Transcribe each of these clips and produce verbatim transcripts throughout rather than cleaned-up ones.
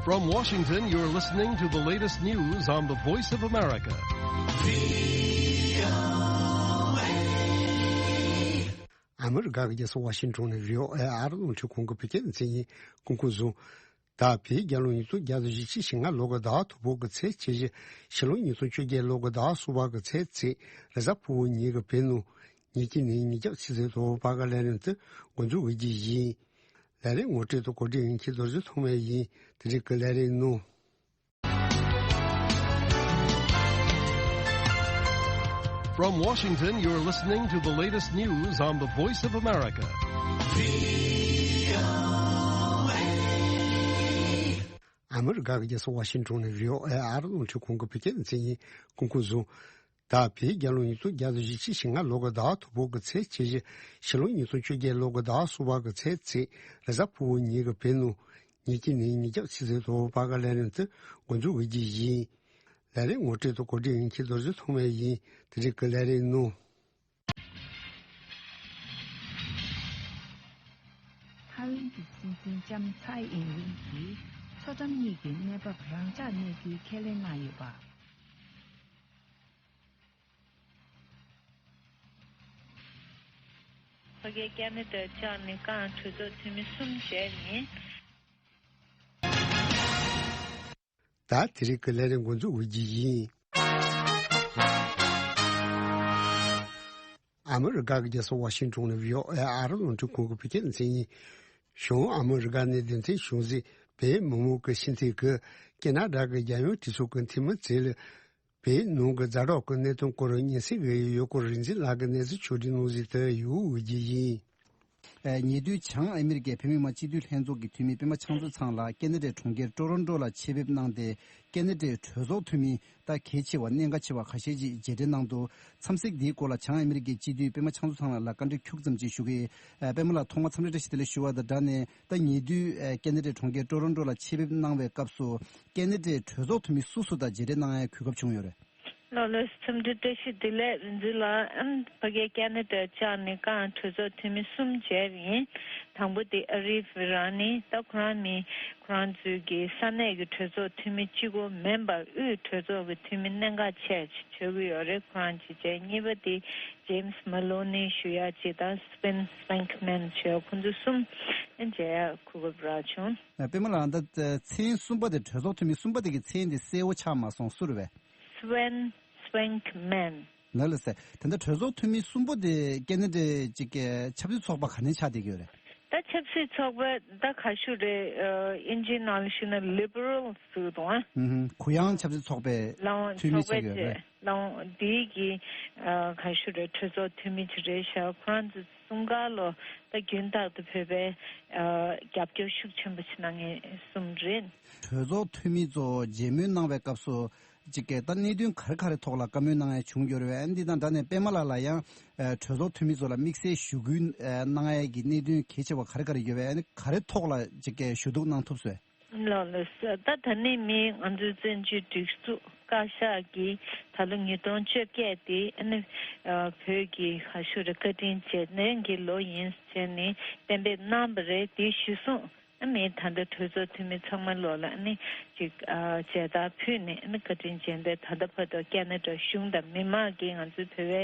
From Washington, you're listening to the latest news on the Voice of America. ཨ་མི་རི་ཀ་གི་རྒྱལ་ས་ཝ་ཤིང་ཊོན་ནས་བྷི་ཨོ་ཨེ་ཨ་རི་རླུང་འཕྲིན་ཁང་གི་བོད་སྐད་སྡེ་ཚན་ཡིན། སྐུ་ཁམས་བཟང་། ད་བོད་རྒྱལ་ལོ་ཉིས་སྟོང་བརྒྱ་དང་བཞི་བཅུ་ཞེ་ལྔ་ལོ་གི་ཟླ་བ་དང་པོ་གི་ཚེས་ཁྱི་བཞི། ཕྱི་ལོ་ཉིས་སྟོང་བཅོ་བརྒྱད་ལོ་གི་ཟླ་བ་གསུམ་པ་གི་ཚེས་ཚེས། རེས་གཟའ་ཕུར་བུ་ཉིན་གྱི་བོད་ནང་ཉིན་གཅིག་ནས་ཉིན་རྒྱབ་ཆུ་ཚོད་དྲུག་བར་གྱི་ལས་རིམ་དེ་འགོ་འཛུགས་འོས་རྒྱུ་ཡིན། ལས་རིམ་ངོ་སྤྲོད་དང་གོ་སྒྲིག་ཡིན་མཁན་རྡོ་རྗེ་ཐོགས་མེད་ཡིན། དེ་རིང་གི་ལས་རིམ་ནང་། From Washington, you're listening to the latest news on the Voice of America. ཨ་མི་རི་ཀ་གི་རྒྱལ་ས་ཝ་ཤིང་ཊོན་ནས་བྷི་ཨོ་ཨེ་ཨ་རི་རླུང་འཕྲིན་ཁང་གི་བོད་སྐད་སྡེ་ཚན་ཡིན། སྐུ་ཁམས་བཟང་། ད་བོད་རྒྱལ་ལོ་ཉིས་སྟོང་བརྒྱ་དང་བཞི་བཅུ་ཞེ་ལྔ་ལོ་གི་ཟླ་བ་དང་པོ་གི་ཚེས་ཁྱི་བཞི། ཕྱི་ལོ་ཉིས་སྟོང་བཅོ་བརྒྱད་ལོ་གི་ཟླ་བ་གསུམ་པ་གི་ཚེས་ཚེས། རེས་གཟའ་ཕུར་བུ་ཉིན་གྱི་བོད་ནང་ཉིན་གཅིག་ནས་ཉིན་རྒྱབ་ཆུ་ཚོད་དྲུག་བར་གྱི་ལས་རིམ་དེ་འགོ་འཛུགས་འོས་རྒྱུ་ཡིན། ལས་རིམ་ངོ་སྤྲོད་དང་གོ་སྒྲིག་ཡིན་མཁན་རྡོ་རྗེ་ཐོགས་མེད་ཡིན། དེ་རིང་གི་ལས་རིམ་ནང་། ཧ་ཝིན་གྱི་སྲིད་འཛིན་ལྕམ་ཚའེ་ཨིན་ཝིན་གྱིས་མཚོ་འགྲམ་གཉིས་ཀྱི་གནས་བབ་རང་འཇགས་གནས་རྒྱུའི་ཁས་ལེན་གནང་ཡོད་པ། ཕ་གིའི་ཀ་ན་ཌ་བཅར་ནས་ཀང་གྲོས་ཚོགས་འཐུས་མི་གསུམ་མཇལ་ཡིན། ད་དེ་རིང་གི་ལས་རིམ་འགོ་འཛུགས་འོས་རྒྱུ་ཡིན། ཨ་མི་རི་ཀ་གི་རྒྱལ་ས་ཝ་ཤིང་ཊོན་ནས་བྷི་ཨོ་ཨེ་ཨ་རི་རླུང་འཕྲིན་ཁང་གི་བོད་སྐད་སྡེ་ཚན་ཡིན། བྱང་ཨ་མི་རི་ཀ་ནས་སྡེ་ཚན་གཞུང་སྲིད། བོད་མི་མང་གི་སྤྱི་འཐུས་ཀྱིས་ཁེ་ན་ཌ་གི་རྒྱལ་ཡོངས་གྲོས་ཚོགས་ཀྱི་འཐུས་མི་བཅས་ལ། བོད་ནང་གི་ཛ་དྲག་གི་གནད་དོན་སྐོར་ཉེན་སྲིང་གི་ཡུལ་སྐོར་རིག་འཛིན་ལགས་ཀྱིས་གནས་ཚུལ་ཕྱོགས་སྒྲིག་གནང་ཟིན་དུ་ཡོད་འོས་རྒྱུ་ཡིན། ཉེ་དུས་བྱང་ཨ་མི་རི་ཀའི་བོད་མི་མང་སྤྱི་འཐུས་ལྷན་ཚོགས་ཀྱི་འཐུས་མི་པད་མ་ཆང་བཙོ་ཚང་ལ་ཀེ་ན་ཌའི་གྲོང་ཁྱེར་ཀྲོ་རོན་ཀྲོ་ལ་ཆེད་ཕེབས་གནང་སྟེ། ཀེ་ན་ཌའི་གྲོས་ཚོགས་འཐུས་མི་ད་གལ་ཆེ་བ་གནད་འགག་ཆེ་བ་ཁ་ཤས་ཅིག་མཇལ་འཕྲད་གནང་འདུག། འཚམས་གཟིགས་འདིའི་སྐོར་ལ་བྱང་ཨ་མི་རི་ཀའི་སྤྱི་འཐུས་པད་མ་ཆང་བཙོ་ཚང་ལགས་ལ་བཀའ་འདྲི་ཁྱུག་ཙམ་ཅིག་ཞུ་གི་ཡིན། པད་མ་ལགས་ཐོག་མར་འཚམས་འདྲི་བཀྲ་ཤིས་བདེ་ལེགས་ཞུ་བ་དང་སྦྲགས་ནས། ད་ཉེ་དུས་ཨེ་ཀེ་ན་ཌའི་གྲོང་ཁྱེར་ཀྲོ་རོན་ཀྲོ་ལ་ཆེད་ཕེབས་གནང་བའི་སྐབས་སུ་ཀེ་ན་ཌའི་གྲོས་ཚོགས་འཐུས་མི་སུ་སུ་དང་མཇལ་འཕྲད་གནང་ཡའི་གོ་སྐབས་བྱུང་ཡོད་རེད། ལགས་ལགས། འཚམས་འདྲི་བཀྲ་ཤིས་བདེ་ལེགས་རིག་འཛིན་ལགས། ཨམ་ཕ་གིའི་ཀེ་ན་ཌ་བཅར་ནས་ཀང་གྲོས་ཚོགས་འཐུས་མི་གསུམ་མཇལ་ཡིན། དང་པོ་དེ་ཨ་རིབ་རང་ནི་ད་ཁོ་རང་མི་ཁོ་རང་ཚོའི་གི་ས་གནས་ཀྱི་གྲོས་ཚོགས་འཐུས་མི་གཅིག་པོ་མིན་པར་དབུས་གྲོས་ཚོགས་ཀྱི་འཐུས་མི་གནད་འགག་ཆེ་ཆགས་ཀྱི་ཡོད་རེད། ཁོ་རང་ཅིག་བྱས། གཉིས་པ་དེ་ཇེམ་སི་མ་ལོ་ནི་ཞུ་ཡ་ཅིག་དང་སི་ཝེན་སི་ཝེང་ཁི་མན་ཞུ་ཡ། ཁོང་ཚོ་གསུམ་མཇལ་ཡ་གོ་སྐབས་རག་བྱུང་། ཨ། པད་མ་ལགས། ད་མཚན་གསུམ་པ་དེ་གྲོས་ཚོགས་འཐུས་མི་གསུམ་པ་དེ་གི་མཚན་དེ་གསལ་བོ་ཆགས་མ་སོང་། སུ་རེད་པས། སི་ཝེན་སི་ཝེང་ཁི་མན། ལགས་ལགས་སེ། དེ་འདྲ་གྲོས་ཚོགས་འཐུས་མི་གསུམ་པོ་དེ་ཀེ་ན་ཌའི་ཅིག་གི་ཆབ་སྲིད་ཚོགས་པ་ག་ནས་ཆགས་བསྡད་ཀྱི་ཡོད་རེད། ད་ཆབ་སྲིད་ཚོགས་པ་ད་ག་ཞུ་རེད། ཨ། དབྱིན་ཇིའི་ནང་ལ་ཞུས་ན་ལི་བྷི་རལ་ཟེར་གི་འདུག་ཨ། ཧུམ་ཧུམ། གུ་ཡངས་ཆབ་སྲིད་ཚོགས་པའི་ལའང་འཐུས་མི་ཚོགས་པའི་ཆགས་ཀྱི་ཡོད་རེད། ལའང་འདིའི་གི་ཨ་ག་ཞུ་རེད། གྲོས་ཚོགས་འཐུས་མི་ཅིག་རེད་ཤག། ཁོ་རང་ཚོ་གསུམ་ཀ་ལོ་ད་རྒྱུན་ལྟར་དུ་བོད་པའི་ཨ་རྒྱབ་སྐྱོར་ཤུགས་ཆེན་པོ་ཅིག་གནང་མཁན་གསུམ་རེད། གྲོས་ཚོགས་འཐུས་མི་ཚོ་མཇལ་མོལ་གནང་བའི་སྐབས་སུ། ཅིག་གི་ད་གནད་དོན་ག་རེ་ག་རེ་ཐོག་ལ་བཀའ་མོལ་གནང་ཡ་བྱུང་ཡོད་རེད་པས། འདི་དང་སྦྲགས་ནས་པད་མ་ལགས་ལ་ཡང་ཨ་གྲོས་ཚོགས་འཐུས་མི་ཚོ་ལ་དམིགས་བསལ་ཞུ་སྐུལ་ཨ་གནང་ཡ་གི་གནད་དོན་གལ་ཆེ་བ་ག་རེ་ག་རེ་ཡོད་པས། ཨ་ནི་ག་རེ་ཐོག་ལ་ཅིག་གི་ཞུ་གཏུག་གནང་ཐུབ་སོང་། ལགས་ལགས་སེ། ད་ད་ནི་མི་ང་ཚོའི་བཙན་བྱོལ་སྒྲིག་འཛུགས་བཀའ་ཤག་གིས་ད་ལོ་ཉིས་སྟོང་བཅོ་བརྒྱད་དེ་ཨ་ནི་ཨ་བོད་ཀྱི་ག་ཞུ་རེད། བཀའ་དྲིན་རྗེས་དྲན་གྱི་ལོ་ཡིན་ཟེར་ནས་གཏན་འབེབས་གནང་བ་རེད། དེ་གཞིར་བཟུང་ཨ་ནི་ད་ལྟ་གྲོས་ཚོགས་འཐུས་མི་ཚང་མ་ལོག་ལ་ཨ་ནི་ཅིག་ཨ་མཇལ་དར་ཕུལ་ནས། ཨ་ནི་བཀའ་དྲིན་རྗེས་དྲན་ད་ལྟ་བར་དུ་ཀེ་ན་ཌ་གཞུང་དང་མི་མང་གིས་ང་ཚོའི་བོད་པའི་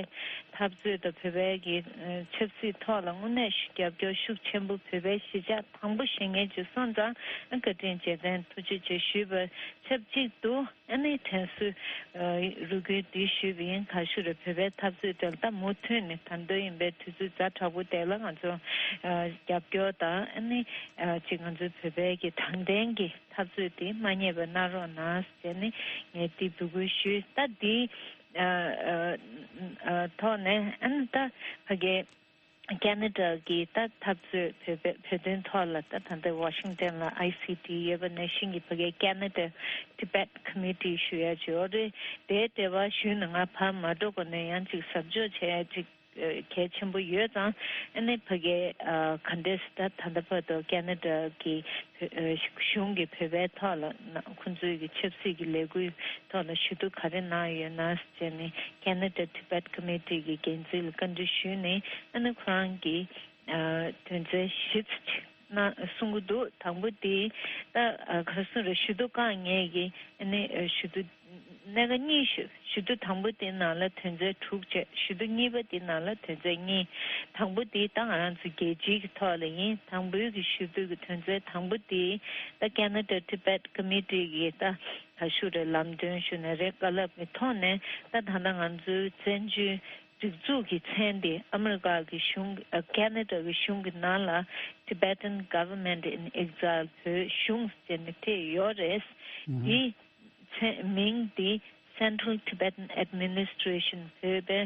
འཐབ་རྩོད་དང་བོད་པའི་གི་ཨ་ཆབ་སྲིད་ཐོག་ལ་དངོས་གནས་ཤུགས་རྒྱབ་སྐྱོར་ཤུགས་ཆེན་པོ། བོད་པའི་གཞིས་ཆགས་དང་པོ་བཞེངས་མཁན་ཅིག་སོང་ཙང་། ཨ་བཀའ་དྲིན་རྗེས་དྲན་ཐུགས་རྗེ་ཆེ་ཞུས་པ་ཆབས་ཅིག་ཏུ། ཨ་ནི་དྲན་གསོའི་ཨ་རེ་སྐུལ་འདི་ཞུས་པ་ཡིན། ག་ཞུ་རེད། བོད་པའི་འཐབ་རྩོད་དེ་ལ་ད་མུ་མཐུད་ནས་ད་དུང་ཡིན་པའི་དུས་ཚོད་ཛ་དྲག་པོ་དེ་ལ་ང་ཚོ་ཨ་རྒྱབ་སྐྱོར་དང་། ཨ་ནི་ཨ་ཅིག་ང་ཚོའི་བོད་པའི་གི་དྲང་བདེན་གྱི་འཐབ་རྩོད་དེ་མ་བསྙེལ་བ་གནང་རོགས་གནང་ཟེར་ནས་ངས་འདི་འབོད་སྐུལ་ཞུས། ད་འདི་ཨ་ཨ་ཨ་ཐོག་ནས། ཨ་ནི་ད་ཕ་གི་ཀེ་ན་ཌ་གི་ད་འཐབ་རྩོད་བོད་པའི་བོད་དོན་ཐོག་ལ། ད་ད་ལྟ་ཝ་ཤིང་ཊོན་ལ་ཨའི་སི་ཊི་ཡོད་པ་ནང་བཞིན་གྱི་ཕ་གིའི་ཀེ་ན་ཌ་ཊི་བེཊ་ཀོ་མི་ཊི་ཞུ་ཡ་ཅིག་ཡོད་རེད། དེའི་འབྲེལ་བ་ཞུས་ནས་ང་ཕར་མ་འགྲོ་གོང་ནས་ཡང་ཅིག་གཟབ་འཇོག་བྱེད་ཡ་ཅིག་ཨ་གལ་ཆེན་པོ་ཡོད་ཙང་། ཨ་ནི་ཕ་གིའི་ཨ་ག་འདྲས་ད་ད་ལྟ་བར་དུ་ཀེ་ན་ཌ་གི་བོད་ཨ་གཞུང་གིས་བོད་པའི་ཐོག་ལ་ཁོང་ཚོའི་གི་ཆབ་སྲིད་ཀྱི་ལས་འགུལ་ཐོག་ལ་ཞུ་གཏུག་ག་རེ་གནང་ཡོད་ན་ཟེར་ནས། ཀེ་ན་ཌ་ཊི་བེཊ་ཀོ་མི་ཊི་གི་འགན་འཛིན་ལ་བཀའ་འདྲི་ཞུས་ནས། ཨ་ནི་ཁོ་རང་གིས་ཨ་དོན་ཚན་བཞི་ཙམ་ཅིག་ ན་གསུང་གི་འདུག་དང་པོ་དེ་ད་ག་རེ་གསུང་རེད། ཞུ་གཏུག་བཀག་ཉར་གྱི་ཨ་ནི་ཞུ་གཏུག་གནད་འགག་གཉིས་ཞུ་ཞུ་གཏུག་དང་པོ་དེ་ནང་ལ་དོན་ཚན་དྲུག་བཅས། ཞུ་གཏུག་གཉིས་པ་དེ་ནང་ལ་དོན་ཚན་གཉིས། དང་པོ་དེ་ད་ང་རང་ཚོ་རྒྱལ་སྤྱིའི་གི་ཐོག་ལ་ཡིན། དང་པོའི་གི་ཞུ་གཏུག་གི་དོན་ཚན་དང་པོ་དེ་ད་Canada Tibet Committee གི་ད་ག་ཞུ་རེད། ལམ་སྟོན་ཞུ་ན་རེད། བཀའ་སློབ་ཀྱི་ཐོག་ནས་ད་ད་ལྟ་ང་ཚོའི་བཙན་བྱོལ་སྒྲིག་འཛུགས་ཀྱི་མཚན་དེ་ཨ་མི་རི་ཀ་གི་གཞུང་ཨ་Canada གི་གཞུང་གི་ནང་ལ་Tibetan Government in Exile བོད་གཞུང་ཟེར་ནས་ཐེ་ཡོད་རེད། ཨུ་ཧུ། དེ་མཚན་མིང་དེ་Central Tibetan Administration བོད་པའི་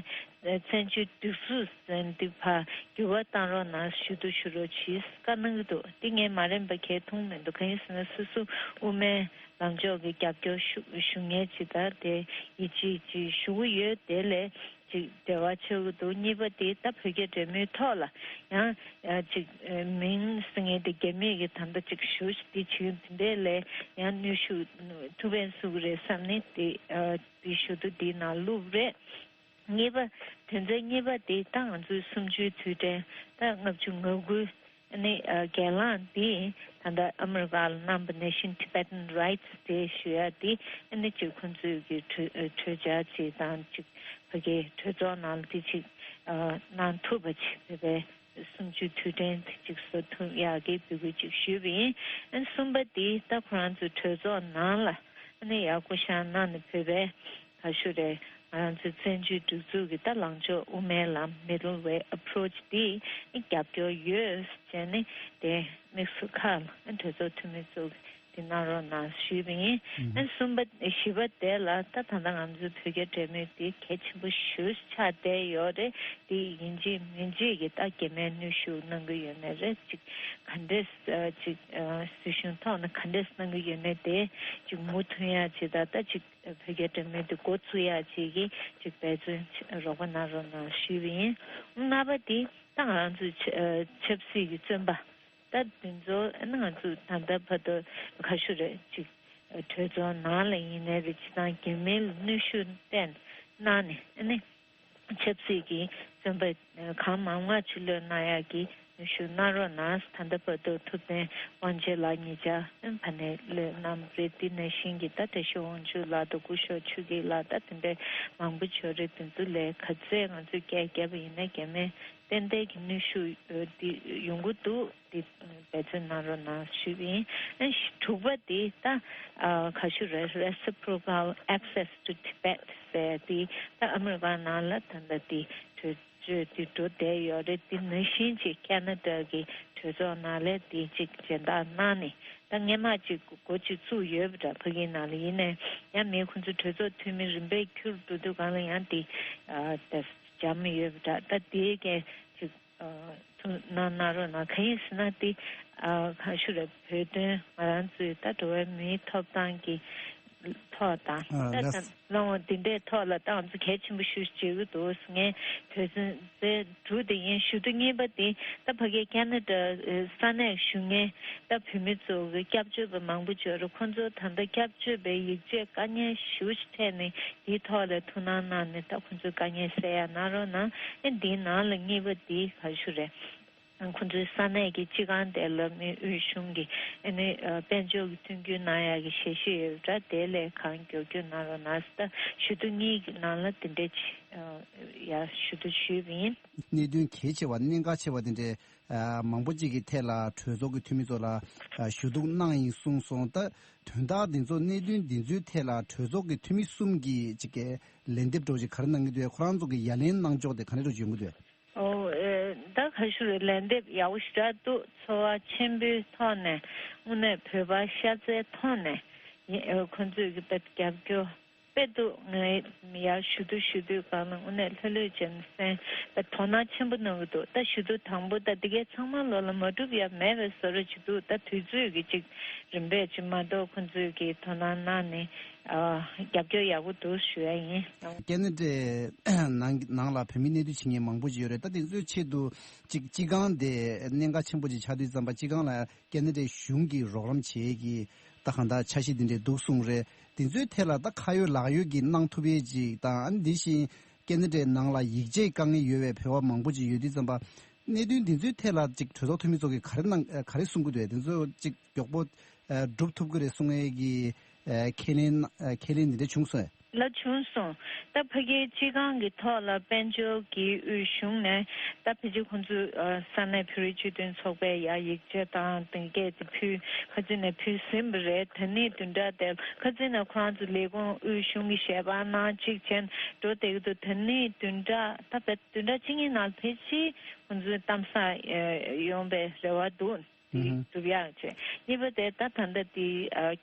བཙན་བྱོལ་སྒྲིག་འཛུགས་ཟེར་འདི་ཕར་འགྱུར་བ་བཏང་རོགས་གནང་། ཞུ་གཏུག་ཞུ་རོགས་གྱིས་བཀའ་གནང་གི་འདུག་དེ་ངས་མ་རན་པ་གས་མཐོང་མི་འདུག་གང་ཡིན་ཟེར་ན་སོ་སོ་དབུ་མའི་ལངས་ཕྱོགས་ཀྱི་རྒྱབ་སྐྱོར་ཞུ་ཞུ་མཁན་ཅིག་དང་དེ་ཡིད་ཆེས་ཅིག་ཞུ་གི་ཡོད། དེ་ལས་ཅིག་འབྲེལ་བ་ཆགས་ཀྱི་འདུག་གཉིས་པ་དེ་ད་བོད་རྒྱ་འབྲེལ་མོལ་ཐོག་ལ་ཡང་ཨ་ཅིག་ཨ་མིང་ཟེར་མཁན་དེ་རྒྱ་མིས་ཀྱི་ད་ལྟ་ཅིག་ཞུ་ཞིག་དེ་བྱེད་ཀྱི་འདུག་དེ་ལས་ཡང་གནོན་ཤུགས་ཐུག་ཕན་གསུང་གི་རེད་བསམ་ནས་དེ་ཨ་དེ་ཞུ་གཏུག་དེའི་ནང་བླུགས་རེད། གཉིས་པ། དོན་ཚན་གཉིས་པ་དེ་ད་ང་ཚོའི་གསུམ་བཅུའི་དུས་དྲན་ད་ལྔ་བཅུ་ང་དགུ་ནི་ཨ་གྱེན་ལངས་དེ་ད་ལྟ་ཨ་མི་རི་ཀ་ལ་གནང་བ་ནང་བཞིན་Tibetan Rights Day ཞུ་ཡ་དེ་ཨ་ནི་ཅིག་ཁོང་ཚོས་ཀྱི་གྲོས་གྲོས་འཆར་ཅིག་དང་ཅིག་ཕ་གིའི་གྲོས་ཚོགས་ནང་ལ་དེ་ཅིག་ཨ་གནང་ཐུབ་པ་ཅིག་བོད་པའི་གསུམ་བཅུའི་དུས་དྲན་དེ་ཅིག་བཟོ་ཐུབ་ཡག་གི་འབོད་སྐུལ་ཅིག་ཞུས་པ་ཡིན། ཨ་ནི་གསུམ་པ་དེ་ད་ཁོ་རང་ཚོའི་གྲོས་ཚོགས་ནང་ལ་ཨ་ནི་ཡར་སྐུ་བཞེངས་གནང་ནས་བོད་པའི་ག་ཞུ་རེད། ང་རང་ཚོའི་བཙན་བྱོལ་སྒྲིག་འཛུགས་ཀྱི་ད་ལངས་ཕྱོགས་དབུ་མའི་ལམ་Middle Way Approach དེ་རྒྱབ་སྐྱོར་ཡོད་ཅེས་ནི་དེ་དམིགས་སུ་ཁག་ལ་གྲོས་ཚོགས་འཐུས་མི་ཚོ་གིས་དེ་གནང་རོགས་གནང་ཞུས་པ་ཡིན། ཨ་གསུམ་པ་བཞི་པ་དེ་ལ་ད་ད་ལྟ་ང་ཚོའི་བོད་རྒྱ་འབྲེལ་མོལ་དེ་གལ་ཆེན་པོ་ཞེ་པོ་ཆགས་བསྡད་ཡོད་རེད། དེ་ཡིན་གཅིག་མིན་གཅིག་གི་ད་རྒྱ་མིས་གནོན་ཤུགས་གནང་གི་ཡོད་ནའི་རེད། ཅིག་ག་འདྲས་ཅིག་སྲིད་གཞུང་ཐོག་ནས་ག་འདྲས་གནང་གི་ཡོད་ནའི་དེ་ཅིག་མུ་མཐུད་ཡག་ཅིག་ད་ད་ཅིག་བོད་རྒྱ་འབྲེལ་མོལ་དེ་འགོ་བཙུགས་ཡག་ཅིག་གི་ཅིག་འབད་བརྩོན་རོགས་པ་གནང་རོགས་གནང་ཞུས་པ་ཡིན། ལྔ་པ་དེ་ད་ང་རང་ཚོའི་ཆབ་ཆབ་སྲིད་ཀྱི་བཙོན་པ་ད་དེ་ཚོ་ཨ་ནི་ང་ཚོ་ད་ལྟ་བར་དུ་ག་ཞུ་རེད། ཅིག་གྲོས་ཚོགས་ནང་ལ་ཡིན་ནའི་རེད། སྤྱིར་བཏང་རྒྱ་མི་ལ་གནོན་ཤུགས་བསྟན་གནང་ནས་ཨ་ནི་ཆབ་སྲིད་ཀྱི་བཙོན་པ་གང་མང་མང་ཕྱིར་ལོག་གནང་ཡག་གི་ནུས་ཤུགས་གནང་རོགས་གནང་། ད་ལྟ་བར་དུ་ཐུབ་བསྟན་དབང་ཆེན་ལགས་ཉེ་ཆར་ཕ་ནས་སླེབས་གནང་རེད། དེ་ནང་བཞིན་གྱི་ད་བཀྲ་ཤིས་དབང་ཕྱུག་ལགས་དང་སྐུ་ཞབས་ཆོས་སྐྱིད་ལགས་ད་དེ་འདྲའི་མང་པོ་ཡོད་རེད། དེ་ཚོ་ལས་ག་ཚད་ང་ཚོས་སྐད་བརྒྱབ་པ་ཡིན་ན་རྒྱ་མིས་ཏན་ཏན་གྱི་ནུས་ཤུགས་འདི་ཡོང་གི་འདུག་འདི་འབད་བརྩོན་གནང་རོགས་གནང་ཞུས་པ་ཡིན། ཨ་དྲུག་པ་དེ་ད་ཨ་ག་ཞུ་རེད། Reciprocal Access to Tibet ཟེར་དེ་ད་ཨ་མི་རི་ཀ་ནང་ལ་ད་ལྟ་དེ་གྲོས་ཆོད་དེ་འགྲོ་བསྡད་ཡོད་རེད། དེ་ནང་བཞིན་གྱི་ཁ་ན་ཌ་གི་གྲོས་ཚོགས་ནང་ལ་དེ་གཅིག་སྦྱིན་བདག་གནང་ནས་ད་སྔས་མ་གཅིག་འགོ་གཅིག་བཙུགས་ཡོད་པ་འདྲ། ཕ་གིའི་ནང་ལ་ཡིན་ནའི་ཡང་མི་ཁོང་ཚོའི་གྲོས་ཚོགས་འཐུས་མི་རིམ་པས་འཁྱུར་འགྲོ་དུས་སྒང་ལ་ཡང་དེ་ཨ་དེ་འཇམ་ཡོད་པ་འདྲ། ད་དེའི་གས་གཅིག་ཨ་ཐུགས་སྣང་གནང་རོགས་གནང་། གང་ཡིན་ཟེར་ན་དེ་ཨ་ག་ཞུ་རེད། བོད་དོན་ང་རང་ཚོའི་ད་འགྲོ་བའི་མིའི་ཐོབ་ཐང་གི་ཐོག་དང་ཨ་ད་ལགས། ད་ལོ་འདི་འདྲའི་ཐོག་ལ་ད་ང་ཚོ་གལ་ཆེན་པོ་ཞེ་པོ་ཅིག་བརྗོད་ཀྱི་འདུག་ངས་དོན་ཚན་དེ་དྲུག་དེ་ཡིན། ཞུ་གཏུག་གཉིས་པ་དེ་ད་ཕ་གིའི་ཁ་ན་ཌ་ས་གནས་བཞུགས་མཁན་ད་བོད་མི་ཚོ་གི་སྐྱབས་བཅོལ་བ་མང་པོ་ཡོད་རེད། ཁོང་ཚོ་ད་ལྟ་སྐྱབས་བཅོལ་བའི་ཡིག་ཆས་དཀའ་ངལ་ཞེ་པོ་ཅིག་འཕྲད་ནས་དེའི་ཐོག་ལ་ཐུགས་སྣང་གནང་ནས་ད་ཁོང་ཚོའི་དཀའ་ངལ་སེལ་ཡ་གནང་རོགས་གནང་། ཨེ་འདིའི་ནང་ལ་གཉིས་པ་དེ་ག་ཞུ་རེད། ཁོང་ཚོའི་ས་གནས་ཀྱི་སྤྱི་ཁང་དེ་ལ་མི་དབུས་གཞུང་གི་ཨ་ནི་ཨ་དཔལ་འབྱོར་གྱི་མཐུན་འགྱུར་གནང་ཡག་གི་ཞལ་བཞེས་ཡོད་པ་འདྲ། དེ་ལས་གང་མགྱོགས་མགྱོགས་གནང་རོགས་གནང་ཟེར། ད་ཞུ་གཏུག་གཉིས་ཀྱི་ནང་ལ་དེ་འདྲས་ཅིག་ཨ་ཡར་ཞུ་གཏུག་ཞུས་པ་ཡིན། གནད་དོན་གལ་ཆེ་བ་གནད་འགག་ཆེ་བ་དེ་འདྲའི་ཨ་མང་པོ་ཅིག་གི་ཐད་ལ་གྲོས་ཚོགས་ཀྱི་འཐུས་མི་ཚོ་ལ་ཨ་ཞུ་གཏུག་གནང་ཡིན་གསུངས་སོང་། ད་དོན་དག་འདི་ཚོ་གནད་དོན་འདི་ཚོའི་ཐད་ལ་གྲོས་ཚོགས་ཀྱི་འཐུས་མི་གསུམ་གྱིས་ཅིག་གི་ལན་འདེབས་འདྲ་བོ་ཅིག་ག་རེ་གནང་གི་འདུག་ཁོ་རང་ཚོ་གི་ཡ་ལན་གནང་ཕྱོགས་དེ་ག་འདྲ་འདྲ་བོ་ཅིག་ཡོང་གི་འདུག་ཨོ་ཨེ་ད་ག་ཞུ་རེད། ལན་འདེབས་ཡག་པོ་ཞེ་དྲག་འདུག་ཚོར་བ་ཆེན་པོའི་ཐོག་ནས་དངོས་གནས་བོད་པ་ཤ་ཚའི་ཐོག་ནས་ཡིན། ཨེ་ཁོང་ཚོས་ཀྱི་དཔེ་རྒྱབ་སྐྱོར་དཔེ་འདུག་ངས་ཡར་ཞུ་གཏུག་ཞུ་དུས་སྒང་ལ་དངོས་གནས་ལྷོད་ལྷོད་བྱས་ནས་གསན་པའི་དོ་སྣང་ཆེན་པོ་གནང་གི་འདུག་ད་ཞུ་གཏུག་དང་པོ་ད་འདི་གའི་ཚང་མ་ལོ་ལ་མ་གྲུབ་ཡ་མེད་པའི་བཟོ་འདྲ་ཅིག་འདུག་ད་དུས་ཚོད་ཀྱི་ཅིག་རིམ་པས་ཅིག་མ་གཏོགས་ཁོང་ཚོས་ཀྱི་དོ་སྣང་གནང་ནས་ཨ་རྒྱབ་སྐྱོར་ཡག་པོ་འདུག་ཞུ་ཡ་ཡིན། ཀེ་ན་ཌའི་ནང་ནང་ལ་བོད་མི་གནས་སྡོད་བྱེད་མཁན་མང་པོ་ཞིག་ཡོད་རེད། ད་དེ་ཚོའི་ཆེད་དུ་ཅིག་སྤྱི་ཁང་དེ་གནད་འགག་ཆེན་པོ་ཅིག་ཆགས་དུས་ཙམ་པ་སྤྱི་ཁང་ལ་ཀེ་ན་ཌའི་གཞུང་གིས་རོགས་རམ་བྱེད་ཀྱི་ད་གང་ལྟར་འཆར་གཞི་དེ་འདྲས་འདུག་གསུངས་རེད། དེ་ཚོའི་ཐད་ལ་ད་ཁ་ཡོད་ལག་ཡོད་ཀྱིས་གནང་ཐུབ་ཡས་ཅིག་དང་། ཨ་ནི་དེ་བཞིན་ཀེ་ན་ཌའི་ནང་ལ་ཡིག་ཆའི་དཀའ་ངལ་ཡོད་པའི་བོད་པ་མང་པོ་ཅིག་ཡོད་དུས་ཙམ་པ། གནད་དོན་འདི་ཚོའི་ཐད་ལ་ཅིག་གྲོས་ཚོགས་འཐུས་མི་ཚོ་གིས་ག་རེ་གནང་ག་རེ་གསུང་གི་འདུག་དེ་ཚོ་ཅིག་མགྱོགས་པོ་སྒྲུབ་ཐུབ་ཀྱི་རེད་གསུང་ཡས་ཀྱི་ཁས་ལེན་ཁས་ལེན་འདི་འདྲ་བྱུང་སོང་། ལ་བྱུང་སོང་། ད་ཕ་གིའི་སྤྱི་ཁང་གི་ཐོག་ལ་དཔལ་འབྱོར་གྱི་དབུས་གཞུང་ནས་ད་ཕལ་ཆེར་ཁོང་ཚོས་ས་གནས་བོད་རིགས་སྤྱི་མཐུན་ཚོགས་པའི་ཡ་ཡིག་ཆ་དང་དེང་སྐད་དེ་ཕུལ་ཁ་ཚོན་ནས་ཕུལ་ཟིན་པ་རེད། ད་ནི་བདུན་ཕྲག་དེ་ཁ་ཚོན་ནས་ཁོ་རང་ཚོ་ལས་ཁུངས་དབུས་གཞུང་གི་ཞལ་པར་གནང་གཅིག་བྱས་འགྲོ་བསྡད་ཀྱི་འདུག་ད་ནི་བདུན་ཕྲག་ད་བདུན་ཕྲག་གཅིག་གཉིས་ནང་ཕལ་ཆེར་ཁོང་ཚོའི་གཏམ་བཟང་ཡོང་པའི་རེ་བ་འདུག་དེ་སྒྲུབ་ཡག་བྱས། གཉིས་པ་དེ་ད་ད་ལྟ་དེ་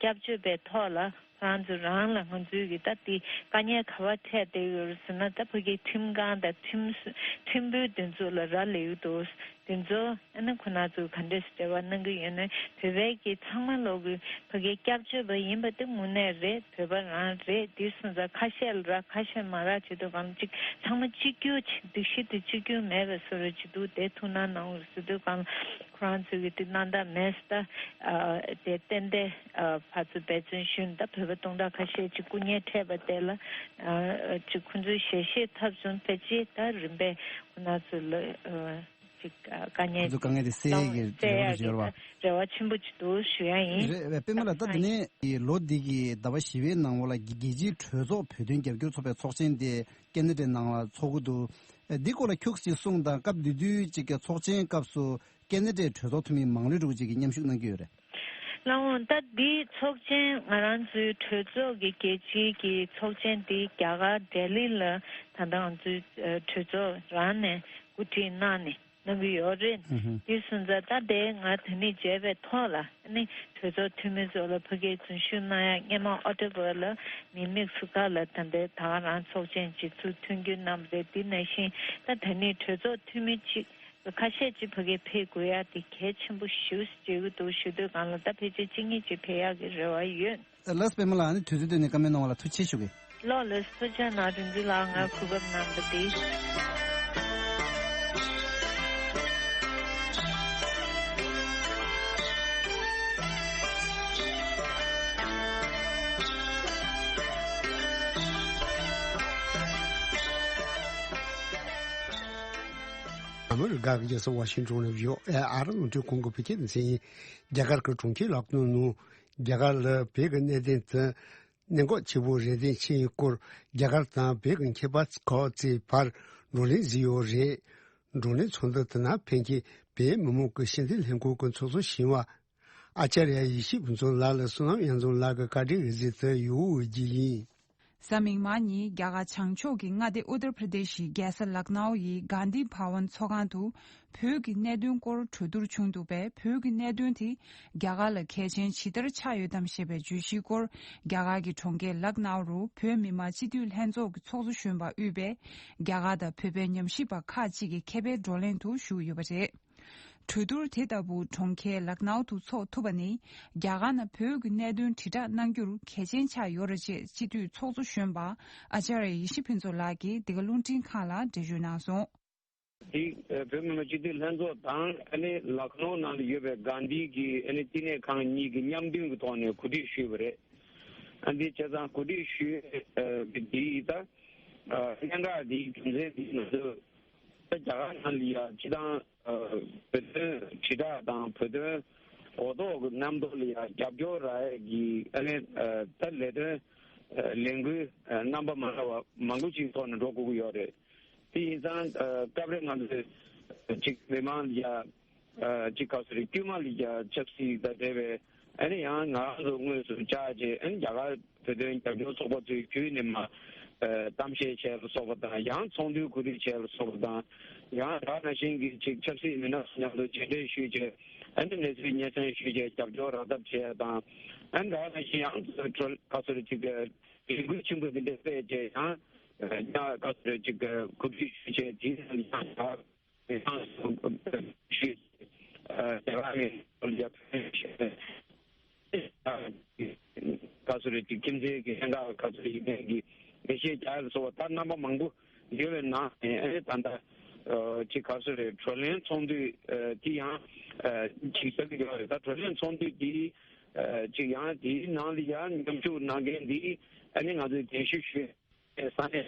སྐྱབས་བཅོལ་བའི་ཐོག་ལ་ཁོ་རང་ཚོ་རང་ལ་ང་ཚོའི་གི་ད་དེ་དཀའ་ངལ་ག་བ་འཕྲད་བསྡད་ཡོད་རེད་ཟེར་ན། ད་ཕ་གིའི་ཁྲིམས་ཁང་དང་ཁྲིམས་ཁྲིམས་དཔོན་དེ་ཚོ་ལ་རག་ལས་ཡོད་འདུག་དེ་ཚོ་ཨ་ནི་ཁོ་རང་ཚོ་ག་འདྲས་འབྲེལ་བ་གནང་གི་ཡོད་ན། བོད་པའི་གི་ཚང་མ་ལོག་གི་ཕ་གིའི་སྐྱབས་བཅོལ་བ་ཡིན་པ་དེ་དངོས་གནས་རེད། བོད་པ་རང་རེད། དེ་སོང་ཙང་ཁ་ཤས་ལ་རག་ཁ་ཤས་མ་རག་བྱེད་དུས་གང་ཅིག་ཚང་མ་གཅིག་གྱུར་བྱེད་སྡིག་གཞི་དེ་གཅིག་གྱུར་མེད་པའི་བཟོ་འདྲ་བྱེད་འདུག་དེ་ཐུགས་སྣང་གནང་རོགས་ཟེར་དུས་གང་ཁོ་རང་ཚོས་གི་དེ་གནང་ཐབས་མེད་ཟེར། ད་དེ་ཏན་ཏན་ཕར་ཚུར་འབད་བརྩོན་ཞུས་ནས་ད་བོད་པ་སྟོང་ཕྲག་ཁ་ཤས་ཅིག་སྐུ་ངལ་འཕྲད་པ་དེ་ལ་ཅིག་ཁོ་ཚོའི་ཞལ་བཞེས་ཐོབ་བྱུང་། ཕལ་ཆེར་ད་རིམ་པས་ཁོ་ཚོ་ལ་ཅིག་དཀའ་ངལ་ཁོ་ཚོ་དཀའ་ངལ་དེ་སེལ་ཡས་ཀྱི་རེ་བ་ཞིག་ཡོད་རེད་པ། རེ་བ་ཆེན་པོ་ཅིག་འདུག་ཞུ་ཡ་ཡིན། རེད། པད་མ་ལགས། ད་དེ་ནས་ལོ་འདི་གི་ཟླ་བ་བཞི་པའི་ནང་ལོགས་ལ་རྒྱལ་སྤྱིའི་གྲོས་ཚོགས་བོད་དོན་རྒྱབ་སྐྱོར་ཚོགས་པའི་ཚོགས་ཆེན་དེ་ཀེ་ན་ཌའི་ནང་ལ་ཚོགས་ཀྱི་འདུག་འདི་སྐོར་ལ་ཁྱུག་ཅིག་གསུངས་དང་། སྐབས་དེ་དུས་ཅིག་གི་ཚོགས་ཆེན་སྐབས་སུ་ཀེ་ན་ཌའི་གྲོས་ཚོགས་འཐུས་མི་མང་ལོས་འགྲོ་ཅིག་གིས་མཉམ་ཞུགས་གནང་གི་ཡོད་རེད། ལགས་འོང་། ད་འདིའི་ཚོགས་ཆེན་ང་རང་ཚོའི་གྲོས་ཚོགས་ཀྱི་རྒྱལ་སྤྱིའི་གི་ཚོགས་ཆེན་འདི་རྒྱ་གར་ལྡི་ལི་ལ་ད་ལྟ་ང་ཚོའི་གྲོས་ཚོགས་རང་ནས་གོ་སྒྲིག་གནང་ནས་གནང་གི་ཡོད་རེད། ཨུ་ཧུ། དེ་སོང་ཙང་ད་དེ་ང་དེ་ནས་མཇལ་བའི་ཐོག་ལ་ཨ་ནི་གྲོས་ཚོགས་འཐུས་མི་ཚོ་ལ་ཕ་གིར་འཛུལ་ཞུགས་གནང་ཡ་སྔོན་མ་ཨོ་ཀྲི་བར་ལ་མི་མིག་སུ་ཁ་ལ་ད་ལྟའི་ད་ག་རང་ཚོགས་ཆེན་གཅིག་ཚུགས་མཐུན་འགྱུར་གནང་བ་རེད། དེ་ནང་བཞིན་ད་དེ་ནས་གྲོས་ཚོགས་འཐུས་མི་གཅིག་ཁ་ཤས་ཅིག་ཕ་གིར་ཕེབས་དགོས་ཡ་དེ་གལ་ཆེན་པོ་ཞེ་པོ་ཅིག་འདུག་ཞུ་དུས་གང་ལ་ད་ཕལ་ཆེར་གཅིག་གཉིས་ཅིག་ཕེབས་ཡག་གི་རེ་བ་ཡོད། ལགས་པད་མ་ལགས། ཨ་ནི་དུས་ཚོད་བཏོན་ནས་བཀའ་མོལ་གནང་བ་ལ་ཐུགས་རྗེ་ཆེ་ཞུ་གི། ལགས་ལགས། ཐུགས་རྗེ་གནང་། རིག་འཛིན་ལགས་ང་གོ་སྐབས་གནང་བ་དེ། ཨ་མི་རི་ཀ་གི་རྒྱལ་ས་ཝ་ཤིང་ཊོན་ནས་བི་ཨོ་ཨེ་ཨ་རི་རླུང་འཕྲིན་ཁང་གི་བོད་སྐད་སྡེ་ཚན་ཡིན། རྒྱ་གར་གྱི་གྲོང་ཁྱེར་ལག་ནོར་ནང་རྒྱ་གར་ལ་བོད་ཀྱི་གནད་དོན་དེ་གནད་འགག་ཆེ་པོ་རེད་དེ་ཆེ་ཡི་སྐོར་རྒྱ་གར་དང་བོད་ཀྱི་མཁས་པ་ཁག་ཅིག་བར་བགྲོ་གླེང་བཟོས་ཡོད་རེད། བགྲོ་གླེང་ཚོགས་འདུ་དེ་ནང་ཕན་ཆད་བོད་མི་མང་གི་ཤེས་ལྡན་ལྷན་ཁང་གི་ཚོགས་གཙོ་གཞོན་པ་ཨ་ཅཱརྱ་ཡེ་ཤེས་ཕུན་ཚོགས་ལགས་ལ་བསོད་ནམས་དབྱངས་འཛོམས་ལགས་ཀྱིས་བཀའ་འདྲི་ཞུས་ཚུལ་ཡོད་རྒྱུ་ཡིན། གཟའ་མིག་དམར་ཉིན་རྒྱ་གར་བྱང་ཕྱོགས་ཀྱི་མངའ་སྡེ་ཨུ་ཏར་པྲ་དེ་ཤི་རྒྱལ་ས་ལག་ནའུ་ཡི་གྷན་དྷི་བྷ་ཝན་ཚོགས་ཁང་དུ་བོད་ཀྱི་གནད་དོན་སྐོར་གྲོས་བསྡུར་བྱུང་འདུག་པས། བོད་ཀྱི་གནད་དོན་དེ་རྒྱ་གར་ལ་གལ་ཆེན་ཇི་ལྟར་ཆགས་ཡོད་དམ་ཞེས་པའི་བརྗོད་གཞིའི་སྐོར་རྒྱ་གར་གྱི་གྲོང་ཁྱེར་ལག་ནའུ་རུ་བོད་མི་མང་སྤྱི་འཐུས་ལྷན་ཚོགས་ཀྱི་ཚོགས་གཙོ་གཞོན་པ་དབུས་པའི་རྒྱ་གར་དང་བོད་པའི་ཉམས་ཞིབ་པ་ཁག་ཅིག་གིས་མཁས་པའི་བགྲོ་གླེང་དུ་ཞུགས་ཡོད་པ་རེད། གྲོས་བསྡུར་དེ་ལྟ་བུ་གྲོང་ཁྱེར་ལག་ནའུ་དུ་འཚོགས་ཐུབ་པ་ནི་རྒྱ་གར་ནང་བོད་ཀྱི་གནད་དོན་དྲིལ་བསྒྲགས་གནང་རྒྱུར་གལ་ཆེན་ཆགས་ཡོད་རེད་ཅེས་སྤྱི་འཐུས་ཚོགས་གཙོ་གཞོན་པ་ཨ་ཅཱརྱ་ཡེ་ཤེས་ཕུན་ཚོགས་ལགས་ཀྱིས་འདི་ག་རླུང་འཕྲིན་ཁང་ལ་འགྲེལ་བརྗོད་གནང་སོང་། དེ་བོད་མི་མང་སྤྱི་འཐུས་ལྷན་ཚོགས་དང་ཨ་ནི་ལག་ནོར་ནང་ལ་ཡོད་པའི་དགའ་ལྡན་གྱི་ཨ་ནི་བསྟི་གནས་ཁང་གཉིས་ཀྱི་མཉམ་འདུས་ཀྱི་ཐོག་ནས་གོ་སྒྲིག་ཞུས་པ་རེད། ཨ་འདི་བྱས་ཙང་གོ་སྒྲིག་ཞུས་པའི་འདིའི་ད་གནད་འགག་འདིའི་རྒྱུ་མཚན་འདི་ང་ཚོས་ད་རྒྱ་གར་ནང་ལ་ཡ་སྤྱི་བཏང་བོད་དོན་དྲིལ་བསྒྲགས་དང་བོད་དོན་གོ་རྟོགས་ཀྱི་རྣམ་རྟོག་ལ་ཡ་རྒྱབ་སྐྱོར་རག་ཡས་ཀྱི་ཨ་ནི་ད་ལས་དོན་ལས་འགུལ་རྣམ་པ་མ་འདྲ་བ་མང་པོ་ཅིག་ཐོག་ནས་འགྲོ་དགོས་ཀྱི་ཡོད་རེད། དེ་ཡིན་ཙང་སྐབས་རེ་ང་ཚོས་ཅིག་མི་མང་ལ་ཡ་ཅིག་ག་ཟེར་དཀྱུས་མ་ལ་ཡ་ཆབ་སྲིད་དང་འབྲེལ་བའི་ཨ་ནི་ཡང་ང་རང་ཚོ་དངོས་སུ་བཅར་བྱས་ཨ་ནི་རྒྱ་གར་བོད་དོན་རྒྱབ་སྐྱོར་ཚོགས་པ་ཚོའི་བརྒྱུད་ནས་མ་གཏམ་བཤད་བྱས་ལ་སོགས་པ་དང་ཡང་ཚོགས་འདུའི་གོ་སྒྲིག་བྱས་ལ་སོགས་པ་དང་ཡང་ད་ནང་བཞིན་གྱི་ཅིག་ཆབ་སྲིད་མི་སྣ་ཚོ་མཉམ་དུ་མཇལ་འཕྲད་ཞུས་བྱས་ཨ་ནི་གནས་ཚུལ་སྙན་སེང་ཞུས་བྱས་རྒྱབ་སྐྱོར་རག་ཐབས་བྱས་དང་ཨ་ནི་ད་ནང་བཞིན་ཡང་ག་ཟེར་ཅིག་རེ་སྐུལ་ཆེན་པོ་འདི་འདྲ་སྤེལ་བྱས་ཡང་ཡང་ག་ཟེར་ཅིག་གོ་སྒྲིག་ཞུས་བྱས་དེའི་ནང་ཡང་། མི་མང་ཞིག་རྒྱ་གར་ནས་ཡ་ཕན་ཞེས་ག་ཚོད་རེད་ཀྱི་ཁྱིམ་མཚེས་ཀྱི་ལྷན་ཁག་ག་ཚོད་ཡིན་མཁན་གྱི་མི་ཤེས་རྒྱ་ལ་སོགས་པ་ད་རྣམ་པ་མང་པོ་ཡོད་པའི་ནང་ནས་ཨ་ནི་ད་ལྟ་ཅིག་ག་ཚོད་རེད་བགྲོ་གླེང་ཚོགས་འདུ་དེ་ཡང་ཅིག་ཆགས་ཀྱི་ཡོད་རེད། ད་བགྲོ་གླེང་ཚོགས་འདུ་དེ་ཅིག་ཡང་དེའི་ནང་ལ་ཡང་མཉམ་ཞུགས་གནང་མཁན་དེ་ཨ་ནི་ང་ཚོས་གདན་ཞུ་ཞུས། ས་གནས་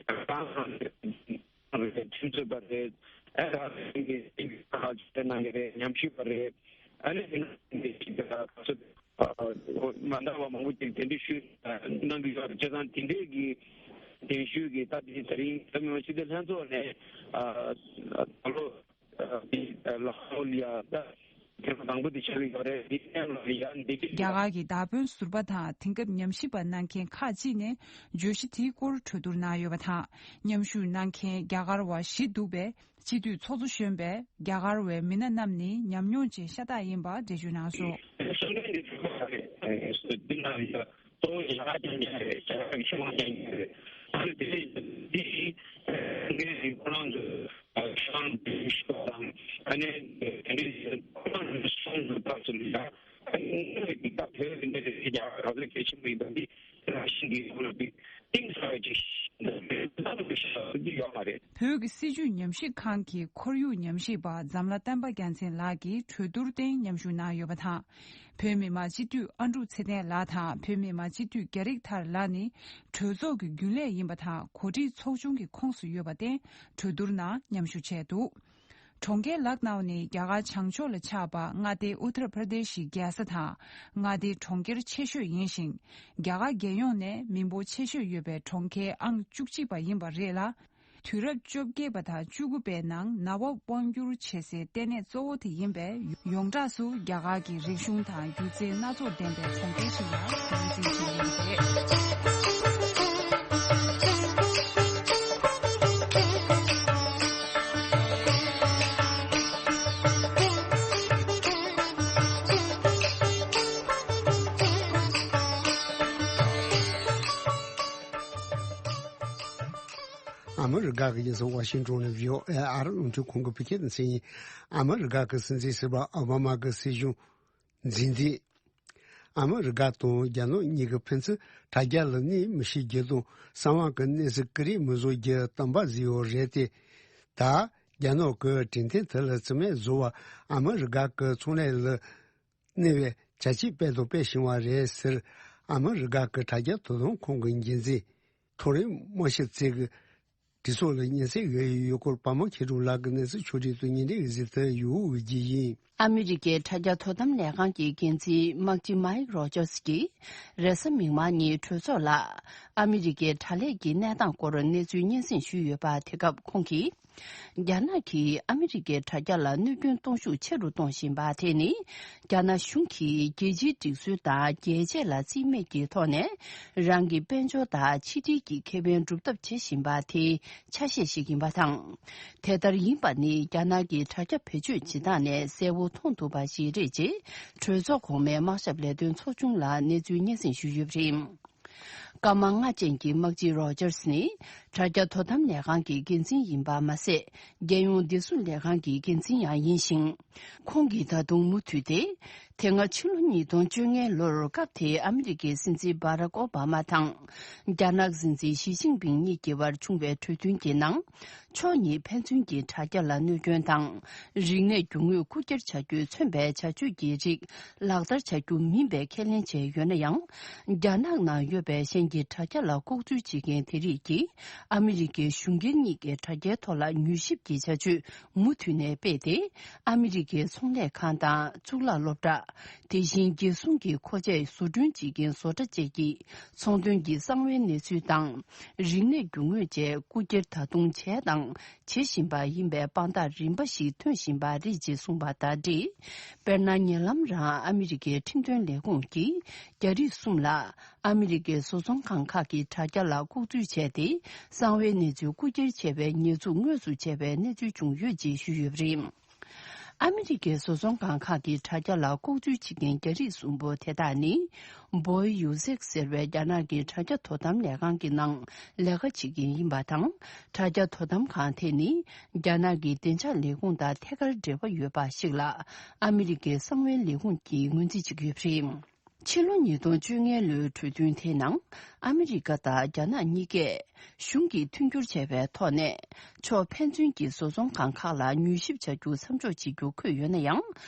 ཁྲིམས་རྩོད་པ་རེད། ཨ་ད་ཐེངས་ཀྱི་ཐེངས་ཀྱི་ཁ་ཆེ་གནང་གི་རེད། ཉམས་ཞིབ་པ་རེད། ཨ་ནི་དེ་ནང་གི་ཅིག་ག་ཚོད་མ་འདྲ་བ་མང་པོ་ཅིག་དེ་འདྲ་ཞུས་གནང་གི་ཡོད་རེད། བྱས་ཙང་དེ་འདྲའི་གི་གདན་ཞུས་ཀྱི་ད་དེ་ད་རིང་བོད་མི་མང་སྤྱི་འཐུས་ལྷན་ཚོགས་ནས་ཨ་ད་ལོ་ཨ་དེ་ལྷག་ལོ་ལ་ཡ་ད་ཐེངས་དང་པོ་དེ་ཆགས་ཀྱི་ཡོད་རེད། དེ་ཐེངས་ལ་ཡ་འདི་གི་རྒྱ་གར་གྱི་མདའ་དཔོན་ཟུར་པ་དང་དེང་སྐབས་ཉམས་ཞིབ་པ་གནང་མཁན་ཁག་ཅིག་ནས་བརྗོད་གཞི་དེའི་སྐོར་གྲོས་བསྡུར་གནང་ཡོད་པ་དང་། མཉམ་ཞུགས་གནང་མཁན་རྒྱ་གར་བ་བཞི་འདུག་པས། སྤྱི་འཐུས་ཚོགས་གཙོ་གཞོན་པས་རྒྱ་གར་བའི་མི་སྣ་རྣམས་ནི་ཉམས་མྱོང་ཅན་ཤ་སྟག་ཡིན་པ་འགྲེལ་བརྗོད་གནང་སོང་། གསུང་འཕྲིན་འདི་གྲོས་ཚོགས་ལ་རེད། འདི་ལ་ཡ་གཙོ་བོ་རྒྱ་གར་རྐྱང་རྐྱང་རེད། རྒྱ་གར་གྱི་ཕྱི་དབང་རྐྱང་རྐྱང་རེད། ད་ནི་དེ་འདི་ངས་ཁོ་རང་ཚོ་ཁྱེད་རང་འདི་ཤོག་དང་ཨ་ནི་དེ་འདྲའི་ཁོ་རང་ཚོ་གསུང་དུ་བཏབ་ཚུལ་ཡ། ཨ་ནི་དངོས་ཀྱི་སྐབས་དེ་འདྲ་རེད། རྒྱ་གར་ག་ཚོད་གལ་ཆེན་པོ་ཡིན་པ་འདི་དེ་རང་བཞིན་གྱིས་ཁོ་རང་འདི་གཏིང་ཟབ་ཅིག་ཤེས་ཡོད་མ་རེད། བོད་ཀྱི་སྲིད་བྱུས་ཉམས་ཞིབ་ཁང་གི་ཁོར་ཡུག་ཉམས་ཞིབ་པ་འཛམ་ལྷ་བསྟན་པ་རྒྱལ་མཚན་ལགས་ཀྱིས་གྲོས་བསྡུར་སྟེང་མཉམ་ཞུགས་གནང་ཡོད་པ་དང་། བོད་མི་མང་སྤྱི་འཐུས་ཨ་འབྲུག་ཚེ་བརྟན་ལགས་དང་བོད་མི་མང་སྤྱི་འཐུས་རྒྱ་རིགས་ཐར་ལགས་ནི་གྲོས་ཚོགས་ཀྱི་རྒྱུན་ལས་ཡིན་པ་དང་གོ་སྒྲིག་ཚོགས་ཆུང་གི་ཁོངས་སུ་ཡོད་པར་བརྟེན་གྲོས་བསྡུར་ནང་མཉམ་ཞུགས་བྱས་འདུག། གྲོང་ཁྱེར་ལག་ནའོ་ནི་རྒྱ་གར་བྱང་ཕྱོགས་ལ་ཆགས་པ་མངའ་སྡེ་ཨུ་ཏར་པར་དེ་ཤི་རྒྱལ་ས་དང་མངའ་སྡེའི་གྲོང་ཁྱེར་ཆེ་ཤོས་ཡིན་ཞིང་། རྒྱ་གར་རྒྱལ་ཡོངས་ནས་མི་འབོར་ཆེ་ཤོས་ཡོད་པའི་གྲོང་ཁྱེར་ཨང་བཅུ་གཅིག་པ་ཡིན་པ་རེད་ལ། དུས་རབས་བཅོ་བརྒྱད་པ་དང་བཅུ་དགུ་པའི་ནང་ནང་པ་དབང་བསྒྱུར་བྱེད་སའི་ལྟེ་གནས་གཙོ་བོ་དེ་ཡིན་པས། ཡོངས་གྲགས་སུ་རྒྱ་གར་གྱི་རིག་གཞུང་དང་སྒྱུ་རྩལ་སྣ་ཚོགས་ལྡན་པའི་གྲོང་ཁྱེར་ཞིག་ལ་ངོས་འཛིན་བྱེད་ཀྱི་ཡོད་པ་རེད། ཨ་མི་རི་ཀ་གི་རྒྱལ་ས་ཝ་ཤིང་ཏོན་ནས་བྷི་ཨོ་ཨེ་ཨར་རླུང་འཕྲིན་ཁང་གི་བོད་སྐད་སྡེ་ཚན་ཡིན། ཨ་མི་རི་ཀ་གི་སྲིད་འཛིན་ཟུར་པ་ཨོ་བྷ་མ་གི་སྲིད་གཞུང་འཛིན་དེ། ཨ་མི་རི་ཀ་དང་རྒྱ་ནག་གཉིས་ཀྱི་ཕན་ཚུན་དྲ་རྒྱ་ལ་གནས་མི་ཤེས་རྒྱུ་དང་གསང་བ་གི་གནས་ཚུལ་ཀུ་རེ་མི་བཟོ་རྒྱུ་གཏམ་པ་ཟིག་ཡོད་རེད་དེ། ད་རྒྱ་ནག་གི་གྲོས་མཐུན་དེ་ལ་རྩིས་མེད་བཟོ་བ་ཨ་མི་རི་ཀ་གི་ཚོང་ལས་ལ་གནས་པའི་བྱ་སྤྱོད་སྤེལ་དང་སྤེལ་བཞིན་པ་རེད་ཟེར། ཨ་མི་རི་ཀ་གི་དྲ་རྒྱ་དོ་དམ་ཁང་གི་འགན་འཛིན་ཐོ་རེན་མོ་ཤི་ཙེ་གི་གྲོས་ཚོགས་ལ་སྙན་སེང་ཡོད་ཡོད་སྐོར་པ་མོ་ཁྱེད་རང་ལགས་ཀྱི་གནས་ཚུལ་ཕྱོགས་སྒྲིག་ཏུ་ཉིན་རེའི་གཟིགས་ཐོན་ཡོད་ཀྱི་ཡིན། ཨ་མི་རི་ཀའི་དྲ་རྒྱ་དོ་དམ་ལས་ཁང་གི་འགན་འཛིན་དམག་སྤྱི་མཱིག་རོ་ཇར་སི་ཀྱིས་རེས་གཟའ་མིག་དམར་ཉིན་གྲོས་ཚོགས་ལ་ཨ་མི་རི་ཀའི་དྲ་ལས་ཀྱི་གནས་སྟངས་སྐོར་གནས་ཚུལ་སྙན་སེང་ཞུས་ཡོད་པ། དེ་སྐབས་ཁོང་གིས། རྒྱ་ནག་གིས་ཨ་མི་རི་ཀའི་དྲ་རྒྱ་ལ་གནོད་སྐྱོན་གཏོང་ཤུགས་ཆེ་རུ་གཏོང་བཞིན་པ་དེ་ནི། རྒྱ་ནག་གཞུང་གིས་རྒྱལ་སྤྱིའི་སྒྲིག་སྲོལ་དང་རྒྱལ་གཅེས་ལ་རྩིས་མེད་ཀྱི་ཐོག་ནས། རང་གི་དཔལ་འབྱོར་དང་ཕྱི་འབྲེལ་གྱི་ཁེ་ཕན་སྒྲུབ་ཐབས་བྱེད་བཞིན་པ་དེའི་ཆ་ཤས་ཤིག་ཡིན་པ་དང་། དེ་ལྟར་ཡིན་པ་ནི། རྒྱ་ནག་གི་དྲ་རྒྱ་བེད་སྤྱོད་བྱེད་སྟངས་ནས་གསལ་པོ་མཐོང་ཐུབ་པ་ཞིག་རེད་ཅེས། གྲོས་ཚོགས་གོང་མའི་དམག་ཞབས་ལས་དོན་ཚོགས་ཆུང་ལ་གནས་ཚུལ་སྙན་སེང་ཞུས་ཡོད་པ་རེད། སྐར་མ་ལྔ་ཅན་གྱི་དམག་སྤྱི་རོ་ཇར་སི་ནི། དྲ་རྒྱ་དོ་དམ་ལས་ཁང་གི་འགན་འཛིན་ཡིན་པ་མ་ཟད། རྒྱལ་ཡོངས་བདེ་སྲུང་ལས་ཁང་གི་འགན་འཛིན་ཡང་ཡིན་ཞིང་། ཁོང་གིས་ད་དུང་མུ་མཐུད་དེ། དེ་སྔ་ཕྱི་ལོ་ཉིས་སྟོང་བཅོ་ལྔའི་ལོར། སྐབས་དེའི་ཨ་མི་རི་ཀའི་སྲིད་འཛིན་བྷ་རག་ཨོ་བྷ་མ་དང་། རྒྱ་ནག་སྲིད་འཛིན་ཞི་ཅིན་ཕིང་གཉིས་བར་བྱུང་བའི་གྲོས་མཐུན་གྱི་ནང་། ཕྱོགས་གཉིས་ཕན་ཚུན་གྱི་དྲ་རྒྱ་ལ་གནོད་སྐྱོན་དང་། རིག་གནས་རྒྱུ་དངོས་རྐུ་འཁྱེར་བྱ་རྒྱུས་མཚོན་པའི་བྱ་སྤྱོད་ཀྱི་རིགས་ལག་བསྟར་བྱ་རྒྱུ་མིན་པའི་ཁས་ལེན་བྱས་ཡོད་ན་ཡང་། རྒྱ་ནག་ནང་ཡོད་པའི་གཞན་གྱི་དྲ་རྒྱ་ལ་ལྐོག་འཛུལ་བྱེད་མཁན་དེ་རིགས་ཀྱིས་ཨ་མི་རི་ཀའི་གཞུང་སྒེར་གཉིས་ཀྱི་དྲ་རྒྱའི་ཐོག་ལ་མྱུལ་ཞིབ་ཀྱི་བྱ་སྤྱོད་མུ་མཐུད་ནས་སྤེལ་ཏེ། ཨ་མི་རི་ཀའི་ཚོང་ལས་ཁང་དང་གཙུག་ལག་སློབ་གྲྭ། དེ་བཞིན་རྒྱལ་སྲུང་གི་མཁོ་ཆས་བཟོ་སྐྲུན་བྱེད་མཁན་བཟོ་གྲྭ་བཅས་ཀྱི་ཚོང་དོན་གྱི་གསང་བའི་གནས་ཚུལ་དང་། རིག་གནས་རྒྱུ་དངོས་བཅས་རྐུ་འཁྱེར་ད་དུང་བྱས་དང་བྱེད་བཞིན་པ་ཡིན་པའི་དཔང་རྟགས་རིམ་པ་ཞིག་ཐོན་བཞིན་པ་རེད་ཅེས་གསུངས་པ་དང་འབྲེལ། དཔེར་ན། ཉེ་ལམ་རང་ཨ་མི་རི་ཀའི་ཁྲིམས་དོན་ལས་ཁུངས་ཀྱིས་རྒྱ་རིགས་གསུམ་ལ་ཨ་མི་རི་ཀའི་བཟོ་ཚོང་ཁང་ཁག་གི་དྲ་རྒྱ་ལ་ལྐོག་འཛུལ་བྱས་ཏེ། གསང་བའི་གནས་ཚུལ་རྐུ་འཁྱེར་བྱས་པའི་ཉེས་འཛུགས་དངོས་སུ་བྱས་པའི་གནས་ཚུལ་བྱུང་ཡོད་ཅེས་ཞུས་ཡོད་པ་རེད། ཨ་མི་རི་ཀའི་བཟོ་ཚོང་ཁང་ཁག་གི་དྲ་རྒྱ་ལ་ལྐོག་འཛུལ་བྱེད་མཁན་རྒྱ་རིགས་གསུམ་པོ་དེ་དག་ནི། བོའེ་ཡུ་ཟེག་ཟེར་བའི་རྒྱ་ནག་གི་དྲ་རྒྱ་དོ་དམ་ལས་ཁང་གི་ནང་ལས་ཀ་བྱེད་མཁན་ཡིན་པ་དང་། དྲ་རྒྱ་དོ་དམ་ཁང་དེ་ནི། རྒྱ་ནག་གི་བདེ་འཇགས་ལས་ཁུངས་དང་ཐད་ཀར་འབྲེལ་བ་ཡོད་པ་ཞིག་ལ། ཨ་མི་རི་ཀའི་གསང་བའི་ལས་ཁུངས་ཀྱིས་ངོས་འཛིན་བྱེད་ཀྱི་ཡོད་པ་རེད། ཕྱི་ལོ་ཉིས་སྟོང་བཅོ་ལྔ་ལོའི་གྲོས་མཐུན་དེའི་ནང་ཨ་མི་རི་ཀ་དང་རྒྱ་ནག་གཉིས་ཀས་གཞུང་གིས་མཐུན་འགྱུར་བྱས་པའི་ཐོག་ནས་ཕྱོགས་ཕན་ཚུན་གྱི་བཟོ་ཚོང་ཁང་ཁག་ལ་མྱུལ་ཞིབ་བྱ་རྒྱུ་མཚམས་འཇོག་བྱེད་རྒྱུ་འཁོད་ཡོད་ན་ཡང་།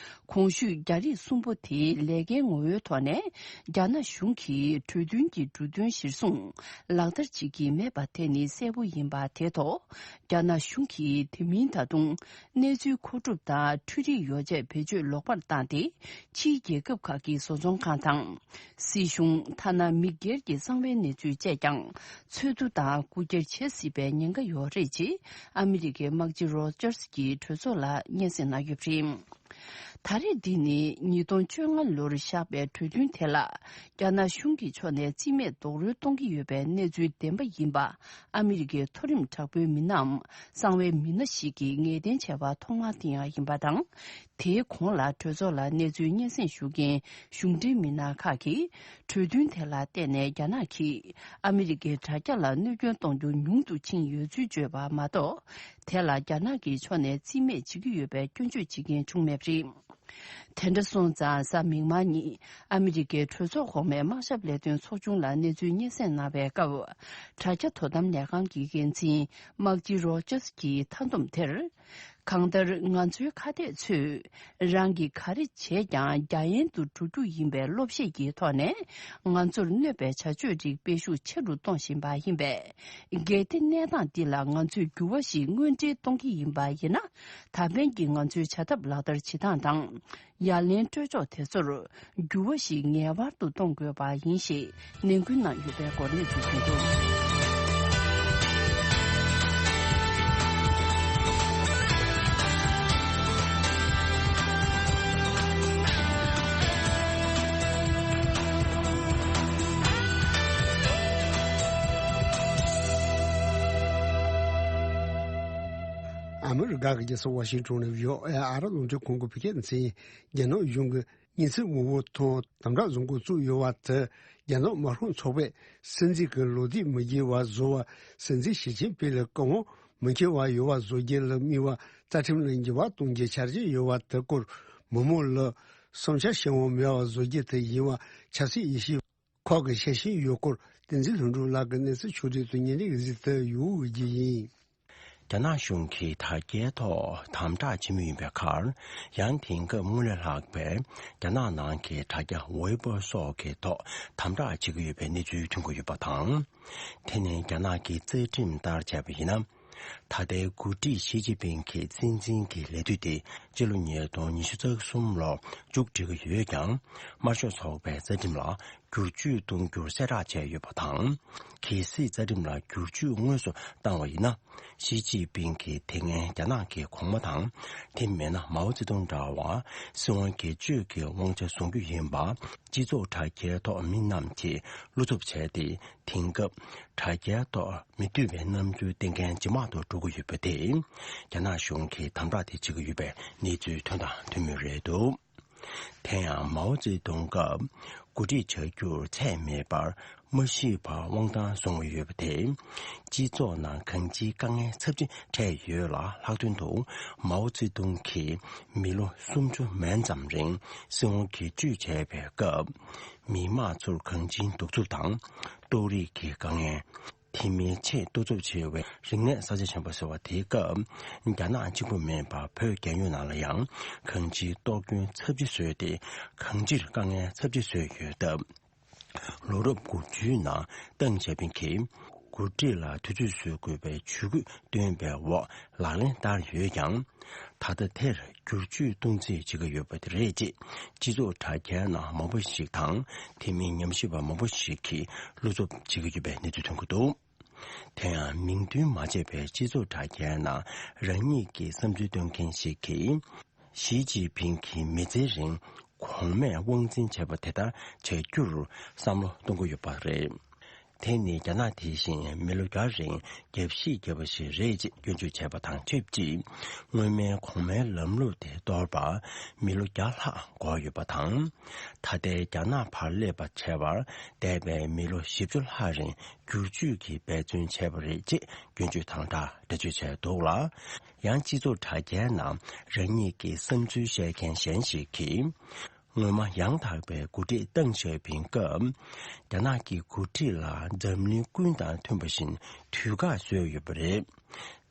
གོང་ཞུས་རྒྱ་རིགས་གསུམ་པོ་དེའི་ལས་ཀའི་ངོ་བོའི་ཐོག་ནས་རྒྱ་ནག་གཞུང་གིས་གྲོས་མཐུན་གྱི་འབྲུ་དོན་གཞིར་བཟུང་ལག་བསྟར་བྱེད་ཀྱི་མེད་པ་དེ་ནི་གསལ་པོ་ཡིན་པ་དེ་ཐོག་རྒྱ་ནག་གཞུང་གིས་དེ་མིན་ད་དུང་གནས་ཚུལ་མཁོ་སྒྲུབ་དང་འཕྲུལ་རིག་ཡོ་བྱད་བེད་སྤྱོད་ལོག་པར་བཏང་སྟེ། ཕྱིའི་རྒྱལ་ཁབ་ཁག་གི་བཟོ་ཚོང་ཁང་དང་། སྲིད་གཞུང་ཐ་ན་མི་སྒེར་གྱི་གསང་བའི་གནས་ཚུལ་བཅས་ཀྱང་འཚོལ་བསྡུ་དང་རྐུ་འཁྱེར་བྱེད་སྲིད་པའི་ཉེན་ཁ་ཡོད་རེད་ཅེས་ཨ་མི་རི་ཀའི་དམག་སྤྱི་རོ་ཇར་སི་ཀྱིས་གྲོས་ཚོགས་ལ་སྙན་སེང་གནང་ཡོད་པ་རེད། ད་རེས་འདི་ནི་ཉིས་སྟོང་བཅོ་ལྔ་ལོར་བཞག་པའི་གྲོས་མཐུན་དེ་ལ་རྒྱ་ནག་གཞུང་གི་ཕྱོགས་ནས་རྩིས་མེད་རྡོག་རོལ་གཏོང་གི་ཡོད་པའི་གནས་ཚུལ་བདེན་པ་ཡིན་པ་ཨ་མི་རི་ཀའི་མཐོ་རིམ་དྲག་པོའི་མི་སྣའམ་གསང་བའི་མི་སྣ་ཞིག་གིས་ངེས་གཏན་བྱས་པ་ཐོག་མ་དེ་ཡང་ཡིན་པ་དང་། དེའི་གོང་ལ་གྲོས་ཚོགས་ལ་གནས་ཚུལ་སྙན་སེང་ཞུ་མཁན་གཞུང་འབྲེལ་མི་སྣ་ཁག་གིས་གྲོས་མཐུན་དེ་ལ་བརྟེན་ནས་རྒྱ་ནག་གིས་ཨ་མི་རི་ཀའི་དྲ་རྒྱ་ལ་གནོད་སྐྱོན་གཏོང་རྒྱུ་ཉུང་དུ་ཕྱིན་ཡོད་ཚུལ་བརྗོད་པ་མ་གཏོགས། དེ་ལ་རྒྱ་ནག་གི་ཕྱོགས་ནས་རྩིས་མེད་བྱེད་ཀྱི་ཡོད་པའི་སྐྱོན་བརྗོད་བྱེད་མཁན་བྱུང་མེད་པ་རེད། དེ་འདྲ་སོང་ཙང་གཟའ་མིག་དམར་ཉིན་ཨ་མི་རི་ཀའི་གྲོས་ཚོགས་གོང་མའི་དམག་ཞབས་ལས་དོན་ཚོགས་ཆུང་ལ་གནས་ཚུལ་སྙན་སེང་གནང་བའི་སྐབས། དྲ་རྒྱ་དོ་དམ་ལས་ཁང་གི་འགན་འཛིན་དམག་སྤྱི་རོ་ཇར་སི་ཀྱིས་མཐའ་སྡོམ་དེར། གང་ལྟར་ང་ཚོའི་ཁ་གཏད་ཚོས་རང་གིས་ག་རེ་བྱས་ཀྱང་རྒྱ་ཡན་དུ་འགྲོ་རྒྱུ་ཡིན་པའི་བློ་ཤེད་ཀྱི་ཐོག་ནས་ང་ཚོར་གནོད་པའི་བྱ་སྤྱོད་རིགས་སྤེལ་ཤུགས་ཆེ་རུ་གཏོང་བཞིན་པ་ཡིན་པས། གལ་ཏེ་གནས་སྟངས་འདི་ལ་ང་ཚོས་འགྱུར་བ་ཞིག་དངོས་འབྲེལ་གཏོང་གི་ཡིན་པ་ཡིན་ན། ད་ཕན་གྱི་ང་ཚོའི་བྱ་ཐབས་ལག་བསྟར་བྱེད་སྟངས་དང་། ཡ་ལན་སྤྲོད་ཕྱོགས་དེ་ཚོར་འགྱུར་བ་ཞིག་ངེས་པར་དུ་གཏོང་དགོས་པ་ཡིན་ཞེས་ནན་སྐུལ་གནང་ཡོད་པའི་སྐོར་གནས་ཚུལ་ཐོན་འདུག། ཨ་མི་རི་ཀ་གི་རྒྱལ་ས་ཝ་ཤིང་ཊོན་ནས་ཡོད་ཨ་ར་རླུང་འཕྲིན་ཁང་གི་བོད་སྐད་སྡེ་ཚན་རྒྱ་ནག་གཞུང་གི་ཉིན་སྲིབ་ངོ་བོ་ཐོག་དམ་དྲག་བཟོ་འགོ་བཙུགས་ཡོད་པ་དེ་རྒྱ་ནག་མ་རྐང་ཚོགས་པས་སྲིད་འཛིན་གྱི་ལོ་དུས་མི་བརྗེ་བ་བཟོ་བ་སྲིད་འཛིན་ཞི་ཅིན་ཕིང་ལ་བཀའ་དབང་མི་འཁྱོལ་བ་ཡོད་པ་བཟོ་རྒྱུ་ལ་དམིགས་པ་རྩ་ཁྲིམས་ལ་འགྱུར་བ་གཏོང་རྒྱུའི་འཆར་གཞི་ཡོད་པ་དེ་སྐོར་མི་མང་ལ་བསམ་འཆར་བྱེད་དབང་མེད་པ་བཟོ་རྒྱུ་དེ་ཡིན་པ་ཆབ་སྲིད་ཡེ་ཤེས་ཁོག་གི་ཤེས་བཞིན་ཡོད་སྐོར་བསྟན་འཛིན་ལྷུན་གྲུབ་ལགས་ཀྱི་གནས་ཚུལ་ཕྱོགས་སྒྲིག་ཏུ་ཉན་རིགས་གཟིགས་དུ་ཡོད་ཀྱི་ཡིན། རྒྱ་ནག་གཞུང་གིས་དྲ་རྒྱའི་ཐོག་དམ་དྲག་བྱེད་མུས་ཡིན་པའི་ཁར། ཡང་དེང་སྐབས་སྔོན་ལས་ལྷག་པའི་རྒྱ་ནག་ནང་གི་དྲ་རྒྱ་ཝེ་པོ་སོགས་ཀྱི་ཐོག་དམ་དྲག་བྱེད་ཀྱི་ཡོད་པའི་གནས་ཚུལ་ཐོན་གྱི་ཡོད་པ་དང་། དེ་ནི་རྒྱ་ནག་གི་རྩ་ཁྲིམས་ལྟར་བྱས་པ་ཡིན་ན། ད་ལྟའི་འགོ་ཁྲིད་ཞི་ཅིན་ཕིང་གི་སྲིད་འཛིན་གྱི་ལས་དུས་དེ་སྤྱི་ལོ་ཉིས་སྟོང་ཉི་ཤུ་རྩ་གསུམ་ལོར་མཇུག་སྒྲིལ་གྱི་ཡོད་ཀྱང་། དམར་ཤོག་ཚོགས་པའི་རྩ་ཁྲིམས་ལ་བསྒྱུར་བཅོས་གཏོང་རྒྱུར་གསལ་བསྒྲགས་བྱས་ཡོད་པ་དང་། གལ་སྲིད་རྩ་ཁྲིམས་ལ་བསྒྱུར་བཅོས་དངོས་སུ་བཏང་བ་ཡིན་ན། ཞི་ཅིན་ཕིང་གིས་དེ་སྔའི་རྒྱ་ནག་གི་གོང་མ་དང་། དེ་མིན་ན་མའོ་ཙེ་ཏུང་འདྲ་བ་སྲིད་དབང་སྒེར་གཅོད་ཀྱི་དབང་ཆ་བཟུང་རྒྱུ་ཡིན་པ། སྤྱི་ཚོགས་དྲ་རྒྱའི་ཐོག་མི་རྣམས་ཀྱིས་བློ་འཚབ་བྱས་ཏེ། དེང་སྐབས་དྲ་རྒྱའི་ཐོག་མི་འདོད་པའི་རྣམ་འགྱུར་བསྟན་མཁན་ཇེ་མང་དུ་འགྲོ་གི་ཡོད་པ་དེ། རྒྱ་ནག་གཞུང་གིས་དམ་དྲག་དེ་བྱེད་ཀྱི་ཡོད་པའི་གནས་ཚུལ་ཐོན་དང་ཐོན་མུས་རེད་འདུག། དེ་ཡང་མའོ་ཙེ་ཏུང་སྐབས་འགོ་ཁྲིད་བྱ་རྒྱུར་ཚད་མེད་པར་མ་ཤི་བར་དབང་ཐང་བཟུང་ཡོད་པ་དེས། སྤྱི་ཚོགས་ནང་གང་ཅིའི་དཀའ་ངལ་ཚབས་ཆེན་འཕྲད་ཡོད་ལ། ལྷག་དོན་དུ་མའོ་ཙེ་ཏུང་གིས་མི་ལོ་སུམ་ཅུ་མན་ཙམ་རིང་སྲིད་དབང་སྒེར་གཅོད་བྱས་པའི་སྐབས། མི་དམངས་ཚོར་གང་ཅིའི་གདུག་རྩུབ་དང་། ལྟོགས་རིགས་ཀྱི་དཀའ་ངལ། དེ་མིན་ཆེས་གཏོར་ཚབས་ཆེ་བའི་རིག་གནས་གསར་བརྗེ་ཆེན་པོ་ཟེར་བ་དེའི་སྐབས། རྒྱ་ནག་གཅིག་པུ་མིན་པར་བོད་རྒྱལ་ཡོངས་ནང་ལ་ཡང་གང་ཅིའི་གཏོར་སྐྱོན་ཚབས་ཆེ་བཟོས་ཏེ། གང་ཅིར་དཀའ་ངལ་ཚབས་ཆེ་བཟོས་ཡོད་སྟབས། ལོ་རབས་དགུ་བཅུའི་ནང་ཏེང་ཞའོ་ཕིང་གིས་འགོ་ཁྲིད་ལ་དུས་ཚོད་བཟོ་དགོས་པའི་ཇུས་འགོད་བཏོན་པའི་འོག་ལག་ལེན་བསྟར་ཡོད་ཀྱང་། ད་ལྟ་དེར་བསྒྱུར་བཅོས་གཏོང་རྩིས་བྱེད་ཀྱི་ཡོད་པ་དེ་རེད་ཅེས། སྤྱི་ཚོགས་དྲ་རྒྱའི་ནང་མང་པོ་ཞིག་དང་། དེ་མིན་ཉམས་ཞིབ་པ་མང་པོ་ཞིག་གིས་བློ་འཚབ་བྱེད་ཀྱི་ཡོད་པའི་གནས་ཚུལ་ཐོན་གྱི་འདུག། དེ་ཡང་མིང་འདོན་མ་བྱས་པའི་སྤྱི་ཚོགས་དྲ་རྒྱའི་ནང་རང་ཉིད་ཀྱི་བསམ་ཚུལ་སྟོན་མཁན་ཞིག་གིས། ཞི་ཅིན་ཕིང་གིས་མི་ཚེ་རིང་གོང་མས་དབང་འཛིན་བྱས་པ་དེ་ལྟར་བྱ་རྒྱུར་བསམ་བློ་གཏོང་གི་ཡོད་པ་རེད། དེ་ནི་རྒྱ་ནག་དེ་བཞིན་མི་ལོ་བརྒྱ་རིང་རྒྱབ་བཤིག་བརྒྱབ་པ་ཞིག་རེད་ཅེས་སྐྱོན་བརྗོད་བྱས་པ་དང་ཆབས་ཅིག། སྔོན་མའི་གོང་མའི་ལམ་ལུགས་དེ་གཏོར་བར་མི་ལོ་བརྒྱ་ལྷག་འགོར་ཡོད་པ་དང་། ད་ལྟའི་རྒྱ་ནག་བར་སླེབས་པ་བྱས་པར་འདས་པའི་མི་ལོ་བཞི་བཅུ་ལྷག་རིང་བསྒྱུར་བཅོས་ཀྱི་འབད་བརྩོན་བྱས་པ་རེད་ཅེས་སྐྱོན་བརྗོད་དང་སྦྲགས་འགྲེལ་བརྗོད་བྱས་འདུག་ལ། ཡང་སྤྱི་ཚོགས་དྲ་རྒྱའི་ནང་རང་ཉིད་ཀྱི་བསམ་ཚུལ་བཤད་མཁན་གཞན་ཞིག་གིས། སྔོན་མ་ཡང་དག་པའི་འགོ་ཁྲིད་ཏེང་ཞའོ་ཕིང་སྐབས། རྒྱ་ནག་གི་འགོ་ཁྲིད་ལ་འཛམ་གླིང་ཀུན་དང་མཐུན་པ་བཞིན་དུས་བཀག་བཟོས་ཡོད་པ་རེད།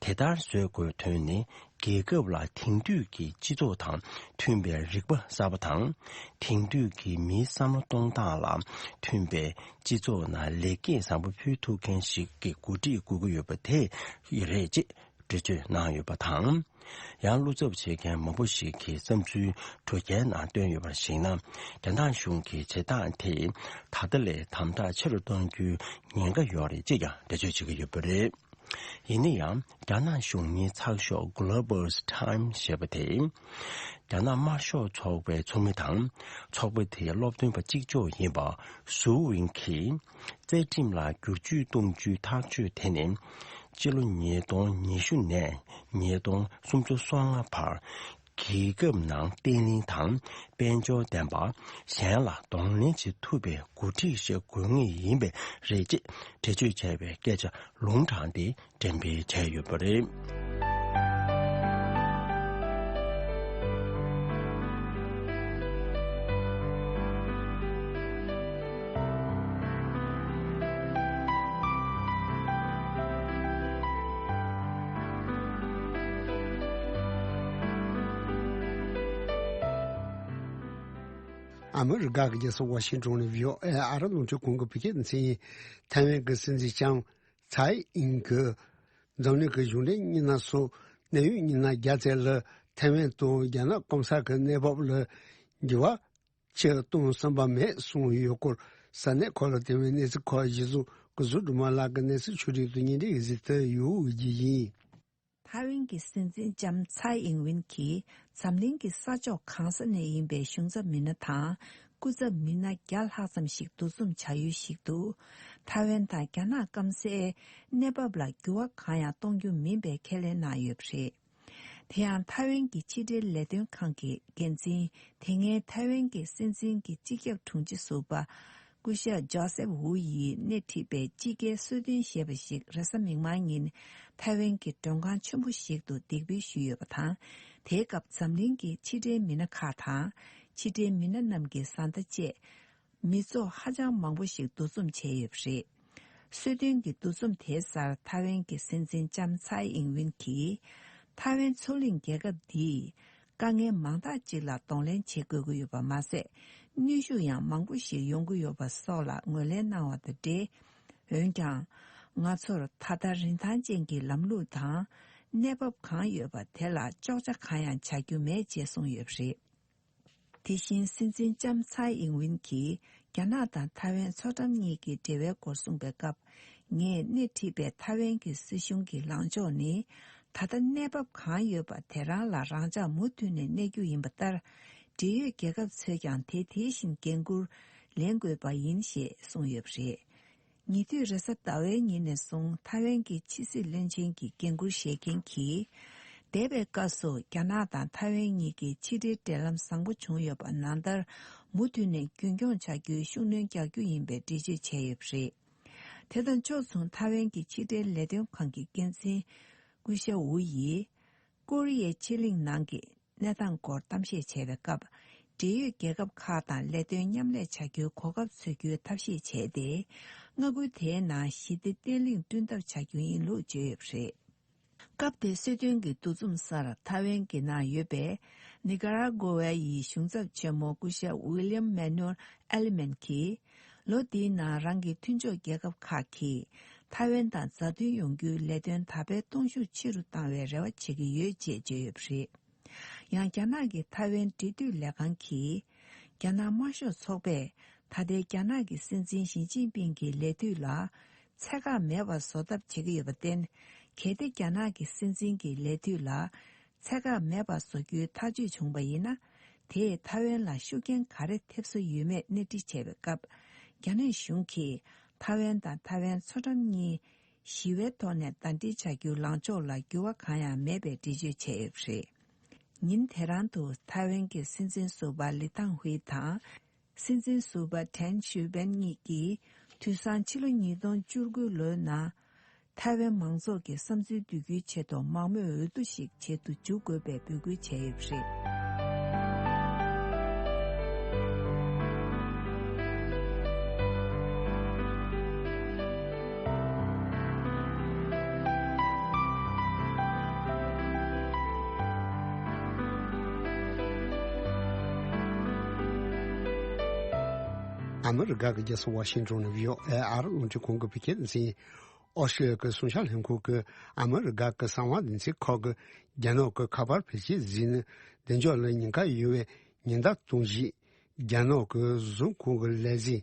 དེ་ལྟར་བཟོ་དགོས་དོན་ནི། རྒྱལ་ཁབ་ལ་དེང་དུས་ཀྱི་སྤྱི་ཚོགས་དང་མཐུན་པའི་རིག་པ་གསར་པ་དང་། དེང་དུས་ཀྱི་མིའི་བསམ་བློ་གཏོང་སྟངས་ལ་མཐུན་པའི་སྤྱི་ཚོགས་ནང་ལེགས་སྐྱེས་བཟང་པོ་ཕུལ་ཐུབ་མཁན་ཞིག་གི་འགོ་ཁྲིད་དགོས་ཀྱི་ཡོད་པ་དེ་རེད་ཅེས་འགྲེལ་བརྗོད་གནང་ཡོད་པ་དང་། ཡང་བློ་འཚབ་བྱེད་མཁན་མང་པོ་ཞིག་གིས་བསམ་ཚུལ་དྲུག་བརྒྱའི་ནང་བཏོན་ཡོད་པར་གཞིགས་ན། རྒྱ་ནག་གཞུང་གི་བྱེད་སྟངས་དེས་ད་ལྟ་ལས་དམ་དྲག་ཆེ་རུ་གཏོང་རྒྱུའི་ཉེན་ཁ་ཡོད་རེད་ཅེས་ཀྱང་འགྲེལ་བརྗོད་བྱེད་ཀྱི་ཡོད་པ་རེད། ཡིན་ན་ཡང་རྒྱ་ནག་གཞུང་གཉེར་ཚགས་ཤོག་Global Times ཞེས་པ་དེས། རྒྱ་ནག་དམར་ཤོག་ཚོགས་པའི་ཚོགས་མི་དང་། ཚོགས་པ་དེའི་སློབ་སྟོན་པ་གཅིག་ལྕོགས་ཡིན་པ་སུའུ་ཝིན་གྱིས། རྩ་ཁྲིམས་ལ་བསྒྱུར་བཅོས་གཏོང་རྒྱུའི་ཐག་གཅོད་དེ་ནི། སྤྱི་ལོ་ཉིས་སྟོང་ཉི་ཤུ་ནས་ཉིས་སྟོང་སུམ་ཅུ་སོ་ལྔ་བར། རྒྱལ་ཁབ་ནང་བརྟན་ལྷིང་དང་དཔལ་འབྱོར་ལྡན་པ། གཞན་ལ་གདོང་ལེན་བྱེད་ཐུབ་པའི་འགོ་ཁྲིད་ཞིག་དགོས་ངེས་ཡིན་པས་རེད་ཅེས་འགྲེལ་བརྗོད་བྱས་པའི་སྐད་ཆ་ལུང་དྲངས་ཏེ་འགྲེམས་སྤེལ་བྱས་ཡོད་པ་རེད། ཨ་མི་རི་ཀ་གི་རྒྱལ་ས་ཝ་ཤིང་ཏོན་ནས་བྷི་ཨོ་ཨེ་ཨ་རི་རླུང་འཕྲིན་ཁང་གི་བོད་སྐད་སྡེ་ཚན་ཡིན། ཐའེ་ཝན་གྱི་སྲིད་འཛིན་ལྕམ་ཚའེ་ཨིན་གྱིས་འཛམ་གླིང་གི་གཞུང་འབྲེལ་མི་སྣ་སོགས་གནད་ཡོད་མི་སྣ་བརྒྱ་ཙམ་ལ་ཐའེ་ཝན་དང་རྒྱ་ནག་གོང་ས་གི་གནས་བབ་ལ་འགྱུར་བ་ཆེ་གཏོང་བསམ་པ་མེད་གསུངས་ཡོད་སྐོར། ས་གནས་ཁག་ལ་བརྟེན་པའི་གནས་ཚུལ་ཁག་གཞི་བཟུང་སྐུ་གཟུགས་སྒྲོལ་མ་ལགས་ཀྱིས་གནས་ཚུལ་ཕྱོགས་སྒྲིག་ཏུ་སྙན་སྒྲོན་ཡིག་གཟིགས་ཏུ་ཡོད་རྒྱུ་ཡིན། ཐའེ་ཝན་གྱི་སྲིད་འཛིན་ལྕམ་ཚའེ་ཨིང་ཝིན་གྱིས་འཛམ་གླིང་གི་ས་ཕྱོགས་གང་ས་ནས་ཡིན་པའི་གཞུང་ཚབ་མི་སྣ་དང་སྐུ་ཚབ་མི་སྣ་བརྒྱ་ལྷག་ཙམ་ཞིག་འདུ་འཛོམས་བྱ་ཡུལ་ཞིག་ཏུ། ཐའེ་ཝན་དང་རྒྱ་ནག་སྐམ་སའི་གནས་བབ་ལ་འགྱུར་བ་གང་ཡང་གཏོང་རྒྱུ་མིན་པའི་ཁས་ལེན་གནང་ཡོད་པ་རེད། དེ་ཡང་ཐའེ་ཝན་གྱི་ཕྱི་འབྲེལ་ལས་དོན་ཁང་གི་འགན་འཛིན། དེ་སྔའི་ཐའེ་ཝན་གྱི་སྲིད་འཛིན་གྱི་སྤྱི་ཁྱབ་དྲུང་ཆེ་ཟུར་པ་སྐུ་ཞབས་ཇོ་སེབ་ཝུ་ཡིས་སྣེ་ཁྲིད་པའི་དཔྱིད་ཀའི་གསོལ་སྟོན་ཞེས་པ་ཞིག་རེས་གཟའ་མིག་དམར་ཉིན་ཐའེ་ཝན་གྱི་མགྲོན་ཁང་ཆེན་པོ་ཞིག་ཏུ་འདེགས་འབུལ་ཞུས་ཡོད་པ་དང་། དེའི་སྐབས་འཛམ་གླིང་གི་ཕྱི་འབྲེལ་མི་སྣ་ཁག་དང་། ཕྱི་འབྲེལ་མི་སྣ་རྣམས་ཀྱི་བཟའ་ཟླ་བཅས། མི་ཚོགས་ཧ་ཅང་མང་པོ་ཞིག་འདུ་འཛོམས་བྱས་ཡོད་པ་རེད། གསོལ་སྟོན་གྱི་འདུ་འཛོམས་དེའི་སར་ཐའེ་ཝན་གྱི་སྲིད་འཛིན་ལྕམ་ཚའེ་ཨིང་ཝིན་གྱིས། ཐའེ་ཝན་མཚོ་གླིང་རྒྱལ་ཁབ་འདིས་དཀའ་ངལ་མང་དག་ཅིག་ལ་གདོང་ལེན་བྱེད་དགོས་ཀྱི་ཡོད་པ་མ་ཟད། གནོན་ཤུགས་ཡང་མང་པོ་ཞིག་ཡོང་གི་ཡོད་པ་སོགས་ལ་ངོས་ལེན་གནང་བ་དང་འབྲེལ། འོན་ཀྱང་། ང་ཚོར་ད་ལྟ་རིན་ཐང་ཅན་གྱི་ལམ་ལུགས་དང་། གནས་བབ་གང་ཡོད་པ་དེ་ལ་གཅོག་ཆ་གང་ཡང་བྱ་རྒྱུ་མེད་ཅེས་གསུངས་ཡོད་པ་རེད། དེ་བཞིན་སྲིད་འཛིན་ལྕམ་ཚའེ་ཨིང་ཝིན་གྱིས་རྒྱ་ནག་དང་ཐའེ་ཝན་མཚོ་འགྲམ་གཉིས་ཀྱི་འབྲེལ་བའི་སྐོར་གསུངས་པའི་སྐབས། ངས་སྣེ་ཁྲིད་པའི་ཐའེ་ཝན་གྱི་སྲིད་གཞུང་གི་ལངས་ཕྱོགས་ནི། ད་ལྟ་གནས་བབ་གང་ཡོད་པ་དེ་རང་ལ་རང་འཇགས་མུ་མཐུད་ནས་གནས་རྒྱུ་ཡིན་པ་ལྟར། འབྲེལ་ཡོད་རྒྱལ་ཁབ་ཚོས་ཀྱང་དེ་དེ་བཞིན་འགན་འཁུར་ལེན་དགོས་པ་ཡིན་ཞེས་གསུངས་ཡོད་པ་རེད། ཉེ་དུས་རེས་གཟའ་ཟླ་བའི་ཉིན་ནས་བཟུང་ཐའེ་ཝན་གྱི་ཕྱི་སྲིད་བློན་ཆེན་གྱི་འགན་འཁུར་བཞེས་མཁན་གྱིས། འདས་པའི་སྐབས་སུ་རྒྱ་ནག་དང་ཐའེ་ཝན་གཉིས་ཀྱི་ཕྱི་འབྲེལ་འབྲེལ་ལམ་བཟང་པོ་བྱུང་ཡོད་པ་ནང་ལྟར་མུ་མཐུད་ནས་རྒྱུན་འཁྱོངས་བྱ་རྒྱུའི་ཤུགས་སྣོན་རྒྱག་རྒྱུ་ཡིན་པའི་འགྲེལ་བརྗོད་བྱས་ཡོད་པ་རེད། དེ་དང་ཕྱོགས་མཚུངས་ཐའེ་ཝན་གྱི་ཕྱི་འབྲེལ་ལས་དོན་ཁང་གི་འགན་འཛིན་སྐུ་ཞབས་ཝུ་ཡིས། ཀོ་རི་ཡའི་ཕྱེད་གླིང་ནང་གི་གནས་སྟངས་སྐོར་གཏམ་བཤད་བྱས་པའི་སྐབས། འབྲེལ་ཡོད་རྒྱལ་ཁབ་ཁག་དང་ལས་དོན་མཉམ་ལས་བྱ་རྒྱུའི་གོ་སྐབས་འཚོལ་རྒྱུའི་ཐབས་ཤེས་བྱས་ཏེ། མངའ་ཁུལ་དེའི་ནང་ཞི་བདེ་བརྟན་ལྷིང་བསྐྲུན་ཐབས་བྱ་རྒྱུ་ཡིན་ལུགས་བརྗོད་ཡོད་པ་རེད། སྐབས་དེའི་གསོལ་སྟོན་གྱི་འདུ་འཛོམས་སར་ཐའེ་ཝན་གྱི་ནང་ཡོད་པའི་ནི་ཀ་ར་གོ་ཝ་ཡི་གཞུང་ཚབ་ཆེན་མོ་སྐུ་ཞབས་ཝི་ལི་ཡམ་མེ་ནུ་ཨེ་ལི་མན་གྱིས། ལོ་འདིའི་ནང་རང་གི་མཐུན་ཕྱོགས་རྒྱལ་ཁབ་ཁག་གིས་ཐའེ་ཝན་དང་མཛའ་མཐུན་ཡོང་རྒྱུའི་ལས་དོན་དར་སྤེལ་གཏོང་ཤུགས་ཆེ་རུ་བཏང་བའི་རེ་བ་བྱེད་ཀྱི་ཡོད་ཅེས་བརྗོད་ཡོད་པ་རེད། ཡང་རྒྱ་ནག་གི་ཐའེ་ཝན་འབྲེལ་མཐུད་ལས་ཁང་གིས། རྒྱ་ནག་དམར་ཤོག་ཚོགས་པས་ད་ལྟའི་རྒྱ་ནག་གི་སྲིད་འཛིན་ཞི་ཅིན་ཕིང་གི་ལས་དུས་ལ་ཚད་བཀག་མེད་པར་བཟོ་ཐབས་བྱེད་ཀྱི་ཡོད་པར་བརྟེན། གལ་ཏེ་རྒྱ་ནག་གི་སྲིད་འཛིན་གྱི་ལས་དུས་ལ་ཚད་བཀག་མེད་པར་བཟོ་རྒྱུའི་ཐག་གཅོད་བྱུང་བ་ཡིན་ན། དེས་ཐའེ་ཝན་ལ་ཤུགས་རྐྱེན་ག་རེ་ཐེབས་སྲོལ་ཡོད་མེད་གནས་འདྲི་བྱས་པའི་སྐབས། རྒྱ་ནག་གཞུང་གིས་ཐའེ་ཝན་དང་ཐའེ་ཝན་མཚོ་འགྲམ་གཉིས། ཞི་བའི་ཐོག་ནས་ཟླ་སྒྲིལ་བྱ་རྒྱུའི་ལངས་ཕྱོགས་ལ་འགྱུར་བ་གང་ཡང་མེད་པའི་འགྲེལ་བརྗོད་བྱས་ཡོད་པ་རེད། ཉིན་དེ་རང་དུ་ཐའེ་ཝན་གྱི་སྲིད་འཛིན་ཟུར་པ་ལི་ཐང་ཧུའེ་དང་། སྲིད་འཛིན་ཟུར་པ་ཁྲེན་ཞུ་པེན་གཉིས་ཀྱིས་དུས་སང་ཕྱི་ལོ་ཉིས་སྟོང་བཅུ་དགུ་ལོའི་ནང་། ཐའེ་ཝན་མང་ཚོགས་ཀྱི་བསམ་ཚུལ་བསྡུ་རྒྱུའི་ཆེད་དུ་མང་མོས་འོས་བསྡུ་ཞིག་བྱེད་དུ་འཇུག་དགོས་པའི་འབོད་སྐུལ་བྱས་ཡོད་པ་རེད། ཨ་མི་རི་ཀ་གི་རྒྱལ་ས་ཝ་ཤིང་ཏོན་ནས་བྷི་ཨོ་ཨེ་ཨ་རི་རླུང་འཕྲིན་ཁང་གི་བོད་སྐད་སྡེ་ཚན་ཡིན། ཨོ་སི་ཀྲི་ལི་ཡ་གི་སྲུང་བྱ་ལྷན་ཁང་གིས་ཨ་མི་རི་ཀ་གི་གསང་བ་སྡེ་ཚན་ཁག་གིས་རྒྱ་ནག་གི་ཁ་པར་བེད་སྤྱོད་བཟོས་ནས་བདེ་འཇགས་ལ་ཉེན་ཁ་ཡོད་པའི་ཉེན་བརྡ་གཏོང་ཆེད། རྒྱ་ནག་གི་བཟོ་ཚོང་ཁང་གི་ལས་འཛིན་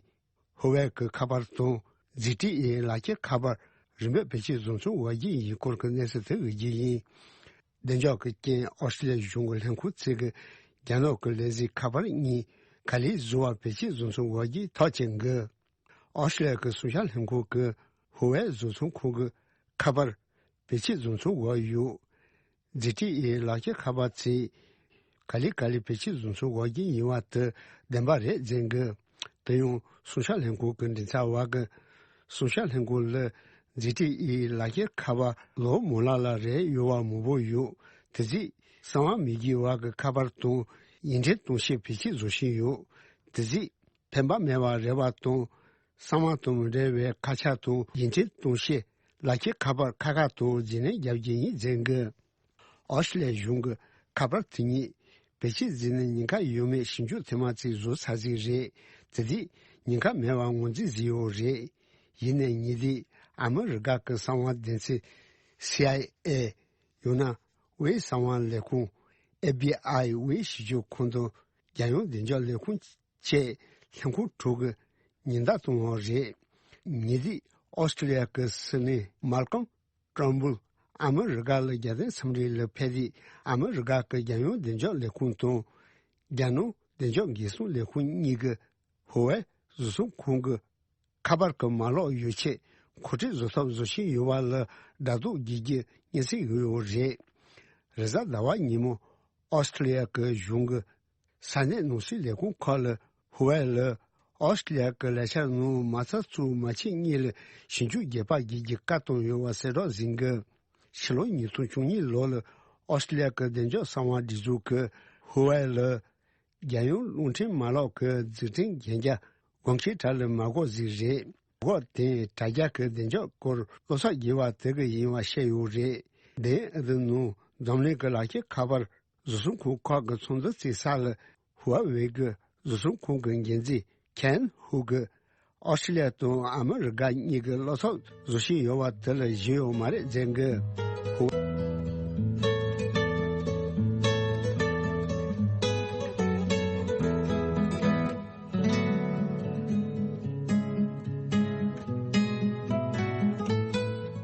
ཧུ་ཝེ་གི་ཁ་པར་དང་། ཛི་ཊི་ཨེ་ལག་ཁྱེར་ཁ་པར་རིན་པོད་བེད་སྤྱོད་བཟོ་ཚུལ་འོག་རྒྱུ་ཡིན་སྐོར་གྱི་གནས་ཚུལ་དེ་འོས་རྒྱུ་ཡིན། བདེ་འཇགས་ཀྱི་རྐྱེན། ཨོ་སི་ཀྲི་ལི་ཡ་གཞུང་གི་ལྷན་ཁང་ཚོས་ཀྱིས་རྒྱ་ནག་གི་ལས་འཛིན་ཁ་པར་གཉིས་ག་ལེར་བཟོ་བ་བེད་སྤྱོད་བཟོ་ཚུལ་འོག་རྒྱུ་ཐག་བཅད་འགོད། ཨོ་སི་ཀྲི་ལི་ཡ་གི་སྲུང་བྱ་ལྷན་ཁང་གིས་ཧུ་ཝེ་བཟོ་ཚོང་ཁང་གི་ཁ་པར་བེད་སྤྱོད་བཟོ་ཚུལ་འོག་ཡོད། ཛི་ཊི་ཨེ་ལག་ཁྱེར་ཁ་པར་ཚོས་ག་ལེ་ག་ལེ་བེད་སྤྱོད་བཟོ་ཚུལ་འོག་རྒྱུ་ཡིན་པ་དེ་བདེན་པ་རེད་བརྗོད་འགོད། དེ་ཡང་སྲུང་བྱ་ལྷན་ཁང་གི་མགྲིན་ཚབ་པ་གིས། སྲུང་བྱ་ལྷན་ཁང་ལ་ཛི་ཊི་ཨེ་ལག་ཁྱེར་ཁ་པར་ལོ་མང་ལ་ལ་རེད་ཡོད་པ་མང་པོ་ཡོད། དེ་རྗེས་གསང་བ་མེད་རྒྱུ་བ་གི་ཁ་པར་དང་ཡིག་འཕྲིན་གཏོང་བྱེད་བེད་སྤྱོད་བཟོ་བཞིན་ཡོད། དེ་རྗེས་ཕན་པ་མེད་པ་རེད་པ་དང་། གསང་བ་དང་མི་འབྲེལ་བའི་ཁ་བྱང་དང་ཡིག་འཕྲིན་གཏོང་བྱེད་ལག་ཁྱེར་ཁ་པར་ཁག་ཁག་ཏུ་རྗེས་ལེན་རྒྱག་རྒྱུ་ཡིན་བརྗོད་འགོད། ཨོ་སི་ཀྲི་ལི་ཡ་གཞུང་གི་ཁ་པར་དེ་ཉིད་བེད་སྤྱོད་བཟོས་ནས་ཉེན་ཁ་ཡོད་མེད་ཞིབ་འཇུག་ཐེངས་མ་གཅིག་བཟོ་ཚར་ཟིག་རེད། དེ་དུས་ཉེན་ཁ་མེད་པ་ངོས་འཛིན་བཟོས་ཡོད་རེད། ཡིན་ནའི་ཉེ་དུས་ཨ་མི་རི་ཀ་གི་གསང་བ་སྡེ་ཚན་སི་ཨའི་ཨེ། ཡང་ན་དབུས་གསང་བ་ལས་ཁུངས་ཨེཕ་བྷི་ཨའི། དབུས་ཞིབ་འཇུག་ཁང་དང་རྒྱལ་ཡོངས་བདེ་འཇགས་ལས་ཁུངས་བཅས་ལྷན་ཁང་དྲུག་གིས་ཉེན་བརྡ་བཏང་བ་རེད། ཉེ་དུས་ཨོ་སི་ཀྲི་ལི་ཡ་གི་སྲིད་བློན་མཱལ་ཀོམ་ཀྲོན་བུལ་ཨ་མི་རི་ཀ་ལ་རྒྱལ་དོན་འཚམས་འདྲི་ལ་ཕེབས་དུས། ཨ་མི་རི་ཀ་གི་རྒྱལ་ཡོངས་བདེ་འཇགས་ལས་ཁུངས་དང་རྒྱ་ནག་བདེ་འཇགས་འགན་སྲུང་ལས་ཁུངས་གཉིས་ཀྱིས་ཧུ་ཝེ་བཟོ་ཚོང་ཁང་གི་ཁ་པར་གྱི་མ་ལག་ཡོ་ཆས་མཁོ་སྤྲོད་བཟོ་ཐབས་བཟོ་བཞིན་ཡོད་པ་ལ་སྒྲ་སྡུག་རྒྱག་རྒྱུ་སྙན་སེང་ཡོད་ཡོད་རེད། རེས་གཟའ་ཟླ་བ་ཉིན་མོ་ཨོ་སི་ཀྲི་ལི་ཡ་གི་གཞུང་གི་ས་གནས་ནང་སྲིད་ལས་ཁུངས་ཁག་ལ་ཧུ་ཝེ་ལ་ཨོ་སི་ཀྲི་ལི་ཡ་གི་ལས་འཆར་ནང་མ་རྩ་གཙོ་བོ་མ་ཕྱི་གཉིས་ལ་ཞིབ་འཇུག་རྒྱས་པ་བགྱིད་རྒྱུ་བཀའ་བཏང་ཡོད་པ་གསལ་བསྒྲགས་ཟིན་གི། ཕྱི་ལོ་ཉིས་སྟོང་བཅུ་གཉིས་ལོ་ལ་ཨོ་སི་ཀྲི་ལི་ཡ་གི་བདེ་འཇགས་གསང་བ་སྒྲིག་འཛུགས་ཀྱིས་ཧུ་ཝེ་ལ་རྒྱལ་ཡོངས་རླུང་འཕྲིན་མ་ལག་གི་འཛུགས་སྐྲུན་གན་རྒྱ་གོང་ཆེའི་གྲས་ལ་མ་འགོད་ཟིག་རེད། འགོད་དེ་དྲ་རྒྱ་གི་བདེ་འཇགས་སྐོར་བློ་འཚབ་རྒྱས་པ་དེ་གི་ཡིན་པ་བཤད་ཡོད་རེད། དེ་ཨ་དུ་ནང་འཛམ་གླིང་གི་ལག་ཁྱེར་ཁ་པར་བཟོ་ཚོང་ཁང་ཁག་གི་ཚོགས་འདུ་བརྩིས་ས་ལ་ཧུ་ཝེ་གི་བཟོ་ཚོང་ཁང་གི་འགན་འཛིན་ཁན་ཧུ་གིས་ཨོ་སི་ཀྲི་ལི་ཡ་དང་ཨ་མི་རི་ཀ་གཉིས་ཀྱི་བློ་འཚབ་བཟོ་བཞིན་ཡོད་པ་དེ་ལ་ཞེན་ཡོད་མ་རེད་ཟེར་གི། ཧུ།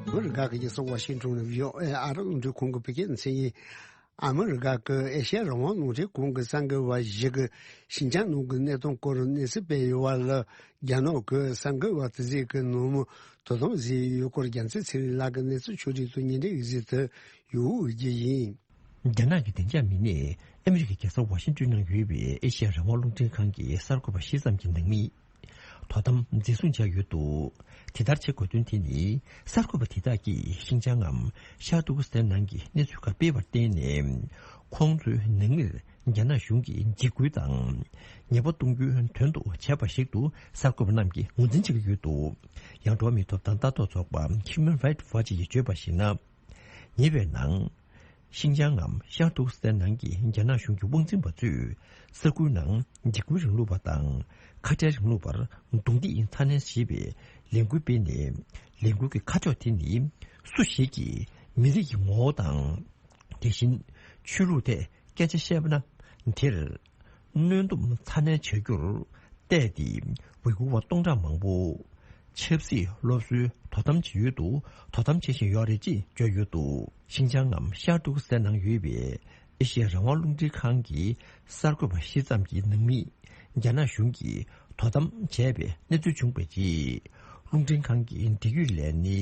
ཨ་མི་རི་ཀ་གི་རྒྱལ་ས་ཝ་ཤིང་ཏོན་ནས་བྷི་ཨོ་ཨེ་ཨ་རི་རླུང་འཕྲིན་ཁང་གི་བོད་སྐད་སྡེ་ཚན་ཡིན། ཨ་མི་རི་ཀ་གི་ཨེ་ཤ་ཡ་རང་དབང་རླུང་འཕྲིན་ཁང་གི་གསར་འགོད་པ་ཞིག་གིས་ཤིན་ཅང་ནང་གི་གནས་སྟངས་སྐོར་གནས་ཚུལ་སྤེལ་ཡོད་པ་ལ། རྒྱ་ནག་གི་གསར་འགོད་པ་དེ་ཚོས་ཀྱི་ནང་མི་དོ་དམ་བཟོས་ཡོད་སྐོར་རྒྱལ་མཚན་ཚེ་རིང་ལགས་ཀྱིས་གནས་ཚུལ་ཕྱོགས་སྒྲིག་ཏུ་སྙན་སྒྲོན་ཞུས་ཏེ་ཡོད་པའི་རྒྱུ་ཡིན། རྒྱ་ནག་གི་བདེ་འཇགས་མི་སྣས་ཨ་མི་རི་ཀའི་རྒྱལ་ས་ཝ་ཤིང་ཏོན་ནང་ཡོད་པའི་ཨེ་ཤ་ཡ་རང་དབང་རླུང་འཕྲིན་ཁང་གི་གསར་འགོད་པ་བཞི་ཙམ་གྱི་ནང་མི། དོ་དམ་འཛིན་བཟུང་བྱས་ཡོད་འདུག་དེ་ལྟར་བྱེད་དགོས་དོན་དེ་ནི། གསར་འགོད་པ་དེ་དག་གིས་ཤིན་ཅང་ངམ་ཤར་ཏུར་ཀི་སི་ཐན་ནང་གི་གནས་ཚུལ་ཁག་སྤེལ་བར་བརྟེན་ནས། ཁོང་ཚོའི་ནང་མིར་རྒྱ་ནག་གཞུང་གིས་འཇིགས་སྐུལ་དང་། ཉེས་པ་གཏོང་རྒྱུའི་དོན་དུ་བྱས་པ་ཞིག་ཏུ་གསར་འགོད་པ་རྣམས་ཀྱིས་ངོས་འཛིན་བྱེད་ཀྱི་ཡོད་འདུག་ཡང་འགྲོ་བ་མིའི་ཐོབ་ཐང་ལྟ་རྟོག་ཚོགས་པ་Human Rights Watch ཡིས་བརྗོད་པར་གཞིགས་ན། ཉེ་བའི་ནང་། ཤིན་ཅང་ངམ་ཤར་ཏུར་ཀི་སི་ཐན་ནང་གི་རྒྱ་ནག་གཞུང་གི་དབང་འཛིན་པ་ཚོས་ས་ཁུལ་ནང་འཇིགས་སྐུལ་རིང་ལུགས་པ་དང་ཁ་བྲལ་རིང་ལུགས་པར་རྡུང་རྡེག་ཚ་ནན་བྱེད་པའི་ལས་འགུལ་སྤེལ་ནས། ལས་འགུལ་གྱི་ཁ་ཕྱོགས་དེ་ནི་སུ་ཞིག་གིས་མི་རིགས་ཀྱི་ངོ་བོ་དང་། དེ་བཞིན་ཆོས་ལུགས་ཐད་སྐད་ཆ་བཤད་པ་ན་དེར། གནོན་སྡོམ་ཚ་ནན་བྱ་རྒྱུར་བལྟས་ཏེ། ཝི་གུ་བ་སྟོང་ཕྲག་མང་པོ། ཆབ་སྲིད་སློབ་གསོའི་དོ་དམ་བྱེད་ཡུལ་དུ་དོ་དམ་བྱེད་བཞིན་ཡོད་རེད་ཅེས་བརྗོད་ཡོད་འདུག་ཤིན་ཅང་ངམ་ཤར་ཏུར་ཀི་སི་ཐན་ནང་ཡོད་པའི་ཨེ་ཤི་ཡ་རང་དབང་རླུང་འཕྲིན་ཁང་གི་གསར་འགོད་པ་བཞི་ཙམ་གྱི་ནང་མིས་རྒྱ་ནག་གཞུང་གིས་དོ་དམ་བྱས་པའི་གནས་ཚུལ་བྱུང་བའི་རྗེས། རླུང་འཕྲིན་ཁང་གི་འབྲེལ་ཡོད་ལས་སྣེ།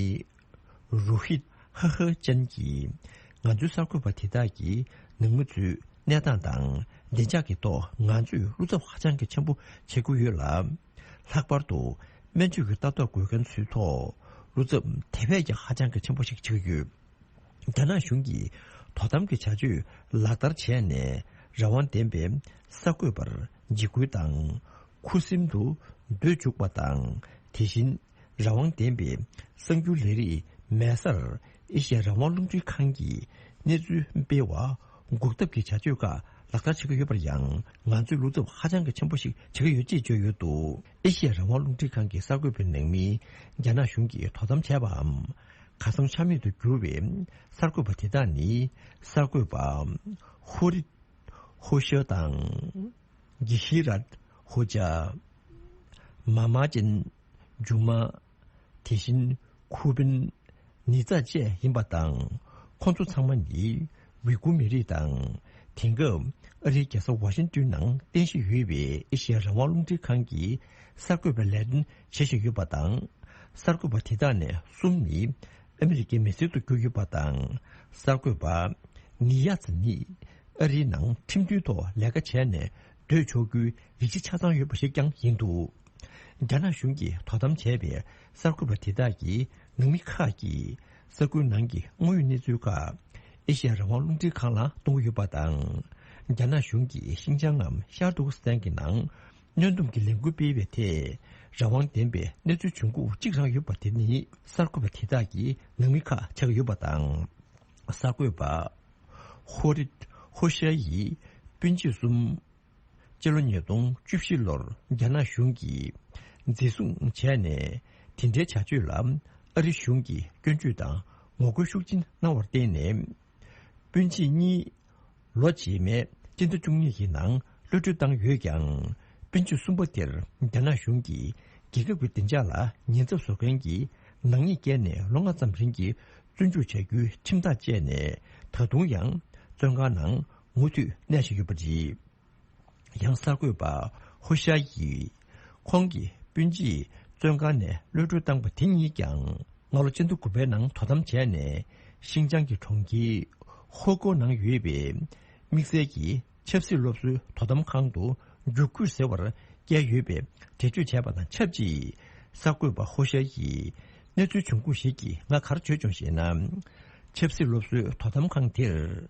རུ་ཧི་ཧ་ཧ་ཅན་གྱིས། ང་ཚོའི་གསར་འགོད་པ་དེ་དག་གིས་ནང་མི་ཚོའི་གནས་སྟངས་དང་བདེ་འཇགས་ཀྱི་ཐོག་ང་ཚོས་བློ་འཚབ་ཧ་ཅང་གི་ཆེན་པོ་བྱེད་ཀྱི་ཡོད་ལ། ལྷག་པར་དུ་སྨན་བཅོས་ཀྱི་ལྟ་རྟོག་དགོས་མཁན་ཚོའི་ཐོག་བློ་འཚབ་དེ་བས་ཀྱང་ཧ་ཅང་གི་ཆེན་པོ་ཞིག་བྱེད་ཀྱི་ཡོད། རྒྱ་ནག་གཞུང་གིས་དོ་དམ་གྱི་བྱ་སྤྱོད་ལག་བསྟར་བྱས་ནས་རང་དབང་ལྡན་པའི་གསར་འགོད་པར་འཇིགས་སྐུལ་དང་། ཁུ་སིམ་དུ་སྡོད་བཅུག་པ་དང་། དེ་བཞིན། རང་དབང་ལྡན་པའི་གསར་འགྱུར་ལས་རིགས་མེད་སར་ཨེ་ཤི་ཡ་རང་དབང་རླུང་འཕྲིན་ཁང་གིས་གནས་ཚུལ་སྤེལ་བ་འགོག་ཐབས་ཀྱི་བྱ་སྤྱོད་ཁག་ ལག་བསྟར་བྱེད་ཀྱི་ཡོད་པར་ཡང་ང་ཚོས་བློ་འཚབ་ཧ་ཅང་གི་ཆེན་པོ་ཞིག་བྱེད་ཀྱི་ཡོད་ཅེས་བརྗོད་ཡོད་འདུག་ཨེ་ཤི་ཡ་རང་དབང་རླུང་འཕྲིན་ཁང་གི་གསར་འགོད་པའི་ནང་མིས་རྒྱ་ནག་གཞུང་གིས་དོ་དམ་བྱས་པའམ་ཁ་སང་ཆ་མེད་དུ་གྱུར་བའི་གསར་འགོད་པ་དེ་དག་ནི་གསར་འགོད་པ་ཧོ་རི་ཧོ་ཤ་དང་། གྷི་ཤི་རད་ཧོ་ཅ། མ་མ་ཅན། ཇུ་མ། དེ་བཞིན་ཁུ་པིན། ནི་ཙ་བཅས་ཡིན་པ་དང་། ཁོང་ཚོ་ཚང་མ་ནི་ཝི་གུ་མི་རིགས་དང་། དེང་སྐབས་ཨ་རིའི་རྒྱལ་ས་ཝ་ཤིང་ཏོན་ནང་རྟེན་གཞི་ཡོད་པའི་ཨེ་ཤི་ཡ་རང་དབང་རླུང་འཕྲིན་ཁང་གི་གསར་འགོད་པའི་ལས་དོན་བྱེད་བཞིན་ཡོད་པ་དང་། གསར་འགོད་པ་དེ་དག་ནས་གསུམ་ནི་ཨ་མི་རི་ཀའི་མི་སེར་དུ་གྱུར་ཡོད་པ་དང་། གསར་འགོད་པ་ནི་ཡ་ཙི་ནི་ཨ་རིའི་ནང་ཁྲིམས་མཐུན་ཐོག་ལས་ཀ་བྱས་ནས་སྡོད་ཆོག་རྒྱུའི་རིགས་གཞི་ཆ་ཚང་ཡོད་པ་ཞིག་ཀྱང་ཡིན་འདུག་རྒྱ་ནག་གཞུང་གིས་དོ་དམ་བྱས་པའི་གསར་འགོད་པ་དེ་དག་གི་ནང་མི་ཁག་གིས་ས་ཁུལ་ནང་གི་དངོས་ཡོད་གནས་ཚུལ་ཁག་ཨེ་ཤི་ཡ་རང་དབང་རླུང་འཕྲིན་ཁང་ལ་གཏོང་གི་ཡོད་པ་དང་། རྒྱ་ནག་གཞུང་གིས་ཤིན་ཅང་ངམ་ཤར་ཏུར་ཀི་སི་ཐན་གྱི་ནང་གནོན་སྡོམ་གྱི་ལས་འགུལ་སྤེལ་བའི་ཐད་རང་དབང་ལྡན་པའི་གནས་ཚུལ་བྱུང་ཁུངས་གཅིག་རང་ཡོད་པ་དེ་ནི་གསར་འགོད་པ་དེ་དག་གི་ནང་མི་ཁག་ཆགས་ཀྱི་ཡོད་པ་དང་། གསར་འགོད་པ་ཧོ་རི་ཧོ་ཤ་ཡི་སྤུན་མཆེད་གསུམ། སྤྱི་ལོ་ཉིས་སྟོང་བཅུ་བཞི་ལོར་རྒྱ་ནག་གཞུང་གིས་འཛིན་བཟུང་བྱས་ནས། དེ་འདྲའི་བྱ་སྤྱོད་ལ་ཨ་རི་གཞུང་གིས་སྐྱོན་བརྗོད་དང་ངོ་རྒོལ་ཤུགས་ཆེན་གནང་བར་བརྟེན་ནས། སྤུན་མཆེད་གཉིས་ལོ་རྗེས་མའི་སྤྱི་ཟླ་བཅུ་གཉིས་ཀྱི་ནང་གློད་གྲོལ་བཏང་ཡོད་ཀྱང་། སྤུན་མཆེད་གསུམ་པ་དེར་རྒྱ་ནག་གཞུང་གིས་རྒྱལ་ཁབ་ཀྱི་བདེ་འཇགས་ལ་ཉེན་ཚབས་བཟོ་མཁན་གྱི་ནག་ཉེས་བཀལ་ནས་ལོ་ལྔ་ཙམ་རིང་གི་བཙོན་འཇུག་བྱ་རྒྱུའི་ཁྲིམས་ཐག་བཅད་ནས། ད་དུང་ཡང་བཙོན་ཁང་ནང་མུ་མཐུད་གནས་བཞིན་ཡོད་པ་རེད། ཡང་གསར་འགོད་པ་ཧོ་ཤ་ཡིས་ཁོང་གི་སྤུན་མཆེད་བཙོན་ཁང་ནས་གློད་གྲོལ་བཏང་པ་དེ་གཉིས་ཀྱང་སྔ་ལོ་ཕྱི་ཟླ་དགུ་པའི་ནང་དོ་དམ་བྱས་ནས། ཤིན་ཅང་གི་གྲོང་ཁྱེར་ཧོ་ཀོ་ནང་ཡོད་པའི་དམིགས་བསལ་གྱི་ཆབ་སྲིད་སློབ་གསོའི་དོ་དམ་ཁང་དུ་རྒྱུགས་ཁུལ་ཟེར་བར་བསྐྱལ་ཡོད་པའི་འགྲེལ་བརྗོད་བྱས་པ་དང་ཆབས་ཅིག་གསར་འགོད་པ་ཧོ་ཤ་ཡིས་གནས་ཚུལ་བྱུང་ཁུངས་ཤིག་གིས་ང་ག་རེ་བརྗོད་བྱུང་ཞེ་ན། ཆབ་སྲིད་སློབ་གསོའི་དོ་དམ་ཁང་དེར།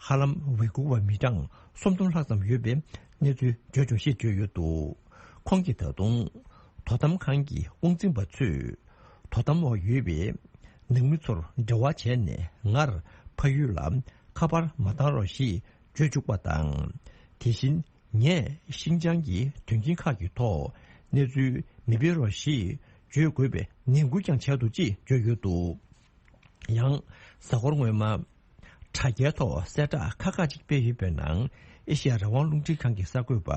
ཧ་ལམ་ཝི་གུར་བ་མི་གྲངས་སུམ་སྟོང་ལྷག་ཙམ་ཡོད་པའི་གནས་ཚུལ་བརྗོད་བྱུང་ཞེས་བརྗོད་ཡོད་འདུག་ཁོང་གིས་ད་དུང་དོ་དམ་ཁང་གི་དབང་འཛིན་པ་ཚོས་དོ་དམ་འོག་ཡོད་པའི་ནང་མི་ཚོར་འབྲེལ་བ་བྱས་ནས་ངར་ཕ་ཡུལ་ལ་ཁ་པར་མ་བཏང་རོགས་ཞེས་བརྗོད་བཅུག་པ་དང་། དེ་བཞིན་ངས་ཤིན་ཅང་གི་དོན་རྐྱེན་ཁག་གི་ཐོག་གནས་ཚུལ་མི་སྤེལ་རོགས་ཞེས་བརྗོད་དགོས་པའི་ནན་སྐུལ་ཀྱང་བྱས་འདུག་ཅེས་བརྗོད་ཡོད་འདུག་ཡང་གཟའ་འཁོར་སྔོན་མ། དྲ་རྒྱའི་ཐོག་གསལ་བསྒྲགས་ཁག་ཁག་ཅིག་སྤེལ་ཡོད་པའི་ནང་། ཨེ་ཤི་ཡ་རང་དབང་རླུང་འཕྲིན་ཁང་གི་གསར་འགོད་པ་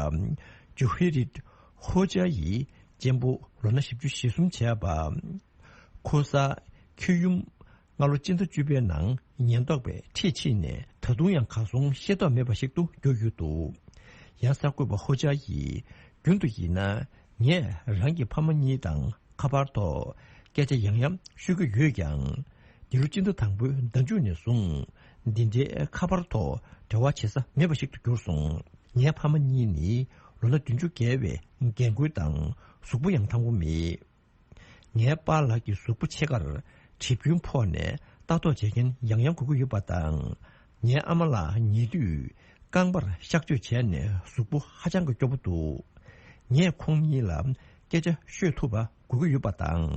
ཇུ་ཧི་རིད་ཧོ་ཅཱ་ཡི་གཅེན་པོ་ལོ་ན་བཞི་བཅུ་ཞེ་གསུམ་བྱས་པ། ཁོ་ས་ཁྱེའུ་ཡུམ་སྔ་ལོ་ཕྱི་ཟླ་བཅུ་པའི་ནང་ཉེན་རྟོག་པས་འཁྲིད་ཕྱིན་ནས། ད་དུང་ཡང་གར་སོང་ཤེས་རྟོགས་མེད་པ་ཞིག་ཏུ་གྱུར་ཡོད་འདུག་ཡང་གསར་འགོད་པ་ཧོ་ཅཱ་ཡིས། རྒྱུན་དུ་ཡིན་ན། ངས་རང་གི་ཕ་མ་གཉིས་དང་ཁ་པར་ཐོག་སྐད་ཆ་ཡང་ཡང་ཤོད་ཀྱི་ཡོད་ཀྱང་། འདི་ལོ་སྤྱི་ཟླ་དང་པོའི་ཟླ་མཇུག་ནས་བཟུང་། འདི་འདྲའི་ཁ་པར་ཐོག་འབྲེལ་བ་བྱེད་ས་མེད་པ་ཞིག་ཏུ་གྱུར་སོང་། ངའི་ཕ་མ་གཉིས་ནི་ལོ་ན་བདུན་ཅུ་བརྒལ་བའི་རྒན་རྒོན་དང་གཟུགས་པོ་ཡང་ཐང་པོ་མེད། ངའི་པཱ་ལགས་ཀྱི་གཟུགས་པོ་ཕྱེད་ཀར་གྲིབ་སྐྱོན་ཕོག་ནས་ལྟ་རྟོག་བྱེད་མཁན་ཡང་ཡང་དགོས་ཀྱི་ཡོད་པ་དང་། ངའི་ཨ་མ་ལགས་ཉལ་དུས་རྐང་པར་གཤག་བཅོས་བྱས་ནས་གཟུགས་པོ་ཧ་ཅང་གི་སྐྱོ་པོ་འདུག་ངས་ཁོང་གཉིས་ལ་སྐད་ཆ་ཤོད་ཐུབ་པ་དགོས་ཀྱི་ཡོད་པ་དང་།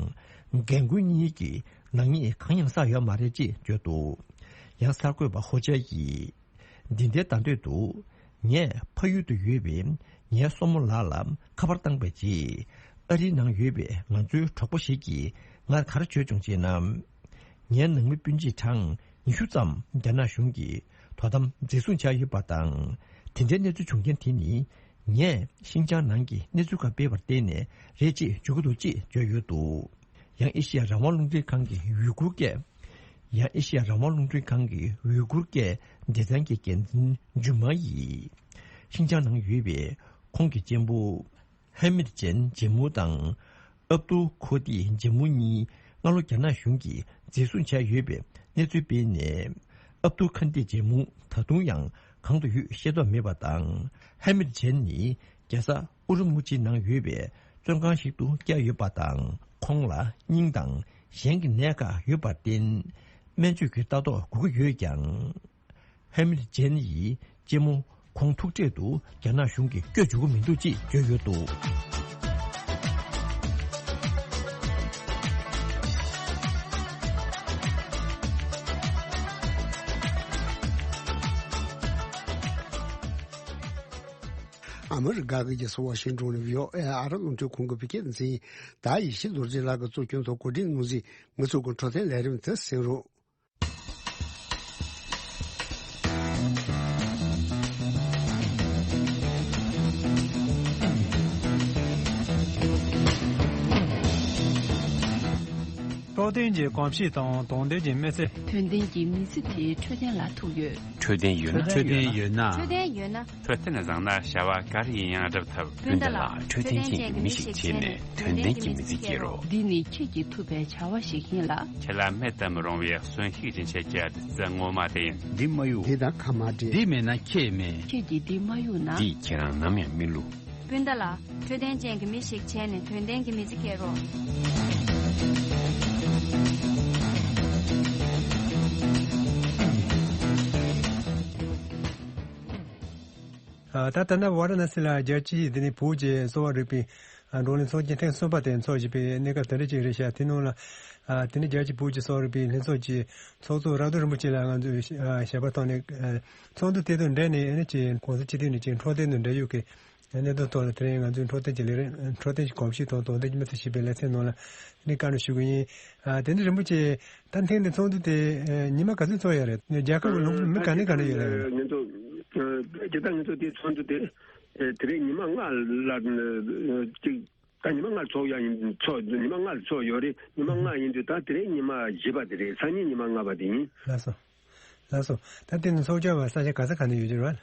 རྒན་རྒོན་གཉིས་ཀྱིས་ནག་ཉེས་གང་ཡང་བསགས་ཡོད་མ་རེད་ཅེས་བརྗོད་འདུག་ཡང་གསར་འགོད་པ་ཧོ་ཅཱ་ཡིས། འདི་ལྟའི་བརྡ་འདོད་དུ། ངས་ཕ་ཡུལ་དུ་ཡོད་པའི་ངའི་སྲུ་མོ་ལགས་ལ་ཁ་པར་བཏང་བའི་རྗེས། ཨ་རིའི་ནང་ཡོད་པའི་ང་ཚོའི་གྲོགས་པོ་ཞིག་གིས་ངར་ག་རེ་བརྗོད་བྱུང་ཅེ་ན། ངའི་ནང་མི་སྤུན་མཆེད་གྲངས་ཉི་ཤུ་ཙམ་རྒྱ་ནག་གཞུང་གིས་དོ་དམ་འཛིན་བཟུང་བྱས་ཡོད་པ་དང་། དེ་འདྲའི་གནས་ཚུལ་བྱུང་རྐྱེན་དེ་ནི། ངས་ཤིན་ཅང་ནང་གི་གནས་ཚུལ་ཁག་སྤེལ་བར་བརྟེན་ནས་རེད་ཅེས་བརྗོད་ཀྱི་འདུག་ཅེས་བརྗོད་ཡོད་འདུག་ཡང་ཨེ་ཤི་ཡ་རང་དབང་རླུང་འཕྲིན་ཁང་གི་ཡུ་གུར་སྐད། ཡང་ཨེ་ཤི་ཡ་རང་དབང་རླུང་འཕྲིན་ཁང་གི་ཡུ་གུར་སྐད་སྡེ་ཚན་གྱི་འགན་འཛིན་ཇུ་མ་ཡིས། ཤིན་ཅང་ནང་ཡོད་པའི་ཁོང་གི་གཅེན་པོ་ཧེ་མིད་ཅན་ཇེ་མུ་དང་། ཨབ་ཏུ་ཁོ་ཏི་ཇེ་མུ་གཉིས་སྔ་ལོ་རྒྱ་ནག་གཞུང་གིས་འཛིན་བཟུང་བྱས་ཡོད་པའི་གནས་ཚུལ་སྤེལ་ནས། ཨབ་ཏུ་ཁན་ཏི་ཇེ་མུ་ད་དུང་ཡང་གང་དུ་ཡོད་ཤེས་རྟོགས་མེད་པ་དང་། ཧེ་མིད་ཅན་ནི་རྒྱལ་ས་ཨུ་རུ་མུ་ཅི་ནང་ཡོད་པའི་བཙོན་ཁང་ཞིག་ཏུ་བསྐྱལ་ཡོད་པ་དང་། ཁོང་ལ་སྙིང་དང་གཞན་གྱི་ནད་ཁག་ཡོད་པར་བརྟེན། སྨན་བཅོས་ཀྱི་ལྟ་རྟོག་དགོས་ཀྱི་ཡོད་ཀྱང་། ཧེ་མིད་ཅན་ཡིས་གཅེན་མོ་ཁོང་ཐུག་འཕྲད་དུ་རྒྱ་ནག་གཞུང་གིས་བསྐྱོད་འཇུག་གི་མི་འདུག་ཅེས་བརྗོད་ཡོད་འདུག་ཨ་མི་རི་ཀ་གི་རྒྱལ་ས་ཝ་ཤིང་ཏོན་ནས་བྷི་ཨོ་ཨེ་ཨ་རི་རླུང་འཕྲིན་ཁང་གི་བོད་སྐད་སྡེ་ཚན་ཡིན། ད་ཡེ་ཤེས་རྡོ་རྗེ་ལགས་ཀྱིས་གཙོ་སྐྱོང་དང་གོ་སྒྲིག་གནང་མཛད་ངེད་ཚོ་གི་འཕྲོད་བསྟེན་ལས་རིམ་དེ་གསན་རོགས། འཕྲོད་བསྟེན་གྱི་གོམས་གཤིས་དང་དོན་ལྡན་གྱི་མི་ཚེ། དོན་ལྡན་གྱི་མི་ཚེ་དེ་འཕྲོད་བསྟེན་ལ་ཐུག་ཡོད། འཕྲོད་བསྟེན་ཡོད་ན། འཕྲོད་བསྟེན་ཡོད་ན། འཕྲོད་བསྟེན་ཡོད་ན། འཕྲོད་བསྟེན་བཟང་ན་བྱ་བ་ག་རེ་ཡིན་ཡང་སྒྲུབ་ཐུབ། སྤུན་ཟླ་ལགས། འཕྲོད་བསྟེན་ཅན་གྱི་མི་ཞིག་བྱས་ནས་དོན་ལྡན་གྱི་མི་ཚེ་སྐྱེལ་རོགས། འདི་ནི་ཁྱེད་ཀྱིས་ཐུབ་པའི་བྱ་བ་ཞིག་ཡིན་ལ། ཁྱེད་ལ་མེད་དུ་མི་རུང་བའི་གསོན་ཤུགས་ཀྱི་ཆེད་ཀྱི་བདུད་རྩི་ངོ་མ་དེ་ཡིན། འདི་མ་གཡུག་འདི་དང་ཁ་མ་འདྲེས། འདི་མེད་ན་ཁྱེད་མེད། ཁྱེད་ཀྱིས་འདི་མ་གཡུག་ན། འདིས་ཁྱེད་རང་ནམ་ཡང་མི་བསླུ། སྤུན་ཟླ་ལགས། འཕྲོད་བསྟེན་ཅན་གྱི་མི་ཞིག་བྱས་ནས་དོན་ལྡན་གྱི་མི་ཚེ་སྐྱེལ་རོགས། ཨ། ད་ལྟ་ན་ཝཱ་ར་ཎ་སི་ལ་རྒྱལ་སྤྱིའི་འདི་ནས་བོད་ཀྱི་གསོ་བ་རིག་པའི་ཨ་བགྲོ་གླེང་ཚོགས་ཆེན་ཐེངས་གསུམ་པ་དེ་འཚོགས་བཞིན་པའི་གནས་སྐབས་དེ་འདྲ་ཅིག་རེད་ཤག་དེ་ནང་ལ་ཨ་དེ་ནས་རྒྱལ་སྤྱིའི་བོད་ཀྱི་གསོ་བ་རིག་པའི་ལྷན་ཚོགས་ཀྱི་ཚོགས་གཙོ་རག་རྡོར་རིན་པོ་ཆེ་ལ་ང་ཚོས་ཨ་ཞལ་པར་བཏང་ནས་ཨ་ཚོགས་འདུ་དེ་དང་འབྲེལ་ནས་ཨ་ནི་ཅིག་གོང་ས་སྤྱི་འཐུས་ནས་ཅིག་འཕྲོད་བསྟེན་དང་འབྲེལ་ཡོད་ཀྱི་གནད་དོན་ཐོག་ལ་དེ་རིང་ང་ཚོའི་འཕྲོད་བསྟེན་གྱི་ལས་རིམ། འཕྲོད་བསྟེན་གྱི་གོམས་གཤིས་དང་དོན་ལྡན་གྱི་མི་ཚེ་ཞེས་པའི་ལེ་ཚན་ནང་ལ་ནི་བཀའ་འདྲི་ཞུ་གི་ཡིན། ཨ་དེ་ནི་རིན་པོ་ཆེ། ད་ཐེངས་འདི་ཚོགས་འདུ་དེ་ཨ་ཉི་མ་ག་ཚོད་ཚོགས་ཡ་རེད། རྒྱལ་ཁབ་ཀྱི་ལུང་མི་ག་ནས་ག་ནས་ཡོད་ལ་ཡོད་རེད། ངེད་ཚོ་ཨ་ཇི་ལྟར་ངེད་ཚོ་དེ་ཚོགས་འདུ་དེ་ཨ་དེ་རིང་ཉི་མ་ལྔ་ལ་ཨ་ཅིག་ད་ཉི་མ་ལྔ་ཚོགས་ཡ་ཡིན། ཚོགས་ཉི་མ་ལྔ་ཚོགས་ཡོད་རེད། ཉི་མ་ལྔ་ཡིན་དུས་ད་དེ་རིང་ཉི་མ་བཞི་པ་དེ་རེད། སང་ཉིན་ཉི་མ་ལྔ་པ་དེ་ཡིན། ལགས་སོ། ལགས་སོ། ད་དེ་ནི་ཚོགས་བཅར་བ་ས་ཆ་ག་ས་ག་ནས་ཡོད་ཀྱི་རེད་བ།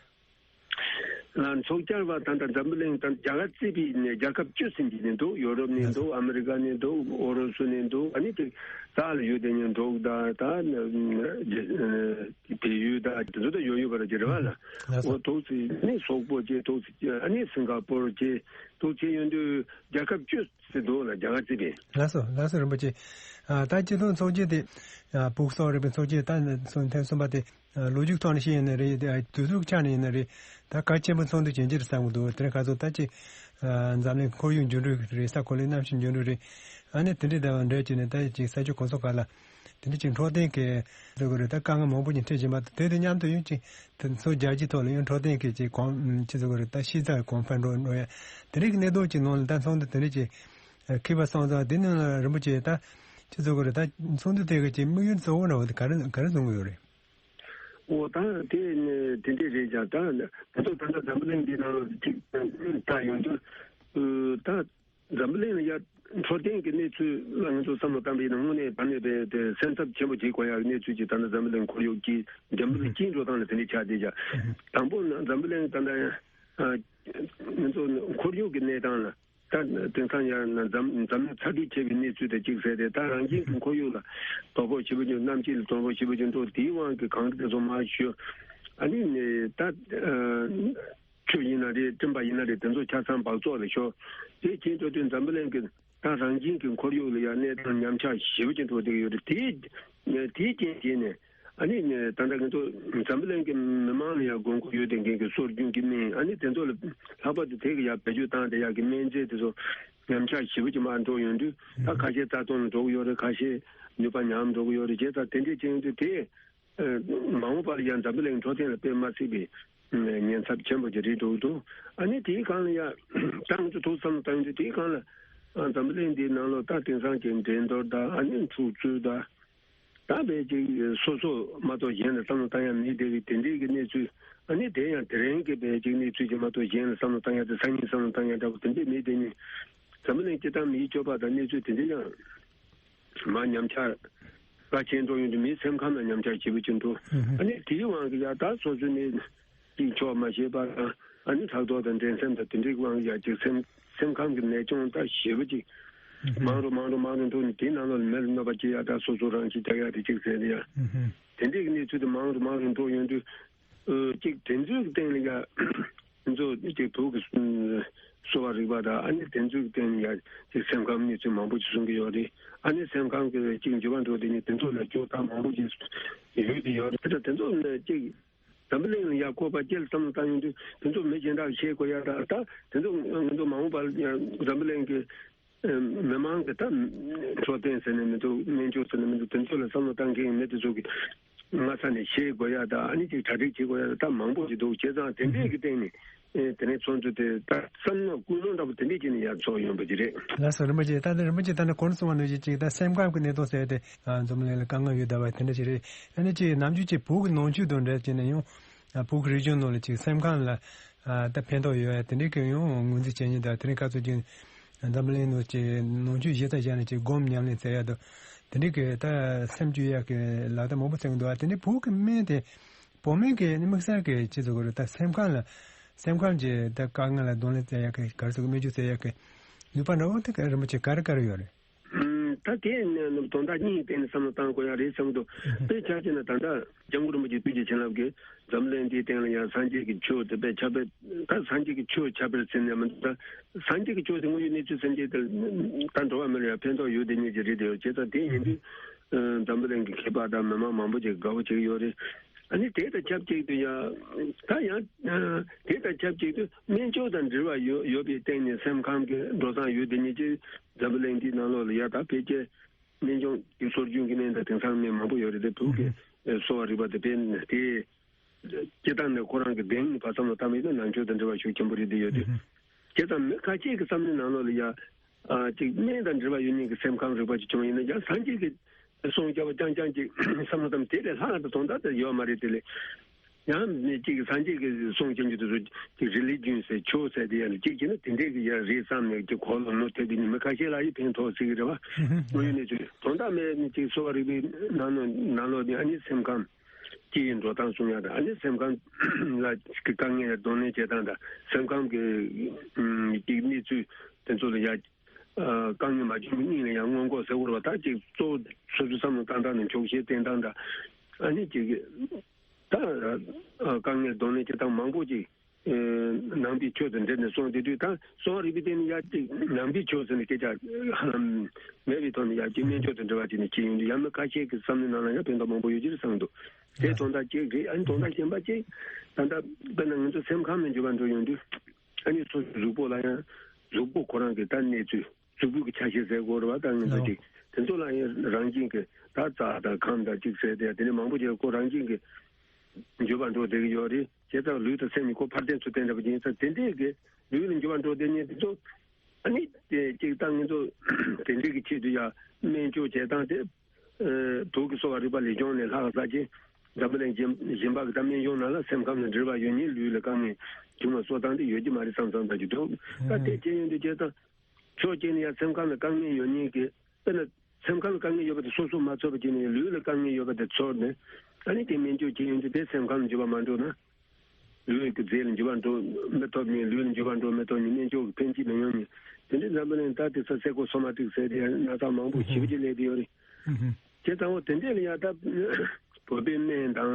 ཨ་ཚོགས་བཅར་བ་ད་ལྟ་འཛམ་བུ་གླིང་ད་རྒྱ་གར་རྩིས་པའི་ནས་རྒྱལ་ཁབ་བཅུ་ཙམ་གྱི་ནས་འདུག་ཡོ་རོབ་ནས་འདུག་ཨ་མི་རི་ཀ་ནས་འདུག་ཨུ་རུ་སུ་ནས་འདུག་ཨ་ནི་དེ་ས་ལ་ཡོད་དེ་ནས་འབྲོག་དང་ད་བལ་ཡུལ་དང་དེ་ཚོ་ད་ཡོད་ཡོད་པ་རེད་ཀྱི་རེད་བ་ལ། ལགས་སོ། འོ་ཐུག་ཚེ་ནི་སོག་པོ་བཅས་ཐུག་ཚེ་ཨ་ནི་སིང་ག་པོར་བཅས་ཐུག་ཚེ་ཡོང་དུས་རྒྱལ་ཁབ་བཅུ་ཟེར་འདུག་ལ་རྒྱ་གར་རྩིས་པས། ལགས་སོ། ལགས་སོ་རིན་པོ་ཆེ། ཨ་ད་སྤྱི་ཚོགས་ཚོགས་ཆེན་དེ་ཨ་བོད་སྐྱོར་རིག་པའི་ཚོགས་ཆེན་ད་ནས་ཐེངས་གསུམ་པ་དེ་ཨ་ལོ་རྒྱུས་ཐོག་ནས་བཤད་ཡིན་ན་རེད། ཨ་དུས་ཚོད་ཆ་ནས་ཡིན་ན་རེད། ད་གལ་ཆེན་པོ་ཚོགས་འདུ་ཇི་འདྲ་བསམ་གྱི་འདུག་དེ་རིང་ཁ་སང་ད་ཅིག་ཨ་འཛམ་གླིང་ཁོར་ཡུག་འགྱུར་འགྲོས་རེད། ས་གོ་ལའི་གནམ་གཤིས་འགྱུར་འགྲོས་རེད། ཨ་ནི་དེ་འདྲའི་ཟླ་བ་འདྲ་བྱས་ནས་ད་ཅིག་ས་ཆ་གོ་ས་ག་ལ་དེ་འདྲ་ཅིག་འཕྲོད་བསྟེན་གྱི་ཟེར་དགོས་རེད། ད་དཀའ་ངལ་མང་པོ་ཅིག་འཕྲད་བཞིན་པ་དང་དེ་དང་མཉམ་དུ་ཡང་ཅིག་དེ་ཚོ་རྒྱལ་སྤྱིའི་ཐོག་ལ་ཡང་འཕྲོད་བསྟེན་གྱི་ཅིག་གོང་ཅི་ཟེར་དགོས་རེད། ད་ཤེས་ཚད་གོང་འཕེལ་འགྲོ་འགྲོ་ཡ་དེ་འདྲའི་གནད་དོན་ཅིག་ནང་ལ་ད་ཚོགས་འདུ་དེ་འདྲ་ཅིག་འཁེལ་བ་སོང་ཙང་དེ་ནང་ལ་རིན་པོ་ཆེ་ད་ཅི་ཟེར་དགོས་རེད། ད་ཚོགས་འདུ་དེ་གི་ཅིག་དམིགས་ཡུལ་གཙོ་བོ་འདྲ་བོ་དེ་ག་རེ་ག་རེ་བཟུང་གི་ཡོད་རེད། འོ་ད་དེ་ནི་དེ་འདྲས་རེད་ཀྱང་ད་ང་ཚོ་ད་ལྟ་འཛམ་བུ་གླིང་འདི་ནང་ལ་ཅིག་ལྟ་ཡོང་དུས་ད་འཛམ་བུ་གླིང་ལ་ཡ་འཕྲོད་བསྟེན་གྱི་གནས་ཚུལ་ལ་ང་ཚོ་བསམ་བློ་བཏང་པ་ཡིན་ན་དངོས་གནས་ད་ནས་པའི་དེ་སེམས་འཚབ་ཆེན་པོ་བྱེད་དགོས་ཡག་གནས་ཚུལ་ཅིག་ད་ལྟ་འཛམ་བུ་གླིང་ཁོར་ཡུག་གི་འཛམ་བུ་གླིང་སྐྱིད་འགྲོ་སྟངས་ལ་དེ་འདྲས་ཆགས་བསྡད་ཀྱང་དང་པོ་ནི་འཛམ་བུ་གླིང་ད་ལྟ་ཡང་ང་ཚོ་ཁོར་ཡུག་གི་གནས་སྟངས་ལ། ད་དེང་སང་ཡང་ན་འཛམ་འཛམ་གླིང་ཚ་དྲོད་ཆེ་བའི་གནས་ཚུལ་དང་གཅིག་བསྲེས་ཏེ་ད་རང་བཞིན་གྱི་ཁོར་ཡུག་ལ་དོ་ཕོག་ཞེ་པོ་ཅིག་གནམ་དཀྱིལ་ལ་དོ་ཕོག་ཞེ་པོ་ཅིག་འགྲོ། དེའི་དབང་གིས་གངས་རི་དེ་ཚོ་མར་ཞུ། ཨ་ནི་ནི་ད་ཆུ་ཡིན་ན་རེད། སྤྲིན་པ་ཡིན་ན་རེད། དེ་ཚོ་ཆ་ཚང་འབག་བཙོག་ལ་ཤོར། དེ་བྱེད་འགྲོ་དུས་འཛམ་བུ་གླིང་གི་ད་རང་བཞིན་གྱི་ཁོར་ཡུག་ལ་ཡང་གནས་སྟངས་ཉམས་ཆག་ཞེ་པོ་ཅིག་འགྲོ་བསྡད་ཀྱི་ཡོད་རེད། དེའི་དེའི་རྐྱེན་བྱས་ནས། ཨ་ནི་ད་ལྟ་ང་ཚོ་འཛམ་བུ་གླིང་གི་མི་མང་ལ་ཡང་དགོས་མཁོ་ཡོད་དེ་མཁན་གྱི་སྲོལ་རྒྱུན་གྱི་སྨན། ཨ་ནི་དེ་ཚོ་ལ་ལྷག་པར་དུ་དེ་གི་ཡང་བེད་སྤྱོད་བཏང་དེ་ཡག་གི་སྨན་རྫས་དེ་ཚོ་ཉམས་ཆག་ཞེ་པོ་ཅིག་མར་འགྲོ་ཡོང་དུས་ད་ཁ་ཤས་རྩ་སྟོང་ལ་འགྲོ་གི་ཡོད་རེད། ཁ་ཤས་ནུས་པ་ཉམས་འགྲོ་གི་ཡོད་རེད། བྱས་ཙང་དེ་འདྲས་ཅན་དུ་དེ་མ་འོངས་པར་ཡང་འཛམ་བུ་གླིང་འཕྲོད་བསྟེན་ལ་དཔེ་མ་སྲིད་པའི་ཉེན་ཚབས་ཆེན་པོ་ཅིག་རེད་འགྲོ་གི་འདུག་ཨ་ནི་དེའི་སྒང་ལ་ཡང་ད་ང་ཚོ་ཐུགས་བསམ་བཏང་དུས་དེའི་སྒང་ལ་འཛམ་བུ་གླིང་འདིའི་ནང་ལོགས་ད་དེང་སང་གི་འགྲན་བསྡུར་དང་ཨ་ནི་འཁྲུག་རྩོད་དང་། ད་བས་ཅིག་སོ་སོ་མ་གཏོགས་གཞན་ལ་བསམ་བློ་བཏང་ཡ་མེད་བསྡད་པའི་དེ་འདྲའི་གི་གནས་ཚུལ། ཨ་ནི་དེ་ཡང་དེ་རིང་གི་བས་ཅིག་གནས་ཚུལ་ཅིག་མ་གཏོགས་གཞན་ལ་བསམ་བློ་བཏང་ཡ་དེ་སང་ཉིན་བསམ་བློ་བཏང་ཡ་འདྲ་པོ་དེ་འདྲས་མེད་དེ་ནི། འཛམ་བུ་གླིང་སྤྱི་བཏང་མིའི་སྤྱོད་པ་དང་གནས་ཚུལ་དེ་འདྲས་ཡང་མ་ཉམས་ཆག་ག་ཆེན་འགྲོ་ཡོང་དུས་མིའི་སེམས་ཁམས་ལ་ཉམས་ཆག་ཞེ་པོ་ཅིག་འགྲོ། ཨ་ནི་དེའི་དབང་གིས་ཡ་ད་སོ་སོ་ནས་ཅིག་ཆོག་མ་ཤེས་པ་དང་ཨ་ནི་ཕྲག་དོག་དང་འགྲན་སེམས་དང་དེ་འདྲའི་དབང་གིས་ཡ་ཅིག་སེམས་སེམས་ཁམས་ཀྱི་ནད་གཅོང་ད་ཞེ་པོ་ཅིག་མང་རུ་མང་རུ་མང་རུ་འགྲོ་ནས་དེའི་ནང་ལོགས་ལ་མི་ལ་གནོད་པ་སྐྱེལ་ཡ་ད་སོ་སོ་རང་ཤི་རྒྱག་ཡ་དེ་ཅིག་ཟེར་ནས་ཡ་དེ་འདྲའི་གནས་ཚུལ་དེ་མང་རུ་མང་རུ་འགྲོ་ཡོང་དུས་ཅིག་དེ་ཚོའི་སྟེང་ལ་ཡ་ང་ཚོ་ཅིག་བོད་ཀྱི་གསོ་བ་རིག་པ་དང་ཨ་ནི་དེ་ཚོའི་སྟེང་ལ་ཡ་ཅིག་སེམས་ཁམས་གནས་ཚུལ་མང་པོ་ཅིག་གསུང་གི་ཡོད་རེད། ཨ་ནི་སེམས་ཁམས་ཀྱི་ཅིག་འགྱུར་བ་འགྲོ་དེ་ནི་དེ་ཚོ་ལ་སྐྱོ་ཐག་མང་པོ་ཅིག་ཡོད་དེ་ཡོད་རེད། དེ་ཚོ་ནི་ཅིག་འཛམ་བུ་གླིང་ལ་ཡ་བཀོད་པ་སྐྱེལ་བསམ་བློ་བཏང་ཡོང་དུས་དེ་ཚོ་མི་གཞན་དག་ཤེས་དགོས་ཡ་ད་ད་དེ་ཚོ་ང་ཚོ་མ་འོངས་པར་ཡང་འཛམ་བུ་གླིང་གི་མི་མང་གི་ད་འཕྲོད་བསྟེན་ཟེར་ནས་མི་འདུག་སྨན་བཅོས་ཟེར་ནས་མི་འདུག་དེ་ཚོ་ལ་བསམ་བློ་བཏང་མཁན་མི་དེ་ཚོ་གི་སྔ་ས་ནས་ཤེས་དགོས་ཡ་ད་ཨ་ནི་ཅིག་གྲ་སྒྲིག་བྱེད་དགོས་ཡ་ད་མང་པོ་ཞིག་འདུག་བྱས་ཙང་དེ་འདྲས་ཀྱི་སྟེང་ནས་ ཨེ་དེ་ནས་ཚོགས་འདུ་དེ་ད་བསམ་མནོ་ཀུན་སློང་འདྲ་པོ་དེ་འདྲས་ཀྱི་ནས་ཡར་ཚོགས་ཡོང་པ་ཅིག་རེད། ལགས་སོ། རིན་པོ་ཆེ། ད་ནི་རིན་པོ་ཆེ་ད་ནི་གོང་དུ་གསུངས་པ་ནང་བཞིན་ཅིག་ད་སེམས་ཁམས་ཀྱི་གནད་དོན་ཟེར་ཏེ་ཨ་འཛམ་གླིང་ལ་དཀའ་ངལ་ཡོད་བསྡད་པ་དེ་འདྲ་ཞིག་རེད། ཨ་ནི་ཅིག་ནམ་རྒྱུན་ཅིག་བོད་ཀྱི་ནང་ཆོས་དང་འབྲེལ་བྱས་ནས་ཡང་ཨ་བོད་ཀྱི་རིག་གཞུང་ནང་ལ་ཅིག་སེམས་ཁམས་ལ་ཨ་ད་ཕན་ཐོགས་ཡོད་ཡ་དེ་འདྲའི་གི་ཡང་ངོས་འཛིན་བྱེད་མཁན་དང་དེ་རིང་ཁ་ཚོད་ཅིག་འཛམ་གླིང་ནང་ཅིག་ནང་ཆོས་གཞི་རྩ་བཞག་ནས་ཅིག་སྒོམ་ཉམས་ལེན་བྱེད་ཡ་དང་དེ་འདྲའི་གི་ད་སེམས་བཅོས་ཡ་གི་ལག་བསྟར་མང་པོ་བྱེད་ཀྱི་འདུག་ཨ་དེ་འདྲའི་བོད་ཀྱི་སྨན་དེ། བོད་སྨན་གྱི་ནི་དམིགས་བསལ་གྱི་ཅི་ཟེར་དགོས་རེད། ད་སེམས་ཁམས་ལ་སེམས་ཁམས་ཀྱི་ད་དཀའ་ངལ་ལ་གདོང་ལེན་བྱེད་ཡག་གི་ག་རེ་ཟེར་དགོས། སྨན་བཅོས་བྱེད་ཡག་གི་ནུས་པ་འདྲ་བོ་དེ་ག་རིན་པོ་ཆེ་ག་རེ་ག་རེ་ཡོད་རེད། ཨུམ། ད་དེ་ནི་དོན་དག་གཉིས་སྟེང་ནས་བསམ་བློ་བཏང་དགོས་ཡག་རེད་བསམ་འདུག་ཨུ་ཧུམ། དཔེ་ཆ་བཞག་ན་ད་ལྟ་སྐྱབས་མགོན་རིན་པོ་ཆེ་ཐུགས་རྗེ་བྱིན་རླབས་ཀྱིས་འཛམ་གླིང་འདིའི་སྟེང་ལ་ཡང་སངས་རྒྱས་ཀྱི་ཆོས་དེ་དཔེ་ཁྱབ་སྤེལ། ད་སངས་རྒྱས་ཀྱི་ཆོས་ཁྱབ་སྤེལ་ཟེར་ནས་མི་འདུག་ད་སངས་རྒྱས་ཀྱི་ཆོས་དེ་དངོས་ཡོད་གནས་ཚུལ་ཟེར་མཁན་དེ་ད་འགྲོ་བ་མི་ལ་ཡང་ཕན་ཐོགས་ཡོད་དེ་ཉིད་ཀྱི་རེད་དེ་ཡོད་བྱས་ཙང་དེ་ཡིན་དུས། ཨ་འཛམ་བུ་གླིང་གི་མཁས་པ་དང་མི་མང་མང་པོ་ཅིག་དགའ་པོ་བྱེད་ཀྱི་ཡོད་རེད། ཨ་ནི་དེ་དང་ཆབས་ཅིག་ཏུ་ཡང་ད་ཡང་ཨ་དེ་དང་ཆབས་ཅིག་ཏུ་སྨན་བཅོས་དང་འབྲེལ་བ་ཡོད་ཡོད་པའི་སྟེང་ནས་སེམས་ཁམས་ཀྱི་འགྲོ་སྟངས་ཡོད་དེ་ཉིད་ཀྱིས་འཛམ་བུ་གླིང་འདིའི་ནང་ལོགས་ལ་ཡ་ད་ཕལ་ཆེར་སྨན་སྦྱོང་གི་སྲོལ་རྒྱུན་གྱི་སྨན་དང་དེང་སང་སྨན་མང་པོ་ཡོད་རེད་དེ་བོད་ཀྱི་གསོ་བ་རིག་པ་དེ་དཔེ་དེ། སྤྱིར་བཏང་ནས་ཁོ་རང་གི་གདེང་ནས་ཕར་བསམ་བློ་བཏང་བ་ཡིན་ན་ནང་ཆོས་དང་འབྲེལ་བ་ཤུགས་ཆེན་པོ་རེད་དེ་ཡོད་དེ། ཨུ་ཧུ། བྱས་ཙང་མི་ཁ་ཤས་ཀྱི་བསམ་བློའི་ནང་ལོགས་ལ་ཡ། ཨ་ཅིག་སྨན་དང་འབྲེལ་བ་ཡོད་མཁན་གྱི་སེམས་ཁམས་རིག་པ་ཅིག་བྱུང་བ་ཡིན་ན་ཡང་སངས་རྒྱས་ཀྱི་གསུང་རྐྱང་པ་རྐྱང་རྐྱང་ཅིག་བསམ་བློ་བཏང་དེ་ལས་ལྷག་ཏུ་དོན་དག་དེ་ཡོད་མ་རེད་དེ་ལས། ཡང་མི་གཅིག་གིས་སངས་རྒྱས་ཀྱི་གསུང་རྐྱང་རྐྱང་དེ་ཚོ་ཅིག་རི་ལི་ཇོན་ཟེར་ཆོས་ཟེར་དེ་ཡང་གཅིག་བྱས་ན་དེ་འདྲས་ཀྱི་ཡང་རེད་བསམ་ནས་ཀྱི་གོ་ལ་མུ་མཐུད་དེ་ནི་མི་ཁ་ཤས་ལ་ཡི་ཕན་ཐོགས་སྲིད་ཀྱི་རེད་བ། ཨུ་ཧུ། དངོས་ཡོད་གནས་ཚུལ་དོན་དག་མེད་ནི་ཅིག་གསོ་བ་རིག་པའི་ནང་ནང་ལོགས་ནས་ཨ་ནི་སེམས་ཁམས། སྤྱི་ཡི་འགྲོ་སྟངས་སྲུང་ཡག་དང་ཨ་ནི་སེམས་ཁམས་ལ་དཀའ་ངལ་གདོང་ལེན་བྱེད་སྟངས་དང་སེམས་ཁམས་ཀྱི་ཀྱི་གནས་ཚུལ་དེ་ཚོ་ལ་ཡ་དཀའ་ངལ་མ་བྱུང་བའི་སྙིང་ལ་ཡང་སྔོན་འགོག་ཟེར་དགོས་རེད་བ། ད་ཅིག་གཙོ་བོ་སོ་སོའི་བསམ་བློ་བཏང་སྟངས་དང་འཁྱོག་བཤད་བསྟེན་སྟངས་དང་ཨ་ནི་ཅིག་ད་དཀའ་ངལ་གདོང་ལེན་བྱེད་སྟངས་མང་པོ་ཅིག་ནང་པའི་ཆོས་དང་འབྲེལ་ནས་གསུངས་དེ་དུས་ད་གསོ་བ་རིག་པའི་སྟེང་ནས་ཡ་ཅིག་ནང་པའི་ཆོས་ཟེར་ནས་སྐད་ཆ་མེད་པའི་ཐོག་ནས་ཡ་ཅིག་སྨན་ཆོས་དང་འབྲེལ་བ་བྱས་ནས་བྱས་ཡོང་དུས་ཡ་མི་ཁ་ཤས་ཀྱི་བསམ་བློའི་ནང་ལ་ཡ་ཕན་ཐོགས་མང་པོ་ཡོད་ཀྱི་རེད་བསམ་འདུག་དེ་དོན་དག་གཅིག་རེད། ཨ་ནི་དོན་དག་གཞན་པ་གཅིག་ད་ལྟ་དཔེར་ན་ང་ཚོ་སེམས་ཁམས་ནས་འགྱུར་བ་འགྲོ་ཡོང་དུས་ཨ་ནི་སོ་སོའི་གཟུགས་པོ་ལ་ཡང་གཟུགས་པོ་ཁོ་རང་གི་ད་གནས་ཚུལ་གཟུགས་པོའི་གི་ཆ་ཤས་ཟེར་དགོས་རེད་བ། ད་ངན་པ་ཅིག་དེ་ཚོ་ལ་ཡང་རང་བཞིན་གི་ད་རྩ་དང་ཁམས་དང་གཅིག་ཟེར་དེ་དེ་ནས་མང་པོ་ཅིག་ཁོ་རང་བཞིན་གི་འགྱུར་བ་འགྲོ་བསྡད་ཀྱི་ཡོད་རེད། བྱས་ཙང་ལུས་དང་སེམས་གཉིས་ཁོ་ཕར་འདྲེན་ཚུར་འདྲེན་འདྲ་པོ་ཡིན་ཙང་དེ་འདྲས་ཀྱི་ལུས་ལ་འགྱུར་བ་འགྲོ་བསྡད་མཁན་དེ་ཚོ་ཨ་ནི་དེ་གཅིག་ད་ངན་པ་དེ་འདྲས་ཀྱི་ཆེད་དུ་ཡང་སྨན་བཅོས་བྱེད་སྟངས་དེ། ཨ་བོད་ཀྱི་གསོ་བ་རིག་པ་ལས་སྦྱོང་ནས་ལྷག་ས་ཅིག་འཛམ་བུ་གླིང་གཞན་གཞན་པ་གི་ད་སྨན་གཞུང་ནང་ལ་སེམས་ཁམས་ལ་འབྲེལ་བ་ཡོད་མཁན་ལུས་ལ་དཀའ་ངལ་བྱུང་བ་གསོ་སྟངས་དེ་ཡོད་ཀྱི་མ་རེད་བསམ་བསམ་ལྟ་རྒྱུ་འདུག་ད་དེ་བྱས་ཡོང་དུས་བྱས་ཙང་ཕྱོགས་གཅིག་ནས་ཡང་སེམས་ཁམས་ལ་དཀའ་ངལ་ཡོད་མཁན་གྱི་དཔེར་ན་སེམས་ཁམས་ལ་དཀའ་ངལ་ཡོད་པ་དེ་སོ་སོ་མ་ཚོར་བ་བྱས་ནས་ལུས་ལ་དཀའ་ངལ་ཡོད་པ་དེ་ཚོར་ནས་ཨ་ནི་དེ་སྨན་བཅོས་བྱས་ཡོང་དུས་དེ་སེམས་ཁམས་ལ་འགྱུར་བ་མ་འགྲོ་ན། ལུས་ཀྱི་རྫས་ལ་འགྱུར་བ་འགྲོ་མི་ཐུབ་མཁན། ལུས་ལ་འགྱུར་བ་འགྲོ་མི་ཐུབ་མཁན་སྨན་བཅོས་ཀྱི་ཕན་ཅི་མི་ཡོང་མཁན་དེ་འདྲའི་འཛམ་བུ་གླིང་ད་དེ་ས་སེ་ཀོ་སོ་མ་ཏིག་ཟེར་དེ་ཡང་ན་ཚ་མང་པོ་ཞེ་པོ་ཅིག་སླེབས་བསྡད་ཡོད་རེད། ཨུ་ཧུ། བྱས་ཙང་འོ་དེ་འདྲས་ལ་ཡང་ད་བོད་པའི་སྨན་དང་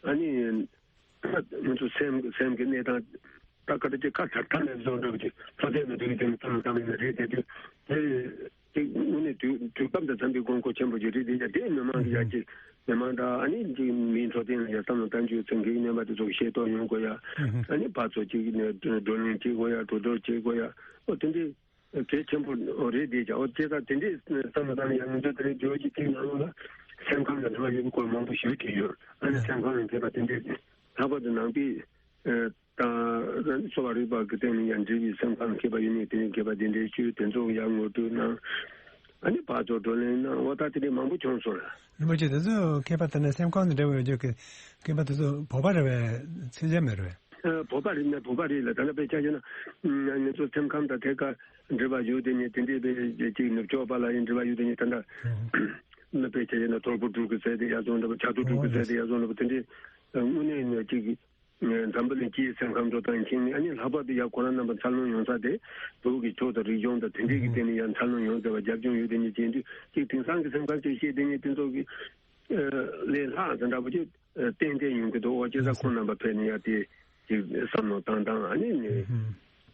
ཨ་ནི་ང་ཚོ་སེམས་སེམས་ཀྱི་གནས་སྟངས་ད་ག་ད་ཅིག་ཁ་ཐར་ཐར་ནས་བཟོ་འདྲ་བ་ཅིག་ཚོ་ཐལ་མི་འདུག་དེ་ནི་ཙམ་ཙམ་ཡིན་ན་རེད་དེ་དུས་དེ་ཅིག་དངོས་གནས་དུས་དུས་སྐབས་དང་འཚམ་པའི་དགོས་མཁོ་ཆེན་པོ་ཅིག་རེད་དེ་ཡང་དེ་མི་མང་གི་ཡ་ཅིག་མི་མང་དང་ཨ་ནི་ཅིག་མིའི་འཕྲོད་བསྟེན་ལ་ཡ་བསམ་བློ་གཏང་རྒྱུ་ཚང་གི་རྣམ་པ་དེ་ཚོ་ཤེས་རྟོགས་ཡོང་དགོས་ཡ། ཨ་ནི་ཕར་ཚུར་ཅིག་ནས་བགྲོ་གླེང་བྱེད་དགོས་ཡ། གྲོས་བསྡུར་བྱེད་དགོས་ཡ། ཨོ་དེ་འདྲའི་གལ་ཆེན་པོ་རེད་དེ་ཀྱང་ཨོ་དེ་ད་དེ་འདྲའི་བསམ་བློ་བཏང་ན་ཡང་ང་ཚོ་དེ་རིང་བརྗོད་ཀྱི་ཐིག་ནང་ལོགས་ལ་སེམས་ཁམས་དང་འབྲེལ་བ་ཡོད་པའི་སྐོར་མང་པོ་ཞིག་བྲིས་ཡོད། ཨ་ནི་སེམས་ཁམས་ལ་མཁས་པ་དེ་འདྲས་ལྷག་པར་དུ་ནང་པའི་ཨ་དང་གསོ་བ་རིག་པ་གི་སྟེང་ནས་ཡང་འབྲེལ་བའི་སེམས་ཁམས་མཁས་པ་ཡོད་མཁན་དེ་ནས་མཁས་པ་དེ་འདྲས་ཞུས་དེ་ཚོ་ཡང་ངོ་སྤྲོད་གནང་། ཨ་ནི་ཕར་ཚུར་བགྲོ་གླེང་གནང་། འོ་ད་དེ་འདྲས་མང་པོ་བྱུང་སོང་ལ། རིན་པོ་ཆེ་དེ་ཚོ་མཁས་པ་དེ་ནས་སེམས་ཁམས་དང་འབྲེལ་བ་ཡོད་རྒྱུ་གི་མཁས་པ་དེ་ཚོ་བོད་པ་རེད་པས། ཕྱི་རྒྱལ་མི་རེད་པས། ཨ་བོད་པ་རེད་ན་བོད་པ་རེད་ལ། ད་ལྟ་དཔེ་ཆ་བཞག་ན་ང་ཚོ་སེམས་ཁམས་དང་ཐད་ཀར་འབྲེལ་བ་ཡོད་དེ་ནི་དེ་འདྲས་པའི་ཅིག་ནུབ་ཕྱོགས་པ་ལ་ཡང་འབྲེལ་བ་ཡོད་དེ་ནི་ད་ལྟ་ཨ་དཔེ་ཆ་བཞག་ན་དོལ་པོ་འབྲུག་གི་ཟེར་དེ་ཡ་བཟོ་འདྲ་པོ། བྱ་དུར་འབྲུག་གི་ཟེར་དེ་ཡ་བཟོ་འདྲ་པོ་དེ་འདྲས་དངོས་གནས་ནི་ཅིག་འཛམ་བུ་གླིང་སྤྱིའི་སེམས་ཁམས་འགྲོ་སྟངས་མཁྱེན་ནས་ཨ་ནི་ལྷག་པར་དུ་ཡ་ཁོ་རང་རྣམ་པ་འཚར་ལོངས་ཡོང་ས་དེ་བོད་ཀྱི་ཆོས་དང་རིག་གཞུང་དང་དེ་འདྲས་ཀྱི་སྟེང་ནས་ཡ་འཚར་ལོངས་ཡོང་ཟེར་བ་རྒྱབ་ལྗོངས་ཡོད་དེ་ནི་བྱེད་དུས་ཅིག་དེང་སང་གི་སེམས་ཁམས་ཅིག་ཤེས་དེ་ནི་དེ་ཚོ་གི་ལས་ལྷག་ཟེར་འདྲ་པོ་ཅིག་ཏན་ཏན་ཡོང་གི་འདུག་འོ་བྱས་ཙང་ཁོང་རྣམ་པ་ཕེབས་ནས་ཡ་དེ་ཅིག་བསམ་བློ་བཏང་སྟངས་ཨ་ནི་ནི་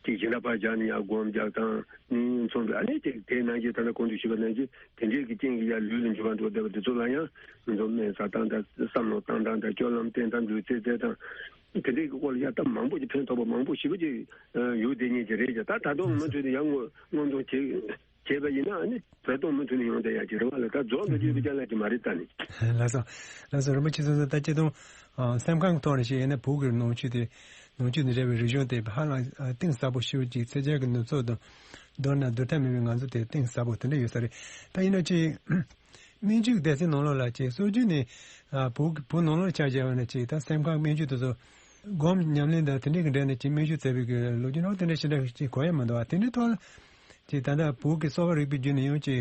ཅིག་གཞན་དག་པར་སྦྱར་ནས་ཡ་སྒོམ་རྒྱག་སྟངས་ནི་མཚུངས་པའི་ཨ་ནི་ཅིག་དེ་ནང་བཞིན་ད་ལྟ་གོང་དུ་ཞུས་པ་ནང་བཞིན་དེ་འདྲའི་གི་རྐྱེན་གྱིས་ཡ་ལུས་ལ་འགྱུར་བ་འགྲོ་བསྡད་པ་དེ་ཚོ་ལ་ཡང་ང་ཚོ་སྨན་ཟ་སྟངས་དང་བསམ་བློ་བཏང་སྟངས་དང་སྤྱོད་ལམ་བསྟེན་སྟངས་ལུས་རྩལ་རྩེད་སྟངས་དེ་འདྲའི་གི་སྐོར་ལ་ཡ་ད་མང་པོ་ཅིག་ཕན་ཐོགས་པ་མང་པོ་ཞེ་པོ་ཅིག་ཡོད་བསྡད་མཁན་ཅིག་རེད་ཀྱང་ད་ད་དུང་མུ་མཐུད་དུ་ཡང་སྔོན་སྔོན་འདོན་བྱེད། བྱས་པ་ཡིན་ན་ཨ་ནི་བོད་དོན་མུ་མཐུད་ནས་ཡོང་བསྡད་ཡག་ཅིག་རེད་བ་ལ། ད་རྫོགས་འགྲོ་རྒྱུ་ཡོད་པའི་རྐྱང་ལ་ཅིག་མ་རེད་ད་ནི། ལགས་སོ། ལགས་སོ། རིན་པོ་ཆེ་ཚོ་ད་སྤྱིར་བཏང་ཨ་སེམས་ཁམས་ཐོག་ནས་བཤད་ཡིན་ན་བོད་ཀྱི་ནང་ཆོས་དེ་ ནང་ཆོས་དང་འབྲེལ་བའི་རིག་གཞུང་དེ་ཧ་ལམ་ཨ་གཏིང་ཟབ་པོ་ཞེ་པོ་ཅིག་ཚད་འཇལ་གྱི་ནུབ་ཕྱོགས་དང་མདོར་ན་བསྡུར་ཐབས་མེད་པའི་ང་ཚོ་དེ་གཏིང་ཟབ་པོ་དེ་འདྲ་ཡོད་ས་རེད། ད་ཡིན་ན་ཅིག་སྨན་བཅོས་སྡེ་ཚན་ནང་ལོགས་ལ་ཅིག་སྲོལ་རྒྱུན་ནས་ཨ་བོད་བོད་ནང་ལོགས་ཆ་བཞག་པ་ན་ཅིག་ད་སེམས་ཁམས་སྨན་བཅོས་དེ་ཚོ་སྒོམ་ཉམས་ལེན་དང་དེ་འདྲའི་གི་འབྲེལ་ནས་ཅིག་སྨན་བཅོས་མཛད་པའི་གི་ལོ་རྒྱུས་ནང་དེ་འདྲ་ཞེ་དྲག་ཅིག་གོ་ཡ་མི་འདུག་བ། དེ་འདྲའི་ཐོག་ལ་ཅིག་ད་ལྟ་བོད་ཀྱི་གསོ་བ་རིག་པའི་བརྒྱུད་ནས་ཡང་ཅིག་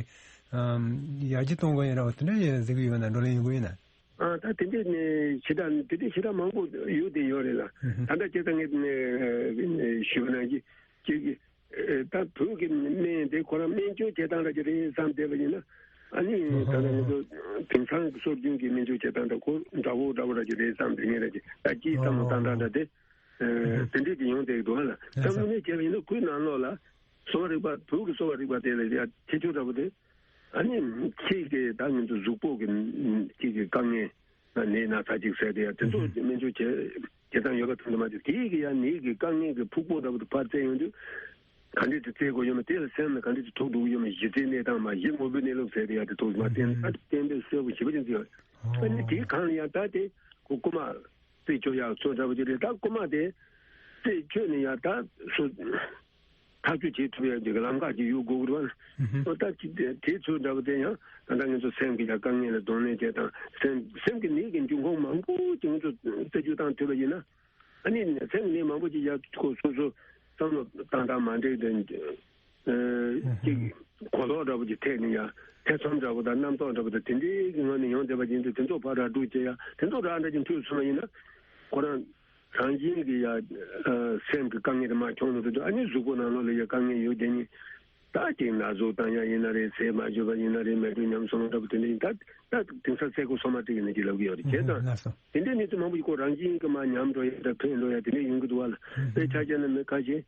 ཨམ་ཡར་རྒྱས་གཏོང་དགོས་ཡ་འདྲ་བ་དེ་འདྲ་ཡང་གཟིགས་ཀྱི་ཡོད་ན། བགྲོ་གླེང་ཡོང་གི་ཡོད་ན། ཨ་ད་དེ་འདྲས་ནས་ཞེ་དྲག་དེ་འདྲས་ཞེ་དྲག་མང་པོ་ཡོད་དེ་ཡོད་རེད་ལ། ད་ལྟ་ཁྱེད་ཚང་ངས་ཞུས་པ་ནང་བཞིན་ཅིག་ཨེ་ད་བོད་ཀྱི་སྨན་དེ་ཁོ་རང་སྨན་བཅོས་བྱེད་སྟངས་འདྲ་ཅིག་རེད་བསམ་བསྡད་པ་ཡིན་ན། ཨ་ནི་ད་ལྟ་ང་ཚོ་དེང་སང་གི་སྲོལ་རྒྱུན་གྱི་སྨན་བཅོས་བྱེད་སྟངས་འདྲ་ཁོ་འདྲ་བོ་འདྲ་བོ་འདྲ་ཅིག་རེད་བསམ་བསྡད་མཁན་འདྲ་ཅིག་ད་སྤྱིའི་བསམ་བློ་བཏང་སྟངས་འདྲ་དེ་ཨེ་དེ་འདྲས་ཅིག་ཡོང་བསྡད་ཀྱི་འདུག་ཨ་ལ། ད་དངོས་གནས་བྱས་པ་ཡིན་ན་ཁོའི་ནང་ལོགས་ལ་གསོ་བ་རིག་པ་བོད་ཀྱི་གསོ་བ་རིག་པ་དེ་ལ་ཡ་ཁྱད་ཆོས་འདྲ་བོ་དེ། ཨ་ནི་ཁྱེད་ཀྱིས་ད་ང་ཚོ་གཟུགས་པོ་གི་ཁྱེད་ཀྱི་དཀའ་ངལ་ན་ནད་ན་ཚ་ཅིག་ཟེར་དེ་ཡ་དེ་ཚོ་སྨན་བཅོས་བྱེད་བྱེད་སྟངས་ཡོད་པ་དང་དུ་མ་དེ་དེའི་གི་ཡ་ནད་ཀྱི་དཀའ་ངལ་གྱི་ཕུག་པོ་འདྲ་པོ་དེ་ཕར་བཙལ་ཡོང་དུས་ག་འདྲས་དེ་བཙལ་དགོས་ཡོད་མེད་དེ་ལ་སེམས་ལ་ག་འདྲས་དེ་ཐུག་འདུག་ཡོད་མེད་གཞི་རྩའི་གནས་སྟངས་མ་གཞི་དངོས་པོའི་གནས་ལུགས་ཟེར་དེ་ཡ་དེ་ཐུག་མ་བསྟན་ད་བསྟན་པའི་གསལ་པོ་ཞིབ་པ་ཅན་ཅིག་ཡོད། ཨ་ནི་དེའི་སྒང་ལ་ཡ་ད་དེ་ཁོ་རྐུ་མ་རྩད་གཅོད་ཡག་ཚོ་འདྲ་པོ་ཅིག་རེད། ད་རྐུ་མ་དེ་རྩད་གཅོད་ནས་ཡ་ད་སུ། ཐག་གཅོད་བྱེད་ཐུབ་ཡ་འདི་གི་ལམ་ཁ་ཅིག་ཡོད་དགོས་ཀྱི་རེད་བ། ཨོ་ད་ཅི་དེ་དེ་ཚོ་འདྲ་པོ་དེ་ཡང་ད་ལྟ་ང་ཚོ་སེམས་ཀྱི་ཡ་དཀའ་ངལ་ལ་གདོང་ལེན་བྱེད་དང་སེམས་སེམས་ཀྱི་ནད་ཀྱི་འབྱུང་ཁུངས་མང་པོ་ཅིག་ང་ཚོ་རྩད་གཅོད་བཏང་ཐུབ་པ་ཡིན་ན། ཨ་ནི་སེམས་ཀྱི་ནད་མང་པོ་ཅིག་ཡ་ཁོ་སོ་སོ་བསམ་བློ་བཏང་སྟངས་མ་འགྲིག་དེ་ཅིག་གོ་ལོག་འདྲ་པོ་ཅིག་ཐེབས་ནས་ཡ་ཐེ་ཚོམ་འདྲ་པོ་དང་རྣམ་རྟོག་འདྲ་པོ་དང་དེ་འདྲའི་གི་ངང་ནས་ཡོང་བསྡད་པ་ཡིན་དུས་དེ་ཚོ་ཕར་ར་སྒྲུག་བྱེད་ཡ་དེ་ཚོ་ར་འདྲ་ཅིག་འཐུས་སོང་བ་ཡིན་ན་ཁོ་རང་། རང་བཞིན་གྱི་ཡ་སེམས་ཀྱི་དཀའ་ངལ་དེ་མར་བྱུང་ནས་འགྲོ་དུས་ཨ་ནི་གཟུགས་པོ་ནང་ལོགས་ལ་ཡ་དཀའ་ངལ་ཡོད་དེ་ནི་ད་ཅིག་ན་ཟུག་བཏང་ཡ་ཡིན་ན་རེད། ཟས་མ་འཇུ་བ་ཡིན་ན་རེད། མལ་གྲོ་ཉམས་སོང་འདྲ་པོ་དེ་འདྲ་ཡིན་ད་ད་དེང་སང་ཚེ་སྒོ་སོ་མ་ཏིག་ཡིན་ན་ཅིག་ལབ་ཀྱི་ཡོད་རེད་བྱས་ཙང་དེ་འདྲའི་གནས་ཚུལ་མང་པོ་ཞིག་ཁོ་རང་བཞིན་གྱི་མར་ཉམས་འགྲོ་ཡ་ད་ཕན་འགྲོ་ཡ་དེ་འདྲ་ཡོང་གི་འདུག་བ་ལ་དཔེ་ཆ་བཞག་ན་མི་ཁ་ཤས་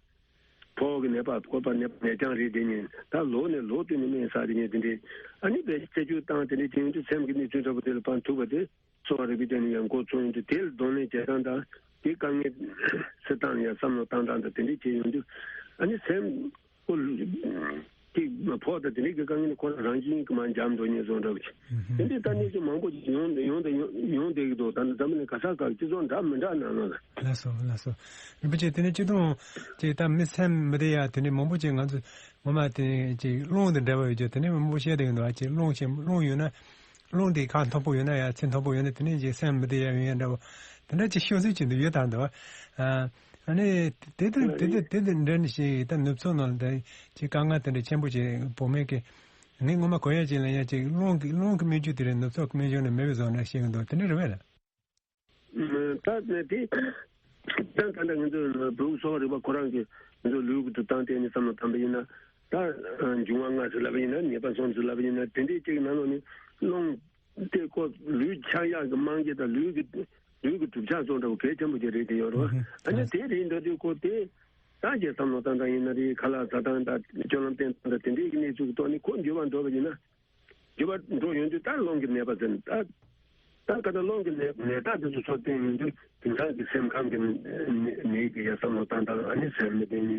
ཕོ་གི་ནད་པ་བཀོད་པ་ནད་ནད་རྐྱང་རེད་དེ་ནི་ད་ལོ་ནས་ལོ་བསྟུད་ནས་སྨན་ཟ་དེ་ནི་དེ་འདྲའི་ཨ་ནི་དཔེ་རྩད་གཅོད་བཏང་དེ་འདྲའི་དེ་ཡོང་དུས་སེམས་ཀྱི་གནས་ཚུལ་འདྲ་པོ་དེ་ལ་ཕན་ཐུག་པ་དེ། གསོ་བ་རིག་པའི་སྟེང་ནས་ཡང་འགོ་ཚུགས་ཡོང་དུས་དེ་ལ་གདོང་ལེན་བྱེད་སྟངས་དང་དེ་དཀའ་ངལ་སེལ་སྟངས་ལ་ཡང་བསམ་བློ་བཏང་སྟངས་དང་དེ་འདྲ་བྱས་ཡོང་དུས་ཨ་ནི་སེམས་ཁོ་ཅིག་ཕོག་དང་དེ་འདྲ་གི་དཀའ་ངལ་ནི་ཁོ་རང་རང་བཞིན་གྱིས་མར་འཇམ་འགྲོ་ཉེན་བཟོ་འདྲ་བ་ཅིག་དེ་འདྲའི་ལྟ་གནས་ཅིག་མང་པོ་ཅིག་ཡོང་ཡོང་དང་ཡོང་ཡོང་བསྡད་ཀྱི་འདུག་ད་ནི་འཛམ་གླིང་ག་ས་ག་སྤྱི་ཚོགས་འདྲ་མི་འདྲ་ནང་ལོགས་ལ། ལགས་སོ་ལགས་སོ། རིན་པོ་ཆེ་དེ་ནས་སྤྱི་བཏང་ཅིག་ད་མི་སེམས་མི་བདེ་ཡ་དེ་འདྲའི་མང་པོ་ཅིག་ང་ཚོ་ངོ་མ་དེ་ཅིག་རླུང་དང་འབྲེལ་བ་ཡོད་རྒྱུ་དེ་འདྲའི་མང་པོ་བཤད་བསྡད་ཀྱི་འདུག་ཨ་ཅིག་རླུང་ཆེན་རླུང་ཡོད་ན། རླུང་དེ་ཁ་མཐོ་པོ་ཡོད་ན་ཡ་ཚད་མཐོ་པོ་ཡོད་ན་དེ་ནས་ཅིག་སེམས་མི་བདེ་ཡ་ཡོང་ཡ་འདྲ་བོ། དེ་འདྲ་ཅིག་ཤོད་སྲོལ་ཅིག་འདུག་ཡོད་དང་འདུག་ཨ་ནི་དེ་དེ་དེ་དེ་དེ་དེ་འདྲ་ནི་ཞིག་ད་ནུབ་ཕྱོགས་ནང་ལ་ད་ཅིག་དཀའ་ངལ་དེ་འདྲ་ཆེན་པོ་ཅིག་བོད་སྨན་གྱི་ངས་ངོ་མ་གོ་ཡ་ཅིག་ལ་ཡ་ཅིག་རླུང་གི་རླུང་གི་སྨན་བཅོས་དེ་རེད། ནུབ་ཕྱོགས་ཀྱི་སྨན་བཅོས་ནི་མེད་པའི་བཟོ་འདྲ་ཤེས་ཀྱི་འདུག་དེ་འདྲ་རེད་བས་ལ། ད་ནི་དེ་ད་ད་ལྟ་ང་ཚོའི་བོད་གསོ་བ་རིག་པ་ཁོ་རང་གི་ང་ཚོ་ལུས་ཀྱི་འདུག་སྟངས་བལྟས་ནས་བསམ་བློ་བཏང་པ་ཡིན་ན་ད་འབྱུང་བ་ལྔ་ཟེར་ལབ་པ་ཡིན་ན་ཉེས་པ་གསུམ་ཟེར་ལབ་པ་ཡིན་ན་དེ་འདྲའི་གཅིག་ནང་ལོགས་ནས་རླུང་དེ་ཁོ་ལུས་ཆགས་ཡག་གི་རྨང་གཞི་དང་ལུས་ཀྱི་ལུས་ཀྱི་གྲུབ་ཆ་སོགས་འདྲ་བོ་གལ་ཆེན་པོ་ཅིག་རེད་དེ་ཡོད་རེད་བ། ཨ་ནི་དེ་རེད་འདྲ་དུས་ཁོ་དེ་ད་ཅིག་བསམ་བློ་བཏང་སྟངས་ཡིན་ན་རེད། ཁ་ལག་ཟ་སྟངས་དང་སྤྱོད་ལམ་བསྟེན་སྟངས་དང་དེ་འདྲའི་གི་གནས་ཚུལ་གྱི་ཐོག་ནས་ཁོ་འགྱུར་བ་འགྲོ་བ་ཡིན་ན། འགྱུར་བ་འགྲོ་ཡོང་དུས་ད་རླུང་གི་ནད་པ་ཟེར་ནས་ད་ད་ག་ད་རླུང་གི་ནད་ནད་རྟགས་དེ་ཚོ་ཚོ་བསྟན་ཡོང་དུས་དེང་སང་གི་སེམས་ཁམས་ཀྱི་ནད་ནད་ཀྱི་ཡ་བསམ་བློ་བཏང་སྟངས་ཨ་ནི་སེམས་མི་བདེ་ནི་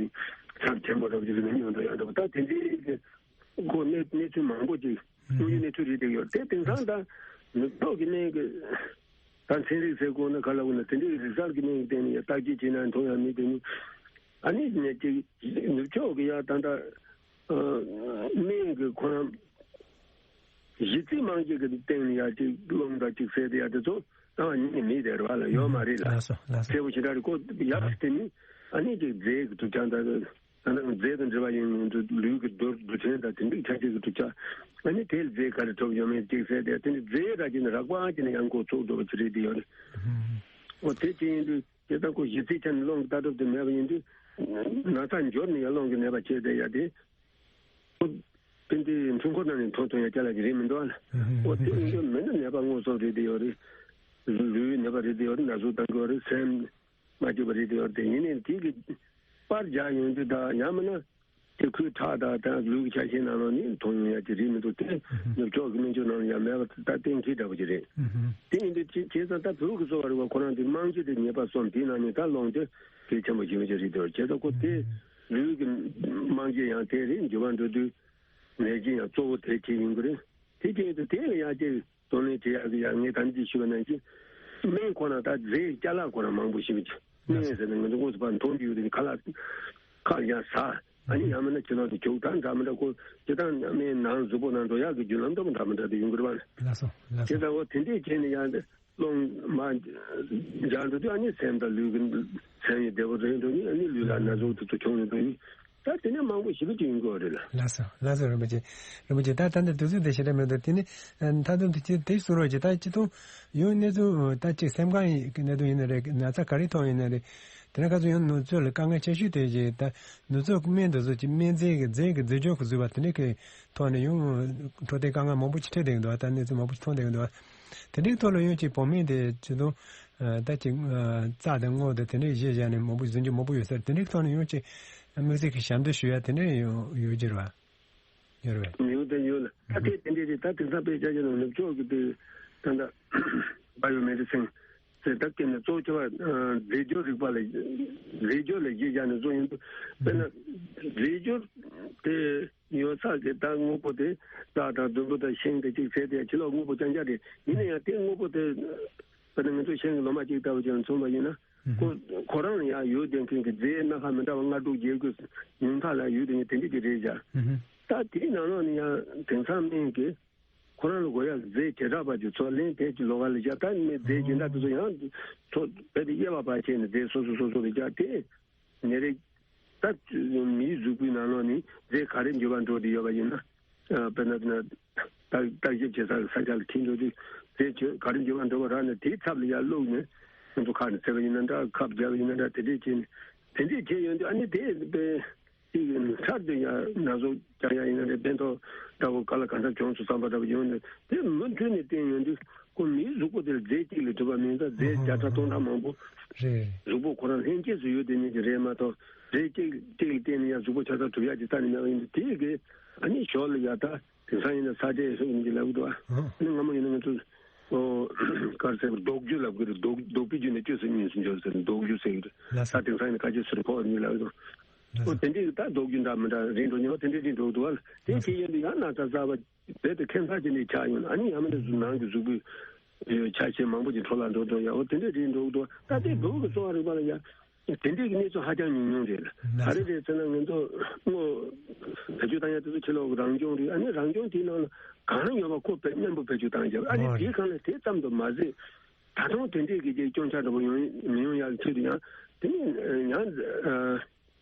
ཚབས་ཆེན་པོ་འདྲ་པོ་ཅིག་ནི་ཡོང་འགྲོ་ཡོང་འགྲོ་ད་དེ་འདྲའི་གི་ཁོ་གནས་གནས་ཚུལ་མང་པོ་ཅིག་དངོས་ཡོད་གནས་ཚུལ་རེད་དེ་ཡོད་དེ་དེང་སང་ད་ནུབ་ཕྱོགས་ཀྱི་སྨན་གྱི་ད་ཚན་རིག་ཟེར་དགོས་ན་ག་ལ་དགོས་ན་དེ་འདྲའི་རིག་གསར་གྱི་སྨན་གྱི་སྟེང་ནས་ཡ་བརྟག་དཔྱད་བྱས་ན་མཐོང་ཡ་མེད་དེ་ནི་ཨ་ནི་ནད་ཅིག་ནུབ་ཕྱོགས་ཀྱི་ཡ་ད་ད། སྨན་གྱི་ཁོ་རང་གཞི་རྩའི་རྨང་གཞི་གི་སྟེང་ནས་ཡ་གཅིག་རླུང་དང་གཅིག་ཟེར་དེ་ཡ་དེ་ཚོ་ཨ་ཉིད་ནས་མེད་དེ་རེད་བ་ལ་ཡོད་མ་རེད་ལ། ལགས་སོ་ལགས་སོ། གསལ་པོ་ཞེ་དྲག་རེད་ཁོ་ཡབ་དེ་ནི་ཨ་ནི་གཅིག་རྫས་ཀྱི་གྲུབ་ཆ་འདྲ་རེད། ད་ནི་རྫས་དང་འབྲེལ་བ་ཡིན་ཡོང་དུས་ལུས་ཀྱི་རྡུལ་རྡུལ་ཕྲན་དང་དེ་འདྲའི་ཆ་ཤས་ཀྱི་གྲུབ་ཆ་ཨ་ནི་དེ་ལ་རྫས་ག་རེ་ཐོབ་ཡོད་མེད་གཅིག་ཟེར་དེ་དེ་ནི་རྫས་ར་ཅིག་ནི་རགས་པ་ཅིག་ནི་ཡང་ཁོ་ཚོགས་འགྲོ་བ་ཅིག་རེད་དེ་ཡོད་རེད། འོ་དེ་ཅི་ཡིན་དུས། དེ་ལྟར་ཁོ་གཞི་རྩའི་ཆ་ནས་རླུང་གི་ལྟ་གྲུབ་དེ་མེད་པ་ཡིན་དུས། ན་ཚ་འབྱོར་ནས་ཡང་རླུང་གི་ནད་པ་བྱས་བསྡད་ཡ་དེ། ཁོ་དེ་འདྲའི་འཁྲུལ་འཁོར་ནང་ནས་མཐོང་ཐུབ་ཡ་ཅ་ལག་ཅིག་རེད་མི་འདུག་ཨ་ལ། ཨོ་དེ་ཡིན་དུས་མི་ནི་ནད་པ་དངོས་སུ་རེད་དེ་ཡོད་རེད། ལུས་ནད་པ་རེད་དེ་ཡོད་རེད། ན་ཟུག་བཏང་གི་ཡོད་རེད། སེམས་མ་སྐྱིད་པ་རེད་དེ་ཡོད་རེད་དེ་ཡིན་ནའི་དེ་གི་པར་རྒྱག་ཡོང་དུས་ད་ཡང་མིན་ན། དེ་ཁོའི་ཁྲག་དང་ད་ལུས་ཀྱི་ཆ་ཤས་ནང་ལོགས་ནས་མཐོང་ཡོང་ཡ་ཅིག་རེད་མི་འདུག་དེ་ནུབ་ཕྱོགས་ཀྱི་སྨན་བཅོས་ནང་ལ་ཡང་མེད་པ་ད་གཏན་འཁེལ་འདྲ་པོ་ཅིག་རེད། དེ་ཡིན་དུས་ཅི་བྱས་ཙང་ད་བོད་ཀྱི་གསོ་བ་རིག་པ་ཁོ་རང་དེ་རྨང་གཞི་དེ་ཉེས་པ་གསུམ་དེའི་ནང་ནས་ད་རླུང་དེ་གལ་ཆེན་པོ་ཞེ་པོ་ཅིག་རེད་འདུག་བྱས་ཙང་ཁོ་དེ་ལུས་ཀྱི་རྨང་གཞི་ཡང་དེ་རེད། འགྱུར་བ་འགྲོ་དུས་ནད་གཞི་ཡང་གཙོ་བོ་དེ་ཅིག་ཡིན་གྱི་རེད། དེ་ཅིག་ཡིན་དུས་དེ་ལ་ཡང་ཅིག་གདོང་ལེན་བྱེད་ཡག་གི་ཡང་ངས་ད་ནི་ཅིག་ཞུས་པ་ནང་བཞིན་སྨན་ཁོ་རང་ད་རྫས་ཅ་ལག་ཁོ་རང་མང་པོ་ཞེ་པོ་ཅིག་ནས་ཟེར་ནས་ང་ཚོ་དངོས་སུ་ཕར་མཐོང་རྒྱུ་ཡོད་དེ་ཁ་ལག་ཁ་ཡ་ཟ། ཨ་ནི་ཡང་མིན་ན་ཕྱི་ལོགས་དུ་རྒྱུག་སྟངས་འདྲ་མི་འདྲ་ཁོ་སྤྱི་བཏང་ནམ་ཡང་ནང་གཟུགས་པོ་ནང་འགྲོ་ཡག་གི་རྒྱུ་ལམ་འདྲ་མི་འདྲ་མི་འདྲ་དེ་ཡོང་གི་རེད་བ། ལགས་སོ་ལགས་སོ། དེ་ལྟ་བུ་དེ་འདྲས་བྱས་ནས་ཡང་སློང་མ་སྦྱང་འགྲོ་དུས་ཨ་ནི་སེམས་དང་ལུས་ཀྱི་སེམས་ཡི་བདེ་བོ་རེད་འགྲོ་ནི་ཨ་ནི་ལུས་ལ་ན་ཟུག་དེ་ཚོ་བྱུང་ཡོང་འགྲོ་ནི་ད་དེ་ནས་མང་པོ་ཞེ་པོ་ཅིག་ཡོང་གི་ཡོད་རེད་ལ། ལགས་སོ་ལགས་སོ། རིན་པོ་ཆེ། རིན་པོ་ཆེ་ད་ད་འདི་དུས་ཚོད་དེ་ཞེ་དྲག་མེད་འདུག་དེ་ནི་མཐའ་སྡོམ་དེ་ཅི་དེ་གསུང་རོགས་ཀྱི་ད་སྤྱི་ཐུང་ཡོང་གནས་ཚུལ་ད་ཅིག་སེམས་ཁམས་ཡི་གནས་ཚུལ་ཡིན་ན་རེད། ན་ཚ་ག་རེ་ཐོན་ཡིན་ན་རེད། དེ་ནས་ཁ་སང་ཡང་ནུབ་ཕྱོགས་ལ་དཀའ་ངལ་ཆེ་ཤོས་དེ་རེད། ད་ནུབ་ཕྱོགས་ཀྱི་སྨན་དེ་ཚོ་ཅིག་སྨན་རྫས་ཀྱི་རྫས་ཀྱི་རྫས་སྦྱོར་གྱི་བཟོས་པ་དེ་འདྲ་གི་ཐོག་ནས་ཡང་འཕྲོད་བསྟེན་དཀའ་ངལ་མང་པོ་ཅིག་འཕྲད་བསྡད་ཀྱི་འདུག་ད་གནས་ཚུལ་མང་པོ་ཅིག་མཐོང་བསྡད་ཀྱི་འདུག་དེ་འདྲའི་ཐོག་ལ་ཡང་ཅིག་བོད་སྨན་དེ་ཅི་དང་ད་ཅིག་རྩྭ་དང་སྔོ་དང་དེ་འདྲའི་བཞེས་བཞག་ནས་མང་པོ་བཟོ་རྒྱུ་མང་པོ་ཡོད་ས་རེད། དེ་འདྲའི་ཐོག་ནས་ཡང་ཅིག་དམིགས་བསལ་གྱི་ཞབས་འདེགས་ཞུ་ཡ་དེ་འདྲ་ཡོད་ཡོད་ཀྱི་རེད་བ། ཡོད་རེད་བས། ཡོད་དེ་ཡོད་ལ་ད་ལྟའི་དེ་འདྲའི་རེད། ད་དེང་སང་དཔེ་ཆ་ཡོད་ན་ནུབ་ཕྱོགས་ཀྱི་དེ་ད་ལྟ་བ་ཡོ་མེ་ཌི་སིན་ཟེར་ད་སྐད་ནས་གཙོ་ཆེ་བ་རྫས་སྦྱོར་རིག་པ་ལ་རྫས་སྦྱོར་ལ་གཞི་བཞག་ནས་བཟོ་ཡིན་འདུག་དཔེར་ན་རྫས་སྦྱོར་དེ་ཡོད་ས་གི་ད་དངོས་པོ་དེ་རྩྭ་དང་ཟླུམ་པོ་དང་ཤིང་དེ་གཅིག་བྱས་ཏེ་ཕྱི་ལོགས་དངོས་པོ་རྐྱང་རྐྱང་རེད། ཡིན་ན་ཡང་དེ་དངོས་པོ་དེ་དཔེར་ན་ང་ཚོ་ཤིང་གི་ལོ་མ་གཅིག་ལྟ་བུ་ཅིག་མཚོན་པ་ཡིན་ན་ཁོ་ཁོ་རང་ལ་ཡང་ཡོད་བསྡད་མཁན་གྱི་རྫས་སྣ་ཁ་མི་འདྲ་བ་ལྔ་དྲུག་བརྒྱད་དགུ་ཉུང་མཐའ་ལ་ཡོད་བསྡད་མཁན་དེ་འདྲ་གི་རེད་བཞག་ད་དེའི་ནང་ལོགས་ནས་ཡང་དེང་སང་སྨན་གྱི་ཁོ་རང་ལ་དགོས་ཡག་རྫས་བྱེ་བྲག་པ་ཅིག་ཚོ་ལེན་དེ་ཅིག་ལོགས་ཀ་ལ་བཞག་ད་ནི་རྫས་སྦྱིན་བདག་དེ་ཚོ་ཡང་ཚོ་རྦད་དེ་དབྱེ་བ་ཕར་ཕྱེ་ནས་རྫས་སོ་སོ་སོ་སོ་ལ་བཞག་དེ་ནད་རིགས་ད་མིའི་གཟུགས་པོའི་ནང་ལོགས་ནས་རྫས་ག་རེ་འགྱུར་བ་འགྲོ་བསྡད་ཡོད་པ་ཡིན་ན་དཔེར་ན་དཔེར་ན་བརྟག་བརྟག་ཞིབ་བྱེད་ས་ས་ཆ་ལ་ཁྲིད་འགྲོ་དུས་རྫས་ཆོས་ག་རེ་འགྱུར་བ་འགྲོ་བ་རག་ནས་དེའི་ཚབ་ལ་ཡར་བླུགས་ནས་ང་ཚོ་ཁ་ནས་འཚེར་བ་ཡིན་ན་འདྲ་ཁབ་བརྒྱབ་པ་ཡིན་ན་འདྲ་དེ་འདྲས་བྱས་ནས་དེ་འདྲས་བྱས་ཡོང་དུས་ཨ་ནི་དེ་དཔེ། གཅིག་ཡིན་ཚར་དུ་ཡང་ན་ཟུག་རྒྱག་ཡ་ཡིན་ན་རེད། བན་ཐོག་འདྲ་བོ་ག་ལ་ག་འདྲ་བྱུང་སོང་བསམ་པ་འདྲ་བོ་ཡོང་ནས་དེ་མུ་མཐུད་ནས་བསྟན་ཡོང་དུས་ཁོ་མིའི་གཟུགས་པོ་དེར་རྫས་གཅིག་ལས་གྲུབ་པ་མིན་ཙང་རྫས་བརྒྱ་ཕྲག་སྟོང་ཕྲག་མང་པོ་རེད། གཟུགས་པོ་ཁོ་རང་ལྷན་སྐྱེས་སུ་ཡོད་དེ་ཉིད་ཀྱི་རེད་མ་གཏོགས་རྫས་གཅིག་གཅིག་ལ་བརྟེན་ནས་ཡང་གཟུགས་པོ་ཆ་ཚང་གྲུབ་ཡ་ཅིག་རྩ་ནས་མེད་པ་ཡིན་དུས་དེ་གི་ཨ་ནི་ཞོར་ལ་ཡ་ད་དེང་སང་ཡིན་ན་ས་འབྲས་ཡིན་གྱི་ལབ་གི་འདུག་ཨ། ཨ་ནི་སྔ་མོ་ཡིན་ན་ང་ཚོ་ཨོ་གར་ཟེར་བ་རྡོག་རྒྱུ་ལབ་གི་རེད། རྡོག་རྡོག་པའི་རྒྱུ་ནས་བཅོས་སུ་གཉིས་སུ་འཇོག་ཟེར་རྡོག་རྒྱུ་ཟེར་གི་རེད། ལགས་སོ། ད་དེང་སང་ཡིན་ན་ཁ་ཆེ་སུ་རེད་ཕོག་གཉིས་ལབ་གི་འདུག་ལགས་ཨོ་སོ། དེ་འདྲའི་ད་རྡོག་རྒྱུ་འདྲ་མི་འདྲ་རིང་འགྲོ་ཉི་མ་དེ་འདྲའི་རིང་འགྲོ་གི་འདུག་ཨ། དེ་ལགས་སོ། ཁྱེད་ཡོན་དུ་ཡང་ན་ཚ་ཚ་བ་རྦད་དེ་ཁེ་མཚར་ཅན་ནས་ཆགས་ཡོང་ཨ་ནི་ཡང་མིན་ན་ནང་གི་གཟུགས་པོའི་ཆ་ཤས་མང་པོ་ཅིག་འཕྲོ་བརླག་འགྲོ་འགྲོ་ཡ་ཨོ་དེ་འདྲའི་རིང་འགྲོ་གི་འདུག་ད་ལྟའི་བོད་ཀྱི་གསོ་བ་རིག་པ་ལ་ཡ་དེ་འདྲའི་གི་གནས་ཚུལ་ཧ་ཅང་ཉུང་ཉུང་རེད། ག་རེ་རེད་ཟེར་ན་ང་ཚོ་སྔོ་བེད་སྤྱོད་བཏང་ཡ་དེ་ཚོ་ཕྱི་ལོགས་ཀྱི་རང་སྐྱོང་རེད། ཨ་ནི་རང་སྐྱོང་དེའི་ནང་ལ་གང་ཡོད་པ་ཁོ་བེད་མཉམ་པོ་བེད་སྤྱོད་བཏང་རྒྱབ་ཨ་ནི་དེའི་སྒང་ལ་དེ་ཙམ་དུ་མ་ཟད་ད་དུང་དེ་འདྲའི་གི་ཅིག་སྐྱོན་ཆ་འདྲ་པོ་ཡོང་མི་ཡོང་ཡ་ཆེད་དུ་ཡང་དེ་ནི་ཡང་།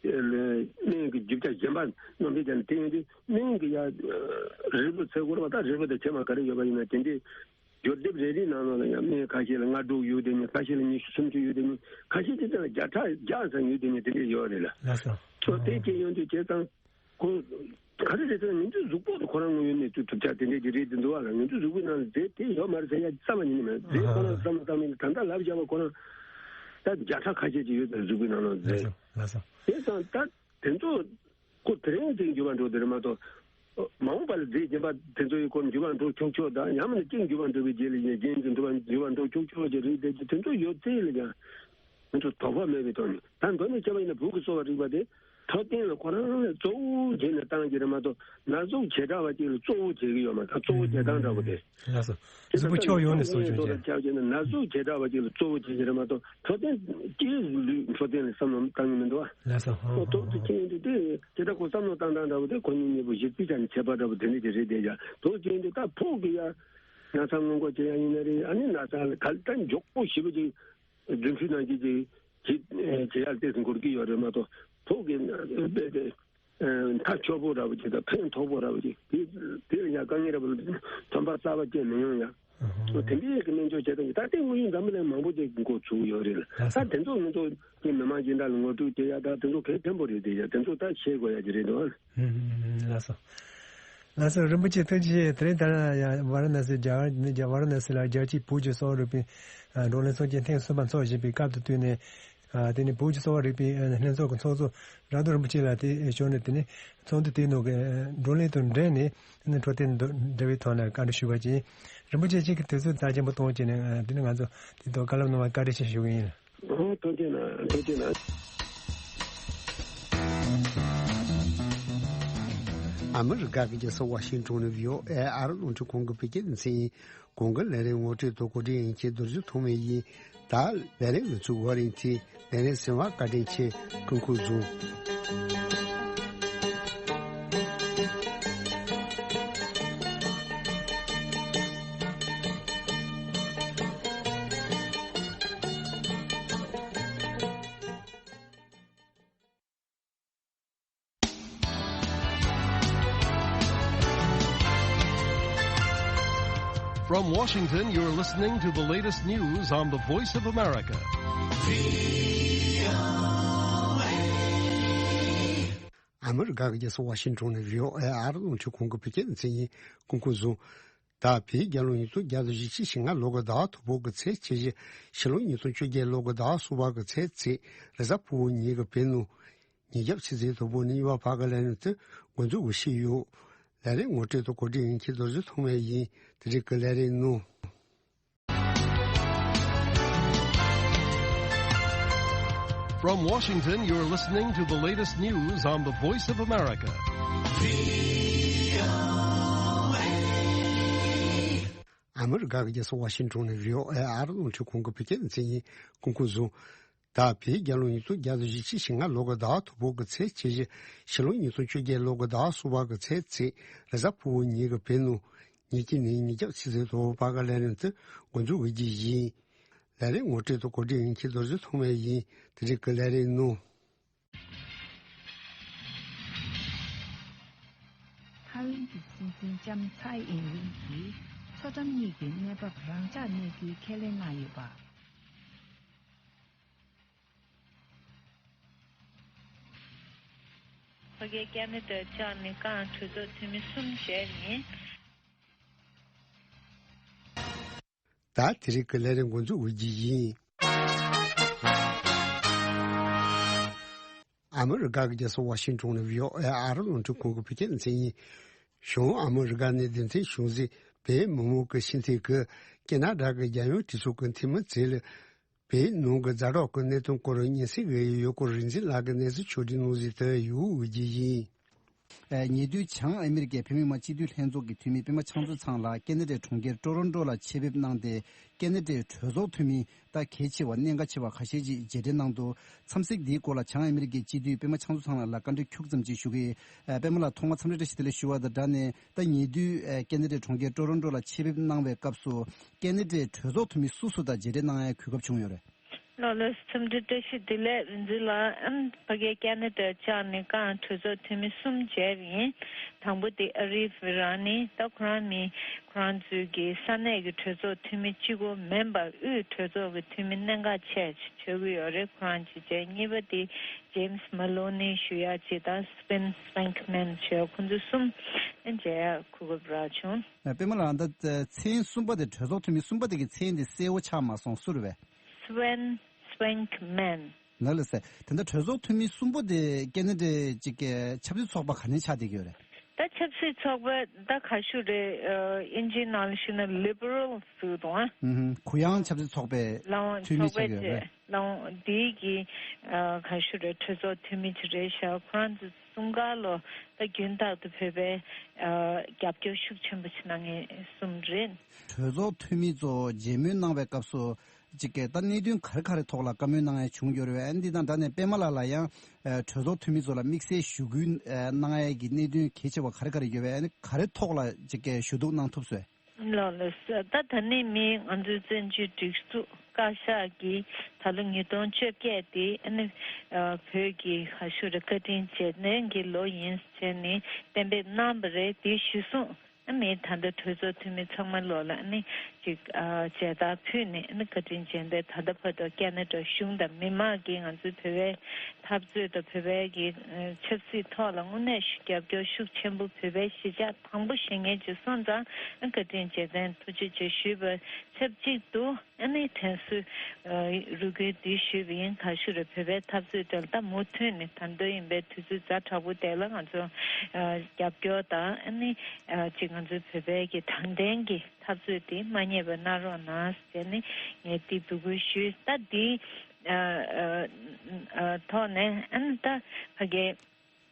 སྨན་གྱི་རྒྱུ་ཆ་གཞན་པ་རྣམས་ཀྱི་ཀྱང་དེ་ཡིན་དུས་སྨན་གྱི་ཡ་རིལ་བུ་ཚེ་འཁོར་བ་དང་རིལ་བུ་དང་ཕྱེ་མ་ག་རེ་ཡོད་པ་ཡིན་ན་དེ་འདྲའི་སྦྱོར་སྡེབ་རེ་རེའི་ནང་ལོགས་ལ་ཡང་སྨན་ཁ་ཤས་ལ་ལྔ་དྲུག་ཡོད་དེ་ནི་ཁ་ཤས་ལ་ཉི་ཤུ་སུམ་ཅུ་ཡོད་དེ་ནི་ཁ་ཤས་ཅིག་ལ་བརྒྱ་ཕྲག་བརྒྱ་ཙམ་ཡོད་དེ་ནི་དེ་འདྲའི་ཡོད་རེད་ལ། ལགས་སོ། ཚོ་དེ་སྐྱེ་ཡོང་དུས་བྱས་ཙང་ཁོ་ག་རེ་རེད་ཟེར་ན་ང་ཚོའི་གཟུགས་པོ་དེ་ཁོ་རང་དངོས་ཡོད་གནས་ཚུལ་གྲུབ་ཆ་དེ་འདྲའི་ཅིག་རེད་དེ་འདུག་བ་ལ་ང་ཚོའི་གཟུགས་པོའི་ནང་ལ་རྫས་དེ་ཡོད་མ་རེད་ཟེར་ཡ་རྩ་བ་ཉིད་ནས་མེད། རྫས་ཁོ་རང་བསམ་བློ་བཏང་མིན་ད་ལྟ་ལབ་བཞག་པ་ཁོ་རང་ད་བརྒྱ་ཕྲག་ཁ་ཤས་ཅིག་ཡོད་པའི་གཟུགས་པོའི་ནང་ལ་རྫས། ལགས་སོ། དེ་ཙང་ད། དེ་ཚོ་ཁོ་དེ་རིང་ཅིག་འགྱུར་བ་འགྲོ་དེ་རེད་མ་གཏོགས། མ་འོངས་པ་ལ་རྫས་གཞན་པ་དེ་ཚོའི་སྐོར་འགྱུར་བ་འགྲོ་ཆོག་ཆོག་དང་ཡང་མིན་ན་གཅིག་འགྱུར་བ་འགྲོ་བའི་རྗེས་ལ་གཞན་གྱི་འགྱུར་བ་འགྱུར་བ་འགྲོ་ཆོག་ཆོག་ཅིག་རེད་དེ་དེ་ཚོ་ཡོད་ཚད་ལ་ཀྱང་ང་ཚོ་དོགས་པ་མེད་པའི་ཐོག་ནས་ད་མདོར་ན་བཤད་པ་ཡིན་ན་བོད་ཀྱི་གསོ་བ་རིག་པ་དེ་འཕྲོད་བསྟེན་ལ་ཁོ་རང་ལ་གཙོ་བོ་བྱས་ནས་བཏང་གི་རེད་མ་གཏོགས་ན་ཟུག་བྱེ་བྲག་པ་ཅིག་ལ་གཙོ་བོ་བྱེད་ཀྱི་ཡོད་མ་རེད། གཙོ་བོ་བྱེད་སྟངས་འདྲ་པོ་དེ། ལགས་སོ། གཟུགས་པོ་ཕྱོགས་ཡོངས་ནས་གསོ་སྐྱོང་བྱས། ཆགས་བྱས་ན་ན་ཟུག་བྱེ་བྲག་པ་ཅིག་ལ་གཙོ་བོ་བྱེད་ཀྱི་རེད་མ་གཏོགས་འཕྲོད་བསྟེན་སྤྱིའི་ལུས་འཕྲོད་བསྟེན་ལ་བསམ་བློ་བཏང་གི་མི་འདུག་ཨ། ལགས་སོ། ཨོ་ཏོག་ཙམ་ཅིག་ཡིན་དུས་དེ་དེ་འདྲ་ཁོ་བསམ་བློ་བཏང་སྟངས་འདྲ་པོ་དེ་ཁོ་གཉིས་གཉིས་པོ་གཞི་རྩའི་ཆ་ནས་ཁྱད་པར་འདྲ་པོ་དེ་འདྲ་ཅིག་རེད་དེ་ཡ་ཏོག་ཙམ་ཅིག་ཡིན་དུས་ད་ཕོགས་ཀྱི་ཡ་ན་ཚ་སྔོན་འགོག་བྱེད་ཡ་ཡིན་ན་རེད། ཨ་ནི་ན་ཚ་ལ་ག་ལ་ད་མགྱོགས་པོ་ཞེ་པོ་ཅིག་རྫུན་ཕྲུག་ནང་བཞིན་ཅིག་བྱེད་ཡ་ལ་ཏོག་ཙམ་འགོར་གྱི་ཡོད་རེད་མ་གཏོགས་ཕོགས་ཀྱི་ན་དཔེ་དེ། མཐའ་འཁྱོལ་པོ་འདྲ་པོ་ཅིག་དང་ཕན་ཐོགས་པོ་འདྲ་པོ་ཅིག་དེ་དེ་ལ་ཡང་དཀའ་ངལ་འདྲ་པོ་ཐོན་པ་གསར་པ་སྐྱེས་མི་ཡོང་ཡ། ཨོ་དེ་འདྲའི་གི་སྨན་བཅོས་བྱེད་སྟངས་ཀྱི་ད་ལྟའི་དངོས་ཡོད་འཛམ་བུ་གླིང་མང་པོ་ཅིག་འགོ་ཚུགས་ཡོད་རེད། ད་དེ་ཚོ་ང་ཚོ་གི་མི་མང་སྦྱིན་བདག་ལ་ངོ་སྤྲོད་བྱེད་ཡ་ད་དེ་ཚོ་གལ་ཆེན་པོ་རེད། དེ་ཡ་དེ་ཚོ་ད་ཤེས་དགོས་ཡ་ཅིག་རེད་འདུག་ལགས་སོ། ལགས་སོ། རིན་པོ་ཆེ་ཐུགས་རྗེ་ཆེ། དེ་རིང་ད་ལྟ་ཡ་ཝཱ་ར་ཎ་སི་རྒྱ་གར་ནི་རྒྱ་ཝཱ་ར་ཎ་སི་ལ་རྒྱལ་སྤྱིའི་བོད་ཀྱི་གསོ་བ་རིག་པའི་བགྲོ་གླེང་ཚོགས་ཆེན་ཐེངས་གསུམ་པ་འཚོགས་བཞིན་པའི་སྐབས་དེ་དུས་ནས། ཨ་དེ་ནས་བོད་ཀྱི་གསོ་བ་རིག་པའི་ཨ་ལྷན་ཚོགས་ཀྱི་ཚོགས་གཙོ་ར་དོ་རིན་པོ་ཆེ་ལགས་དེ་ཞུགས་ནས་དེ་ནས་ཚོགས་འདུ་དེའི་ནང་གི་བགྲོ་གླེང་དང་འབྲེལ་ནས་ཨ་ནི་འཕྲོད་བསྟེན་འབྲེལ་བའི་ཐོག་ནས་བཀའ་འདྲི་ཞུས་པ་ཅིག་ཡིན། རིན་པོ་ཆེ་གཅིག་གི་དུས་ཚོད་རྩ་ཆེན་པོ་གཏོང་བྱས་ནས་ཨ་དེ་ནས་ང་ཚོ་དེ་ཐོག་བཀའ་སློབ་གནང་བར་བཀའ་དྲིན་ཆེ་ཞུ་གི་ཡིན། ཨོ་ཐུགས་རྗེ་གནང་། ཐུགས་རྗེ་གནང་། ཨ་མི་རི་ཀ་གི་རྒྱལ་ས་ཝ་ཤིང་ཊོན་ནས་བྷི་ཨོ་ཨེ་ཨ་རི་རླུང་འཕྲིན་ཁང་གི་བོད་སྐད་སྡེ་ཚན་ཡིན། གོང་གི་ལས་རིམ་ངོ་སྤྲོད་དང་གོ་སྒྲིག་ཡིན་ཁྱེད་རྡོ་རྗེ་ཐོགས་མེད་ཡིན། ད་ལས་རིམ་ལ་ཚུགས་པ་རིང་ཐི་ལས་རིམ་གསན་པར་བཀའ་དྲིན་ཆེ། སྐུ་ཁམས་བཟང་། From Washington, you're listening to the latest news on the Voice of America. ཨ་མི་རི་ཀ་གི་རྒྱལ་ས་ཝ་ཤིང་ཊོན་ནས་བྷི་ཨོ་ཨེ་ཨ་རི་རླུང་འཕྲིན་ཁང་གི་བོད་སྐད་སྡེ་ཚན་ཡིན། སྐུ་ཁམས་བཟང་། ད་བོད་རྒྱལ་ལོ་ཉིས་སྟོང་བརྒྱ་དང་བཞི་བཅུ་ཞེ་ལྔ་ལོ་གི་ཟླ་བ་དང་པོ་གི་ཚེས་ཉེར་བཞི། ཕྱི་ལོ་ཉིས་སྟོང་བཅོ་བརྒྱད་ལོ་གི་ཟླ་བ་གསུམ་པ་གི་ཚེས་བརྒྱད། རེས་གཟའ་ཕུར་བུ་ཉིན་གྱི་བོད་ནང་ཉིས་བརྒྱ་ཕྱི་ཚེས་དང་པོ་ནས་གཉིས་པ་བར་གྱི་ལས་རིམ་དེ་འགོ་འཛུགས་ཞུས་ཡོད། ལས་རིམ་ངོ་སྤྲོད་དང་གོ་སྒྲིག་ཡིན་མཁན་རྡོ་རྗེ་ཐོགས་མེད་ཡིན། དེ་རིང་གི་ལས་རིམ་ནང་། From Washington, you're listening to the latest news on the Voice of America. ཨ་མི་རི་ཀ་གི་རྒྱལ་ས་ཝ་ཤིང་ཊོན་ནས་བྷི་ཨོ་ཨེ་ཨ་རི་རླུང་འཕྲིན་ཁང་གི་བོད་སྐད་སྡེ་ཚན་ཡིན། སྐུ་ཁམས་བཟང་། ད་བོད་རྒྱལ་ལོ་ཉིས་སྟོང་བརྒྱ་དང་བཞི་བཅུ་ཞེ་ལྔ་ལོ་གི་ཟླ་བ་དང་པོ་གི་ཚེས་ཉེར་བཞི། ཕྱི་ལོ་ཉིས་སྟོང་བཅོ་བརྒྱད་ལོ་གི་ཟླ་བ་གསུམ་པ་གི་ཚེས་བརྒྱད། རེས་གཟའ་ཕུར་བུ་ཉིན་གྱི་བོད་ནང་ཉིན་གཅིག་ནས་ཉིན་རྒྱབ་ཕྱི་ཚེས་དང་པོ་བར་གྱི་ལས་རིམ་དེ་འགོ་འཛུགས་ཞུ་རྒྱུ་ཡིན། ལས་རིམ་ངོ་སྤྲོད་དང་གོ་སྒྲིག་ཡིན་མཁན་རྡོ་རྗེ་ཐོགས་མེད་ཡིན། དེ་རིང་གི་ལས་རིམ་ནང་། ཐའེ་ཝན་གྱི་སྲིད་འཛིན་ལྕམ་ཚའེ་ཨིན་ཝིན་གྱིས་མཚོ་འགྲམ་གཉིས་ཀྱི་གནས་བབ་རང་འཇགས་གནས་རྒྱུའི་ཁས་ལེན་གནང་ཡོད་པ། ཕ་གིའི་ཀ་ན་ཌ་བཅར་ནས་ཀང་གྲོས་ཚོགས་འཐུས་མི་གསུམ་མཇལ་ཡིན། ད་དེ་རིང་གི་ལས་རིམ་འགོ་འཛུགས་ཞུ་རྒྱུ་ཡིན། ཨ་མི་རི་ཀ་གི་རྒྱལ་ས་ཝ་ཤིང་ཊོན་ནས་བྷི་ཨོ་ཨེ་ཨ་རི་རླུང་འཕྲིན་ཁང་གི་བོད་སྐད་སྡེ་ཚན་ཡིན། བྱང་ཨ་མི་རི་ཀ་ནས་སྡེ་ཚན་གཞུང་སྲིད་བོད་མི་མང་གི་ཕྱི་འཐེན་གྱིས་ཀེ་ན་ཌ་གི་རྒྱལ་ཡོངས་གྲོས་ཚོགས་ཀྱི་འཐུས་མི་བཙལ། བོད་ནང་གི་ཛ་དྲག་གི་གནད་དོན་སྐོར་སྙན་སེང་གི་ཡུལ་སྐོར་རིག་འཛིན་ལགས་ཀྱིས་གནས་ཚུལ་ཕྱོགས་སྒྲིག་གནང་ཟིན་དུ་ཡོད་ཞུ་རྒྱུ་ཡིན། ཨ། ཉེ་དུས་བྱང་ཨ་མི་རི་ཀའི་བོད་མི་མང་སྤྱི་འཐུས་ལྷན་ཚོགས་ཀྱི་འཐུས་མི་པད་མ་ཕྱག་མཛོད་ཚང་ལགས་ཀེ་ན་ཌའི་གྲོང་ཁྱེར་ཀྲོ་རོན་ཀྲོ་ལ་ཆེད་ཕེབས་གནང་སྟེ། ཀེ་ན་ཌའི་གྲོས་ཚོགས་འཐུས་མི་ད་གལ་ཆེ་བ་གནད་འགག་ཆེ་བ་ཁ་ཤས་ཅིག་མཇལ་འཕྲད་གནང་འདུག། འཚམས་གཟིགས་འདིའི་སྐོར་ལ་བྱང་ཨ་མི་རི་ཀའི་སྤྱི་འཐུས་པད་མ་ཕྱག་མཛོད་ཚང་ལགས་ལ་བཀའ་འདྲི་ཁྱུག་ཙམ་ཅིག་ཞུ་གི་ཡིན། ཨ། པད་མ་ལགས་ཐོག་མར་འཚམས་འདྲི་བཀྲ་ཤིས་བདེ་ལེགས་ཞུ་བ་དང་སྦྲགས་ནས། ད་ཉེ་དུས་ཨ་ཀེ་ན་ཌའི་གྲོང་ཁྱེར་ཀྲོ་རོན་ཀྲོ་ལ་ཆེད་ཕེབས་གནང་བའི་སྐབས་སུ་ཀེ་ན་ཌའི་གྲོས་ཚོགས་འཐུས་མི་སུ་སུ་དང་མཇལ་འཕྲད་གནང་ཡའི་གོ་སྐབས་བྱུང་ཡོད་རེད། ལགས་ལགས། འཚམས་འདྲི་བཀྲ་ཤིས་བདེ་ལེགས་རིག་འཛིན་ལགས། ཨམ། ཕ་གིའི་ཀེ་ན་ཌར་བཅར་ནས་ཀང་གྲོས་ཚོགས་འཐུས་མི་གསུམ་མཇལ་བ་ཡིན། དང་པོ་དེ་ཨ་རིབ་རང་ནི་ད་ཁོ་རང་མི་ཁོ་རང་ཚོའི་གི་ས་གནས་ཀྱི་གྲོས་ཚོགས་འཐུས་མི་གཅིག་པོ་མིན་པར་དབུས་གྲོས་ཚོགས་ཀྱི་འཐུས་མི་གནད་འགག་ཆེ་ཆེ་ཆགས་ཀྱི་ཡོད་རེད། ཁོ་རང་གཅིག་བྱས། གཉིས་པ་དེ་ཇེམ་སི་མ་ལོ་ནི་ཞུ་ཡ་གཅིག་དང་སི་པེན་སི་པེན་ཁི་མན་ཞུ་ཡ། ཁོ་ཚོ་གསུམ་མཇལ་ཡ་གོ་སྐབས་རག་བྱུང་། པད་མ་ལགས། ད་མཚན་གསུམ་པ་དེ་གྲོས་ཚོགས་འཐུས་མི་གསུམ་པ་དེ་གི་མཚན་དེ་གསལ་བོ་ཆགས་མ་སོང་། སུ་རེད་པས། སི་པེན་སི་པེན་ཁི་མན། ལགས་ལགས་སེ། དེ་འདྲ་གྲོས་ཚོགས་འཐུས་མི་གསུམ་པོ་དེ་ཀེ་ན་ཌའི་ཅིག་གི་ཆབ་སྲིད་ཚོགས་པ་ག་ནས་ཆགས་བསྡད་ཀྱི་ཡོད་རེད། ད་ཆབ་སྲིད་ཚོགས་པ་ད་ག་ཞུ་རེད། ཨ། དབྱིན་ཇིའི་ནང་ལ་ཞུས་ན་ལི་བྷ་རལ་ཟེར་གྱི་འདུག་ཨ། ཨུ་ཧུམ། གུ་ཡངས་ཆབ་སྲིད་ཚོགས་པའི་ལའང་འཐུས་མི་ཚོགས་པའི་ཆགས་ཀྱི་ཡོད་རེད། ལའང་དེའི་གི་ཨ་ག་ཞུ་རེད། གྲོས་ཚོགས་འཐུས་མི་ཅིག་རེད་ཤག། ཁོ་རང་ཚོ་གསུམ་ཀ་ལོ་ད་རྒྱུན་ལྟར་དུ་བོད་པའི་ཨ་རྒྱབ་སྐྱོར་ཤུགས་ཆེན་པོ་ཅིག་གནང་མཁན་གསུམ་རེད། གྲོས་ཚོགས་འཐུས་མི་ཚོ་མཇལ་མོལ་གནང་བའི་སྐབས་སུ། ཅིག་གིས་ད་གནད་དོན་ག་རེ་ག་རེ་ཐོག་ལ་བཀའ་མོལ་གནང་ཡ་བྱུང་ཡོད་རེད་པས། ཨ་ནི་འདི་དང་སྦྲགས་ནས་པད་མ་ལགས་ལ་ཡང་ཨ་གྲོས་ཚོགས་འཐུས་མི་ཚོ་ལ་དམིགས་བསལ་ཞུ་སྐུལ་ཨ་གནང་ཡ་གི་གནད་དོན་གལ་ཆེ་བ་ག་རེ་ག་རེ་ཡོད་པས། ཨ་ནི་ག་རེ་ཐོག་ལ་ཅིག་གིས་ཞུ་གཏུག་གནང་ཐུབ་སོང་། ལགས་ལགས། ད་ད་ནི་མི་ང་ཚོའི་བཙན་བྱོལ་སྒྲིག་འཛུགས་བཀའ་ཤག་གིས་ད་ལོ་ཉིས་སྟོང་བཅོ་བརྒྱད་དེ་ཨ་ནི་ཨ་བོད་ཀྱི་ག་ཞུ་རེད། བཀའ་དྲིན་རྗེས་དྲན་གྱི་ལོ་ཡིན་ཟེར་ནས་གཏན་འབེབས་གནང་བ་རེད། དེ་གཞིར་བཟུང་། ཨ་ནི་ད་ལྟ་གྲོས་ཚོགས་འཐུས་མི་ཚང་མ་ལོག་ལ་ཨ་ནི་ཅིག་ཨ་མཇལ་དར་ཕུལ་ནས། ཨ་ནི་བཀའ་དྲིན་རྗེས་དྲན་ད་ལྟ་བར་དུ་ཀེ་ན་ཌ་གཞུང་དང་མི་མང་གིས་ང་ཚོའི་བོད་པའི་འཐབ་རྩོད་དང་བོད་པའི་གི་ཨ་ཆབ་སྲིད་ཐོག་ལ་དངོས་གནས་ཤུགས་རྒྱབ་སྐྱོར་ཤུགས་ཆེན་པོ། བོད་པའི་གཞིས་ཆགས་དང་པོ་བཞེངས་མཁན་ཅིག་སོང་ཙང་། ཨ་བཀའ་དྲིན་རྗེས་དྲན་ཐུགས་རྗེ་ཆེ་ཞུས་པ་ཆབས་ཅིག་ཏུ། ཨ་ནི་དྲན་གསོའི་ཨ་རེ་སྐུལ་འདི་ཞུས་པ་ཡིན། ག་ཞུ་རེད། བོད་པའི་འཐབ་རྩོད་དེ་ལ་ད་མུ་མཐུད་ནས་ད་དུང་ཡིན་པའི་དུས་ཚོད་ཛ་དྲག་པོ་དེ་ལ་ང་ཚོ་ཨ་རྒྱབ་སྐྱོར་དང་། ཨ་ནི་ཨ་ཅིག་ང་ཚོའི་བོད་པའི་གི་དྲང་བདེན་གྱི་འཐབ་རྩོད་དེ་མ་བསྙེལ་བ་གནང་རོགས་གནང་ཟེར་ནས་ངས་འདི་འབོད་སྐུལ་ཞུས། ད་འདི་ཨ་ཨ་ཨ་ཐོག་ནས་ཨ་ནི་ད་ཕ་གི་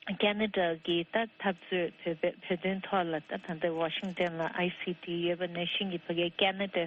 ཁེ་ན་ཌ་གི་ད་འཐབ་རྩོད་བོད་པའི་བོད་དོན་ཐོག་ལ་ད་ད་ལྟ་ཝ་ཤིང་ཏན་ལ་ཨའི་སི་ཊི་ཡོད་པ་ནང་བཞིན་གྱི་ཕ་གིའི་ཁེ་ན་ཌ་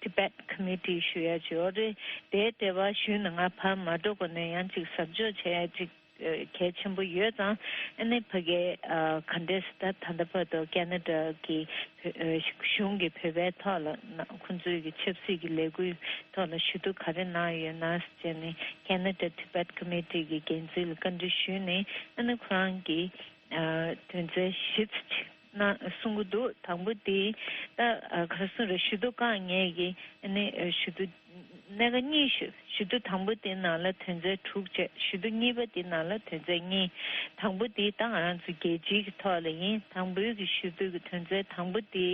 ཊི་བེཊ་ཀོ་མི་ཊི་ཞུ་ཡ་ཅིག་ཡོད་རེད། དེའི་འབྲེལ་བ་ཞུས་ན་ང་ཕར་མ་འགྲོ་གོང་ནས་ཡང་ཅིག་གཟབ་འཇོག་བྱེད་ཡ་ཅིག་ཨ་གལ་ཆེན་པོ་ཡོད་ཙང་། ཨ་ནི་ཕ་གིའི་ཨ་ག་འདྲས་ད་ད་ལྟ་བར་དུ་ཁེ་ན་ཌ་གི་བོད་ཨ་གཞུང་གི་བོད་པའི་ཐོག་ལ་ན་ཁོང་ཚོའི་གི་ཆབ་སྲིད་ཀྱི་ལས་འགུལ་ཐོག་ལ་ཞུ་གཏུག་ག་རེ་གནང་ཡོད་ན་ཟེར་ནས་ཁེ་ན་ཌ་ཊི་བེཊ་ཀོ་མི་ཊི་གི་འགན་འཛིན་ལ་བཀའ་འདྲི་ཞུས་ནས། ཨ་ནི་ཁོ་རང་གིས་ཨ་དོན་ཚན་བཞི་ཙམ་ཅིག་གནང་གསུང་གི་འདུག་དང་པོ་དེ་ད་ཨ་ག་རེ་ཟེར་རེད། ཞུ་གཏུག་བཀག་ཉེས་ཀྱི་ཨ་ནི་ཨ་ཞུ་གཏུག་གནད་འགག་གཉིས་ཞུ། ཞུ་གཏུག་དང་པོ་དེའི་ནང་ལ་དོན་ཚན་དྲུག་བཅས། ཞུ་གཏུག་གཉིས་པ་དེའི་ནང་ལ་དོན་ཚན་གཉིས། དང་པོ་དེ་ད་ང་རང་ཚོ་རྒྱལ་སྤྱིའི་གི་ཐོག་ལ་ཡིན། དང་པོའི་གི་ཞུ་གཏུག་གི་དོན་ཚན་དང་པོ་དེ་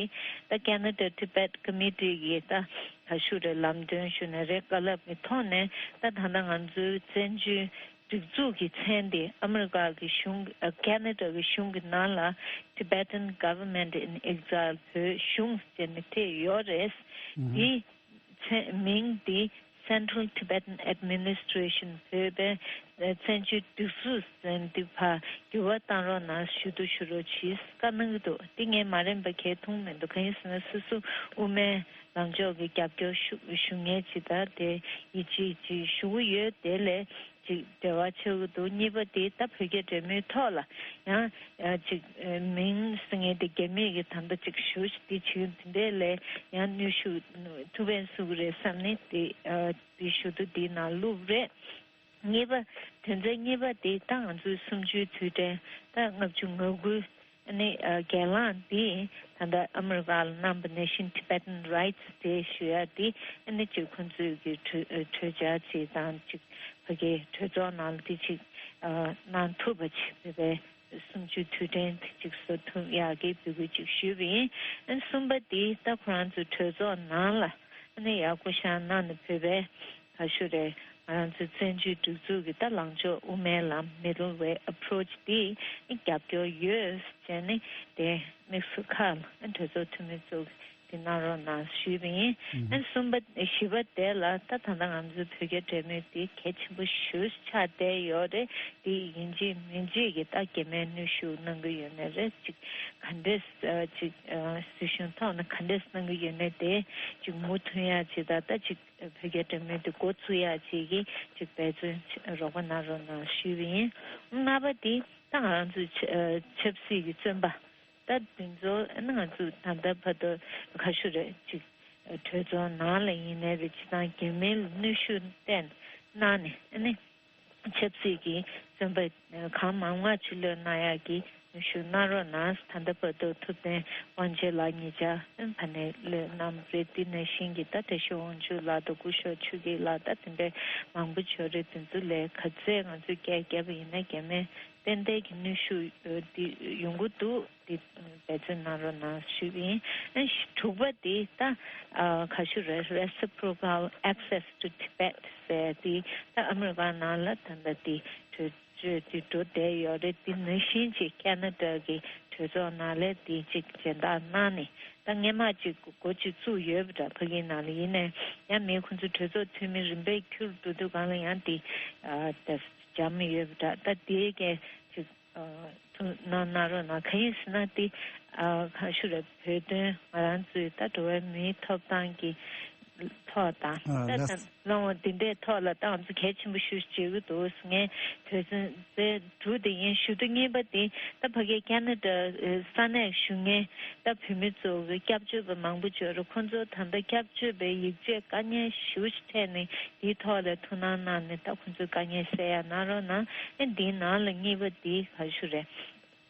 ད་ཁེ་ན་ཌ་ཊི་བེཊ་ཀོ་མི་ཊི་གི་ད་ག་ཞུ་རེད། ལམ་སྟོན་ཞུ་ན་རེད། བཀའ་སློབ་ཀྱི་ཐོག་ནས་ད་ད་ལྟ་ང་ཚོའི་བཙན་བྱོལ་སྒྲིག་འཛུགས་ཀྱི་མཚན་དེ་ཨ་མི་རི་ཀ་གི་གཞུང་ཨ་ཁེ་ན་ཌ་གི་གཞུང་གི་ནང་ལ་Tibetan Government in Exile བོད་གཞུང་ཟེར་ནས་ཐེ་ཡོད་རེད། ཨུ་ཧུ། དེ་མཚན་མིང་དེ་Central Tibetan Administration བོད་པའི་ཨ་བཙན་བྱོལ་སྒྲིག་འཛུགས་ཟེར་འདི་ཕར་འགྱུར་བ་བཏང་རོགས་གནང་། ཞུ་གཏུག་ཞུ་རོགས་གྱིས་བཀའ་གནང་གི་འདུག་དེ་ངས་མ་རན་པ་གས་མཐོང་མི་འདུག་གང་ཡིན་ཟེར་ན་སོ་སོ་དབུ་མའི་ལངས་ཕྱོགས་ཀྱི་རྒྱབ་སྐྱོར་ཞུ་ཞུ་མཁན་ཅིག་དང་དེ་ཡིད་ཆེས་ཅིག་ཞུ་གི་ཡོད། དེ་ལས་ཅིག་འབྲེལ་བ་ཆགས་ཀྱི་འདུག་གཉིས་པ་དེ་ད་བོད་རྒྱ་འབྲེལ་མོལ་ཐོག་ལ་ཡང་ཅིག་མིང་ཟེར་མཁན་དེ་རྒྱ་མི་གི་ད་ལྟ་ཅིག་ཞུ་ཞིག་དེ་བྱེད་ཀྱི་འདུག་དེ་འདྲས་ལས་ཡང་གནོན་ཤུགས་ཐུག་པས་སུ་རེད་བསམ་ནས་དེ་དེ་ཞུ་གཏུག་དེའི་ནང་བླུགས་རེད། གཉིས་པ། དོན་ཚན་གཉིས་པ་དེ་ད་ང་ཚོའི་གསུམ་བཅུའི་དུས་དྲན་ད་ལྔ་བཅུ་ང་དགུ་ནི་ཨ་གྱེན་ལངས་འདི་ད་ལྟ་ཨ་མི་རི་ཀ་ལ་གནང་པ་ནང་བཞིན་Tibetan Rights Day ཞུ་ཡ་འདི་ཨ་ནི་ཅིག་ཁོང་ཚོས་ཀྱི་གྲོས་གྲོས་འཆར་ཅིག་དང་ཅིག་ཕ་གིའི་གྲོས་ཚོགས་ནང་ལ་འདི་ཅིག་ཨ་གནང་ཐུབ་པ་ཅིག་བོད་པའི་གསུམ་བཅུའི་དུས་དྲན་དེ་ཅིག་བཟོ་ཐུབ་ཡག་གི་འབོད་སྐུལ་ཅིག་ཞུས་པ་ཡིན། ཨ་ནི་གསུམ་པ་འདི་ད་ཁོ་རང་ཚོའི་གྲོས་ཚོགས་ནང་ལ་ཨ་ནི་ཡག་པོ་བཞག་གནང་ནས་བོད་པའི་ག་ཞུ་རེད། ང་རང་ཚོའི་བཙན་བྱོལ་སྒྲིག་འཛུགས་ཀྱི་ད་ལངས་ཕྱོགས་དབུ་མའི་ལམ་Middle Way Approach འདི་རྒྱབ་སྐྱོར་ཡོད་ཟེར་ནས་དེ་དམིགས་སུ་ཁག་ལ་གྲོས་ཚོགས་འཐུས་མི་ཚོ་གིས་དེ་གནང་རོགས་གནང་ཞུས་པ་ཡིན། ཨ་ནི་གསུམ་པ་བཞི་པ་དེ་ལ་ད་ད་ལྟ་ང་ཚོའི་བོད་རྒྱ་འབྲེལ་མོལ་དེ་གལ་ཆེན་པོ་ཞེ་པོ་ཆགས་བསྡད་ཡོད་རེད། དེ་ཡིན་གཅིག་མིན་གཅིག་གིས་ད་རྒྱ་མིས་གནོན་ཤུགས་གནང་གི་ཡོད་ནའི་རེད། ཅིག་ག་འདྲས་ཅིག་སྲིད་གཞུང་ཐོག་ནས་ག་འདྲས་གནང་གི་ཡོད་ནའི་དེ་ཅིག་མུ་མཐུད་ཡ་ཅིག་ད་ད་ཅིག་བོད་རྒྱ་འབྲེལ་མོལ་དེ་འགོ་ཚུགས་ཡག་ཅིག་གི་ཅིག་འབད་བརྩོན་རོགས་པ་གནང་རོགས་གནང་ཞུས་པ་ཡིན། ལྔ་པ་དེ་ད་ང་རང་ཚོའི་ཆབ་སྲིད་ཀྱི་བཙོན་པ་ད་དེ་ཚོ་ཨ་ནི་ང་ཚོ་ད་ལྟ་བར་དུ་ག་ཞུ་རེད། ཅིག་གྲོས་ཚོགས་ནང་ལ་ཡིན་ནའི་རེད། སྤྱི་བཏང་རྒྱ་མིའི་གནོན་ཤུགས་བསྟེན་གནང་ནས་ཨ་ནི་ཆབ་སྲིད་ཀྱི་བཙོན་པ་གང་མང་མང་ཕྱིར་ལོག་གནང་ཡག་གི་གནོན་ཤུགས་གནང་རོགས་གནང་། ད་ལྟ་བར་དུ་ཐུབ་བསྟན་དབང་ཆེན་ལགས་ཉེ་ཆར་ཕ་ནས་ལོག་གནང་རེད། དེ་ནང་བཞིན་གྱི་ད་བཀྲ་ཤིས་དབང་ཕྱུག་ལགས་དང་སྐུ་ཞབས་ཆོས་སྐྱིད་ལགས་ད་དེ་འདྲའི་མང་པོ་ཡོད་རེད། དེ་ཚོ་ལ་ག་ཚད་ང་ཚོས་སྐད་བརྒྱབ་པ་ཡིན་ན་རྒྱ་མིས་ཏན་ཏན་གྱི་གནོན་ཤུགས་འདི་ཡོང་གི་འདུག་འདི་འབད་བརྩོན་གནང་རོགས་གནང་ཞུས་པ་ཡིན། ཨ་དྲུག་པ་འདི་ད་ག་ཞུ་རེད། Reciprocal Access to Tibet ཟེར་འདི་ད་ཨ་མི་རི་ཀ་ནང་ལ་ད་ལྟ་འདི་གྲོས་གྲོས་འདི་འགྲོ་བསྡད་ཡོད་རེད། འདི་ནང་བཞིན་ཅིག་ཁེ་ན་ཌ་གི་གྲོས་ཚོགས་ནང་ལ་འདི་ཅིག་སྦྱིན་བདག་གནང་ནས་ད་སྔས་མ་ཅིག་འགོ་ཅིག་བཙུགས་ཡོད་པ་འདྲ། ཕ་གི་ནང་ལ་ཡིན་ནའི་ཡང་མི་ཁོང་ཚོ་གྲོས་ཚོགས་འཐུས་མི་རིམ་པས་འཁྱུར་འགྲོ་དུས་སྒང་ལ་ཡང་འདི་ཨ་ད་འཇམ་ཡོད་པ་འདྲ། ད་དེ་གས་ཅིག་ཨ་ཐུགས་སྣང་གནང་རོགས་གནང་། གང་ཡིན་ཟེར་ན་དེ་ཨ་གང་ཞུ་རེད། བོད་དོན་ང་རང་ཚོའི་ད་འགྲོ་བའི་མིའི་ཐོབ་ཐང་གི་ཐོག་དང་ཨ་ད་ལགས། ད་ལོ་འདི་འདྲའི་ཐོག་ལ་ད་ང་ཚོ་གལ་ཆེན་པོ་ཞེ་པོ་ཅིག་བརྗོད་ཀྱི་འདུག་ངས་དོན་ཚན་དྲུག་དེ་ཡིན། ཞུ་གཏུག་གཉིས་པ་དེ་ད་ཕ་གིའི་ཁེ་ན་ཌ་ས་གནས་བཞུགས་མཁན་ད་བོད་མི་ཚོ་གི་སྐྱབས་བཅོལ་བ་མང་པོ་ཡོད་རེད། ཁོང་ཚོ་ད་ལྟ་སྐྱབས་བཅོལ་བའི་ཡིག་ཆས་དཀའ་ངལ་ཞེ་པོ་ཅིག་འཕྲད་ནས་དེའི་ཐོག་ལ་ཐུགས་སྣང་གནང་ནས་ད་ཁོང་ཚོའི་དཀའ་ངལ་སེལ་ཡ་གནང་རོགས་གནང་། ཨེ་འདིའི་ནང་ལ་གཉིས་པ་འདི་ག་ཞུ་རེད།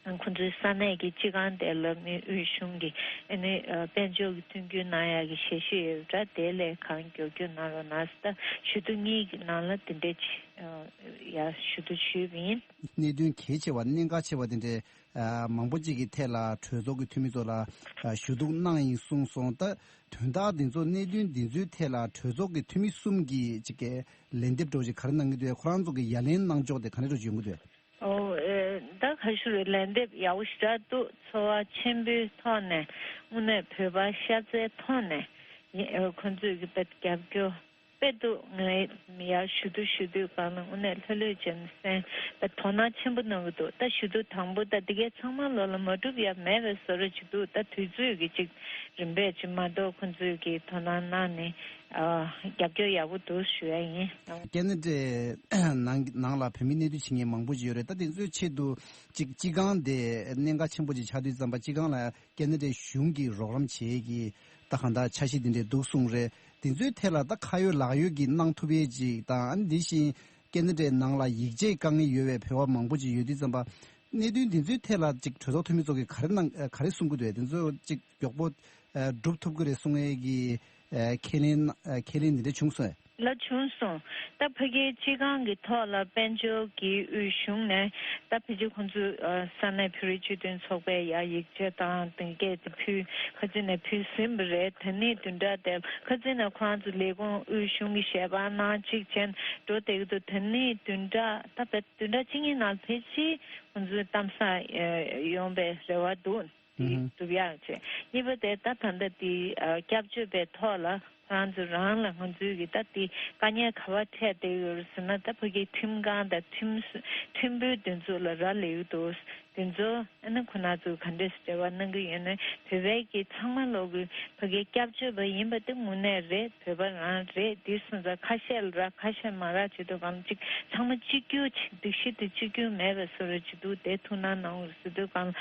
ཁོང་ཚོའི་ས་གནས་ཀྱི་སྤྱི་ཁང་དེ་ལ་མི་དབུས་གཞུང་གི་ཨ་ནི་དཔལ་འབྱོར་གྱི་མཐུན་འགྱུར་གནང་ཡག་གི་ཞལ་བཞེས་ཡོད་པ་འདྲ། དེ་ལས་གང་མགྱོགས་མགྱོགས་གནང་རོགས་གནང་ཟེར། ད་ཞུ་གཏུག་གཉིས་ཀྱི་ནང་ལ་དེ་འདྲས་ཡ་ཞུ་གཏུག་ཞུས་པ་ཡིན། གནད་དོན་གལ་ཆེ་བ་གནད་འགག་ཆེ་བ་དེ་འདྲས་མང་པོ་ཅིག་གི་ཐད་ལ་གྲོས་ཚོགས་ཀྱི་འཐུས་མི་ཚོ་ལ་ཞུ་གཏུག་གནང་ཡིན་གསུངས་སོང་། ད་དོན་དག་འདི་ཚོ་གནད་དོན་འདི་ཚོའི་ཐད་ལ་གྲོས་ཚོགས་ཀྱི་འཐུས་མི་གསུམ་གྱིས་ཅིག་གི་ལན་འདེབས་འདྲ་བོ་ཅིག་ག་རེ་གནང་གི་འདུག་ཁོ་རང་ཚོ་གི་ཡ་ལན་གནང་ཕྱོགས་དེ་ག་འདྲ་འདྲ་བོ་ཅིག་ཡོང་གི་འདུག་ཨོ་ཨེ་ད་ག་ཞུ་རེད། ལན་འདེབས་ཡག་པོ་ཞེ་དྲག་འདུག་ཚོར་བ་ཆེན་པོའི་ཐོག་ནས་དངོས་གནས་བོད་པ་ཤ་ཚའི་ཐོག་ནས་ཡིན་ཨེ་ཁོང་ཚོས་ཀྱི་དཔེ་རྒྱབ་སྐྱོར་ ཆེད་དུ་ངས་ཡར་ཞུ་དུས་ཞུ་དུས་གང་ལ་དངོས་གནས་ལྷོད་ལྷོད་བྱས་ནས་གསན་ད་དོ་སྣང་ཆེན་པོ་གནང་གི་འདུག་ད་ཞུ་དུས་དང་པོ་ད་འདི་གའི་ཚང་མ་ལོ་ལ་མ་གྲུབ་ཡ་མེད་པའི་བཟོ་འདྲ་ཅིག་འདུག་ད་དུས་ཚོད་ཀྱི་ཅིག་རིམ་པས་ཅིག་མ་གཏོགས་ཁོང་ཚོས་ཀྱི་དོ་སྣང་གནང་ནས་ཨ་རྒྱབ་སྐྱོར་ཡག་པོ་འདུག་ཞུ་ཡ་ཡིན། ཀེ་ན་ཌའི་ནང་ནང་ལ་བོད་མི་གནས་སྡོད་བྱེད་མཁན་མང་པོ་ཅིག་ཡོད་རེད། ད་དེ་ཚོའི་ཆེད་དུ་ཅིག་སྤྱི་ཁང་དེ་གནད་འགག་ཆེན་པོ་ཅིག་ཆགས་དུས་ཙམ་པ་སྤྱི་ཁང་ལ་ཀེ་ན་ཌའི་གཞུང་གིས་རོགས་རམ་བྱེད་ཀྱི་ད་གང་ལྟར་འཆར་གཞི་འདི་འདྲས་འདུག་གསུངས་རེད། དེ་ཚོའི་ཐད་ལ་ད་ཁ་ཡོད་ལག་ཡོད་ཀྱི་གནང་ཐུབ་ཡས་ཅིག་དང་ཨ་ནི་དེ་བཞིན་ཀེ་ན་ཌའི་ནང་ལ་ཡིག་ཆའི་དཀའ་ངལ་ཡོད་པའི་བོད་པ་མང་པོ་ཅིག་ཡོད་དུས་ཙམ་པ་གནད་དོན་འདི་ཚོའི་ཐད་ལ་ཅིག་གྲོས་ཚོགས་འཐུས་མི་ཚོ་གིས་ག་རེ་གནང་ག་རེ་གསུང་གི་འདུག་དེ་ཚོ་ཅིག་མགྱོགས་པོ་སྒྲུབ་ཐུབ་ཀྱི་རེད་གསུང་ཡས་ཀྱི་ཁས་ལེན་ཁས་ལེན་འདི་འདྲ་བྱུང་སོང་ངས། ལ་བྱུང་སོང་། ད་ཕ་གིའི་སྤྱི་ཁང་གི་ཐོག་ལ་དཔལ་འབྱོར་གྱི་དབུས་གཞུང་ནས་ད་ཕལ་ཆེར་ཁོང་ཚོས་ས་གནས་བོད་རིགས་སྤྱི་མཐུན་ཚོགས་པའི་ཡ་ཡིག་ཆ་དང་དེང་སྐད་དེ་ཕུལ་ཁ་ཚིག་ནས་ཕུལ་ཟིན་པ་རེད། ད་ནི་བདུན་ཕྲག་དེ་ཁ་ཚིག་ནས་ཁོ་རང་ཚོ་ལས་ཁུངས་དབུས་གཞུང་གི་ཞལ་པར་གནང་གཅིག་བྱས་འགྲོ་བསྡད་ཀྱི་འདུག་ད་ནི་བདུན་ཕྲག་ད་བདུན་ཕྲག་གཅིག་གཉིས་ནང་ཕལ་ཆེར་ཁོང་ཚོའི་གཏམ་བཟང་ཡོང་པའི་རེ་བ་འདུག་དེ་སྒྲུབ་ཡག་བྱས། གཉིས་པ་དེ་ད་ད་ལྟ་དེ་སྐྱབས་བཅོལ་བའི་ཐོག་ལ་ཁོ་རང་ཚོ་རང་ལ་ང་ཚོའི་གི་ད་དེ་དཀའ་ངལ་ག་པར་འཕྲད་བསྡད་ཡོད་རེད་ཟེར་ན། ད་ཕ་གིའི་ཁྲིམས་ཁང་དང་ཁྲིམས་ཁྲིམས་དཔོན་དེ་ཚོ་ལ་རག་ལས་ཡོད་འདུག་དེ་ཚོ་ཨ་ནི་ཁོ་རང་ཚོ་ག་འདྲས་འབྲེལ་བ་གནང་གི་ཡོད་ན། བོད་པའི་གི་ཚང་མ་ལོག་གི་ཕ་གིའི་སྐྱབས་བཅོལ་བ་ཡིན་པ་དེ་དངོས་གནས་རེད། བོད་པ་རང་རེད། དེ་སོང་ཙང་ཁ་ཤས་ལ་རག་ཁ་ཤས་མ་རག་བྱེད་དུས་གང་ཅིག་ཚང་མ་གཅིག་གྱུར་ཅིག་སྒྲིག་གཞི་དེ་གཅིག་གྱུར་མེད་པའི་བཟོ་འདྲ་ཅིག་འདུག་དེ་ཐུགས་སྣང་གནང་དགོས་ཟེར་དུས་གང་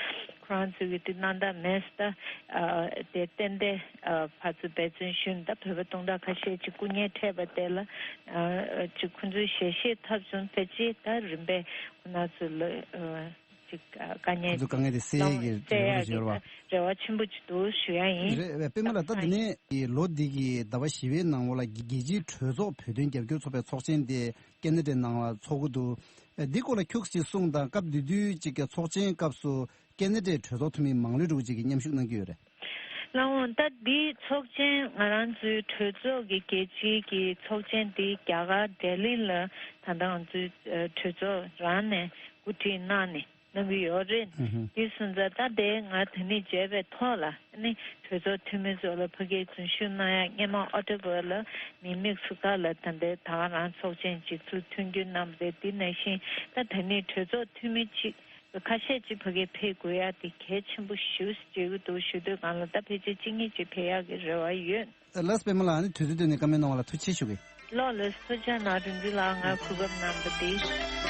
ཁོ་རང་ཚོས་གི་དེ་གནང་ཐབས་མེད་ས། ད་དེ་ཏན་ཏན་ཨ་ཕར་ཚུར་འབད་བརྩོན་ཞུས་ནས་ད་བོད་པ་སྟོང་ཕྲག་ཁ་ཤས་ཅིག་སྐུ་ངལ་འཕྲད་པ་དེ་ལ་ཨ་ཅིག་ཁོང་ཚོས་ཞལ་བཞེས་ཐོབ་བྱུང་། ཕལ་ཆེར་ད་རིམ་པས་ཁོ་རང་ཚོ་ལ་ཨ་ཅིག་ཨ་དཀའ་ཁོ་ངལ་ཚོ་དཀའ་ངལ་དེ་སེལ་ཡས་ཀྱི་སེལ་རེ་བ་ཡག་ཞིག་ཡོད་རེད་པ། གི་རེ་བ་ཆེན་པོ་ཅིག་འདུག་ཞུ་ཡ་ཡིན། རེད། པད་མ་ལགས། ད་དེ་ནས་ལོ་འདི་གི་ཟླ་བ་བཞི་པའི་ནང་ལོགས་ལ་རྒྱལ་སྤྱིའི་གྲོས་ཚོགས་བོད་དོན་རྒྱབ་སྐྱོར་ཚོགས་པའི་ཚོགས་ཆེན་དེ་ཀེ་ན་ཌའི་ནང་ལ་ཚོགས་ཀྱི་འདུག་འདི་སྐོར་ལ་ཁྱུག་ཅིག་གསུངས་དང་། སྐབས་དེ་དུས་ཅིག་གི་ཚོགས་ཆེན་སྐབས་སུ་ཀེ་ན་ཌའི་གྲོས་ཚོགས་འཐུས་མི་མང་ལོས་འགྲོ་ཅིག་གིས་མཉམ་ཞུགས་གནང་གི་ཡོད་རེད། ལགས་འོང་། ད་འདིའི་ཚོགས་ཆེན་ང་རང་ཚོའི་གྲོས་ཚོགས་ཀྱི་རྒྱལ་སྤྱིའི་གི་ཚོགས་ཆེན་འདི་རྒྱ་གར་ལྡི་ལི་ལ་ད་ལྟ་ང་ཚོའི་ཨ་གྲོས་ཚོགས་རང་ནས་གོ་སྒྲིག་གནང་ནས་གནང་གི་ཡོད་རེད། ཨུ་ཧུ། དེ་སོང་ཙང་ད་དེ་ང་ད་ནི་མཇལ་བའི་ཐོག་ལ་ཨ་ནི་གྲོས་ཚོགས་འཐུས་མི་ཚོ་ལ་ཕ་གིར་འཛུལ་ཞུགས་གནང་ཡ་སྔོན་མ་ཨོག་ཊོ་བར་ལ་མི་དམིགས་སུ་བཀར་ལ་ད་ལྟའི་ད་ག་རང་ཚོགས་ཆེན་གཅིག་ཚུགས་མཐུན་འགྱུར་གནང་བ་རེད། དེ་ནང་བཞིན་ད་ད་ནི་གྲོས་ཚོགས་འཐུས་མི་གཅིག་ཁ་ཤས་ཅིག་ཕ་གིར་ཕེབས་དགོས་ཡ་དེ་གལ་ཆེན་པོ་ཞེ་པོ་ཅིག་མཇལ་གྱི་འདུག་ཞུ་དུས་གང་ལ་ད་ཕལ་ཆེར་གཅིག་གཉིས་ཅིག་ཕེབས་ཡག་གི་རེ་བ་ཡོད། ལགས་པད་མ་ལགས། ཨ་ནི་དུས་ཚོད་བཏོན་ནས་བཀའ་མོལ་གནང་བ་ལ་ཐུགས་རྗེ་ཆེ་ཞུ་གི། ལགས་ལགས། ཐུགས་རྗེ་གནང་། རིག་འཛིན་ལགས་ང་གོ་སྐབས་གནང་བ་དེ།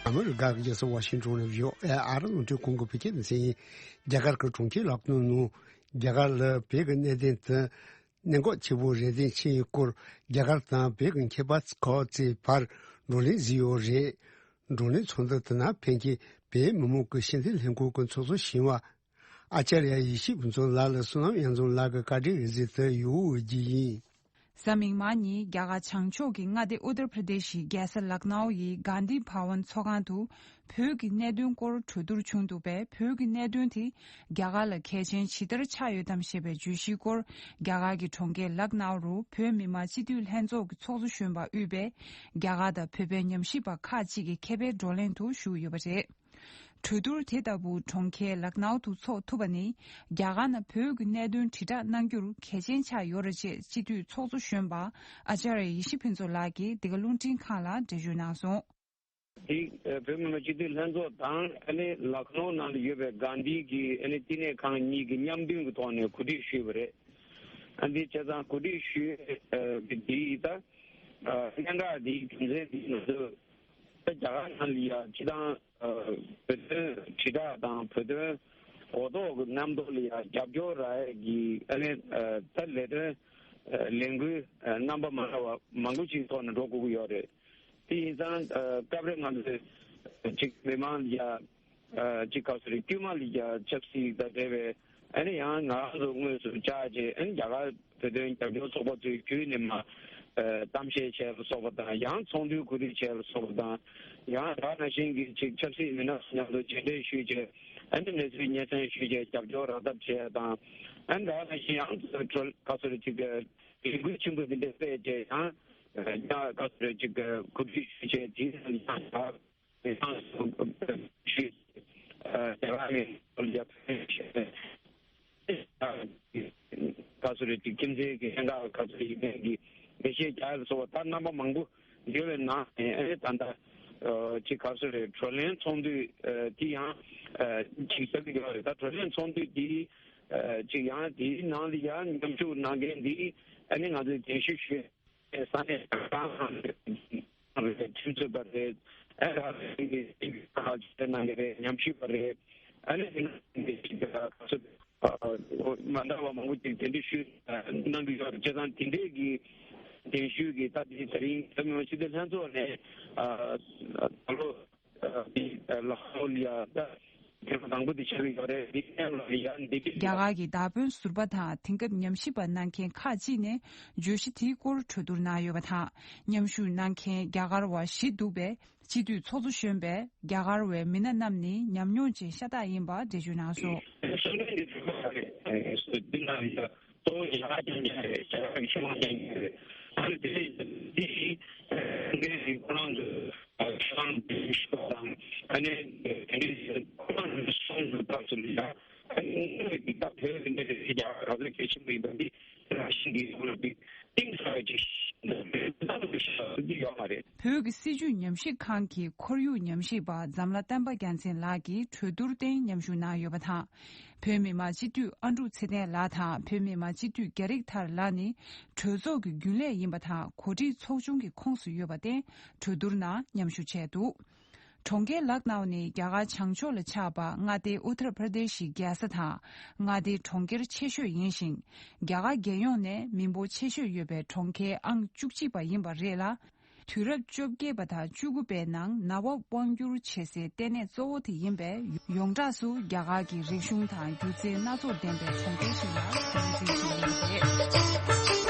ཨ་མི་རི་ཀ་གི་རྒྱལ་ས་ཝ་ཤིང་ཊོན་ནས་བྷི་ཨོ་ཨེ་ཨ་རི་རླུང་འཕྲིན་ཁང་གི་བོད་སྐད་སྡེ་ཚན་ཡིན། རྒྱ་གར་གྱི་གྲོང་ཁྱེར་ལག་ནོའུ་ནང་རྒྱ་གར་ལ་བོད་ཀྱི་གནད་དོན་དུ་གནད་འགག་ཆེ་བོ་རེད་དེ་ཆེ་བའི་སྐོར་རྒྱ་གར་དང་བོད་ཀྱི་མཁས་པ་ཁག་ཅིག་བར་བགྲོ་གླེང་ཞིག་ཡོད་རེད། བགྲོ་གླེང་ཚོགས་འདུ་དེ་ནང་ཕན་ཆད་བོད་མི་མང་གི་ཤེས་ལྡན་ལྷན་ཁང་གི་ཚོགས་གཙོ་གཞོན་པ་ཨ་ཅཱརྱ་ཡེ་ཤེས་ཕུན་ཚོགས་ལགས་ལ་བསོད་ནམས་དབྱངས་འཛོམས་ལགས་ཀྱིས་བཀའ་འདྲི་ཞུས་ཏེ་ཡོང་བའི་རྒྱུ་ཡིན། གཟའ་མིག་དམར་ཉིན་རྒྱ་གར་བྱང་ཕྱོགས་ཀྱི་མངའ་སྡེ་ཨུ་ཏར་པྲ་དེ་ཤི་རྒྱལ་ས་ལག་ནའོ་ཡི་གྷན་དྷི་བྷ་ཝན་ཚོགས་ཁང་དུ་བོད་ཀྱི་གནད་དོན་སྐོར་གྲོས་བསྡུར་བྱུང་འདུག་པས། བོད་ཀྱི་གནད་དོན་དེ་རྒྱ་གར་ལ་གལ་ཆེན་ཇི་ལྟར་ཆགས་ཡོད་དམ་ཞེས་པའི་བརྗོད་གཞིའི་སྐོར་རྒྱ་གར་གྱི་གྲོང་ཁྱེར་ལག་ནའོ་རུ་བོད་མི་མང་སྤྱི་འཐུས་ལྷན་ཚོགས་ཀྱི་ཚོགས་གཙོ་གཞོན་པ་དབུས་པའི་རྒྱ་གར་དང་བོད་པའི་ཉམས་ཞིབ་པ་ཁག་ཅིག་གིས་མཁས་པའི་བགྲོ་གླེང་དུ་ཞུགས་ཡོད་པ་རེད། གྲོས་བསྡུར་དེ་ལྟ་བུ་གྲོང་ཁྱེར་ལག་ནའོ་དུ་འཚོགས་ཐུབ་པ་ནི་རྒྱ་གར་ནང་བོད་ཀྱི་གནད་དོན་དྲིལ་བསྒྲགས་གནང་རྒྱུར་གལ་ཆེན་ཆགས་ཡོད་རེད་ཅེས་སྤྱི་འཐུས་ཚོགས་གཙོ་གཞོན་པ་ཨ་ཅཱརྱ་ཡེ་ཤེས་ཕུན་ཚོགས་ལགས་ཀྱིས་འདི་ག་རླུང་འཕྲིན་ཁང་ལ་འགྲེལ་བརྗོད་གནང་སོང་། དེ་བོད་མི་མང་སྤྱི་འཐུས་ལྷན་ཚོགས་དང་ཨ་ནི་ལག་ནོར་ནང་ལ་ཡོད་པའི་གྷན་དྷི་གི་ཨ་ནི་བསྟི་གནས་ཁང་གཉིས་ཀྱི་མཉམ་འདུས་ཀྱི་ཐོག་ནས་གོ་སྒྲིག་ཞུས་པ་རེད། ཨ་འདི་བྱས་ཙང་གོ་སྒྲིག་ཞུས་པའི་འདི་ཡིས་ད་གནད་འགག་འདིའི་རྒྱུ་མཚན་འདི་ང་ཚོ་ད་རྒྱ་གར་ནང་ལ་ཡ་སྤྱི་བཏང་བོད་དོན་དྲིལ་བསྒྲགས་དང་བོད་དོན་གོ་རྟོགས་ཀྱི་རྣམ་རྟོག་ལ་ཡ་རྒྱབ་སྐྱོར་རག་ཡས་ཀྱི་ཨ་ནི་ད་ལས་དོན་ལས་འགུལ་རྣམ་པ་མ་འདྲ་བ་མང་པོ་ཅིག་ཐོག་ནས་འགྲོ་དགོས་ཀྱི་ཡོད་རེད། དེ་ཡིན་ཙང་སྐབས་རེ་ང་ཚོས་ཅིག་མི་མང་ལ་ཡ་ཅིག་ག་ཟེར་དཀྱུས་མ་ལ་ཡ་ཆབ་སྲིད་དང་འབྲེལ་བའི་ཨ་ནི་ཡང་ང་རང་ཚོ་དངོས་སུ་བཅར་རྗེས་ཨ་ནི་རྒྱ་གར་བོད་དོན་རྒྱབ་སྐྱོར་ཚོགས་པ་ཚོའི་བརྒྱུད་ནས་མ་གཏམ་བཤད་བྱས་ལ་སོགས་པ་དང་ཡང་ཚོགས་འདུའི་གོ་སྒྲིག་བྱས་ལ་སོགས་པ་དང་ཡང་ད་ག་ནང་བཞིན་གྱི་ཅིག་ཆབ་སྲིད་མི་སྣ་ཚོ་མཉམ་དུ་མཇལ་འཕྲད་ཞུས་རྗེས་ཨ་ནི་གནས་ཚུལ་སྙན་སེང་ཞུས་རྗེས་རྒྱབ་སྐྱོར་རག་ཐབས་བྱས་དང་ཨ་ནི་ད་ག་ནང་བཞིན་ཡང་ག་ཟེར་ཅིག་ལས་འགུལ་ཆེན་པོ་འདི་འདྲ་སྤེལ་རྗེས་ཡང་ཡང་ག་ཚོད་ཅིག་གོ་སྒྲིག་ཞུས་བྱས་དེའི་ནང་ཡང་ཞུས་རྒྱ་གར་ནས་ཡར་ཕེབས་བྱས་ག་ཚོད་རེད་ཅིག་ཁྱིམ་མཚེས་ཀྱི་ལྷན་ཁག་ག་ཚོད་ཡིན་མིན་གྱི་འགྲེལ་བཤད་རྒྱག་ཡ་ལ་སོགས་པ་ད་རྣམ་པ་མང་པོ་ཡོད་པའི་ནང་ནས་ཨ་ནི་ད་ལྟ་ཅིག་ག་ཚོད་རེད། བགྲོ་གླེང་ཚོགས་འདུ་དེ་ཡང་ཅིག་ཟེར་གྱི་ཡོད་རེད། ད་བགྲོ་གླེང་ཚོགས་འདུ་དེ་ཅིག་ཡང་དེའི་ནང་ལ་ཡང་མཉམ་ཞུགས་གནང་མཁན་དེ་ཨ་ནི་ང་ཚོས་གདན་ཞུ་ཞུས། ས་གནས་གང་ཁྲིམས་རྩོད་པ་རེད། ཨ་ར་གི་ཁ་ཆེ་གནང་གི་རེད། ཉམས་ཞིབ་པ་རེད། ཨ་ནི་དེ་ནང་གི་ཁ་ཆེ་མ་འདྲ་བ་མང་པོ་ཅིག་གདན་འདྲེན་ཞུས་གནང་གི་ཡོད་རེད། བྱས་ཙང་དེ་འདྲས་ཀྱི་གདན་ཞུས་ཀྱི་ད་དེ་ད་རིང་བོད་མི་མང་སྤྱི་འཐུས་ལྷན་ཚོགས་ནས་ད་ལོ་ལ་ཧོ་ལི་ཡ་ད་དེ་དང་པོ་དེ་ཆགས་ཀྱི་ཡོད་རེད། དེ་ལ་ཡ་འདི་རྒྱ་གར་གྱི་མདའ་དཔོན་ཟུར་པ་དང་དེང་སྐབས་ཉམས་ཞིབ་པ་གནང་མཁན་ཁག་ཅིག་ནས་བརྗོད་གཞི་དེའི་སྐོར་གྲོས་བསྡུར་གནང་ཡོད་པ་དང་། མཉམ་ཞུགས་གནང་མཁན་རྒྱ་གར་བ་བཞི་འདུག་པས། སྤྱི་འཐུས་ཚོགས་གཙོ་གཞོན་པས་རྒྱ་གར་བའི་མི་སྣ་རྣམས་ནི་ཉམས་མྱོང་ཅན་ཤ་སྟག་ཡིན་པ་འགྲེལ་བརྗོད་གནང་སོང་། གསུང་འཕྲིན་འདི་གྲོས་ཁོག་རེད། འདི་ནང་ཡོད། གཙོ་བོ་རྒྱ་གར་རྐྱང་རྐྱང་རེད། རྒྱ་གར་གྱི་ཆེད་དམིགས་རྐྱང་རྐྱང་རེད། ཨ་ནི་དེ་འདི་འགན་འདི་ཁོ་རང་ཚོ་ཁྱེད་རང་གི་ཤེས་པ་དང་ཨ་ནི་དེ་འདྲའི་ཁོ་རང་གི་གསུང་གི་སྐབས་སུ་ཡང་ཨ་ནི་དངོས་ཀྱི་སྐབས་དེ་འདི་འདྲ་རེད། རྒྱ་གར་ག་ཚོད་གལ་ཆེན་པོ་ཡིན་པ་འདི་དེ་རང་བཞིན་གྱིས་ཁོ་རང་འདི་གཏིང་ཟབ་ཅིག་ལྟ་ཐུབ་ཀྱི་ཡོད་མ་རེད། བོད་ཀྱི་སྲིད་བྱུས་ཉམས་ཞིབ་ཁང་གི་ཁོར་ཡུག་ཉམས་ཞིབ་པ་འཛམ་ལྷ་བསྟན་པ་རྒྱལ་མཚན་ལགས་ཀྱིས་གྲོས་བསྡུར་སྟེང་མཉམ་ཞུགས་གནང་ཡོད་པ་དང་། བོད་མི་མང་སྤྱི་འཐུས་ཨ་འབྲུག་ཚེ་བརྟན་ལགས་དང་བོད་མི་མང་སྤྱི་འཐུས་རྒྱ་རིགས་ཐར་ལགས་ནི་གྲོས་ཚོགས་ཀྱི་རྒྱུན་ལས་ཡིན་པ་དང་གོ་སྒྲིག་ཚོགས་ཆུང་གི་ཁོངས་སུ་ཡོད་པར་བརྟེན་གྲོས་བསྡུར་ནང་མཉམ་ཞུགས་བྱས་འདུག། གྲོང་ཁྱེར་ལག་ནའུ་ནི་རྒྱ་གར་བྱང་ཕྱོགས་ལ་ཆགས་པ་མངའ་སྡེ་ཨུ་ཏར་པྲ་དེ་ཤི་རྒྱལ་ས་དང་མངའ་སྡེའི་གྲོང་ཁྱེར་ཆེ་ཤོས་ཡིན་ཞིང་། རྒྱ་གར་རྒྱལ་ཡོངས་ནས་མི་འབོར་ཆེ་ཤོས་ཡོད་པའི་གྲོང་ཁྱེར་ཨང་བཅུ་གཅིག་པ་ཡིན་པ་རེད་ལ། དུས་རབས་བཅོ་བརྒྱད་པ་དང་བཅུ་དགུ་པའི་ནང་ནང་པ་དབང་བསྒྱུར་བྱེད་སའི་ལྟེ་གནས་གཙོ་བོ་དེ་ཡིན་པས་ཡོངས་གྲགས་སུ་རྒྱ་གར་གྱི་རིག་གཞུང་དང་སྒྱུ་རྩལ་སྣ་ཚོགས་ལྡན་པའི་གྲོང་ཁྱེར་ཞིག་ལ་ངོས་འཛིན་བྱེད་ཀྱི་ཡོད་པ་རེད།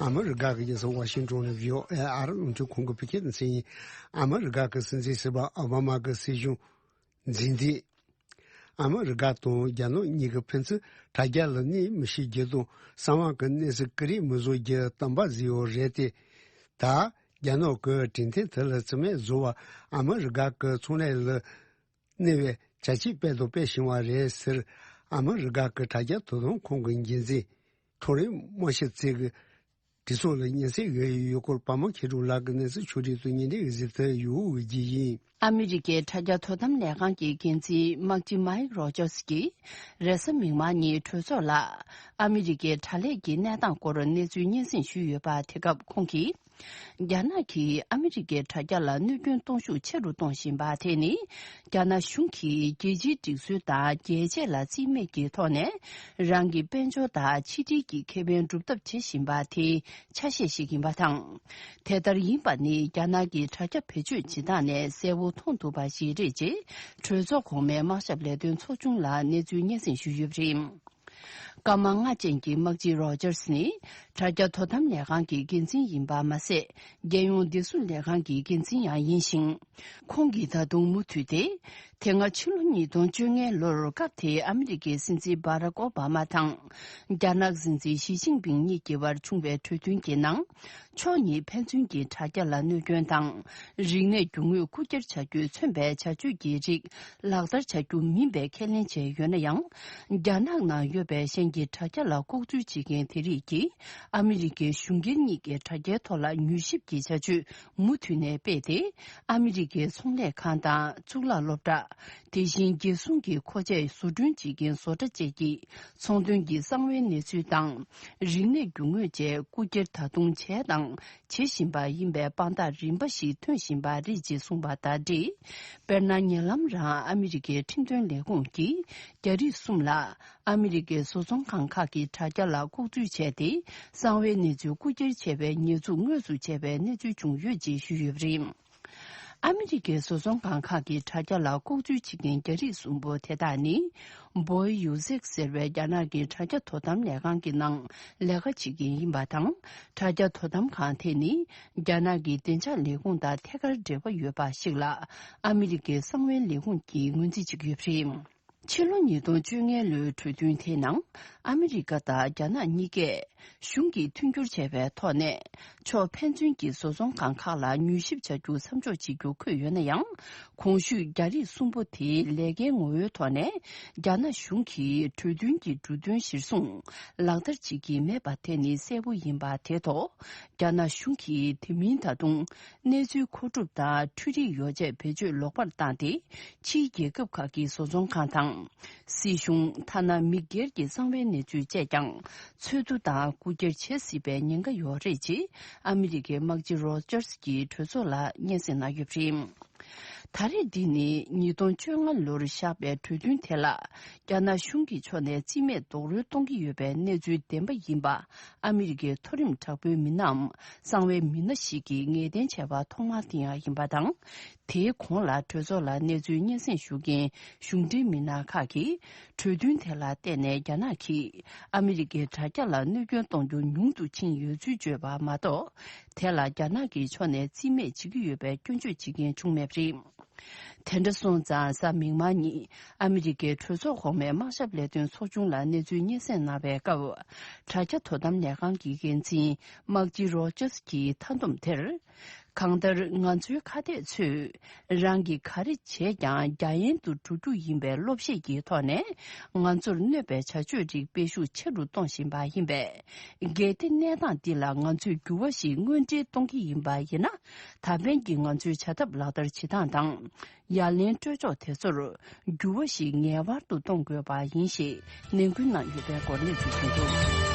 ཨ་མི་རི་ཀ་གི་རྒྱལ་ས་ཝ་ཤིང་ཏོན་ནས་བྷི་ཨོ་ཨེ་ཨར་རླུང་འཕྲིན་ཁང་གི་བོད་སྐད་སྡེ་ཚན་ཡིན། ཨ་མི་རི་ཀ་གི་སྲིད་འཛིན་ཟུར་པ་ཨོ་བྷ་མ་གི་སྲིད་གཞུང་འཛིན་ཏེ། ཨ་མི་རི་ཀ་དང་རྒྱ་ནག་གཉིས་ཀྱི་ཕན་ཚུན་དྲ་རྒྱ་ལ་གནས་མི་ཤེས་རྒྱུ་དང་གསང་བ་གི་གནས་ཚུལ་ཀུ་རེ་མི་བཟོ་རྒྱུ་དམ་པ་བཟོས་ཡོད་རེད་དེ། ད་རྒྱ་ནག་གི་གྲོས་མཐུན་དེ་ལ་བརྩི་མེད་བཟོ་བ་ཨ་མི་རི་ཀ་གི་ཚོང་ལས་ལ་གནས་པའི་བྱ་སྤྱོད་སྤེལ་དང་སྤེལ་བཞིན་པ་རེད་ཟེར། ཨ་མི་རི་ཀ་གི་དྲ་རྒྱ་དོ་དམ་ཁང་གི་འགན་འཛིན་ཐོ་རེན་མོ་ཤི་ཙེ་གི་གྲོས་ཚོགས་ལ་སྙན་སེང་ཡོད་ཡོད་སྐོར་པ་མོ་ཁྱེད་དྲུག་ལགས་ཀྱི་གནས་ཚུལ་ཕྱོགས་སྒྲིག་ཏུ་ཉིན་དེའི་གཟིགས་ཏུ་ཡོད་ཀྱི་ཡིན། ཨ་མི་རི་ཀའི་དྲ་རྒྱ་དོ་དམ་ལས་ཁང་གི་འགན་འཛིན་དམག་སྤྱི་མཱིག་རོ་ཇར་སི་ཀྱིས་རེས་གཟའ་མིག་དམར་ཉིན་གྲོས་ཚོགས་ལ་ཨ་མི་རི་ཀའི་དྲ་ལས་ཀྱི་གནས་སྟངས་སྐོར་གནས་ཚུལ་སྙན་སེང་ཞུས་ཡོད་པ། དེ་སྐབས་ཁོང་གིས། རྒྱ་ནག་གིས་ཨ་མི་རི་ཀའི་དྲ་རྒྱ་ལ་གནོད་སྐྱོན་གཏོང་ཤུགས་ཆེ་རུ་གཏོང་བཞིན་པ་དེ་ནི། རྒྱ་ནག་གཞུང་གིས་རྒྱལ་སྤྱིའི་སྒྲིག་སྲོལ་དང་རྒྱལ་གཅེས་ལ་རྩིས་མེད་ཀྱི་ཐོག་ནས་རང་གི་དཔལ་འབྱོར་དང་ཕྱི་འབྲེལ་གྱི་ཁེ་ཕན་སྒྲུབ་ཐབས་བྱེད་བཞིན་པ་དེའི་ཆ་ཤས་ཤིག་ཡིན་པ་དང་། དེ་ལྟར་ཡིན་པ་ནི་རྒྱ་ནག་གི་དྲ་རྒྱ་བེད་སྤྱོད་བྱེད་སྟངས་ནས་གསལ་བོ་མཐོང་ཐུབ་པ་ཞིག་རེད་ཅེས་གྲོས་ཚོགས་གོང་མའི་དམག་ཞབས་ལས་དོན་ཚོགས་ཆུང་ལ་གནས་ཚུལ་སྙན་སེང་ཞུས་ཡོད་པ་རེད། སྐར་མ་ལྔ་ཅན་གྱི་དམག་སྤྱི་རོ་ཇར་སི་ནི་དྲ་རྒྱ་དོ་དམ་ལས་ཁང་གི་འགན་འཛིན་ཡིན་པ་མ་ཟད། རྒྱལ་ཡོངས་བདེ་སྲུང་ལས་ཁང་གི་འགན་འཛིན་ཡང་ཡིན་ཞིང་། ཁོང་གིས་ད་དུང་མུ་མཐུད་དེ། དེ་སྔ་ཕྱི་ལོ་ཉིས་སྟོང་བཅོ་ལྔའི་ལོར་སྐབས་དེའི་ཨ་མི་རི་ཀའི་སྲིད་འཛིན་བྷ་རག་ཨོ་བྷ་མ་དང་། རྒྱ་ནག་སྲིད་འཛིན་ཞི་ཅིན་ཕིང་གཉིས་ཀྱི་བར་བྱུང་བའི་གྲོས་མཐུན་གྱི་ནང་། ཕྱོགས་གཉིས་ཕན་ཚུན་གྱི་དྲ་རྒྱ་ལ་གནོད་སྐྱོན་དང་། རིག་གནས་རྒྱུ་དངོས་རྐུ་འཁྱེར་བྱ་རྒྱུས་མཚོན་པའི་བྱ་སྤྱོད་ཀྱི་རིགས་ལག་བསྟར་བྱ་རྒྱུ་མིན་པའི་ཁས་ལེན་བྱས་ཡོད་ན་ཡང་། རྒྱ་ནག་ནང་ཡོད་པའི་གཞན་གྱི་དྲ་རྒྱ་ལ་ལྐོག་འཛུལ་བྱེད་མཁན་དེ་རིགས་ཀྱིས་ཨ་མི་རི་ཀའི་གཞུང་སྒེར་གཉིས་ཀྱི་དྲ་རྒྱའི་ཐོག་ལ་མྱུལ་ཞིབ་ཀྱི་བྱ་སྤྱོད་མུ་མཐུད་ནས་སྤེལ་ཏེ། ཨ་མི་རི་ཀའི་ཚོང་ལས་ཁང་དང་གཙུག་ལག་སློབ་གྲྭ། དེ་བཞིན་རྒྱལ་སྲུང་གི་མཁོ་ཆས་བཟོ་སྐྲུན་བྱེད་མཁན་བཟོ་གྲྭ་བཅས་ཀྱི་ཚོང་དོན་གྱི་གསང་བའི་གནས་ཚུལ་དང་། རིག་གནས་རྒྱུ་དངོས་བཅས་རྐུ་འཁྱེར་ད་དུང་བྱས་དང་བྱེད་བཞིན་པ་ཡིན་པའི་དཔང་རྟགས་རིམ་པ་ཞིག་ཐོན་བཞིན་པ་རེད་ཅེས་གསུངས་པ་དང་འབྲེལ། དཔེར་ན། ཉེ་ལམ་རང་ཨ་མི་རི་ཀའི་ཁྲིམས་དོན་ལས་ཁུངས་ཀྱིས་རྒྱ་རིགས་གསུམ་ལ་ཨ་མི་རི་ཀའི་བཟོ་ཚོང་ཁང་ཁག་གི་དྲ་རྒྱ་ལ་ལྐོག་འཛུལ་བྱས་ཏེ། གསང་བའི་གནས་ཚུལ་རྐུ་འཁྱེར་བྱས་པའི་ཉེས་འཛུགས་དངོས་སུ་བྱས་པའི་གནས་ཚུལ་བྱུང་ཡོད་ཅེས་ཞུས་ཡོད་པ་རེད། ཨ་མི་རི་ཀའི་བཟོ་ཚོང་ཁང་ཁག་གི་དྲ་རྒྱ་ལ་ལྐོག་འཛུལ་བྱེད་མཁན་རྒྱ་རིགས་གསུམ་པོ་དེ་དག་ནི། བོའེ་ཡུ་ཟེག་ཟེར་བའི་རྒྱ་ནག་གི་དྲ་རྒྱ་དོ་དམ་ལས་ཁང་གི་ནང་ལས་ཀ་བྱེད་མཁན་ཡིན་པ་དང་། དྲ་རྒྱ་དོ་དམ་ཁང་དེ་ནི། རྒྱ་ནག་གི་བདེ་འཇགས་ལས་ཁུངས་དང་ཐད་ཀར་འབྲེལ་བ་ཡོད་པ་ཞིག་ལ། ཨ་མི་རི་ཀའི་གསང་བའི་ལས་ཁུངས་ཀྱིས་ངོས་འཛིན་བྱེད་ཀྱི་ཡོད་པ་རེད། ཕྱི་ལོ་ཉིས་སྟོང་བཅོ་ལྔ་ལོའི་གྲོས་མཐུན་དེའི་ནང་། ཨ་མི་རི་ཀ་དང་རྒྱ་ནག་གཉིས་ཀས། གཞུང་གིས་མཐུན་འགྱུར་བྱས་པའི་ཐོག་ནས། ཕྱོགས་ཕན་ཚུན་གྱི་བཟོ་ཚོང་ཁང་ཁག་ལ་མྱུལ་ཞིབ་བྱ་རྒྱུ་མཚམས་འཇོག་བྱེད་རྒྱུ་འཁོད་ཡོད་ན་ཡང་། གོང་ཞུས་རྒྱ་རིགས་གསུམ་པོ་དེའི་ལས་ཀའི་ངོ་བོའི་ཐོག་ནས། རྒྱ་ནག་གཞུང་གིས་གྲོས་མཐུན་གྱི་འབྲུ་དོན་གཞིར་བཟུང་ལག་བསྟར་བྱེད་ཀྱི་མེད་པ་དེ་ནི་གསལ་པོ་ཡིན་པ་དེ་ཐོག་རྒྱ་ནག་གཞུང་གིས་དེ་མིན་ད་དུང་། གནས་ཚུལ་མཁོ་སྒྲུབ་དང་འཕྲུལ་རིག་ཡོ་བྱད་བེད་སྤྱོད་ལོག་པར་བཏང་སྟེ། ཕྱིའི་རྒྱལ་ཁབ་ཁག་གི་བཟོ་ཚོང་ཁང་དང་། སྲིད་གཞུང་། ཐ་ན་མི་སྒེར་གྱི་གསང་བའི་གནས་ཚུལ་བཅས་ཀྱང་། འཚོལ་བསྡུ་དང་རྐུ་འཁྱེར་བྱེད་སྲིད་པའི་ཉེན་ཁ་ཡོད་རེད་ཅེས། ཨ་མི་རི་ཀའི་དམག་སྤྱི་རོ་ཇར་སི་གྱིས་གྲོས་ཚོགས་ལ་སྙན་སེང་གནང་ཡོད་པ་རེད། ད་རེས་འདི་ནི་ཉིས་སྟོང་བཅོ་ལྔ་ལོར་བཞག་པའི་གྲོས་མཐུན་དེ་ལ། རྒྱ་ནག་གཞུང་གི་ཕྱོགས་ནས་རྩིས་མེད་རྡོག་རོལ་གཏོང་གི་ཡོད་པའི་གནས་ཚུལ་བདེན་པ་ཡིན་པ། ཨ་མི་རི་ཀའི་མཐོ་རིམ་དྲག་པོའི་མི་སྣའམ། གསང་བའི་མི་སྣ་ཞིག་གིས་ངེས་གཏན་བྱས་པ་ཐོག་མ་དེ་ཡང་ཡིན་པ་དང་། དེའི་གོང་ལ་གྲོས་ཚོགས་ལ་གནས་ཚུལ་སྙན་སེང་ཞུ་མཁན་གཞུང་འབྲེལ་མི་སྣ་ཁག་གིས། གྲོས་མཐུན་དེ་ལ་བརྟེན་ནས་རྒྱ་ནག་གིས་ཨ་མི་རི་ཀའི་དྲ་རྒྱ་ལ་གནོད་སྐྱོན་གཏོང་རྒྱུ་ཉུང་དུ་ཕྱིན་ཡོད་ཚུལ་བརྗོད་པ་མ་གཏོགས། དེ་ལ་རྒྱ་ནག་གི་ཕྱོགས་ནས་རྩིས་མེད་བྱེད་ཀྱི་ཡོད་པའི་སྐྱོན་བརྗོད་བྱེད་མཁན་བྱུང་མེད་པ་རེད། དེ་འདྲ་སོང་ཙང་། གཟའ་མིག་དམར་ཉིན་ཨ་མི་རི་ཀའི་གྲོས་ཚོགས་གོང་མའི་དམག་ཞབས་ལས་དོན་ཚོགས་ཆུང་ལ་གནས་ཚུལ་སྙན་སེང་གནང་བའི་སྐབས། དྲ་རྒྱ་དོ་དམ་ལས་ཁང་གི་འགན་འཛིན་དམག་སྤྱི་རོ་ཇར་སི་གྱིས་མཐའ་བསྡོམས་དེར། གང་ལྟར་ང་ཚོའི་ཁ་གཏད་ཚོས། རང་གིས་ག་རེ་བྱས་ཀྱང་རྒྱ་ཡན་དུ་འགྲོ་རྒྱུ་ཡིན་པའི་བློ་ཤེས་ཀྱི་ཐོག་ནས། ང་ཚོར་གནོད་པའི་བྱ་སྤྱོད་རིགས་སྤེལ་ཤུགས་ཆེ་རུ་གཏོང་བཞིན་པ་ཡིན་པས། གལ་ཏེ་གནས་སྟངས་འདི་ལ་ང་ཚོས་འགྱུར་བ་ཞིག་དངོས་འབྲེལ་གཏོང་གི་ཡིན་པ་ཡིན་ན། ད་ཕན་གྱི་ང་ཚོའི་བྱ་ཐབས་ལག་བསྟར་བྱེད་སྟངས་དང་། ཡ་ལན་སྤྲོད་ཕྱོགས་དེ་ཚོར་འགྱུར་བ་ཞིག་ངེས་པར་དུ་གཏོང་དགོས་པ་ཡིན་ཞེས་ནན་སྐུལ་གནང་ཡོད་པའི་སྐོར་གནས་ཚུལ་ཐོན་འདུག།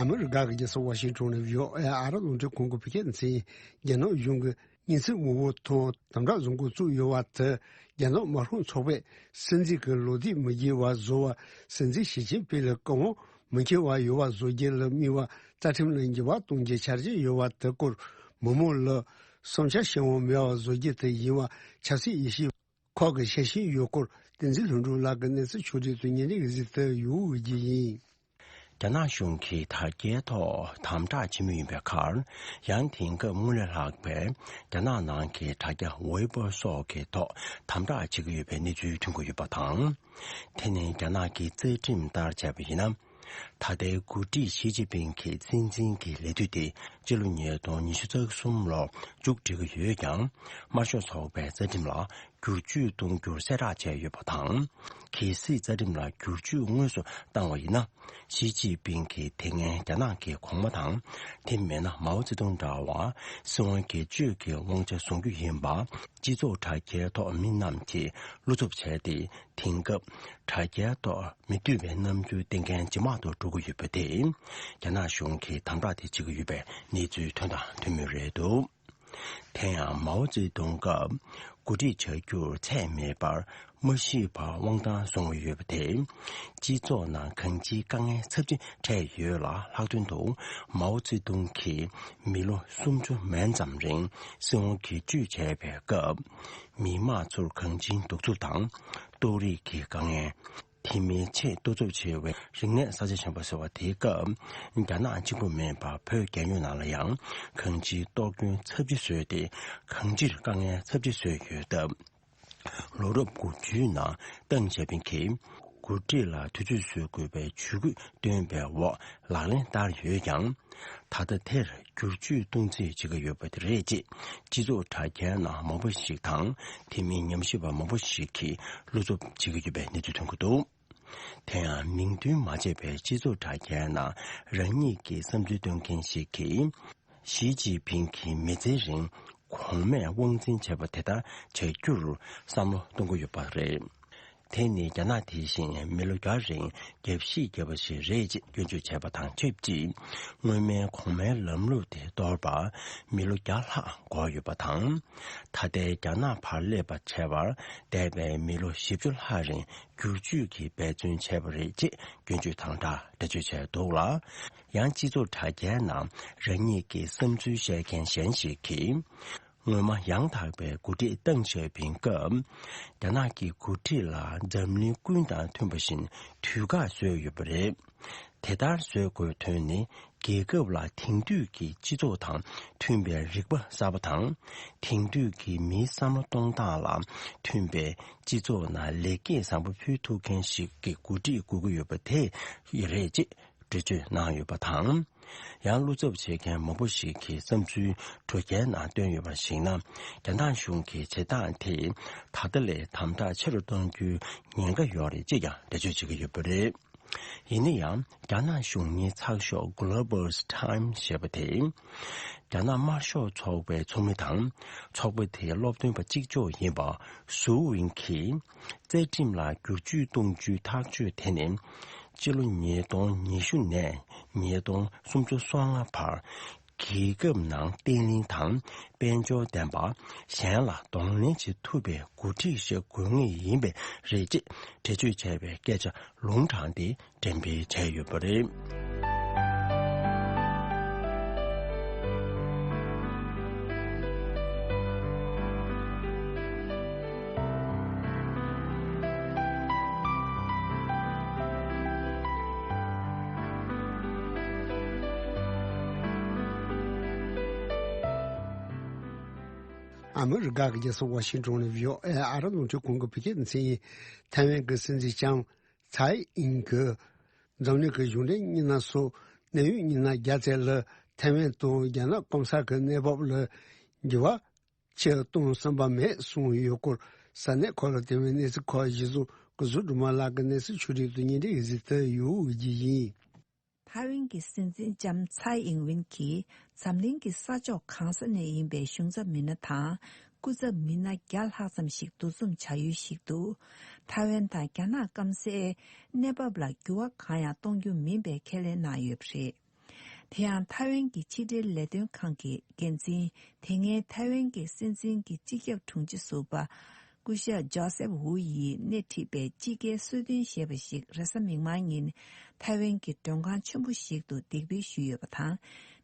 ཨ་མི་རི་ཀ་གི་རྒྱལ་ས་ཝ་ཤིང་ཊོན་ནས་བྷི་ཨོ་ཨེ་ཨ་རི་རླུང་འཕྲིན་ཁང་གི་བོད་སྐད་སྡེ་ཚན། རྒྱ་ནག་གཞུང་གིས་ཉིན་སྲིབ་ངོ་བོ་དང་དམ་དྲག་བཟོ་འགོ་བཙུགས་ཡོད་པ་དེ། རྒྱ་ནག་དམར་ཤོག་ཚོགས་པས་སྲིད་འཛིན་གྱི་ལོ་དུས་མི་བརྗེ་བ་བཟོ་བར། སྲིད་འཛིན་ཞི་ཅིན་ཕིང་ལ་བཀའ་དབང་མི་འཁྱོལ་བ་ཡོད་པ་བཟོ་རྒྱུ་ལ་དམིགས་པ། རྩ་ཁྲིམས་ལ་འགྱུར་བ་གཏོང་རྒྱུའི་འཆར་གཞི་ཡོད་པ་དེ་སྐོར། མི་མང་ལ་བསམ་འཆར་བཤད་དབང་མེད་པ་བཟོ་རྒྱུ་དེ་ཡིན་པ། ཆབ་སྲིད་དབྱེ་ཞིབ་ཁག་གི་འཆར་གཞི་ཡོད་སྐོར། བསྟན་འཛིན་ལྷུན་གྲུབ་ལགས་ཀྱིས་གནས་ཚུལ་ཕྱོགས་སྒྲིག་ཏུ་ཉན་རིག་གཟིགས་དུ་ཡོད་རྒྱུ་ཡིན། རྒྱ་ནག་གཞུང་གིས་དྲ་རྒྱའི་ཐོག་དམ་དྲག་བྱེད་མུས་ཡིན་པའི་ཁར། ཡང་དེང་སྐབས་དངུལ་ལས་ལྷག་པའི་རྒྱ་ནག་ནང་གི་དྲ་རྒྱ་ཝེ་པོ་སོགས་ཀྱི་ཐོག་དམ་དྲག་བྱེད་ཀྱི་ཡོད་པའི་གནས་ཚུལ་ཐོན་གྱི་ཡོད་པ་དང་། དེ་ནི་རྒྱ་ནག་གི་རྩ་ཁྲིམས་ལྟར་བྱས་པ་ཡིན་ན། ད་ལྟའི་འགོ་ཁྲིད་ཞི་ཅིན་ཕིང་གི་སྲིད་འཛིན་གྱི་ལས་དུས་དེ་སྤྱི་ལོ་ཉིས་སྟོང་ཉི་ཤུ་རྩ་གསུམ་ལོར་མཇུག་སྒྲིལ་གྱི་ཡོད་ཀྱང་། དམར་ཤོག་ཚོགས་པའི་རྩ་ཁྲིམས་ལ་བསྒྱུར་བཅོས་གཏོང་རྒྱུར་གསལ་བསྒྲགས་བྱས་ཡོད་པ་དང་། གལ་སྲིད་རྩ་ཁྲིམས་ལ་བསྒྱུར་བཅོས་དངོས་སུ་བཏང་བ་ཡིན་ན། ཞི་ཅིན་ཕིང་གིས་དེ་སྔའི་རྒྱ་ནག་གི་གོང་མ་དང་། དེ་མིན་ན་མའོ་ཙེ་ཏུང་འདྲ་བར་སྲིད་དབང་སྒེར་གཅོད་ཀྱི་དབང་ཆ་བཟུང་རྒྱུ་ཡིན་པ། སྤྱི་ཚོགས་དྲ་རྒྱའི་ཐོག་མི་རྣམས་ཀྱིས་བློ་འཚབ་བྱས་ཏེ། དེང་སྐབས་དྲ་རྒྱའི་ཐོག་མི་འདོད་པའི་རྣམ་འགྱུར་བསྟན་མཁན་ཇེ་མང་དུ་འགྲོ་གི་ཡོད་པ་དེ། རྒྱ་ནག་གཞུང་གིས་དམ་དྲག་དེ་བྱེད་ཀྱི་ཡོད་པའི་གནས་ཚུལ་ཐོན་དང་ཐོན་མུས་རེད་འདུག། དེ་ཡང་མའོ་ཙེ་ཏུང་སྐབས་འགོ་ཁྲིད་བྱ་རྒྱུར་ཚད་མེད་པར་མ་ཤི་བར་དབང་ཐང་བཟུང་བ་ཡོད་པ་དེས། སྤྱི་ཚོགས་ནང་གང་ཅིའི་དཀའ་ངལ་ཚབས་ཆེན་འཕྲད་ཡོད་ལ། ལྷག་དོན་དུ་མའོ་ཙེ་ཏུང་གིས་མི་ལོ་སུམ་ཅུ་མན་ཙམ་རིང་སྲིད་དབང་སྒེར་གཅོད་བྱས་པའི་སྐབས། མི་དམངས་ཚོར་གང་ཅིའི་གདུག་རྩུབ་དང་། ལྟོགས་རིགས་ཀྱི་དཀའ་ངལ། དེ་མིན་ཆེས་གཏོར་ཚབས་ཆེ་བའི་རིག་གནས་གསར་བརྗེ་ཆེན་པོ་ཟེར་བ་དེའི་སྐབས། རྒྱ་ནག་གཅིག་པུ་མིན་པར་བོད་རྒྱལ་ཡོངས་ནང་ལ་ཡང་གང་ཅིའི་གཏོར་སྐྱོན་ཚབས་ཆེ་བཟོས་ཏེ། གང་ཅིར་དཀའ་ངལ་ཚབས་ཆེ་བཟོས་ཡོད་སྟབས། ལོ་རབས་དགུ་བཅུའི་ནང་ཏེང་ཞའོ་ཕིང་གིས་འགོ་ཁྲིད་ལ་དུས་ཚོད་བཟོ་དགོས་པའི་ཇུས་འགོད་བཏོན་པའི་འོག་ལག་ལེན་བསྟར་ཡོད་ཀྱང་། ད་ལྟ་དེར་བསྒྱུར་བཅོས་གཏོང་རྩིས་བྱེད་ཀྱི་ཡོད་པ་དེ་རེད་ཅེས། སྤྱི་ཚོགས་དྲ་རྒྱའི་ནང་མང་པོ་ཞིག་དང་། དེ་མིན་ཉམས་ཞིབ་པ་མང་པོ་ཞིག་གིས་བློ་འཚབ་བྱེད་ཀྱི་ཡོད་པའི་གནས་ཚུལ་ཐོན་གྱི་འདུག། དེ་ཡང་མིང་འདོན་མ་བྱས་པའི་སྤྱི་ཚོགས་དྲ་རྒྱའི་ནང་རང་ཉིད་ཀྱི་བསམ་ཚུལ་སྟོན་མཁན་ཞིག་གིས། ཞི་ཅིན་ཕིང་གིས་མི་ཚེ་རིང་གོང་མས་དབང་འཛིན་བྱས་པ་དེ་ལྟར་བྱ་རྒྱུར་བསམ་བློ་གཏོང་གི་ཡོད་པ་རེད། དེ་ནི་རྒྱ་ནག་དེ་བཞིན་མི་ལོ་བརྒྱ་རིང་རྒྱབ་བཤིག་བརྒྱབ་པ་ཞིག་རེད་ཅེས་སྐྱོན་བརྗོད་བྱས་པ་དང་ཆབས་ཅིག་སྔོན་མའི་གོང་མའི་ལམ་ལུགས་དེ་གཏོར་བར་མི་ལོ་བརྒྱ་ལྷག་འགོར་ཡོད་པ་དང་། ད་ལྟའི་རྒྱ་ནག་བར་སླེབས་པ་བྱས་པར་འདས་པའི་མི་ལོ་བཞི་བཅུ་ལྷག་རིང་བསྒྱུར་བཅོས་ཀྱིས་འབད་བརྩོན་བྱས་པ་རེད་ཅེས་སྐྱོན་བརྗོད་དང་སྦྲགས་འགྲེལ་བརྗོད་བྱས་འདུག་ལ། ཡང་སྤྱི་ཚོགས་དྲ་རྒྱའི་ནང་རང་ཉིད་ཀྱི་བསམ་ཚུལ་བཤད་མཁན་གཞན་ཞིག་གིས། སྔོན་མ་ཡང་དག་པའི་འགོ་ཁྲིད་ཏང་ཞའོ་ཕིང་སྐབས། རྒྱ་ནག་གི་འགོ་ཁྲིད་ལ་འཛམ་གླིང་ཀུན་དང་མཐུན་པ་བཞིན་དུས་བཀག་བཟོས་ཡོད་པ་རེད། དེ་ལྟར་བཟོ་དགོས་དོན་ནི། རྒྱལ་ཁབ་ལ་དེང་དུས་ཀྱི་སྤྱི་ཚོགས་དང་མཐུན་པའི་རིག་པ་གསར་པ་དང་། དེང་དུས་ཀྱི་མིའི་བསམ་བློ་གཏོང་སྟངས་ལ་མཐུན་པའི་སྤྱི་ཚོགས་ནང་ལེགས་སྐྱེས་བཟང་པོ་ཕུལ་ཐུབ་མཁན་ཞིག་གི་འགོ་ཁྲིད་དགོས་ཀྱི་ཡོད་པ་དེ་རེད་ཅེས་འགྲེལ་བརྗོད་གནང་ཡོད་པ་དང་། ཡང་བློ་འཚབ་བྱེད་མཁན་མང་པོ་ཞིག་གིས་བསམ་ཚུལ་དྲ་རྒྱའི་ནང་བཏོན་ཡོད་པར་གཞིགས་ན། རྒྱ་ནག་གཞུང་གི་བྱེད་སྟངས་དེས་ད་ལྟ་ལས་དམ་དྲག་ཆེ་རུ་གཏོང་རྒྱུའི་ཉེན་ཁ་ཡོད་རེད་ཅེས་ཀྱང་འགྲེལ་བརྗོད་བྱེད་ཀྱི་ཡོད་པ་རེད། ཡིན་ན་ཡང་། རྒྱ་ནག་གཞུང་གཉེར་ཚགས་ཤོག་Global's Time ཞེས་པ་དེ། རྒྱ་ནག་དམར་ཤོག་ཚོགས་པའི་ཚོགས་མི་དང་། ཚོགས་པ་དེའི་སློབ་སྟོན་པ་གཅིག་ལྕོགས་ཡིན་པ་སུའུ་ཝིན་གྱིས། རྩ་ཁྲིམས་ལ་བསྒྱུར་བཅོས་གཏོང་རྒྱུའི་ཐག་གཅོད་དེ་ནི། སྤྱི་ལོ་ཉིས་སྟོང་ཉི་ཤུ་ནས་ཉིས་སྟོང་སུམ་ཅུ་སོ་ལྔ་བར། རྒྱལ་ཁབ་ནང་བརྟན་ལྷིང་དང་དཔལ་འབྱོར་ལྡན་པ། གཞན་ལ་གདོང་ལེན་བྱེད་ཐུབ་པའི་འགོ་ཁྲིད་ཞིག་དགོས་ངེས་ཡིན་པས་རེད་ཅེས་འགྲེལ་བརྗོད་བྱས་པའི་སྐད་ཆ་ལུང་དྲངས་ཏེ་འགྲེམས་སྤེལ་བྱས་ཡོད་པ་རེད། ཨ་མི་རི་ཀ་གི་རྒྱལ་ས་ཝ་ཤིང་ཏོན་ནས་བྷི་ཨོ་ཨེ་ཨ་རི་རླུང་འཕྲིན་ཁང་གི་བོད་སྐད་སྡེ་ཚན་ཡིན། ཐའེ་ཝན་གྱི་སྲིད་འཛིན་ལྕམ་ཚའེ་ཨིན་གྱིས། འཛམ་གླིང་གི་གཞུང་འབྲེལ་མི་སྣ་སོགས་གནད་ཡོད་མི་སྣ་བརྒྱ་ཙམ་ལ་ཐའེ་ཝན་དང་རྒྱ་ནག་གོང་ས་གི་གནས་བབ་ལ་འགྱུར་བ་ཕྱིར་གཏོང་བསམ་པ་མེད་གསུངས་ཡོད་སྐོར། ས་གནས་ཁག་ལ་ཐའེ་ཝན་གནས་ཚུལ་ཁག་གཞི་བཟུང་གི་གཟུགས་སྒྲོལ་མ་ལགས་ཀྱི་གནས་ཚུལ་ཕྱོགས་སྒྲིག་ཏུ་སྙན་སྒྲོན་ཡོད་ཟིན་དུ་ཡོད་རྒྱུ་ཡིན། ཐའེ་ཝན་གྱི་སྲིད་འཛིན་ལྕམ་ཚའེ་ཨིང་ཝིན་གྱིས་འཛམ་གླིང་གི་ས་ཕྱོགས་གང་ས་ནས་ཡིན་པའི་གཞུང་ཚབ་མི་སྣ་དང་སྐུ་ཚབ་མི་སྣ་བརྒྱ་ལྷག་ཙམ་ཞིག་འདུ་འཛོམས་བྱ་ཡུལ་ཞིག་ཏུ། ཐའེ་ཝན་དང་རྒྱ་ནག་སྐམ་སའི་གནས་བབ་ལ་འགྱུར་བ་གང་ཡང་གཏོང་རྒྱུ་མིན་པའི་ཁས་ལེན་གནང་ཡོད་པ་རེད། དེ་ཡང་ཐའེ་ཝན་གྱི་ཕྱི་འབྲེལ་ལས་དོན་ཁང་གི་འགན་འཛིན། དེ་སྔའི་ཐའེ་ཝན་གྱི་སྲིད་འཛིན་གྱི་སྤྱི་ཁྱབ་དྲུང་ཆེ་ཟུར་པ། སྐུ་ཞབས་ཇོ་སེབ་ཝུ་ཡིས་སྣེ་ཁྲིད་པའི་དཔྱིད་ཀའི་གསོལ་སྟོན་ཞེས་པ་ཞིག་རེས་གཟའ་མིག་དམར་ཉིན་ཐའེ་ཝན་གྱི་མགྲོན་ཁང་ཆེན་པོ་ཞིག་ཏུ་འདེགས་འབུལ་ཞུས་ཡོད་པ་དང་།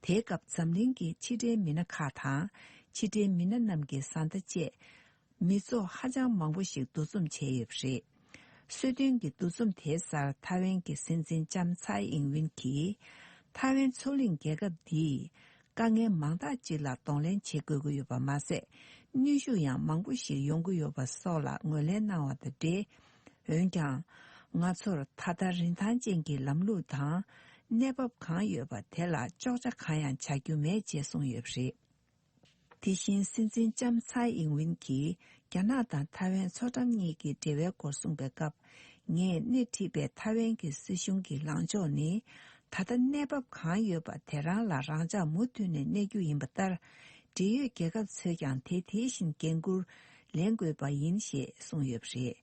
དེའི་སྐབས་འཛམ་གླིང་གི་ཕྱི་འབྲེལ་མི་སྣ་ཁག་དང་། ཕྱི་འབྲེལ་མི་སྣ་རྣམས་ཀྱི་བཟའ་ཟླ་བཅས། མི་ཚོགས་ཧ་ཅང་མང་པོ་ཞིག་འདུ་འཛོམས་བྱས་ཡོད་པ་རེད། གསོལ་སྟོན་གྱི་འདུ་འཛོམས་དེའི་སར་ཐའེ་ཝན་གྱི་སྲིད་འཛིན་ལྕམ་ཚའེ་ཨིང་ཝིན་གྱིས། ཐའེ་ཝན་མཚོ་གླིང་རྒྱལ་ཁབ་འདིས་དཀའ་ངལ་མང་དག་ཅིག་ལ་གདོང་ལེན་བྱེད་དགོས་ཀྱི་ཡོད་པ་མ་ཟད། ནུས་ཤུགས་ཡང་མང་པོ་ཞིག་ཡོང་གི་ཡོད་པ་སོགས་ལ་ངོས་ལེན་གནང་བ་དང་འབྲེལ། འོན་ཀྱང་། ང་ཚོར་ད་ལྟ་རིན་ཐང་ཅན་གྱི་ལམ་ལུགས་དང་། གནས་བབ་གང་ཡོད་པ་དེ་ལ་གཅོག་ཆ་གང་ཡང་བྱ་རྒྱུ་མེད་ཅེས་གསུངས་ཡོད་པ་རེད། དེ་བཞིན་སྲིད་འཛིན་ལྕམ་ཚའེ་ཨིང་ཝིན་གྱིས་རྒྱ་ནག་དང་ཐའེ་ཝན་མཚོ་འགྲམ་གཉིས་ཀྱི་འབྲེལ་བའི་སྐོར་གསུངས་པའི་སྐབས། ངས་སྣེ་ཁྲིད་པའི་ཐའེ་ཝན་གྱི་སྲིད་གཞུང་གི་ལངས་ཕྱོགས་ནི། ད་ལྟ་གནས་བབ་གང་ཡོད་པ་དེ་རང་ལ་རང་འཇགས་མུ་མཐུད་ནས་གནས་རྒྱུ་ཡིན་པ་ལྟར། འབྲེལ་ཡོད་རྒྱལ་ཁབ་ཚོས་ཀྱང་དེ་དེ་བཞིན་འགན་འཁུར་ལེན་དགོས་པ་ཡིན་ཞེས་གསུངས་ཡོད་པ་རེད།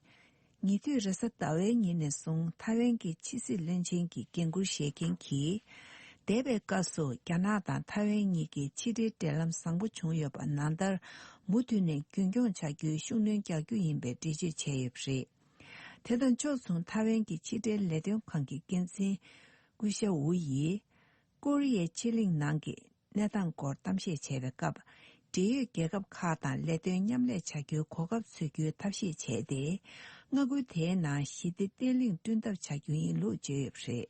ཉེ་དུས་རེས་གཟའ་ཟླ་བའི་ཉིན་ནས་བཟུང་ཐའེ་ཝན་གྱི་ཕྱི་སྲིད་བློན་ཆེན་གྱི་འགན་འཁུར་བཞེས་མཁན་གྱིས། འདས་པའི་སྐབས་སུ་རྒྱ་ནག་དང་ཐའེ་ཝན་གཉིས་ཀྱི་ཕྱི་འབྲེལ་འབྲེལ་ལམ་བཟང་པོ་བྱུང་ཡོད་པ་ནང་ལྟར་མུ་མཐུད་ནས་རྒྱུན་འཁྱོངས་བྱ་རྒྱུའི་ཤུགས་སྣོན་རྒྱག་རྒྱུ་ཡིན་པའི་འགྲེལ་བརྗོད་བྱས་ཡོད་པ་རེད། དེ་དང་ཕྱོགས་མཚུངས་ཐའེ་ཝན་གྱི་ཕྱི་འབྲེལ་ལས་དོན་ཁང་གི་འགན་འཛིན་སྐུ་ཞབས་ཝུ་ཡིས། ཀོ་རི་ཡའི་ཕྱེད་གླིང་ནང་གི་གནས་སྟངས་སྐོར་གཏམ་བཤད་བྱས་པའི་སྐབས། འབྲེལ་ཡོད་རྒྱལ་ཁབ་ཁག་དང་ལས་དོན་མཉམ་ལས་བྱ་རྒྱུའི་གོ་སྐབས་འཚོལ་རྒྱུའི་ཐབས་ཤེས་བྱས་ཏེ། མངའ་ཁུལ་དེའི་ནང་ཞི་བདེ་བརྟན་ལྷིང་བསྐྲུན་ཐབས་བྱ་རྒྱུ་ཡིན་ལུགས་བརྗོད་ཡོད་པ་རེད།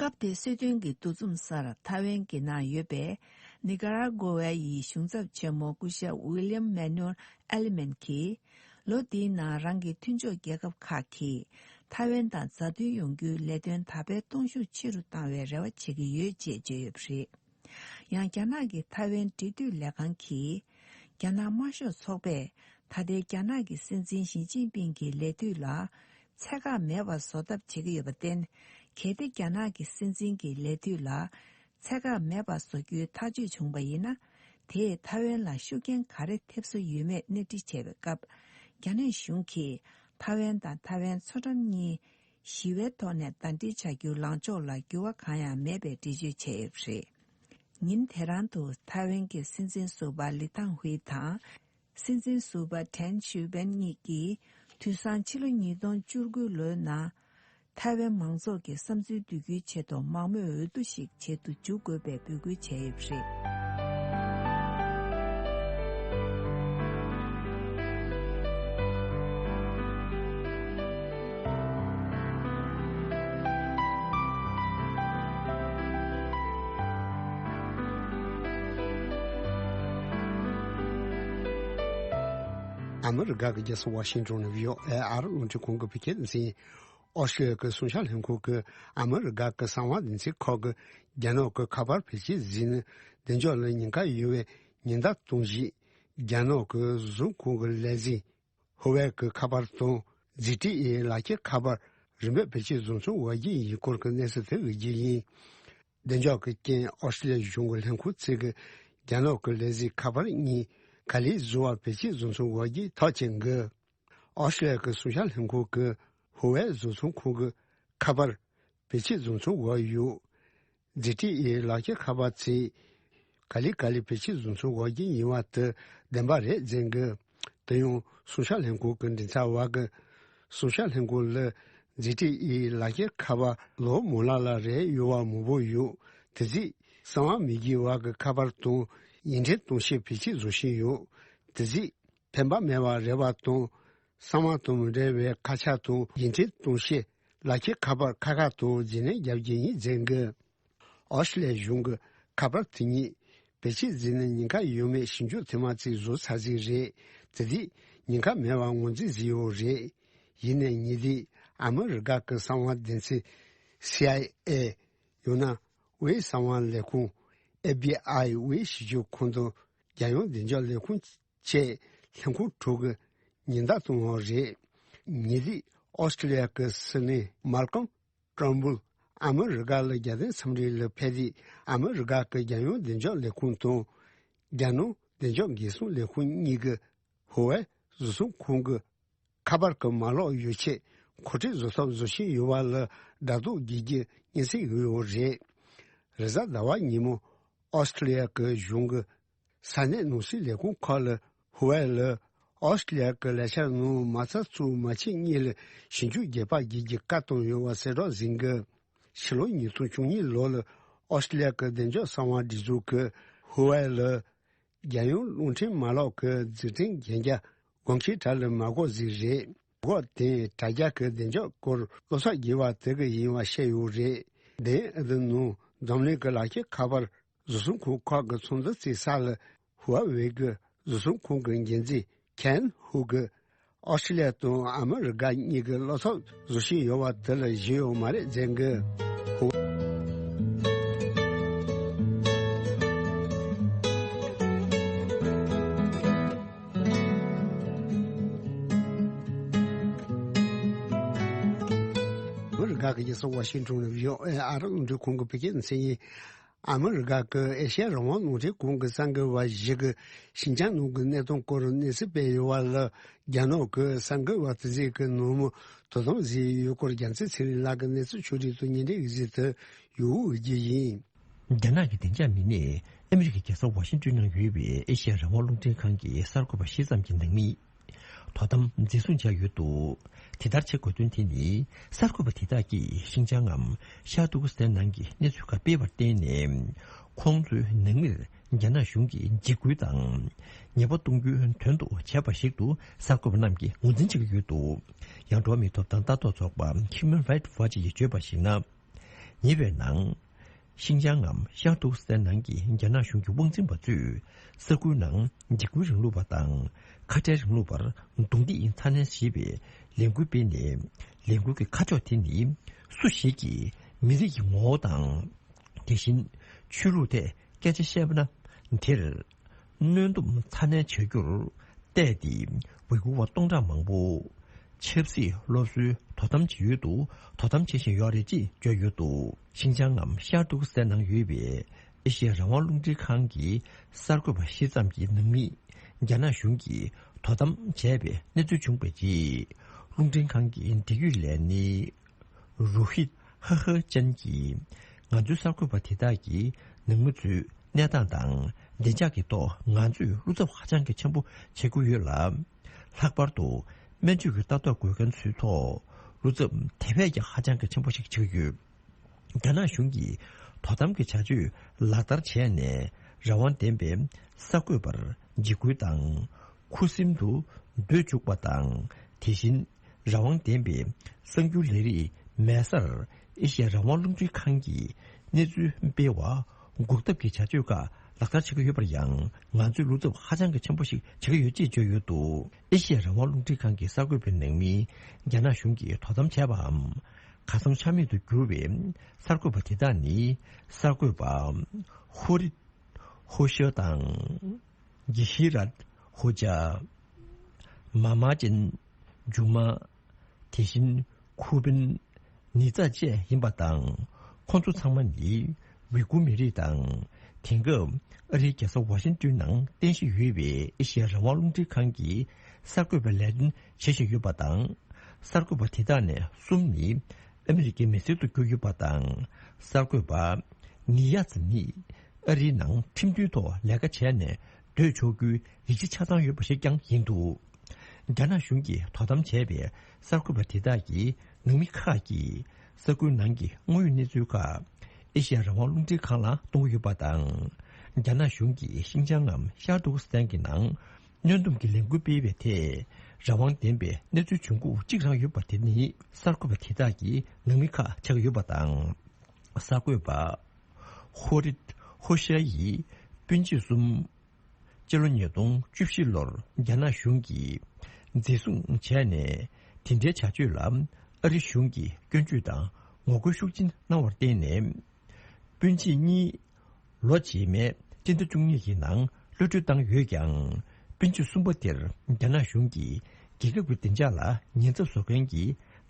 སྐབས་དེའི་གསོལ་སྟོན་གྱི་འདུ་འཛོམས་སར་ཐའེ་ཝན་གྱི་ནང་ཡོད་པའི་ནི་ཀ་ར་གོ་ཝ་ཡི་གཞུང་ཚབ་ཆེན་མོ་སྐུ་ཞབས་ཝི་ལི་ཡམ་མེ་ནུལ་ཨེ་ལི་མན་གྱིས། ལོ་འདིའི་ནང་རང་གི་མཐུན་ཕྱོགས་རྒྱལ་ཁབ་ཁག་གིས་ཐའེ་ཝན་དང་མཛའ་མཐུན་ཡོང་རྒྱུའི་ལས་དོན་དར་སྤེལ་གཏོང་ཤུགས་ཆེ་རུ་བཏང་བའི་རེ་བ་བྱེད་ཀྱི་ཡོད་ཅེས་བརྗོད་ཡོད་པ་རེད། ཡང་རྒྱ་ནག་གི་ཐའེ་ཝན་འབྲེལ་མཐུད་ལས་ཁང་གིས། རྒྱ་ནག་དམར་ཤོག་ཚོགས་པས་ད་ལྟའི་རྒྱ་ནག་གི་སྲིད་འཛིན་ཞི་ཅིན་ཕིང་གི་ལས་དུས་ལ་ཚད་བཀག་མེད་པར་བཟོ་ཐབས་བྱེད་ཀྱི་ཡོད་པར་བརྟེན། གལ་ཏེ་རྒྱ་ནག་གི་སྲིད་འཛིན་གྱི་ལས་དུས་ལ་ཚད་བཀག་མེད་པར་བཟོ་རྒྱུའི་ཐག་གཅོད་བྱུང་བ་ཡིན་ན། དེས་ཐའེ་ཝན་ལ་ཤུགས་རྐྱེན་ག་རེ་ཐེབས་སྲོལ་ཡོད་མེད་གནས་འདྲི་བྱས་པའི་སྐབས། རྒྱ་ནག་གཞུང་གིས་ ཐའེ་ཝན་དང་ཐའེ་ཝན་མཚོ་འགྲམ་གཉིས་ཞི་བའི་ཐོག་ནས་ཟླ་སྒྲིལ་བྱ་རྒྱུའི་ལངས་ཕྱོགས་ལ་འགྱུར་བ་གང་ཡང་མེད་པའི་འགྲེལ་བརྗོད་བྱས་ཡོད་པ་རེད། ཉིན་དེ་རང་དུ་ཐའེ་ཝན་གྱི་སྲིད་འཛིན་ཟུར་པ་ལི་ཐང་ཧུའེ་དང་། སྲིད་འཛིན་ཟུར་པ་ཊེན་ཞུའེ་པེན་གཉིས་ཀྱིས་དུས་སང་ཕྱི་ལོ་ཉིས་སྟོང་བཅུ་དགུ་ལོའི་ནང་ཐའེ་ཝན་མང་ཚོགས་ཀྱི་བསམ་ཚུལ་བསྡུ་རྒྱུའི་ཆེད་དུ་མང་མོས་འོས་བསྡུ་ཞིག་བྱེད་དུ་འཇུག་དགོས་པའི་འབོད་སྐུལ་བྱས་ཡོད་པ་རེད། ཨ་མི་རི་ཀ་གི་རྒྱལ་ས་ཝ་ཤིང་ཏོན་ནས་བྷི་ཨོ་ཨེ་ཨ་རི་རླུང་འཕྲིན་ཁང་གི་བོད་སྐད་སྡེ་ཚན་ཡིན། ཨོ་སི་ཀྲི་ལི་ཡ་གི་སྲུང་སྐྱོབ་ལྷན་ཁང་གིས་ཨ་མི་རི་ཀ་གི་གསང་བ་སྡེ་ཚན་ཁག་གིས་རྒྱ་ནག་གི་ཁ་པར་བེད་སྤྱོད་བཟོས་ནས་བདེ་འཇགས་ལ་ཉེན་ཁ་ཡོད་པའི་ཉེན་བརྡ་གཏོང་ཆེད། རྒྱ་ནག་གི་བཟོ་ཚོང་ཁང་གི་ལས་འཛིན་ཧུ་ཝེ་གི་ཁ་པར་དང་། ཛི་ཊི་ཨེ་ལག་ཁྱེར་ཁ་པར་རིན་མེད་བེད་སྤྱོད་བཟོ་ཚུལ་འོག་རྒྱུ་ཡིན་སྐོར་གྱི་གནས་ཚུལ་དེ་འོས་རྒྱུ་ཡིན། བདེ་འཇགས་ཀྱི་རྐྱེན། ཨོ་སི་ཀྲི་ལི་ཡ་གཞུང་གི་ལྷན་ཁང་ཚོས་ཀྱིས་རྒྱ་ནག་གི་ལས་འཛིན་ཁ་པར་གཉིས་ག་ལེར་བཟོ་བ་བེད་སྤྱོད་བཟོ་ཚུལ་འོག་རྒྱུ་ཐག་བཅད་འགོད། ཨོ་སི་ཀྲི་ལི་ཡ་གི་སྲུང་སྐྱོབ་ལྷན་ཁང་གིས་ཧུ་ཝེ་བཟོ་ཚོང་ཁང་གི་ཁ་པར་བེད་སྤྱོད་བཟོ་ཚུལ་འོག་ཡོད། ཛི་ཊི་ཨེ་ལག་ཁྱེར་ཁ་པར་ཚོས་ག་ལེ་ག་ལེ་བེད་སྤྱོད་བཟོ་ཚུལ་འོག་རྒྱུ་ཡིན་པ་དེ་བདེན་པ་རེད་བརྗོད་འགོད། དེ་ཡང་སྲུང་སྐྱོབ་ལྷན་ཁང་གི་མགྲིན་ཚབ་པ་གིས། སྲུང་སྐྱོབ་ལྷན་ཁང་ལ་ཛི་ཊི་ཨེ་ལག་ཁྱེར་ཁ་པར་ལོ་མང་ལ་ལ་རེད་ཡོད་པ་མང་པོ་ཡོད། དེ་རྗེས་གསང་བ་མི་སྒེར་བ་གི་ཁ་པར་དང་ཡིག་འཕྲིན་གཏོང་ཤེས་བེད་སྤྱོད་བཟོ་བཞིན་ཡོད། དེ་རྗེས་ཕན་པ་མེད་པ་རེད་པ་དང་། གསང་བ་དང་མི་འབྲེལ་བའི་ཁ་ཆ་དང་ཡིག་འཕྲིན་གཏོང་ཤེས་ལག་ཁྱེར་ཁ་པར་ཁག་ཁག་ཏུ་རྗེས་ལེན་རྒྱབ་རྒྱུ་ཡིན་བརྗོད་འགོད། ཨོ་སི་ཀྲི་ལི་ཡ་གཞུང་གིས་ཁ་པར་དེ་ཉིད་བེད་སྤྱོད་བཟོས་ནས་ཉེན་ཁ་ཡོད་མེད་ཞིབ་འཇུག་ཐེངས་མ་གཅིག་བཟོས་ཚར་ཟིག་རེད། དེ་དུས་ཉེན་ཁ་མེད་པར་ངོས་འཛིན་བཟོས་ཡོད་རེད། ཡིན་ནའི་ཉེ་དུས་ཨ་མི་རི་ཀ་གི་གསང་བ་སྡེ་ཚན་སི་ཨའི་ཨེ། ཡང་ན་དབུས་གསང་བ་ལས་ཁུངས་ཨེཕ་བྷི་ཨའི་དབུས་ཞིབ་དཔྱོད་ཁང་དང་རྒྱལ་ཡོངས་བདེ་འཇགས་ལས་ཁུངས་བཅས་ལྷན་ཁང་དྲུག་གིས་ཉེན་བརྡ་བཏང་བ་རེད། ཉེ་དུས་ཨོ་སི་ཀྲི་ལི་ཡ་གི་སྲིད་བློན་མཱལ་ཀོམ་ཊར་ནྦུལ་ཨ་མི་རི་ཀ་ལ་རྒྱལ་དོན་འཚམས་འདྲི་ལ་ཕེབས་དུས། ཨ་མི་རི་ཀ་གི་རྒྱལ་ཡོངས་བདེ་འཇགས་ལས་ཁུངས་དང་རྒྱ་ནག་བདེ་འཇགས་འགན་སྲུང་ལས་ཁུངས་གཉིས་ཀྱིས་ཧུ་ཝེ་བཟོ་ཚོང་ཁང་གི་ཁ་པར་གྱི་མ་ལག་ཡོ་ཆས་མཁོ་སྤྲོད་བཟོ་ཐབས་བཟོ་བཞིན་ཡོད་པ་ལ་དགའ་སྤྲོ་སྐྱེ་རྒྱུའི་སྙན་སེང་ཡོད་ཡོད་རེད། རེས་གཟའ་ཟླ་བ་ཉིན་མོ་ཨོ་སི་ཀྲི་ལི་ཡ་གི་གཞུང་གི་ས་གནས་ནང་སྲིད་ལས་ཁུངས་ཁག་ལ་ཧུ་ཝེ་ལ་ཨོ་སི་ཀྲི་ལི་ཡ་གི་ལས་འཆར་ནང་མ་རྩ་གཙོ་བོ་མ་ཕྱི་གཉིས་ལ་ཞིབ་འཇུག་རྒྱས་པ་བགྱིད་རྒྱུ་བཀའ་བཏང་ཡོད་པ་གསལ་བསྒྲགས་ཟིན་གི། ཕྱི་ལོ་ཉིས་སྟོང་བཅུ་གཉིས་ལོ་ལ་ཨོ་སི་ཀྲི་ལི་ཡ་གི་བདེ་འཇགས་གསང་བ་སྒྲིག་འཛུགས་ཀྱིས་ཧུ་ཝེ་ལ་རྒྱལ་ཡོངས་རླུང་འཕྲིན་མ་ལག་གི་འཛུགས་སྐྲུན་གན་རྒྱ་དགོངས་འཆར་གྲ་ལ་མ་འགོད་ཟིག་རེད། འགོད་དེ་དྲ་རྒྱ་གི་བདེ་འཇགས་སྐོར་བློ་འཚབ་རྒྱས་པ་དེ་གི་ཡིན་པ་བཤད་ཡོད་རེད། དེ་ཨ་དི་ནང་འཛམ་གླིང་གི་ལག་ཁྱེར་ཁ་པར་བཟོ་ཚོང་ཁང་ཁག་གི་ཚོགས་འདུ་བརྩིས་ས་ལ་ཧུ་ཝེ་གི་བཟོ་ཚོང་ཁང་གི་འགན་འཛིན་ཁན་ཧུ་གིས་ཨོ་སི་ཀྲི་ལི་ཡ་དང་ཨ་མི་རི་ཀ་གཉིས་ཀྱི་བློ་འཚབ་བཟོ་བཞིན་ཡོད་པ་དེ་ལ་གཞི་ཡོད་མ་རེད་ཟེར་གི། ཧུ། ཨ་མི་རི་ཀ་གི་རྒྱལ་ས་ཝ་ཤིང་ཏོན་ནས་བྷི་ཨོ་ཨེ་ཨ་རི་རླུང་འཕྲིན་ཁང་གི་བོད་སྐད་སྡེ་ཚན་ཡིན། ཨ་མི་རི་ཀ་གི་ཨེ་ཤ་ཡ་རང་དབང་རླུང་འཕྲིན་ཁང་གི་གསར་འགོད་པ་ཞིག་གིས་ཤིན་ཅང་ནང་གི་གནས་སྟངས་སྐོར་གནས་ཚུལ་སྤེལ་ཡོད་པ་ལ། རྒྱ་ནག་གི་གསར་འགོད་པ་དེ་ཚོས་ཀྱི་ནང་མི་དོ་དམ་བཟོས་ཡོད་སྐོར། རྒྱལ་མཚན་ཚེ་རིང་ལགས་ཀྱིས་གནས་ཚུལ་ཕྱོགས་སྒྲིག་དང་སྙན་སྒྲོན་ཡིག་གཟུགས་དེ་ཡོད་འོས་ཀྱི་ཡིན། རྒྱ་ནག་གི་བདེ་འཇགས་མི་སྣས་ཨ་མི་རི་ཀའི་རྒྱལ་ས་ཝ་ཤིང་ཏོན་ནང་ཡོད་པའི་ཨེ་ཤ་ཡ་རང་དབང་རླུང་འཕྲིན་ཁང་གི་གསར་འགོད་པ་བཞི་ཙམ་གྱི་ནང་མི། དོ་དམ་འཛིན་བཟུང་བྱས་ཡོད་འདུག་དེ་ལྟར་བྱེད་དགོས་དོན་དེ་ནི། གསར་འགོད་པ་དེ་དག་གིས་ཤིན་ཅང་ངམ་ཤར་ཏུར་ཀི་སི་ཐན་ནང་གི་གནས་ཚུལ་ཁག་སྤེལ་བར་བརྟེན་ནས། ཁོང་ཚོའི་ནང་མིར་རྒྱ་ནག་གཞུང་གིས་འཇིགས་སྐུལ་དང་ཉེས་པ་གཏོང་རྒྱུའི་དོན་དུ་བྱས་པ་ཞིག་ཏུ་གསར་འགོད་པ་རྣམས་ཀྱིས་ངོས་འཛིན་བྱེད་ཀྱི་ཡོད་འདུག་ཡང་འགྲོ་བ་མིའི་ཐོབ་ཐང་ལྟ་རྟོག་ཚོགས་པ་Human Rights Watch ཡིས་བརྗོད་པར་གཞིགས་ན། ཉེ་བའི་ནང་། ཤིན་ཅང་ངམ་ཤར་ཏུར་ཀི་སི་ཐན་ནང་གི་རྒྱ་ནག་གཞུང་གི་དབང་འཛིན་པ་ཚོས་ས་ཁུལ་ནང་འཇིགས་སྐུལ་རིང་ལུགས་པ་དང་ཁ་བྲལ་རིང་ལུགས་པར་རྡུང་རྡེག་ཚ་ནན་བྱེད་པའི་ལས་འགུལ་སྤེལ་ནས། ལས་འགུལ་གྱི་ཁ་ཕྱོགས་དེ་ནི་སུ་ཞིག་གིས་མི་རིགས་ཀྱི་ངོ་བོ་དང་། དེ་བཞིན་ཆོས་ལུགས་ཐད་སྐད་ཆ་བཤད་པ་ན་དེར། གནོན་སྡོམ་ཚ་ནན་བྱ་རྒྱུར་བལྟས་ཏེ་ཝི་གུར་བ་སྟོང་ཕྲག་མང་པོ་ཆབ་སྲིད་སློབ་གསོའི་དོ་དམ་བྱེད་ཡུལ་དུ་དོ་དམ་བྱེད་བཞིན་ཡོད་རེད་ཅེས་བརྗོད་ཡོད་འདུག་ཤིན་ཅང་ངམ་ཤར་ཏུར་ཀི་སི་ཐན་ནང་ཡོད་པའི་ཨེ་ཤེ་ཡ་རང་དབང་རླུང་འཕྲིན་ཁང་གི་གསར་འགོད་པ་བཞི་ཙམ་གྱི་ནང་མིས་རྒྱ་ནག་གཞུང་གིས་དོ་དམ་བྱས་པའི་གནས་ཚུལ་བྱུང་བའི་རྗེས། རླུང་འཕྲིན་ཁང་གི་འབྲེལ་ཡོད་ལས་སྣེ་རུ་ཧིད་ཧ་ཧ་ཅན་གྱིས་ང་ཚོའི་གསར་འགོད་པ་དེ་དག་གིས་ནང་མི་ཚོའི་གནས་སྟངས་དང་བདེ་འཇགས་ཀྱི་ཐོག་ང་ཚོས་བློ་འཚབ་ཧ་ཅང་གི་ཆེན་པོ་བྱེད་ཀྱི་ཡོད་ལ། ལྷག་པར་དུ་སྨན་བཅོས་ཀྱི་ལྟ་རྟོག་དགོས་མཁན་ཚོའི་ཐོག་བློ་འཚབ་དེ་བས་ཀྱང་ཧ་ཅང་གི་ཆེན་པོ་ཞིག་བྱེད་ཀྱི་ཡོད། རྒྱ་ནག་གཞུང་གིས་དོ་དམ་གྱི་བྱ་སྤྱོད་ལག་བསྟར་བྱས་ནས་རང་དབང་ལྡན་པའི་གསར་འགོད་པར་འཇིགས་སྐུལ་དང་ཁུ་སིམ་དུ་སྡོད་བཅུག་པ་དང་། དེ་བཞིན་རང་དབང་ལྡན་པའི་གསར་འགྱུར་ལས་རིགས་མེད་སར་ཨེ་ཤ་ཡ་རང་དབང་རླུང་འཕྲིན་ཁང་གིས་གནས་ཚུལ་སྤེལ་བ་འགོག་ཐབས་ཀྱི་བྱ་སྤྱོད་ཁག་ལག་བསྟར་བྱེད་ཀྱི་ཡོད་པར་ཡང་ང་ཚོས་བློ་འཚབ་ཧ་ཅང་གི་ཆེན་པོ་ཞིག་བྱེད་ཀྱི་ཡོད་ཅེས་བརྗོད་ཡོད་འདུག་ཨེ་ཤ་ཡ་རང་དབང་རླུང་འཕྲིན་ཁང་གི་གསར་འགོད་པའི་ནང་མི་རྒྱ་ནག་གཞུང་གིས་དོ་དམ་བྱས་པའམ། ཁ་སང་ཆ་མེད་དུ་གྱུར་བའི་གསར་འགོད་པ་དེ་དག་ནི་གསར་འགོད་པ་ཧོ་རིད་ཧོ་ཤ་དང་། གྷི་ཧི་རད་ཧོ་ཅ། མ་མ་ཅན་ཇུ་མ། དེ་བཞིན་ཁུ་པིན་ནི་ཙ་བཅས་ཡིན་པ་དང་། ཁོང་ཚོ་ཚང་མ་ནི་ཝི་གུ་མི་རིགས་དང་། དེང་སྐབས་ཨ་རིའི་རྒྱལ་ས་ཝ་ཤིང་ཏོན་ནང་རྟེན་གཞི་ཡོད་པའི་ཨེ་ཤ་ཡ་རང་དབང་རླུང་འཕྲིན་ཁང་གི་གསར་འགོད་པའི་ལས་དོན་བྱེད་བཞིན་ཡོད་པ་དང་། གསར་འགོད་པ་དེ་དག་ནས་གསུམ་ནི་ཨ་མི་རི་ཀའི་མི་སེར་དུ་གྱུར་ཡོད་པ་དང་། གསར་འགོད་པ་ནི་ཡ་ཙི་ནི་ཨ་རིའི་ནང་ཁྲིམས་མཐུན་ཐོག་ལས་ཀ་བྱས་ནས་སྡོད་ཆོག་རྒྱུའི་ཡིག་ཆ་ཆ་ཚང་ཡོད་པ་ཞིག་ཀྱང་ཡིན་འདུག་རྒྱ་ནག་གཞུང་གིས་དོ་དམ་བྱས་པའི་གསར་འགོད་པ་དེ་དག་གི་ནང་མི་ཁག་གིས་ས་ཁུལ་ནང་གི་དངོས་ཡོད་གནས་ཚུལ་ཁག་ཨེ་ཤ་ཡ་རང་དབང་རླུང་འཕྲིན་ཁང་ལ་གཏོང་གི་ཡོད་པ་དང་། རྒྱ་ནག་གཞུང་གིས་ཤིན་ཅང་ངམ་ཤར་ཏུར་ཀི་སི་ཐན་གྱི་ནང་། གནོན་སྡོམ་གྱི་ལས་འགུལ་སྤེལ་བའི་ཐད་རང་དབང་ལྡན་པའི་གནས་ཚུལ་བྱུང་ཁུངས་གཅིག་རང་ཡོད་པ་དེ་ནི་གསར་འགོད་པ་དེ་དག་གི་ནང་མི་ཁག་ཆགས་ཡོད་པ་དང་། གསར་འགོད་པ་ཧོ་རིད་ཧོ་ཤ་ཡི་སྤུན་མཆེད་གསུམ་སྤྱི་ལོ་ཉིས་སྟོང་བཅུ་བཞི་ལོར་རྒྱ་ནག་གཞུང་གིས་འཛིན་བཟུང་བྱས་ནས་དེ་འབྲེལ་བྱ་སྤྱོད་ལ་ཨ་རི་གཞུང་གིས་སྐྱོན་བརྗོད་དང་ངོ་རྒོལ་ཤུགས་ཆེན་གནང་བར་བརྟེན་ནས། སྤུན་མཆེད་གཉིས་ལོ་རྗེས་མའི་སྤྱི་ཟླ་བཅུ་གཉིས་ཀྱི་ནང་གློད་གྲོལ་བཏང་ཡོད་ཀྱང་། སྤུན་མཆེད་གསུམ་པོ་དེར་རྒྱ་ནག་གཞུང་གིས་རྒྱལ་ཁབ་ཀྱི་བདེ་འཇགས་ལ་ཉེན་ཚབས་བཟོ་མཁན་གྱི་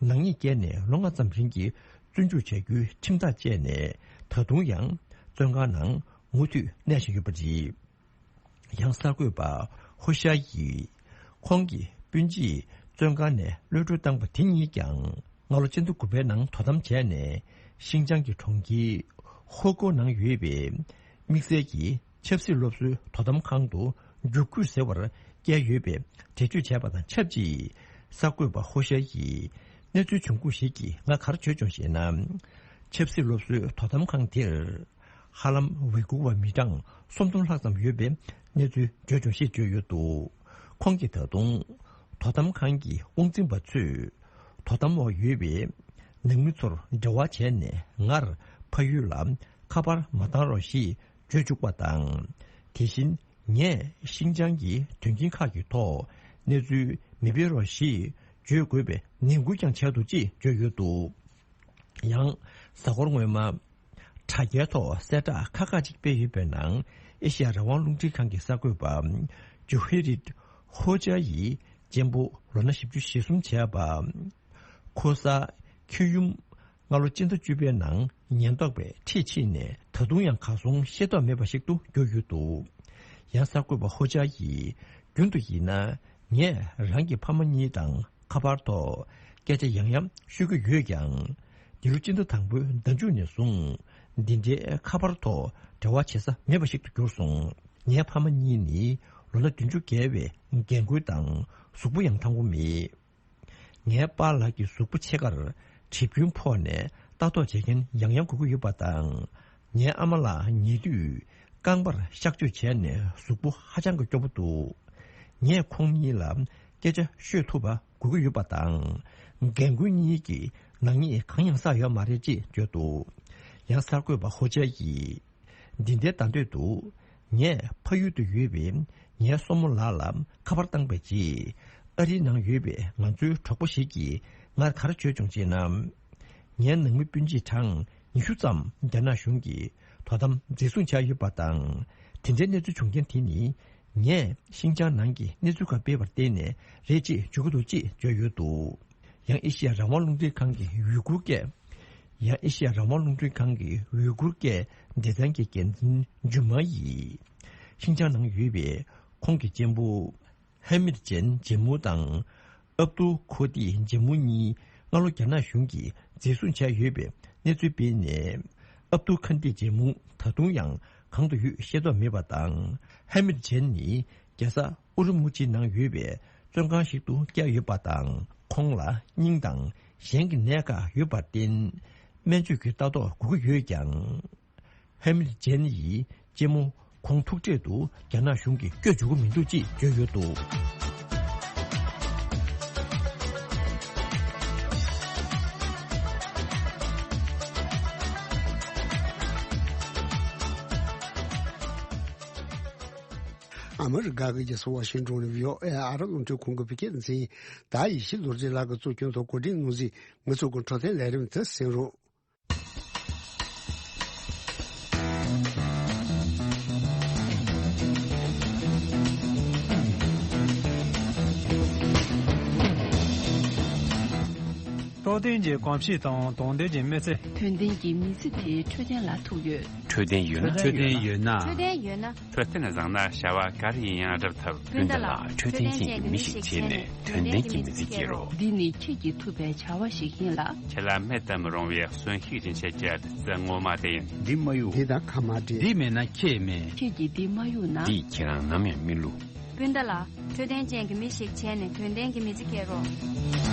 ནག་ཉེས་བཀལ་ནས་ལོ་ལྔ་ཙམ་རིང་གི་བཙོན་འཇུག་བྱ་རྒྱུའི་ཁྲིམས་ཐག་བཅད་ནས་ད་དུང་ཡང་བཙོན་ཁང་ནང་མུ་མཐུད་གནས་བཞིན་ཡོད་པ་རེད། ཡང་གསར་འགོད་པ་ཧོ་ཤ་ཡིས་ཁོང་གི་སྤུན་མཆེད་བཙོན་ཁང་ནས་གློད་གྲོལ་བཏང་པ་དེ་གཉིས་ཀྱང་སྔ་ལོ་ཕྱི་ཟླ་དགུ་པའི་ནང་དོ་དམ་བྱས་ནས་ཤིང་ཅང་གི་གྲོང་ཁྱེར་ཧོ་ཀོ་ནང་ཡོད་པའི་དམིགས་བསལ་གྱི་ཆབ་སྲིད་སློབ་གསོའི་དོ་དམ་ཁང་དུ་རྒྱུག་ཁུལ་ཟེར་བར་བསྐྱལ་ཡོད་པའི་འགྲེལ་བརྗོད་བྱས་པ་དང་ཆབས་ཅིག་གསར་འགོད་པ་ཧོ་ཤ་ཡིས་གནས་ཚུལ་བྱུང་ཁུངས་ཤིག་གིས་ང་ག་རེ་བརྗོད་བྱུང་ཞེ་ན། ཆབ་སྲིད་སློབ་གསོའི་དོ་དམ་ཁང་དེར། ཧ་ལམ་ཝི་གུར་བ་མི་གྲངས་སུམ་སྟོང་ལྷག་ཙམ་ཡོད་པའི་གནས་ཚུལ་བརྗོད་བྱུང་ཞེས་བརྗོད་ཡོད་འདུག་ཁོང་གིས་ད་དུང་དོ་དམ་ཁང་གི་དབང་འཛིན་པ་ཚོས་དོ་དམ་འོག་ཡོད་པའི་ནང་མི་ཚོར་འབྲེལ་བ་བྱས་ནས་ངར་ཕ་ཡུལ་ལ་ཁ་པར་མ་བཏང་རོགས་ཞེས་བརྗོད་བཅུག་པ་དང་། དེ་བཞིན་ངས་ཤིང་ཅང་གི་དོན་རྐྱེན་ཁག་གི་ཐོག་གནས་ཚུལ་མི་སྤེལ་རོགས་ཞེས་བརྗོད་དགོས་པའི་ནན་སྐུལ་ཀྱང་བྱས་འདུག་ཅེས་བརྗོད་ཡོད་འདུག་ཡང་གཟའ་འཁོར་སྔོན་མ་དྲ་རྒྱའི་ཐོག་གསལ་བསྒྲགས་ཁག་ཁག་ཅིག་སྤེལ་ཡོད་པའི་ནང་ཨེ་ཤ་ཡ་རང་དབང་རླུང་འཕྲིན་ཁང་གི་གསར་འགོད་པ་ཇོ་ཧེ་རིད་ཧོ་ཅཱ་ཡི་གཅེན་པོ་ལོ་ན་བཞི་བཅུ་ཞེ་གསུམ་བྱས་པ། ཁོ་གསར་ཁྱེར་ཡུམ་སྔ་ལོ་སྤྱི་ཟླ་བཅུ་པའི་ནང་ཉེན་རྟོག་པས་འཁྲིད་ཕྱིན་ནས་ད་དུང་ཡང་གར་སོང་ཤེས་རྟོགས་མེད་པ་ཞིག་ཏུ་གྱུར་ཡོད་འདུག་ཡང་གསར་འགོད་པ་ཧོ་ཅཱ་ཡིས་རྒྱུན་དུ་ཡིན་ན་ངས་རང་གི་ཕ་མ་གཉིས་དང་། ཁ་པར་ཐོག་སྐད་ཆ་ཡང་ཡང་ཤོད་ཀྱི་ཡོད་ཀྱང་། འདི་ལོ་སྤྱི་ཟླ་དང་པོའི་ཟླ་མཇུག་ནས་བཟུང་འདི་འདྲའི་ཁ་པར་ཐོག་འབྲེལ་བ་བྱེད་ས་མེད་པ་ཞིག་ཏུ་གྱུར་སོང་། ངའི་ཕ་མ་གཉིས་ནི་ལོ་ན་བདུན་ཅུ་བརྒལ་བའི་རྒན་རྒོན་དང་གཟུགས་པོ་ཡང་ཐང་པོ་མེད། ངའི་པཱ་ལགས་ཀྱི་གཟུགས་པོ་ཕྱེད་ཀར་གྲིབ་སྐྱོན་ཕོག་ནས་ལྟ་རྟོག་བྱེད་མཁན་ཡང་ཡང་དགོས་ཀྱི་ཡོད་པ་དང་། ངའི་ཨ་མ་ལགས་ཉེ་དུས་རྐང་པར་གཤག་བཅོས་བྱས་ནས་གཟུགས་པོ་ཧ་ཅང་གི་སྐྱོ་པོ་འདུག་ངས་ཁོང་གཉིས་ལ་སྐད་ཆ་ཤོད་ཐུབ་པ་དགོས་ཀྱི་ཡོད་པ་དང་། རྒན་རྒོན་གཉིས་ཀྱིས་ནག་ཉེས་གང་ཡང་བསགས་ཡོད་མ་རེད་ཅེས་བརྗོད་འདུག་ཡང་གསར་འགོད་པ་ཧོ་ཅཱ་ཡིས་འདི་འདྲའི་བརྡ་འདོད་འདུག་ངས་ཕ་ཡུལ་དུ་ཡོད་པའི་ངའི་སྲུ་མོ་ལགས་ལ་ཁ་པར་བཏང་པའི་རྗེས། ཨ་རིའི་ནང་ཡོད་པའི་ང་ཚོའི་གྲོགས་པོ་ཞིག་གིས་ངར་ག་རེ་བརྗོད་བྱུང་ཅེ་ན། ངའི་ནང་མི་སྤུན་མཆེད་གྲངས་ཉི་ཤུ་ཙམ་རྒྱ་ནག་གཞུང་གིས་དོ་དམ་འཛིན་བཟུང་བྱས་ཡོད་པ་དང་། དེ་འདྲའི་གནས་ཚུལ་བྱུང་རྐྱེན་དེ་ནི་ངས་ཤིན་ཅང་ནང་གི་གནས་ཚུལ་ཁག་སྤེལ་བར་བརྟེན་ནས་རེད་ཅེས་བརྗོད་ཀྱི་འདུག་ཅེས་བརྗོད་ཡོད་འདུག་ཡང་ཨེ་ཤི་ཡ་རང་དབང་རླུང་འཕྲིན་ཁང་གི་ཡུ་གུར་སྐད། ཡང་ཨེ་ཤི་ཡ་རང་དབང་རླུང་འཕྲིན་ཁང་གི་ཡུ་གུར་སྐད་སྡེ་ཚན་གྱི་འགན་འཛིན་ཇུ་མ་ཡིས། ཤིན་ཅང་ནང་ཡོད་པའི་ཁོང་གི་གཅེན་པོ་ཧེ་མིར་ཅན་ཇེ་མུ་དང་ ཨབ་ཏུ་ཁོ་ཏི་ཇེ་མུ་གཉིས་སྔ་ལོ་རྒྱ་ནག་གཞུང་གིས་འཛིན་བཟུང་བྱས་ཡོད་པའི་གནས་ཚུལ་སྤེལ་ནས། ཨབ་ཏུ་ཁན་ཏི་ཇེ་མུ་ད་དུང་ཡང་གང་དུ་ཡོད་ཤེས་རྟོགས་མེད་པ་དང་། ཧ་མིད་ཇན་ནི་རྒྱལ་ས་ཨུ་རུ་མུ་ཆི་ནང་ཡོད་པའི་བཙོན་ཁང་ཞིག་ཏུ་བསྐྱལ་ཡོད་པ་དང་། ཁོང་ལ་སྙིང་དང་གཞན་གྱི་ནད་ཁག་ཡོད་པར་བརྟེན། སྨན་བཅོས་ཀྱི་ལྟ་རྟོག་དགོས་ཀྱི་ཡོད་ཀྱང་། ཧེ་མིལ་ཇན་ཡིས་གཅེན་མོ་ཁོང་ཐུག་འཕྲད་དུ་རྒྱ་ནག་གཞུང་གིས་བསྐྱོད་འཇུག་གི་མི་འདུག་ཅེས་བརྗོད་ཡོད་འདུག། ཨ་མི་རི་ཀ་གི་རྒྱལ་ས་ཝ་ཤིང་ཏོན་ནས་བྷི་ཨོ་ཨེ་ཨ་རབ་རླུང་འཕྲིན་ཁང་གི་བོད་སྐད་སྡེ་ཚན། ད་ཡེ་ཤེས་རྡོ་རྗེ་ལགས་ཀྱིས་གཙོ་སྐྱོང་དང་གོ་སྒྲིག་གནང་མཛད་ངེད་ཚོ་གི་འཕྲོད་བསྟེན་ལས་རིམ་དེ་གསན་རོགས། རྟོགས་ལྡན་གྱི་གོམས་གཤིས་དང་དོགས་ལྡན་གྱི་མི་ཚེ། དོན་ལྡན་གྱི་མི་ཚེ་དེའི་འཕྲོད་བསྟེན་ལ་ཐུག་ཡོད། འཕྲོད་བསྟེན་ཡོད་ན། འཕྲོད་བསྟེན་ཡོད་ན། འཕྲོད་བསྟེན་ཡོད་ན། འཕྲོད་བསྟེན་བཟང་ན་བྱ་བ་ག་རེ་ཡིན་ཡང་སྒྲུབ་ཐུབ། སྤུན་ཟླ་ལགས། འཕྲོད་བསྟེན་ཅན་གྱི་མི་ཞིག་བྱས་ནས་དོན་ལྡན་གྱི་མི་ཚེ་སྐྱེལ་རོགས། འདི་ནི་ཁྱེད་ཀྱིས་ཐུབ་པའི་བྱ་བ་ཞིག་ཡིན་ལ། ཁྱེད་ལ་མེད་དུ་མི་རུང་བའི་གསོན་ཤུགས་ཀྱི་ཆེད་ཀྱི་བདུད་རྩི་ངོ་མ་དེ་ཡིན། འདི་མ་གཡུག་འདི་དང་ཁ་མ་འདྲེས། འདི་མེད་ན་ཁྱེད་མེད། ཁྱེད་ཀྱིས་འདི་མ་གཡུག་ན། འདིས་ཁྱེད་རང་ནམ་ཡང་མི་བསླུ། སྤུན་ཟླ་ལགས། འཕྲོད་བསྟེན་ཅན་གྱི་མི་ཞིག་བྱས་ནས་དོན་ལྡན་གྱི་མི་ཚེ་སྐྱེལ་རོགས།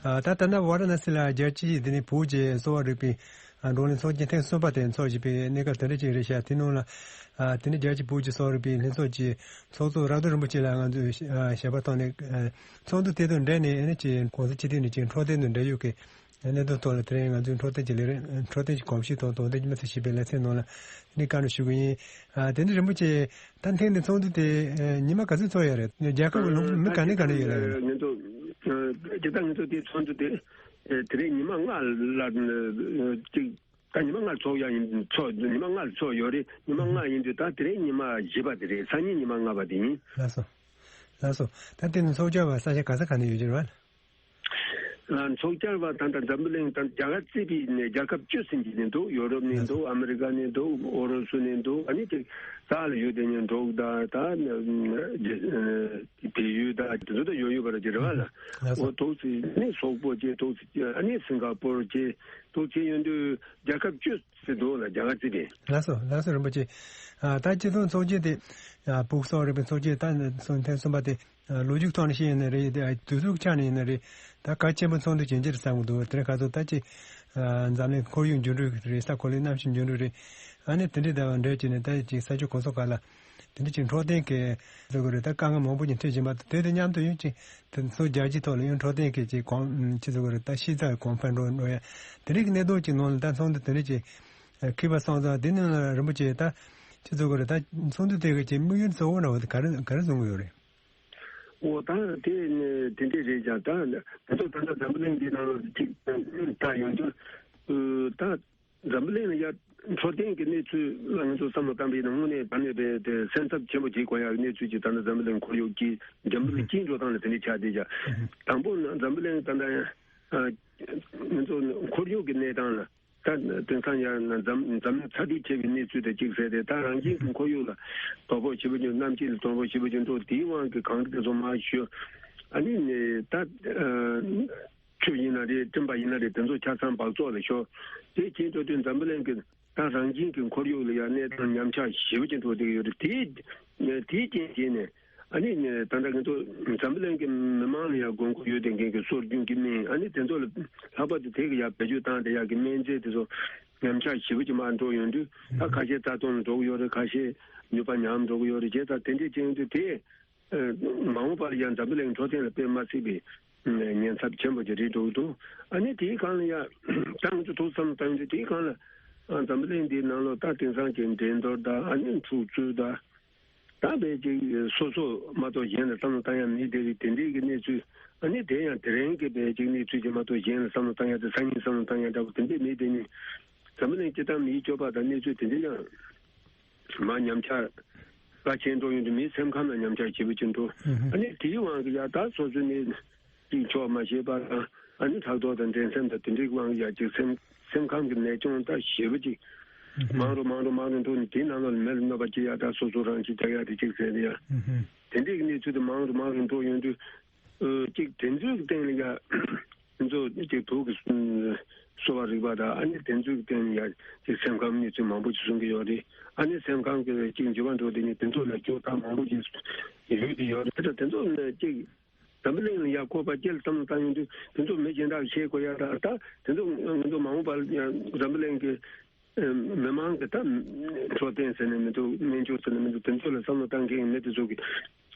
ཨ། ད་ལྟ་ན་ཝཱ་ར་ཎ་སི་ལ་རྒྱལ་སྤྱིའི་དེ་ནས་བོད་ཀྱི་གསོ་བ་རིག་པའི་ཨ་བགྲོ་གླེང་ཚོགས་ཆེན་ཐེངས་གསུམ་པ་དེ་འཚོགས་བཞིན་པའི་གནས་སྐབས་དེ་འདྲ་ཅིག་རེད་ཤག། དེ་ནང་ལ་ཨ་དེ་ནས་རྒྱལ་སྤྱིའི་བོད་ཀྱི་གསོ་བ་རིག་པའི་ལྷན་ཚོགས་ཀྱི་ཚོགས་གཙོ་རབ་འབྱམས་རིན་པོ་ཆེ་ལ་ང་ཚོས་ཨ་ཞལ་པར་བཏང་ནས། ཨ་ཚོགས་འདུ་དེ་དང་འབྲེལ་ནས་ཨ་ནི་ཅིག་གོང་ས་སྤྱི་བསྟན་ནས་ཅིག་འཕྲོད་བསྟེན་དང་འབྲེལ་ཡོད་ཀྱི་གནད་དོན་ཐོག་ལ། དེ་རིང་ང་ཚོས་འཕྲོད་བསྟེན་གྱི་ལས་རིམ། འཕྲོད་བསྟེན་གྱི་གོམས་གཤིས་དང་དོགས་ལྡན་གྱི་མི་ཚེ་ཞེས་པའི་ལེ་ཚན་ནང་ལ་ཨ་ནི་བཀའ་འདྲི་ཞུ་གི་ཡིན། ཨ་དེ་ནས་རིན་པོ་ཆེ། ད་ཐེངས་འདིའི་ཚོགས་འདུ་དེ་ཨ་ཉི་མ་ག་ཚོད་འཚོགས་ཡོད་རེད། རྒྱལ་ཁབ་ཀྱི་ལུང་མི་ག་ནས་ག་ནས་ཡོད་ལ་ཡོད། ང་ཚོ་ཨ་ཇི་ལྟར་ང་ཚོ་དེའི་ཚོགས་འདུ་དེ་ཨ་དེ་རིང་ཉི་མ་ལྔ་ལ་ཨ་ཅིག་ད་ཉི་མ་ལྔ་ཚོགས་ཡ་ཡིན། ཚོགས་ཉི་མ་ལྔ་ཚོགས་ཡོད་རེད། ཉི་མ་ལྔ་ཡིན་དུས་ད་དེ་རིང་ཉི་མ་བཞི་པ་དེ་རེད། སང་ཉིན་ཉི་མ་ལྔ་པ་དེ་ཡིན། ལགས་སོ། ལགས་སོ། ད་དེ་ནི་ཚོགས་བཅར་བ་ས་ཆ་ག་ས་ག་ནས་ཡོད་ཀྱི་རེད་བ། ཨ་ཚོགས་བཅར་བ་ད་ལྟ་འཛམ་བུ་གླིང་ད་རྒྱ་གར་རྩིས་པའི་ནས་རྒྱལ་ཁབ་བཅུ་ཟིན་གྱི་ནས་འདུག། ཡོ་རོབ་ནས་འདུག། ཨ་མི་རི་ཀ་ནས་འདུག། ཨོ་རོ་སུ་ནས་འདུག། ཨ་ནི་དེ་ས་ལ་ཡོད་དེ་ཉན་འབྲོག་དང་ད་བལ་ཡུལ་དང་དེ་ཚོ་ད་ཡོད་ཡོད་པ་རེད་ཀྱི་རེད་བ་ལ། ལགས་སོ། འོ་འདུག་ཟིན་ནས་སོག་པོ་བཅས་འདུག་ཟིན། ཨ་ནི་སིང་ག་པོར་བཅས་འདུག་ཟིན་ཡོད་དུས་རྒྱལ་ཁབ་བཅུ་ཟིན་འདུག་ལ། རྒྱ་གར་རྩིས་པས། ལགས་སོ། ལགས་སོ་རིན་པོ་ཆེ། ཨ་ད་སྤྱི་ཚོགས་ཚོགས་ཆེན་དེ་ཨ་བོད་ཀྱི་གསོ་བ་རིག་པའི་ཚོགས་ཆེན་ད་ཐེངས་གསུམ་པ་དེ་ཨ་ལོ་རྒྱུས་ཐོག་ནས་བཤད་ཡིན་ན་རེད། དེ་ཨ་དུས་ཚོད་ཆ་ནས་ཡིན་ན་རེད། ད་གལ་ཆེན་པོ་ཚོགས་འདུ་ཇི་འདྲ་བསམ་གྱི་འདུག། དེ་རིང་ཁ་སང་ད་ཅིག་ཨ་འཛམ་གླིང་ཁོར་ཡུག་འགྱུར་འགྲོས་རེད། ས་གོ་ལའི་གནམ་གཤིས་འགྱུར་འགྲོས་རེད། ཨ་ནི་དེ་འདྲའི་ཟླ་བ་འདྲ་བྱས་ནས་ད་ཅིག་ས་ཕྱོགས་གང་ས་ག་ལ་དེ་འདྲ་ཅིག་འཕྲོད་བསྟེན་གྱི་ཟེར་དགོས་རེད། ད་དཀའ་ངལ་མང་པོ་ཅིག་འཕྲད་བཞིན་པ་དེ་དང་མཉམ་དུ་ཡང་ཅིག་དེ་ཚོ་རྒྱལ་སྤྱིའི་ཐོག་ལ་ཡང་འཕྲོད་བསྟེན་གྱི་ཅིག་གོང་ཅི་ཟེར་དགོས་རེད། ད་ཤེས་ཚད་གོང་འཕེལ་འགྲོ་འགྲོ་ཡ་དེ་འདྲའི་གནད་དོན་ཅིག་ནང་ལ་ད་ཚོགས་འདུ་དེ་འདྲ་ཅིག་འཁེལ་བ་སོང་ཙང་། དེ་ནི་རིན་པོ་ཆེ་ད་ཅི་ཟེར་དགོས་རེད། ད་ཚོགས་འདུ་དེ་གི་ཅིག་དམིགས་ཡུལ་གཙོ་བོ་འདྲ་བོ་དེ་ག་རེ་ག་རེ་བཟུང་གི་ཡོད་རེད། འོ་ད་དེ་ནི་དེ་འདྲས་རེད་ཀྱང་། ད་ང་ཚོ་ད་ལྟ་འཛམ་བུ་གླིང་འདི་ནང་ལ་ཅིག་ལྟ་ཡོང་དུས་ད་འཛམ་བུ་གླིང་ལ་ཡ་འཕྲོད་བསྟེན་གྱི་གནས་ཚུལ་ལ་ང་ཚོ་བསམ་བློ་བཏང་པ་ཡིན་ན་དངོས་གནས་ད་ནས་བས་དེ་སེམས་འཚབ་ཆེན་པོ་བྱེད་དགོས་ཡག་གནས་ཚུལ་ཅིག་ད་ལྟ་འཛམ་བུ་གླིང་ཁོར་ཡུག་གི་འཇམ་པོ་ལ་སྐྱིད་འགྲོ་སྟངས་ལ་དེ་འདྲས་ཆགས་བསྡད་ཀྱང་། དང་པོ་ནི་འཛམ་བུ་གླིང་ད་ལྟ་ང་ཚོ་ཁོར་ཡུག་གི་གནས་སྟངས་ལ། ད་དེང་སང་ཡང་ན་འཛམ་འཛམ་གླིང་ཚ་དྲོད་ཆེ་བའི་གནས་ཚུལ་དང་གཅིག་བསྲེས་ཏེ། ད་རང་བཞིན་གྱི་ཁོར་ཡུག་ལ་དོ་ཕོག་ཞེ་པོ་ཅིག་གནམ་དཀྱིལ་ལ་དོ་ཕོག་ཞེ་པོ་ཅིག་འགྲོ། དེའི་དབང་གིས་གངས་རི་དེ་ཚོ་མར་ཞོ། ཨ་ནི་ནི་ད་ཆུ་ཡིན་ན་རེད། སྤྲིན་པ་ཡིན་ན་རེད། དེ་ཚོ་ཆ་ཚང་འབག་བཙོག་ལ་ཤོར། དེ་བྱེད་འགྲོ་དུས་འཛམ་བུ་གླིང་གི་ད་རང་བཞིན་གྱི་ཁོར་ཡུག་ལ་ཡང་གནས་སྟངས་ཉམས་ཆག་ཞེ་པོ་ཅིག་འགྲོ་བསྡད་ཀྱི་ཡོད་རེད། དེའི་དེའི་རྐྱེན་བྱས་ནས། ཨ་ནི་ད་ལྟ་ང་ཚོ་འཛམ་བུ་གླིང་གི་མི་མང་ལ་ཡང་དགོས་མཁོ་ཡོད་བསྡད་མཁན་གྱི་སྲོལ་རྒྱུན་གྱི་སྨན། ཨ་ནི་དེ་ཚོ་ལ་ལྷག་པར་དུ་དེ་གི་ཡང་བེད་སྤྱོད་བཏང་བསྡད་ཡག་གི་སྨན་རྫས་དེ་ཚོ་ཉམས་ཆག་ཞེ་པོ་ཅིག་མར་འགྲོ་ཡོང་དུས། ད་ཁ་ཤས་རྩ་སྟོངས་འགྲོ་གི་ཡོད་རེད། ཁ་ཤས་ནུས་པ་ཉམས་འགྲོ་གི་ཡོད་རེད། བྱས་ཙང་དེ་འདྲས་ཅན་དུ་དེ་མ་འོངས་པར་ཡང་འཛམ་བུ་གླིང་འཕྲོད་བསྟེན་ལ་དཔེ་མ་སྲིད་པའི་ཉེན་ཚབས་ཆེན་པོ་ཅིག་རེད་འགྲོ་གི་འདུག། ཨ་ནི་དེའི་སྒང་ལ་ཡང་ད་ང་ཚོ་ཐུགས་བསམ་བཏང་དུས་དེའི་སྒང་ལ་འཛམ་བུ་གླིང་འདིའི་ནང་ལོགས་ད་དེང་སང་གི་འགྲན་བསྡུར་དང་། ཨ་ནི་འཁྲུག་རྩོད་དང་། ད་བས་ཅིག་སོ་སོ་མ་གཏོགས་གཞན་ལ་བསམ་བློ་བཏང་ཡ་མེད་དེ་རིགས་དེ་འདྲའི་གི་གནས་ཚུལ། ཨ་ནི་དེ་ཡང་དེ་རིང་གི་བས་ཅིག་གནས་ཚུལ་ཅིག་མ་གཏོགས་གཞན་ལ་བསམ་བློ་བཏང་ཡ་དེ། སང་ཉིན་བསམ་བློ་བཏང་ཡ་འདྲ་པོ་དེ་འདྲས་མེད་དེ་ནི། འཛམ་བུ་གླིང་སྤྱི་བཏང་མིའི་སྤྱོད་པ་དང་གནས་ཚུལ་དེ་འདྲ་ཡང་མར་ཉམས་ཆག་ག་ཆེན་འགྲོ་ཡོང་དུས་མིའི་སེམས་ཁམས་ལ་ཉམས་ཆག་ཞེ་པོ་ཅིག་འགྲོ། ཨ་ནི་དེའི་དབང་གིས་ཡ་ད་སོ་སོ་ནས་ཅིག་ཆོག་མ་ཤེས་པ་དང་། ཨ་ནི་ཕྲག་དོག་དང་འགྲན་སེམས་དང་དེ་འདྲའི་དབང་གིས་ཡ་ཅིག་སེམས་སེམས་ཁམས་ཀྱི་ནད་གཅོང་ད་ཞེ་པོ་ཅིག་ མང་རུ་མང་རུ་མང་རུ་འགྲོ་ནས་དེའི་ནང་ལ་མེ་ལ་གནོད་པ་སྐྱེལ་ཡ་དང་སོ་སོ་རང་གཅིག་རྒྱག་ཡ་དེ་གཅིག་ཟེར་ནས་ཡ། དེ་འདྲའི་གནས་ཚུལ་དེ་མང་རུ་མང་རུ་འགྲོ་ཡོང་དུས། ཨ་གཅིག་དེ་ཚོའི་སྟེང་ལ་ཡ། དེ་ཚོ་གཅིག་བོད་ཀྱི་གསོ་བ་རིག་པ་དང་ཨ་ནི་དེ་ཚོའི་སྟེང་ལ་ཡ་གཅིག་སེམས་ཁམས་གནས་ཚུལ་མང་པོ་ཞིག་གསུང་གི་ཡོད་རེད། ཨ་ནི་སེམས་ཁམས་ཀྱི་གཅིག་འགྱུར་བ་འགྲོ་དེ་ནི་དེ་ཚོ་ལ་སྐྱོ་ཐག་མང་པོ་ཞིག་ཡོད་དེ་ཡོད་རེད། དེ་ཚོ་ལ་གཅིག་འཛམ་བུ་གླིང་ལ་ཡ་བཀོད་པ་སྐྱེལ་བསམ་བློ་བཏང་ཡོང་དུས་དེ་ཚོ་མི་གཞན་དག་ཤེས་དགོས་ཡ་ད་ད་དེ་ཚོ་ང་ཚོ་མ་འོངས་པར་ཡ་འཛམ་བུ་གླིང་གི་མི་མང་གི་ད་འཕྲོད་བསྟེན་ཟེར་ནས་མི་འདུག་སྨན་བཅོས་ཟེར་ནས་མི་འདུག་དེ་ཚོ་ལ་བསམ་བློ་བཏང་མཁན་མི་དེ་ཚོ་གི་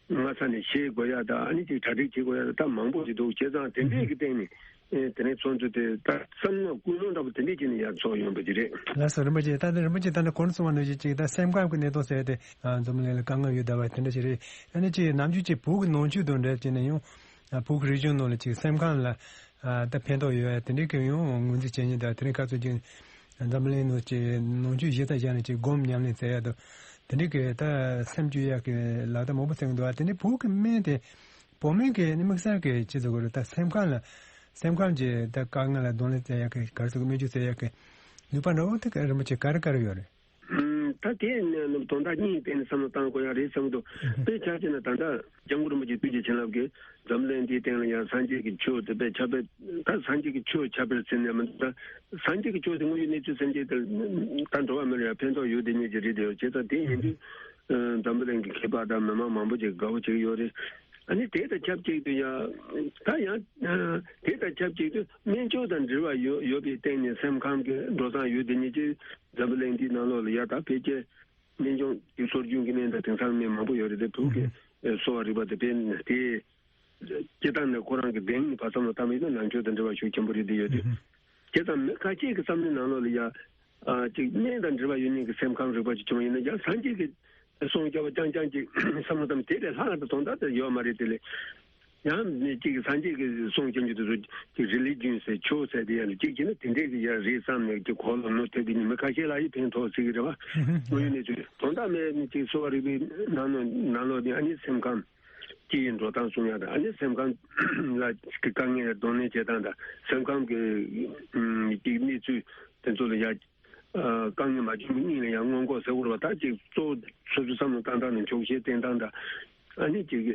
སྔ་ས་ནས་ཤེས་དགོས་ཡ་ད་ཨ་ནི་ཅིག་གྲ་སྒྲིག་བྱེད་དགོས་ཡ་ད་མང་པོ་ཞིག་འདུག་བྱས་ཙང་དེ་འདྲས་ཀྱི་སྟེང་ནས་དེ་ནས་ཚོགས་འདུ་དེ་ད་བསམ་བློ་ཀུན་སློང་འདྲ་པོ་དེ་འདྲས་ཀྱི་ནས་ཡ་ཚོགས་ཡོང་པ་ཅིག་རེད། ལགས་སོ་རིན་པོ་ཆེ། ད་ནི་རིན་པོ་ཆེ་ད་ནི་གོང་གསུངས་པ་ནང་བཞིན་ཅིག་ད་སེམས་ཁམས་ཀྱི་གནས་སྟངས་ཟེར་ཏེ་འཛམ་གླིང་ལ་དཀའ་ངལ་ཡོད་བསྡད་པ་དེ་འདྲ་ཞིག་རེད། ཨ་ནི་ཅིག་ནམ་རྒྱུན་ཅིག་བོད་ཀྱི་ནང་ཆོས་དང་འབྲེལ་བྱས་ནས་ཡང་བོད་ཀྱི་རིག་གཞུང་ནང་ལ་ཅིག་སེམས་ཁམས་ལ་ད་ཕན་ཐོགས་ཡོད་ཡ་དེ་འདྲའི་གི་ཡང་ངོས་འཛིན་བྱེད་མཁན་དང་དེ་རིང་ཁ་སང་ཅིག་འཛམ་གླིང་ནང་ཅིག་ནང་ཆོས་གཞི་རྩ་བཞག་ནས་ཅིག་སྒོམ་ཉམས་ལེན་བྱེད་ཡ་དང་དེ་འདྲའི་གི་ད་སེམས་བཅོས་ཡ་གི་ལག་བསྟར་མང་པོ་བྱེད་ཀྱི་འདུག་ཨ། དེ་ནི་བོད་ཀྱི་སྨན་དེ་བོད་སྨན་གི་ནི་དམིགས་བསལ་གི་ཅི་ཟེར་དགོས་རེད། ད་སེམས་ཁམས་ལ་སེམས་ཁམས་ཀྱི་ད་དཀའ་ངལ་ལ་གདོང་ལེན་བྱེད་ཡ་གི་ག་རེ་ཟེར་དགོས་སྨན་བཅོས་བྱེད་ཡ་གི་ནུས་པ་འདྲ་བོ་དེ་ག་རིན་པོ་ཆེ་ག་རེ་ག་རེ་ཡོད་རེད། ཨུམ། ད་དེ་ནི་དོན་དག་གཉིས་སྟེང་ནས་བསམ་བློ་བཏང་དགོས་ཡ་རེད་བསམ་གྱི་འདུག་དཔེ་ཆ་བཞག་ན་ད་ལྟ་སྐྱབས་མགོན་རིན་པོ་ཆེ་ཐུགས་རྗེ་བྱིན་རླབས་ཀྱིས་འཛམ་གླིང་འདིའི་སྟེང་ལ་ཡང་སངས་རྒྱས་ཀྱི་ཆོས་དེ་དཔེ་ཁྱབ་པའི་ད་སངས་རྒྱས་ཀྱི་ཆོས་ཁྱབ་པའི་ཚེ་ནས་མི་འདུག་ད་སངས་རྒྱས་ཀྱི་ཆོས་དེ་དངོས་ཡོད་གནས་ཚུལ་སེམས་ཅན་དེ་ད་འགྲོ་བ་མི་ལ་ཡང་ཕན་ཐོགས་ཡོད་དེ་ཉིད་ཀྱི་རེད་དེ་ཡོད་བྱས་ཙང་དེ་ཡིན་དུས་འཛམ་བུ་གླིང་གི་མཁས་པ་དང་མི་མང་མང་པོ་ཅིག་དགའ་བོ་བྱེད་ཀྱི་ཡོད་རེད། ཨ་ནི་དེ་དང་ཆབས་ཅིག་ཏུ་ཡང་ད་ཡང་དེ་དང་ཆབས་ཅིག་ཏུ་སྨན་བཅོས་དང་འབྲེལ་བ་ཡོད་ཡོད་པའི་སྟེང་ནས་སེམས་ཁམས་ཀྱི་འགྲོ་སྟངས་ཡོད་དེ་ཉིད་ཀྱི་འཛམ་བུ་གླིང་འདིའི་ནང་ལོགས་ལ་ཡ་ད་ཕལ་ཆེར་སྨན་སྦྱོང་གི་སྲོལ་རྒྱུན་གྱི་གནས་འདྲ་དེང་སང་མི་མང་པོ་ཡོད་རེད་དེ་བོད་ཀྱི་གསོ་བ་རིག་པ་དེ་དཔེ་དེ་སྤྱིར་བཏང་ནས་ཁོ་རང་གི་གདེང་ནས་བར་མཚམས་ལ་བཏང་བ་ཡིན་ན་ནང་ཆོས་དང་འབྲེལ་བ་ཤུགས་ཆེན་པོ་རེད་དེ་ཡོད་དེ། བྱས་ཙང་མི་ཁ་ཤས་ཀྱི་བསམ་བློའི་ནང་ལོགས་ལ་ཡ་ཨ་ཅིག་སྨན་དང་འབྲེལ་བ་ཡོད་མཁན་གྱི་སེམས་ཁམས་རིག་པ་ཅིག་བྱུང་བ་ཡིན་ན་ཡང་སངས་རྒྱས་ཀྱི་སྲུང་སྐྱོབ་པ་རྐྱང་རྐྱང་ཅིག་བསམ་བློ་བཏང་དེ་ལས་ལྷག་ཏུ་དོན་དག་དེ་ཡོད་མ་རེད་དེ་ལས། ཡང་ནི་གཅིག་སངས་རྒྱས་ཀྱི་གསུང་ཅན་གྱི་དེ་ཚོ་གཅིག་རི་ལི་ཇན་ཟེར་ཆོས་ཟེར་དེ་ཡང་གཅིག་བྱས་ན་དེ་འདྲས་ཀྱི་ཡང་རེད་བསམ་ནས་གཅིག་གོ་ལ་ནོར་ཐེབས་ཀྱི་ནི་མི་ཁ་ཤས་ལ་ཡི་ཕན་ཐོགས་སྲིད་ཀྱི་རེད་བ། དངོས་ཡོད་གནས་ཚུལ་དོན་དག་མེད་ནི་གཅིག་གསོ་བ་རིག་པའི་ནང་ནང་ནང་ལོགས་ནས་ཨ་ནི་སེམས་ཁམས་སྤྱི་ཡི་འགྲོ་སྟངས་གསུང་ཡ་དང་ཨ་ནི་སེམས་ཁམས་ལ་གི་དཀའ་ངལ་གདོང་ལེན་བྱེད་སྟངས་དང་སེམས་ཁམས་ཀྱི་གཅིག་གནས་ཚུལ་དེ་ཚོ་ལ་ཡ་དཀའ་ངལ་མ་བྱུང་གི་སྙིང་ལ་ཡང་སྔོན་འགོག་ཟེར་དགོས་རེད་བ། ད་གཅིག་གཙོ་བོ་སོ་སོའི་བསམ་བློ་བཏང་སྟངས་ནས་འཁྱོག་བཤད་བསྟན་སྟངས་དང་ཨ་ནི་གཅིག་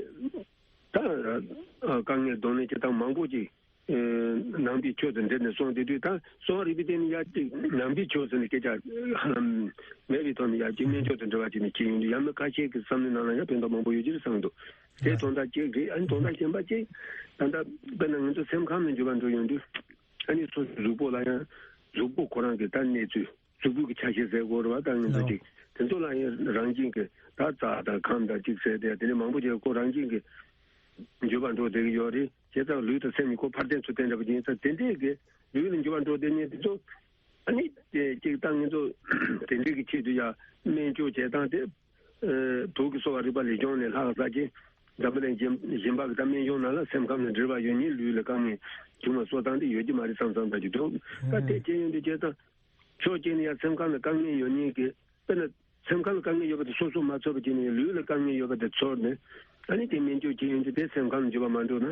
ད་དཀའ་ངལ་གདོང་ལེན་བྱེད་སྟངས་མང་པོ་ཅིག་ནང་པའི་ཆོས་དང་འབྲེལ་ནས་གསུངས་བསྡད་དུས་ད་གསོ་བ་རིག་པའི་སྟེང་ནས་ཡར་གཅིག་ནང་པའི་ཆོས་ཟེར་ནས་སྐད་ཆ་ཧ་ལམ་མེད་པའི་ཐོག་ནས་ཡར་གཅིག་སྨན་བཅོས་དང་འབྲེལ་བ་བྱས་ནས་བྱས་ཡོང་དུས་ཡང་མི་ཁ་ཤས་ཀྱི་བསམ་བློའི་ནང་ལ་ཡང་ཕན་ཐོགས་མང་པོ་ཡོད་ཀྱི་རེད་བསམ་འདུག་དེ་དོན་དག་གཅིག་རེད། ཨ་ནི་དོན་དག་གཞན་པ་གཅིག་ད་ལྟ་དཔེར་ན་ང་ཚོ་སེམས་ཁམས་ནས་འགྱུར་བ་འགྲོ་ཡོང་དུས་ཨ་ནི་སོ་སོའི་གཟུགས་པོ་ལ་ཡང་གཟུགས་པོ་ཁོ་རང་གི་ད་གནས་ཚུལ་གཟུགས་པོ་གི་ཆ་ཤས་ཟེར་དགོས་རེད་བ། ད་ངན་པ་ཅིག་དེ་ཚོ་ལ་ཡང་རང་བཞིན་གྱི་ད་རྩ་དང་ཁམས་དང་ཅིག་ཟེར་དེ་དེ་ནས་མང་པོ་ཅིག་ཁོ་རང་བཞིན་གྱི་འགྱུར་བ་འགྲོ་བསྡད་ཀྱི་ཡོད་རེད། བྱས་ཙང་ལུས་དང་སེམས་གཉིས་ཁོ་ཕར་འདྲེན་ཚུར་འདྲེན་འདྲ་པོ་ཡིན་ཙང་དེ་འདྲས་ཀྱི་ལུས་ལ་འགྱུར་བ་འགྲོ་བསྡད་མཁན་དེ་ཚོ་ཨ་ནི་ཅིག་ད་ངན་པ་དེ་འདྲས་ཀྱི་ཆེད་དུ་ཡང་སྨན་བཅོས་བྱེད་སྟངས་དེ་བོད་ཀྱི་གསོ་བ་རིག་པ་ལས་གཞུང་ནས་ལྷག་ས་ཅིག་འཛམ་བུ་གླིང་གཞན་གཞན་པ་གི་ད་སྨན་གཞུང་ནང་ལ་སེམས་ཁམས་ལ་འབྲེལ་བ་ཡོད་མཁན་ལུས་ལ་དཀའ་ངལ་བྱུང་བ་གསོ་སྟངས་དེ་ཡོད་ཀྱི་མ་རེད་བསམ་བསམ་ད་ཅིག་འདུག་ད་དེ་བྱས་ཡོང་དུས་བྱས་ཙང་། ཕྱོགས་གཅིག་ནས་ཡང་སེམས་ཁམས་ལ་དཀའ་ངལ་ཡོད་མཁན་གྱི་དཔེར་ན་སེམས་ཁམས་ལ་དཀའ་ངལ་ཡོད་པ་དེ་སོ་སོ་མ་ཚོར་བ་བྱས་ནས་ལུས་ལ་དཀའ་ངལ་ཡོད་པ་དེ་ཚོར་ནས་ཨ་ནི་དེ་སྨན་བཅོས་བྱེད་ཡོང་དུས་དེ་སེམས་ཁམས་ལ་འགྱུར་བ་མ་འགྲོ་ན་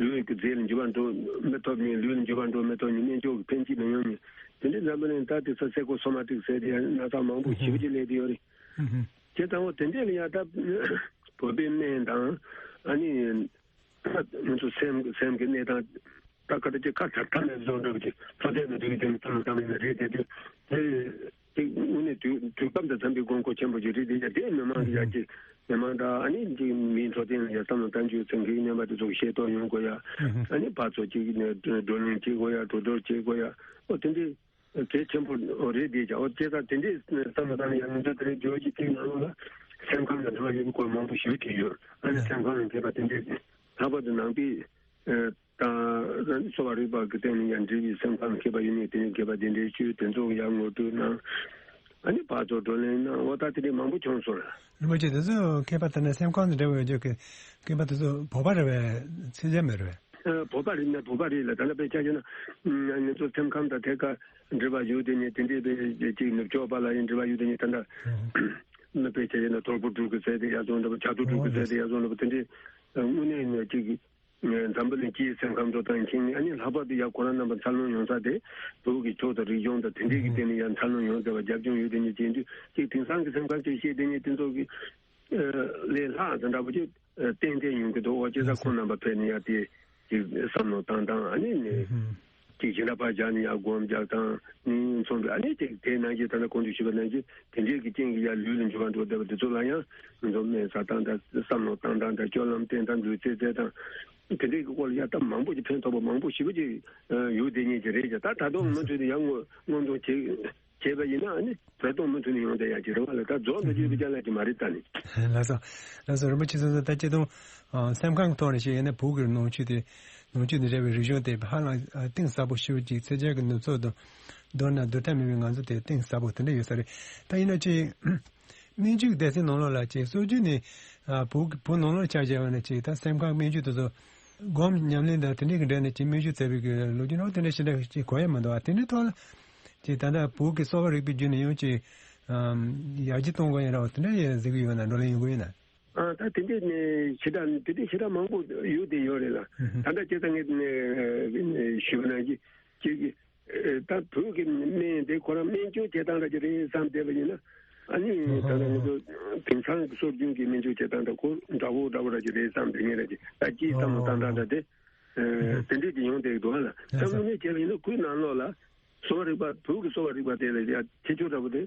ལུས་ཀྱི་རྫས་ལ་འགྱུར་བ་འགྲོ་མི་ཐུབ་ནས་ལུས་ལ་འགྱུར་བ་འགྲོ་མི་ཐུབ་ནས་སྨན་བཅོས་ཀྱི་ཕན་ཅི་མི་ཡོང་ནས་དེ་འདྲའི་འཛམ་བུ་གླིང་ད་དེ་ས་སེ་ཀོ་སོ་མ་ཏིག་ཟེར་དེ་ཡང་ན་ཚ་མང་པོ་ཞེ་པོ་ཅིག་སླེབས་དེ་ཡོད་རེད། དེ་དང་པོ་དེ་འདྲས་ལ་ཡང་ད་བོད་པའི་སྨན་དང་ཨ་ནི། ང་ཚོ་སེམས་སེམས་ཀྱི་གནས་སྟངས་ད་ག་ད་ཅིག་ཁ་ཐར་ཐར་ནས་བཟོ་འདྲ་བ་ཅིག་ཚོ་དེ་ནས་དུས་དེ་ནས་ཐོན་བཏང་ནས་རེད་དེ་དུས་དེ་ཅིག་དངོས་གནས་དུས་དུས་སྐབས་དང་འཚམ་པའི་དགོས་མཁོ་ཆེན་པོ་ཅིག་རེད་དེ་ཡ་དེ་མི་མང་གི་ཡ་ཅིག་མི་མང་དང་ཨ་ནི་ཅིག་མིའི་འཕྲོད་བསྟེན་ལ་ཡ་བསམ་བློ་གཏང་རྒྱུ་ཚང་གི་རྣམ་པ་དེ་ཚོ་ཤེས་རྟོགས་ཡོང་དགོས་ཡ་ཨ་ནི་ཕར་ཚུར་ཅིག་ནས་བགྲོ་གླེང་བྱེད་དགོས་ཡ་གྲོས་བསྡུར་བྱེད་དགོས་ཡ་ཨོ་དེ་འདྲའི། གལ་ཆེན་པོ་རེད་དེ་ཀྱང་ཨོ་དེ་ལྟར་དེ་འདྲའི་བསམ་བློ་བཏང་ནས་ཡང་ང་ཚོ་དེ་རིང་བརྗོད་ཀྱི་དེའི་ནང་ལ་སེམས་ཁམས་དང་འབྲེལ་བ་ཡོད་པའི་སྐོར་མང་པོ་ཞིག་བྲིས་ཡོད། ཨ་ནི་སེམས་ཁམས་ལ་མཁས་པ་དེ་འདྲའི་ལྷག་པར་དུ་ནང་པའི་དང་གསོ་བ་རིག་པ་གི་སྟེང་ནས་ཡང་འབྲེལ་བའི་སེམས་ཁམས་མཁས་པ་ཡོད་ནས་དེ་ནས་མཁས་པ་དེ་འདྲའི་བཅུ་དེ་ཚོ་ཡང་ངོ་སྤྲོད་གནང་། ཨ་ནི་ཕར་ཚུར་བགྲོ་གླེང་གནང་། འོ་ད་དེ་འདྲའི་མང་པོ་བྱུང་སོང་། རིན་པོ་ཆེ་དེ་ཚོ་མཁས་པ་དེ་ནས་སེམས་ཁམས་དང་འབྲེལ་བ་ཡོད་རྒྱུ་གི་མཁས་པ་དེ་ཚོ་བོད་པ་རེད་པས་ཕྱི་རྒྱལ་མི་རེད་པས། ཨ་བོད་པ་རེད་ན་བོད་པ་རེད་ལ་ད་ལྟ་དཔེ་ཆ་བཞག་ན་ང་ཚོ་སེམས་ཁམས་དང་ཐད་ཀར་འབྲེལ་བ་ཡོད་དེ་ནས་དེ་འདྲའི་དཔེ་ཅིག་ནུབ་ཕྱོགས་པ་ལ་ཡང་འབྲེལ་བ་ཡོད་དེ་ནས་ད་ལྟ་དཔེ་ཆ་བཞག་ན་དོལ་པོ་འབྲུག་གི་ཟེར་དེ་ཡ་ཚོ་འདྲ་པོ་བྱ་དུ་འབྲུག་གི་ཟེར་དེ་ཡ་ཚོ་འདྲ་པོ་དེ་འདྲའི་དངོས་གནས་ནས་ཅིག་ འཛམ་བུ་གླིང་སྤྱིའི་སེམས་ཁམས་འགྲོ་སྟངས་མཁྱེན་ནས། ཨ་ནི་ལྷག་པར་དུ་ཡང་ཁོ་རང་རྣམ་པ་འཚར་ལོངས་ཡོང་ས་དེ་བོད་ཀྱི་ཕྱོགས་དང་རིག་གཞུང་དང་དེ་འདྲས་ཀྱི་སྟེང་ནས་ཡང་འཚར་ལོངས་ཡོང་བསྡད་པ། རྒྱབ་ལྗོངས་ཡོད་དེ་ཉིད་བྱེད་དུས་ཅིག་དེང་སང་གི་སེམས་ཁམས་དེ་ཤེས་དེ་ཉིད་དེ་ཚོ་གི་ལས་ལྷག་ཙམ་འདྲ་པོ་ཅིག་ཏན་ཏན་ཡོང་གི་འདུག་བ། བྱས་ཙང་ཁོང་རྣམ་པ་ཕེབས་ནས་ཡང་དེ་ཅིག་བསམ་བློ་བཏང་སྟངས། ཨ་ནི་ནས་ཅིག་ཞིང་ར་པ་བཞག་ནས་ཡང་སྒོམ་རྒྱག་སྟངས་ནས་མཚོན་པའི། ཨ་ནི་ཅིག་དེ་ནང་བཞིན་ད་ལྟ་གོང་དུ་ཞུས་པ་ནང་བཞིན་དེ་འདྲས་ཀྱི་རྐྱེན་གྱིས་ཡང་ལུས་ལ་འགྱུར་བ་འགྲོ་བསྡད་པ་དེ་ཚོ་ལ་ཡང་ང་ཚོ་སྨན་ཟ་སྟངས་དང་བསམ་བློ་བཏང་སྟངས་དང་སྤྱོད་ལམ་བསྟེན་སྟངས་ལུས་རྩལ་རྩེད་སྟངས་དེ་འདྲས་ཀྱི་སྐོར་ལ་ཡང་སྟབས་མང་པོ་ཅིག་ཕན་ཐོགས་པ་མང་པོ་ཞེ་པོ་ཅིག་ཡོད་བསྡད་མཁན་ཅིག་རེད་ཀྱང་། ད་ད་དུང་མུ་མཐུད་དུ་ཡང་སྔོན་སྔོན་འགྲོ་བྱེད་བྱས་པ་ཡིན་ན་ཨ་ནི་བོད་དོན་མུ་མཐུད་ནས་ཡོང་བསྡད་ཡག་ཅིག་རེད་བ་ལ། ད་རྫོགས་འགྲོ་རྒྱུ་ཡོད་པའི་རྒྱ་ལ་ཅིག་མ་རེད་ད་ནི། ལགས་སོ། ལགས་སོ། རིན་པོ་ཆེ་སོ་སོ་ད་སྤྱིར་བཏང་ཨ་སེམས་ཁམས་ཐོག་ནས་བཤད་ཡིན་ན་བོད་ཀྱི་ནང་ཆོས་དེ་ནང་ཆོས་དང་འབྲེལ་བའི་རིག་གཞུང་དེ་ཧ་ལམ་ཨ་གཏིང་ཟབ་པོ་ཞེ་པོ་ཅིག་ཚད་འཇལ་གྱི་ནུབ་ཕྱོགས་དང་མདོར་ན་བསྡུར་ཐབས་མེད་པའི་ང་ཚོ་དེ་གཏིང་ཟབ་པོ་དེ་འདྲ་ཡོད་ས་རེད། ད་ཡིན་ན་ཅིག་སྨན་བཅོས་སྡེ་ཚན་ནང་ལོགས་ལ་ཅིག་སྲོལ་རྒྱུན་ནས་ཨ་བོད་ཀྱི་བོད་ནང་ལོགས་ཆ་བཞག་པ་ན་ཅིག་ད་སེམས་ཁམས་སྨན་བཅོས་དེ་ཚོ་སྒོམ་ཉམས་ལེན་དང་དེ་འདྲའི་གི་འབྲེལ་ནས་ཅིག་སྨན་བཅོས་མཛད་པའི་གི་ལོ་རྒྱུས་ནང་དེ་འདྲ་ཞེ་དྲག་ཅིག་གོ་ཡ་མི་འདུག་ཨ་དེ་འདྲའི་ཐོག་ལ་ཅིག་ད་ལྟ་བོད་ཀྱི་གསོ་བ་རིག་པའི་བརྒྱུད་ནས་ཡང་ཅིག་ཨམ་ཡར་རྒྱས་གཏོང་དགོས་ཡ་འདྲ་བ་དེ་འདྲ་ཡང་གཟིགས་ཀྱི་ཡོད་ན། བགྲོ་གླེང་ཡོང་གི་ཡོད་ན། ཨ་ད་དེ་འདྲས་ནས་ཞེ་དྲག་དེ་འདྲས་ཞེ་དྲག་མང་པོ་ཡོད་དེ་ཡོད་རེད་ལ། ད་ལྟ་ཇི་ལྟར་ངས་ཞུས་པ་ནང་བཞིན་ཅིག་ད་བོད་ཀྱི་སྨན་དེ་ཁོ་རང་སྨན་བཅོས་བྱེད་སྟངས་འདྲ་ཅིག་རེད་བསམ་བསྡད་པ་ཡིན་ན། ཨ་ནི་ད་ལྟ་ང་ཚོ་དེང་སང་གི་སྲོལ་རྒྱུན་གྱི་སྨན་བཅོས་བྱེད་སྟངས་དང་ཁོ་འདྲ་བོ་འདྲ་བོ་འདྲ་ཅིག་རེད་བསམ་བསྡད་མཁན་འདྲ་ཅིག་ད་ཅིའི་བསམ་བློ་བཏང་སྟངས་འདྲ་དེ་དེ་འདྲས་ཅིག་ཡོང་བསྡད་ཀྱི་འདུག་ཨ་ལ། ད་དངོས་གནས་བྱས་པ་ཡིན་ན་ཁོའི་ནང་ལོགས་ལ་གསོ་བ་རིག་པ་བོད་ཀྱི་གསོ་བ་རིག་པ་དེ་ལ་ཡ་ཁྱད་ཆོས་འདྲ་བོ་དེ།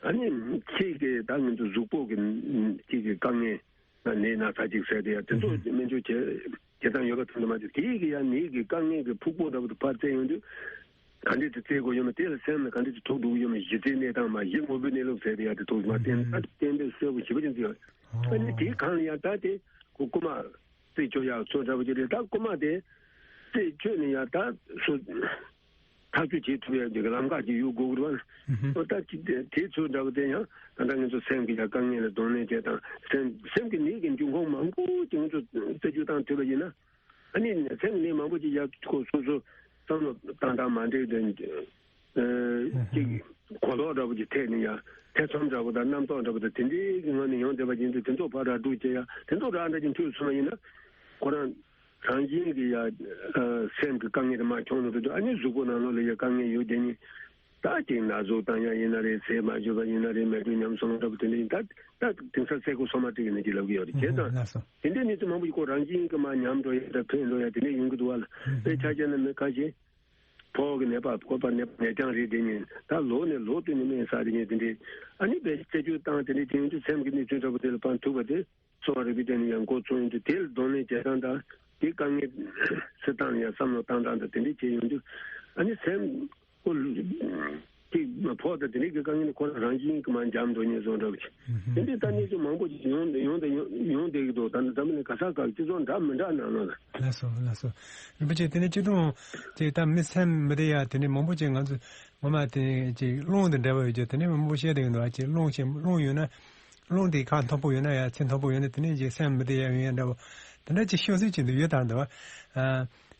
ཨ་ནི་ཁྱེད་ཀྱིས་ད་ང་ཚོ་གཟུགས་པོ་གི་ཁྱེད་ཀྱི་དཀའ་ངལ་ན་ནད་ན་ཚ་ཅིག་ཟེར་དེ་ཡ་དེ་ཚོ་སྨན་བཅོས་བྱེད་བྱེད་སྟངས་ཡོད་པ་ཐོན་དུ་མ་ཅིག་དེ་ཡི་གི་ཡ་ནད་ཀྱི་དཀའ་ངལ་གྱི་ཕུག་པོ་འདྲ་པོ་དེ་ཕར་བཙལ་ཡོང་དུས་ག་འདྲས་དེ་བཙལ་དགོས་ཡོད་མེད། དེ་ལ་སེམས་ལ་ག་འདྲས་དེ་ཐུག་འགྲོ་གི་ཡོད་མེད། གཞི་རྩའི་གནས་སྟངས་མ་གཞི་དངོས་པོའི་གནས་ལུགས་ཟེར་དེ་ཡ་དེ་ཐུག་མ་བསྟན་ཨ་བསྟན་པའི་གསལ་པོ་ཞེ་པོ་ཅིག་འཛིན་ཡོད། ཨ་ནི་དེའི་སྒང་ལ་ཡ་ད་དེ་ཁོ་རྐུ་མ་རྩེད་ཆོག་ཡག་ཚོ་འདྲ་པོ་ཅིག་རེད། ད་རྐུ་མ་དེ་རྩེད་ཆོག་ནས་ཡ་ད་སོ། ཐག་གཅོད་བྱེད་ཐུབ་ཡ་འདི་གི་ལམ་ཁ་ཅིག་ཡོད་དགོས་ཀྱི་རེད་བ། ཨོ་ད་ཅི་དེ་དེ་ཚོ་འདྲ་བོ་དེ་ཡང་ད་ལྟ་ང་ཚོ་སེམས་ཀྱི་ཡ་དཀའ་ངལ་ལ་གདོང་ལེན་བྱེད་སྟངས། སེམས་སེམས་ཀྱི་ནད་ཀྱི་འབྱུང་ཁུངས་མང་པོ་ཅིག་ང་ཚོ་རྩད་གཅོད་བཏང་ཐུབ་པ་ཡིན་ན། ཨ་ནི་སེམས་ཀྱི་ནད་མང་པོ་ཅིག་ཡ་ཁོ་སོ་སོ་བསམ་བློ་བཏང་སྟངས་མ་འགྲིག་དེ་ཅིག་གོ་ལོག་འདྲ་བོ་ཅིག་ཐེབས་ནས་ཡ་ཐེ་ཚོམ་འདྲ་བོ་དང་རྣམ་རྟོག་འདྲ་བོ་དང་དེ་འདྲའི་གི་ངང་ནས་ཡོང་བསྡད་པ་ཡིན་དུས་དེ་ཚོ་ཕར་ར་སྤྲོད་བྱེད་ཡ་དེ་ཚོ་ར་འདྲ་ཅིག་འཐུས་སོང་བ་ཡིན་ན་ཁོ་རང་རང་བཞིན་གྱི་ཡ་ཨ་སེམས་ཀྱི་དཀའ་ངལ་དེ་མར་བྱུང་ནས་འགྲོ་དུས། ཨ་ནི་གཟུགས་པོ་ནང་ལོགས་ལ་ཡ་དཀའ་ངལ་ཡོད་དེ་ནི་ད་ཅིག་ན་ཟུག་བཏང་ཡ་ཡིན་ན་རེད། ཟས་མ་ཞུ་བ་ཡིན་ན་རེད། མལ་གྲོ་ཉམས་སོང་འདྲ་པོ་དེ་འདྲ་ཡིན། ད་ད་དེང་སང་ཟས་གོས་སོ་མ་ཊིག་གི་ནད་ཅེས་ལབ་ཀྱི་ཡོད་རེད། བྱས་ཙང་དེ་འདྲའི་ནད་ཚོ་མང་པོ་ཞིག་ཁོ་རང་བཞིན་གྱི་མར་ཉམས་འགྲོ་ཡ་དང་འཕེལ་འགྲོ་ཡ་དེ་འདྲ་ཡོང་གི་འདུག་བ་ལ། དཔེ་ཆ་བཞག་ན་མི་ཁ་ཤས་ཕོ་བའི་ནད་པ་ཁོ་པ་ནད་ནད་རྐྱང་རེད་དེ་ནི་ད་ལོ་ནས་ལོ་བསྟུད་ནས་སྨན་ཟ་དེ་ནི་དེ་འདྲའི་ཨ་ནི་དཔེ་རྩད་གཅོད་བཏང་དེ་འདྲའི་དེ་ཡོང་དུས་སེམས་ཀྱི་གནས་ཚུལ་འདྲ་པོ་དེ་ལ་ཕན་ཐོགས་པ་དེ། གསོ་བ་རིག་པའི་སྟེང་ནས་ཡང་མགོ་ཚོས་ཡོང་དུས་དེ་ལ་གདོང་ལེན་བྱེད་སྟངས་དང་དེ་དཀའ་ངལ་སེལ་སྟངས་ལ་ཡང་བསམ་བློ་བཏང་སྟངས་དང་དེ་འདྲ་བྱས་ཡོང་དུས་ཨ་ནི་སེམས་ཁོ་ལུས་ཀྱི་ཕོག་དང་དེ་འདྲ་གི་དཀའ་ངལ་ནི་ཁོ་རང་རང་བཞིན་གྱིས་མར་འཇམ་འགྲོ་ཉེན་བཟོ་འདྲ་བ་ཅིག་དེ་འདྲའི་ལྟ་གནས་ཚུལ་མང་པོ་ཅིག་ཡོང་ཡོང་དང་ཡོང་ཡོང་བསྡད་ཀྱི་འདུག་ད་ནི་འཛམ་གླིང་ག་ས་ག་སྤྱི་ཚོགས་འདྲ་མི་འདྲ་ནང་ལོགས་ལ། ལགས་སོ་ལགས་སོ། རིན་པོ་ཆེ་དེ་ནས་སྤྱི་བཏང་ཅིག་ད་མི་སེམས་མི་བདེ་ཡ་དེ་འདྲའི་མང་པོ་ཅིག་ང་ཚོ་ངོ་མ་དེ་ཅིག་རླུང་དང་འབྲེལ་བ་ཡོད་ཀྱང་དེ་ནས་མང་པོ་བཤད་བསྡད་ཀྱི་འདུག་ཨ་ཅིག་རླུང་ཆེན་རླུང་ཡོད་ན། རླུང་དེ་ཁ་མཐོན་པོ་ཡོད་ན་ཡང་ཚད་མཐོན་པོ་ཡོད་ན་དེ་ནས་ཅིག་སེམས་མི་བདེ་ཡ་ཡོང་ཡ་འདྲ་བོ། དེ་འདྲ་ཅིག་ཤོད་སྲོལ་ཅིག་འདུག་ཡོད་དང་འདུག་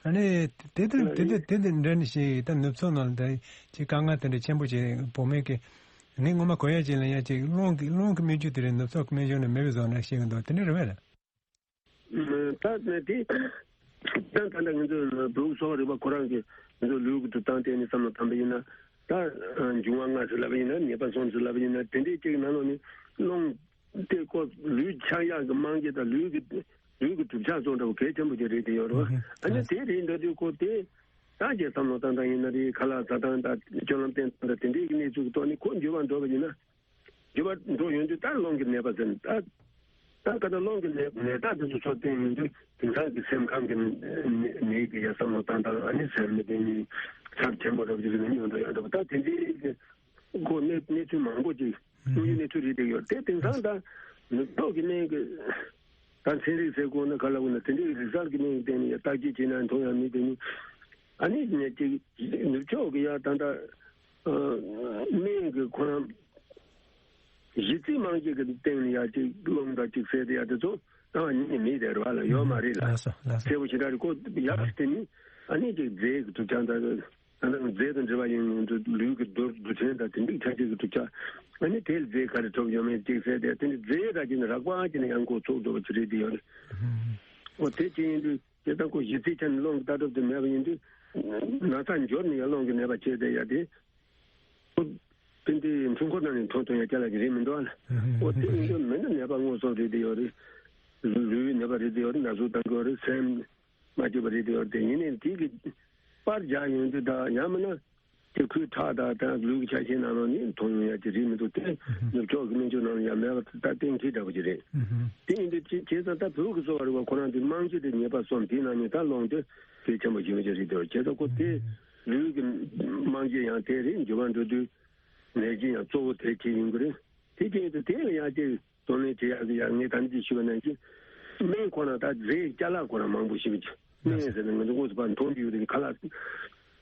ཨ་ནི་དེ་དེ་དེ་དེ་དེ་དེ་འདྲ་ནི་ཞིག་ད་ནུབ་ཕྱོགས་ནང་ལ་ད་ཅིག་དཀའ་ངལ་དེ་འདྲ་ཆེན་པོ་ཅིག་བོད་སྨན་གྱི་ངས་ངོ་མ་གོ་ཡ་ཅིག་ལ་ཡ་ཅིག་རླུང་གི་རླུང་གི་སྨན་བཅོས་དེ་རེད། ནུབ་ཕྱོགས་ཀྱི་སྨན་གཞུང་ནས་མེད་པའི་བཟོ་འདྲ་ཞིག་འདུག་དེ་འདྲ་རེད་བས་ལ། ད་ནི་དེ་ད་ད་ལྟ་ང་ཚོ་བོད་གསོ་བ་རིག་པ་ཁོ་རང་གི་ང་ཚོ་ལུས་ཀྱི་གྲུབ་སྟངས་བལྟས་ནས་བསམ་བློ་བཏང་པ་ཡིན་ན་ད་འབྱུང་བ་ལྔ་ཟེར་ལབ་པ་ཡིན་ན་ནད་པ་གསུམ་ཟེར་ལབ་པ་ཡིན་ན་དེ་འདྲའི་གཅིག་ནང་ལོགས་ནས་རླུང་དེ་ཁོ་ལུས་ཆགས་ཡག་གི་རྨང་གཞི་དང་ལུས་ཀྱི་ལུས་ཀྱི་གྲུབ་ཆ་སོགས་འདྲ་བོ་གལ་ཆེན་པོ་ཅིག་རེད་དེ་ཡོད་རེད་བ། ཨ་ནི་དེ་རེད་འདྲ་དུས་ཁོ་དེ་ད་ཅིག་བསམ་བློ་བཏང་སྟངས་ཡིན་ན་རེད། ཁ་ལག་ཟ་སྟངས་དང་སྤྱོད་ལམ་བསྟེན་སྟངས་དང་དེ་འདྲའི་གི་གནས་ཚུལ་གི་ཐོག་ནས་ཁོ་འགྱུར་བ་འགྲོ་བ་ཡིན་ན། འགྱུར་བ་འགྲོ་ཡོང་དུས་ད་རླུང་གི་ནད་པ་ཟེར་ནས་ད་ད་ག་ད་རླུང་གི་ནད་ནད་རྟགས་དེ་ཚོ་ཚོ་བསྟན་ཡོང་དུས་དེང་སང་གི་སེམས་ཁམས་ཀྱི་ནད་ཀྱི་ཡ་བསམ་བློ་བཏང་སྟངས་ཨ་ནི་སེམས་མི་བདེ་ནི་ཚབས་ཆེན་པོ་རབ་ཅིག་ནི་ཡོང་དུ་ཡོང་དུ་ད་དེ་འདྲའི་གི་ཁོ་གནས་གནས་ཚུལ་མང་པོ་ཅིག་དངོས་ཡོད་གནས་ཚུལ་རེད་དེ་ཡོད་དེ་དེང་སང་ད་ནུབ་ཕྱོགས་ཀྱི་གནས་ཀྱི་ད་ཚན་རིག་ཟེར་དགོས་ན་ག་ལ་དགོས་ན་དེ་འདྲའི་རིག་གསར་གྱི་གནས་ཀྱི་སྟེང་ནས་ཡ་བརྟག་དཔྱད་བྱས་ན་མཐོང་ཡ་མི་དེ་ནི་ཨ་ནི་ཅིག་ནུབ་ཕྱོགས་ཀྱི་ཡ་ད་ད་སྨན་གྱི་ཁོ་རང་གཞི་རྩའི་རྨང་གཞི་གི་སྟེང་ནས་ཡ་ཅིག་རླུང་དང་ཅིག་ཟེར་དེ་ཡ་དེ་ཚོ་ད་ཉིད་ནས་མེད་དེ་རེད་བ་ལ་ཡོད་མ་རེད་ལ། ལགས་སོ་ལགས་སོ། གསལ་པོ་ཞེ་དྲག་རེད། ཁོ་ཡག་ཤོས་དེ་ནི་ཨ་ནི་ཅིག་རྫས་ཀྱི་གྲུབ་ཆ་འདྲ་ད་ལྟ་རྫས་དང་འབྲེལ་བ་ཡོད་ཡོང་དུས་ལུས་ཀྱི་རྡུལ་རྡུལ་ཕྲན་དང་དེ་འདྲའི་ཆ་ཤས་ཀྱི་གྲུབ་ཆ་ཨ་ནི་དེ་ལ་རྫས་ག་རེ་ཐོབ་ཡོད་མེད་ཅིག་ཟེར་དེ་དེ་ནི་རྫས་ར་ཅིག་ནི་རགས་པ་ཅིག་ནི་ཡང་ཁོ་ཚོགས་འགྲོ་བ་ཅིག་རེད་དེ་ཡོད་རེད། འོ་དེ་ཅི་ཡིན་དུས། དེ་ལྟར་ཁོ་གཞི་རྩའི་ཆ་ནས་རླུང་གི་ལྟ་གྲུབ་དེ་མེད་པ་ཡིན་དུས། ན་ཚ་འབྱོར་ནས་ཡང་རླུང་གི་ནད་པ་བྱས་ཏེ་ཡ་དེ། ཁོ་དེ་འདྲའི་འཕྲུལ་འཁོར་ནང་ནས་ཐོན་ཐོན་ཡ་ཅ་ལག་གི་རིགས་མི་འདུག་ཨ་ལ། ཨོ་དེ་ཡིན་དུས་མི་འདི་ནད་པ་དངོས་སུ་རེད་དེ་ཡོད་རེད། ལུས་ནད་པ་རེད་དེ་ཡོད་རེད། ན་ཟུག་བཏང་གི་ཡོད་རེད། སེམས་མ་སྐྱིད་པ་རེད་དེ་ཡོད་རེད། དེ་ཡིན་ནའི་དེ་གི་པར་རྒྱག་ཡོང་དུས་ད་ཡང་མིན་ན། དེ་ཁོའི་ཁྲག་དང་དང་ལུས་ཀྱི་ཆ་ཤས་ནང་ལོགས་ནས་མཐོང་ཡོང་ཡ་དེ་རིགས་མི་འདུག་སྟེ། ནུབ་ཕྱོགས་ཀྱི་སྨན་བཅོས་ནང་ལ་ཡང་མེད་པ་ད་གཏན་འཁེལ་འདྲ་པོ་ཅིག་རེད། དེ་ཡིན་དུས་ཅི་བྱས་ཙང་ད་བོད་ཀྱི་གསོ་བ་རིག་པ་ཁོ་རང་དེ་རྨང་གཞི་དེ་ངེས་པ་གསུམ་དེའི་ནང་ནས་ད་སློང་དེ་གལ་ཆེན་པོ་ཞིག་མི་ཅིག་རེད་དེ། བྱས་ཙང་ཁོ་དེ་ལུས་ཀྱི་རྨང་གཞི་ཡང་དེ་རེད། འགྱུར་བ་འགྲོ་དུས་ནད་གཞི་ཡང་གཙོ་བོ་དེ་ཅིག་ཡིན་གྱི་རེད། དེ་བྱས་ཡིན་དུས་དེ་ལ་ཡང་ཅིག་དོ་སྣང་བྱེད་ཡག་གི་ཡང་ངས་ད་ནི་ཅིག་ཞུས་པ་ནང་བཞིན། སྨན་ཁོ་ན་ད་རྫས་ཅ་ལག་ཁོ་རང་མང་པོ་ཞིག་མི་འདུག་སྨན་ཟེར་ན་ང་ཚོ་དངོས་སུ་ཕར་མཐོང་རྒྱུ་ཡོད་དེ་ཁ་ལག་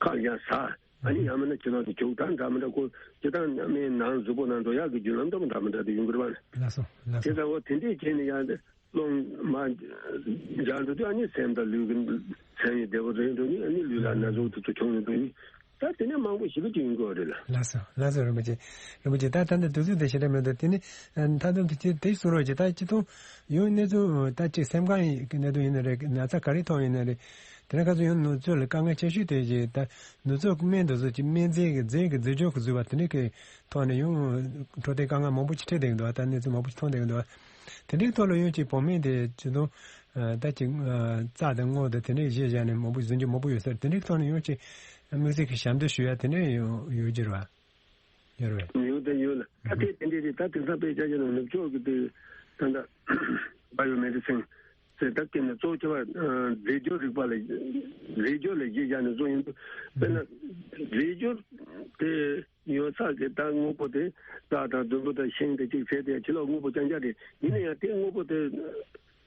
ཁ་ལ་ཡང་ཟ། ཨ་ནི་ཡང་མིན་ན་ཕྱི་ནང་དུ་བྱུག་དང་འདྲ་མི་འདྲ་ཁོ་སྤྱི་བཏང་སྨན་ནང་གཟུགས་པོ་ནང་འགྲོ་ཡག་གི་རྒྱུ་ལམ་འདྲ་མི་འདྲ་དེ་ཡོང་གི་རེད་པ། ལགས་སོ་ལགས་དེ་སོ། ལྟ་བུ་དེ་འདྲས་བྱས་ནས་ཡང་སློང་མ་སྦྱར་འགྲོ་དུས་ཨ་ནི་སེམས་དང་ལུས་ཀྱི་སེམས་ཡི་བདེ་བོ་རེད་འགྲོ་ནི། ཨ་ནི་ལུས་ལ་ན་ཟུག་དེ་ཚོ་བྱུང་ནས་འགྲོ་ནི། ད་དེ་ནས་མང་པོ་ཞེ་པོ་ཅིག་ཡོང་གི་ཡོད་རེད་ལ། ལགས་སོ་ལགས་སོ། རིན་པོ་ཆེ། རིན་པོ་ཆེ་ད་ད་ལྟ་དུས་ཚོད་དེ་ཞེ་དྲག་མི་འདུག་དེ་ནི་མཐའ་མཚམས་དེ་ཅི་དེ་གསུང་རོགས་བྱེད། ད་སྤྱི་ཚོགས་ཡོང་གནས་ཚུལ་ད་ཅིག་སེམས་ཁམས་ཀྱི་གནད་དོན་ཡིན་ན་རེད། ན་ཚ་ག་རེ་ཐོན་ཡིན་ན་རེད། དེ་ནས་ཁ་སང་ཡང་ནུབ་ཕྱོགས་ལ་དཀའ་ངལ་ཆེ་ཤོས་དེ་ཅིག་ད་ནུབ་ཕྱོགས་ཀྱི་སྨན་དེ་ཚོ་ཅིག་སྨན་རྫས་ཀྱི་རྫས་ཀྱི་རྫས་སྦྱོར་གྱི་བཟོས་པ་དེ་འདྲ་གི་ཐོག་ནས་ཡང་འཕྲོད་བསྟེན་དཀའ་ངལ་མང་པོ་ཅིག་འཕྲད་བསྡད་ཀྱི་འདུག་ད་གནས་ཚུལ་མང་པོ་ཅིག་མཐོང་བསྡད་ཀྱི་འདུག་དེ་འདྲའི་ཐོག་ལ་ཡང་ཅིག་བོད་སྨན་དེ་ཅི་དང་ད་ཅིག་རྩ་དང་སྔོ་དང་དེ་འདྲའི་བཞེས་བཞག་ནས་མང་པོ་ཟིན་རྒྱུ་མང་པོ་ཡོད་ས་རེད། དེ་འདྲའི་ཐོག་ནས་ཡང་ཅིག་དམིགས་བསལ་གྱི་ཞབས་འདེགས་ཞུ་ཡ་དེ་འདྲ་ཡང་ཡོད་ཀྱི་རེད་བ། ཡོད་རེད་བས། ཡོད་དེ་ཡོད་ལ་ད་དེ་དེ་འདྲའི་རེད། ད་དེང་སང་དཔེ་ཆ་བཞག་ན་ནུབ་ཕྱོགས་ཀྱི་དེ་ད་ད་བ་ཡོ་མེ་ཌི་སིན་ཟེར་ད་སྐད་ནས་གཙོ་ཆེ་བ་རྫས་སྦྱོར་རིག་པ་ལ་རྫས་སྦྱོར་ལ་གཞི་བཞག་ནས་བཟོ་ཡིན་དུས་དཔེར་ན་རྫས་སྦྱོར་དེ། ཡོད་ཚད་ཀྱི་ད་དངོས་པོ་དེ་རྩྭ་དང་ཟླུམ་པོ་དང་ཤིང་དེ་གཅིག་བྱས་ཏེ་ཕྱི་ལོགས་དངོས་པོ་རྐྱང་རྐྱང་རེད། ཡིན་ན་ཡང་དེ་དངོས་པོ་དེ་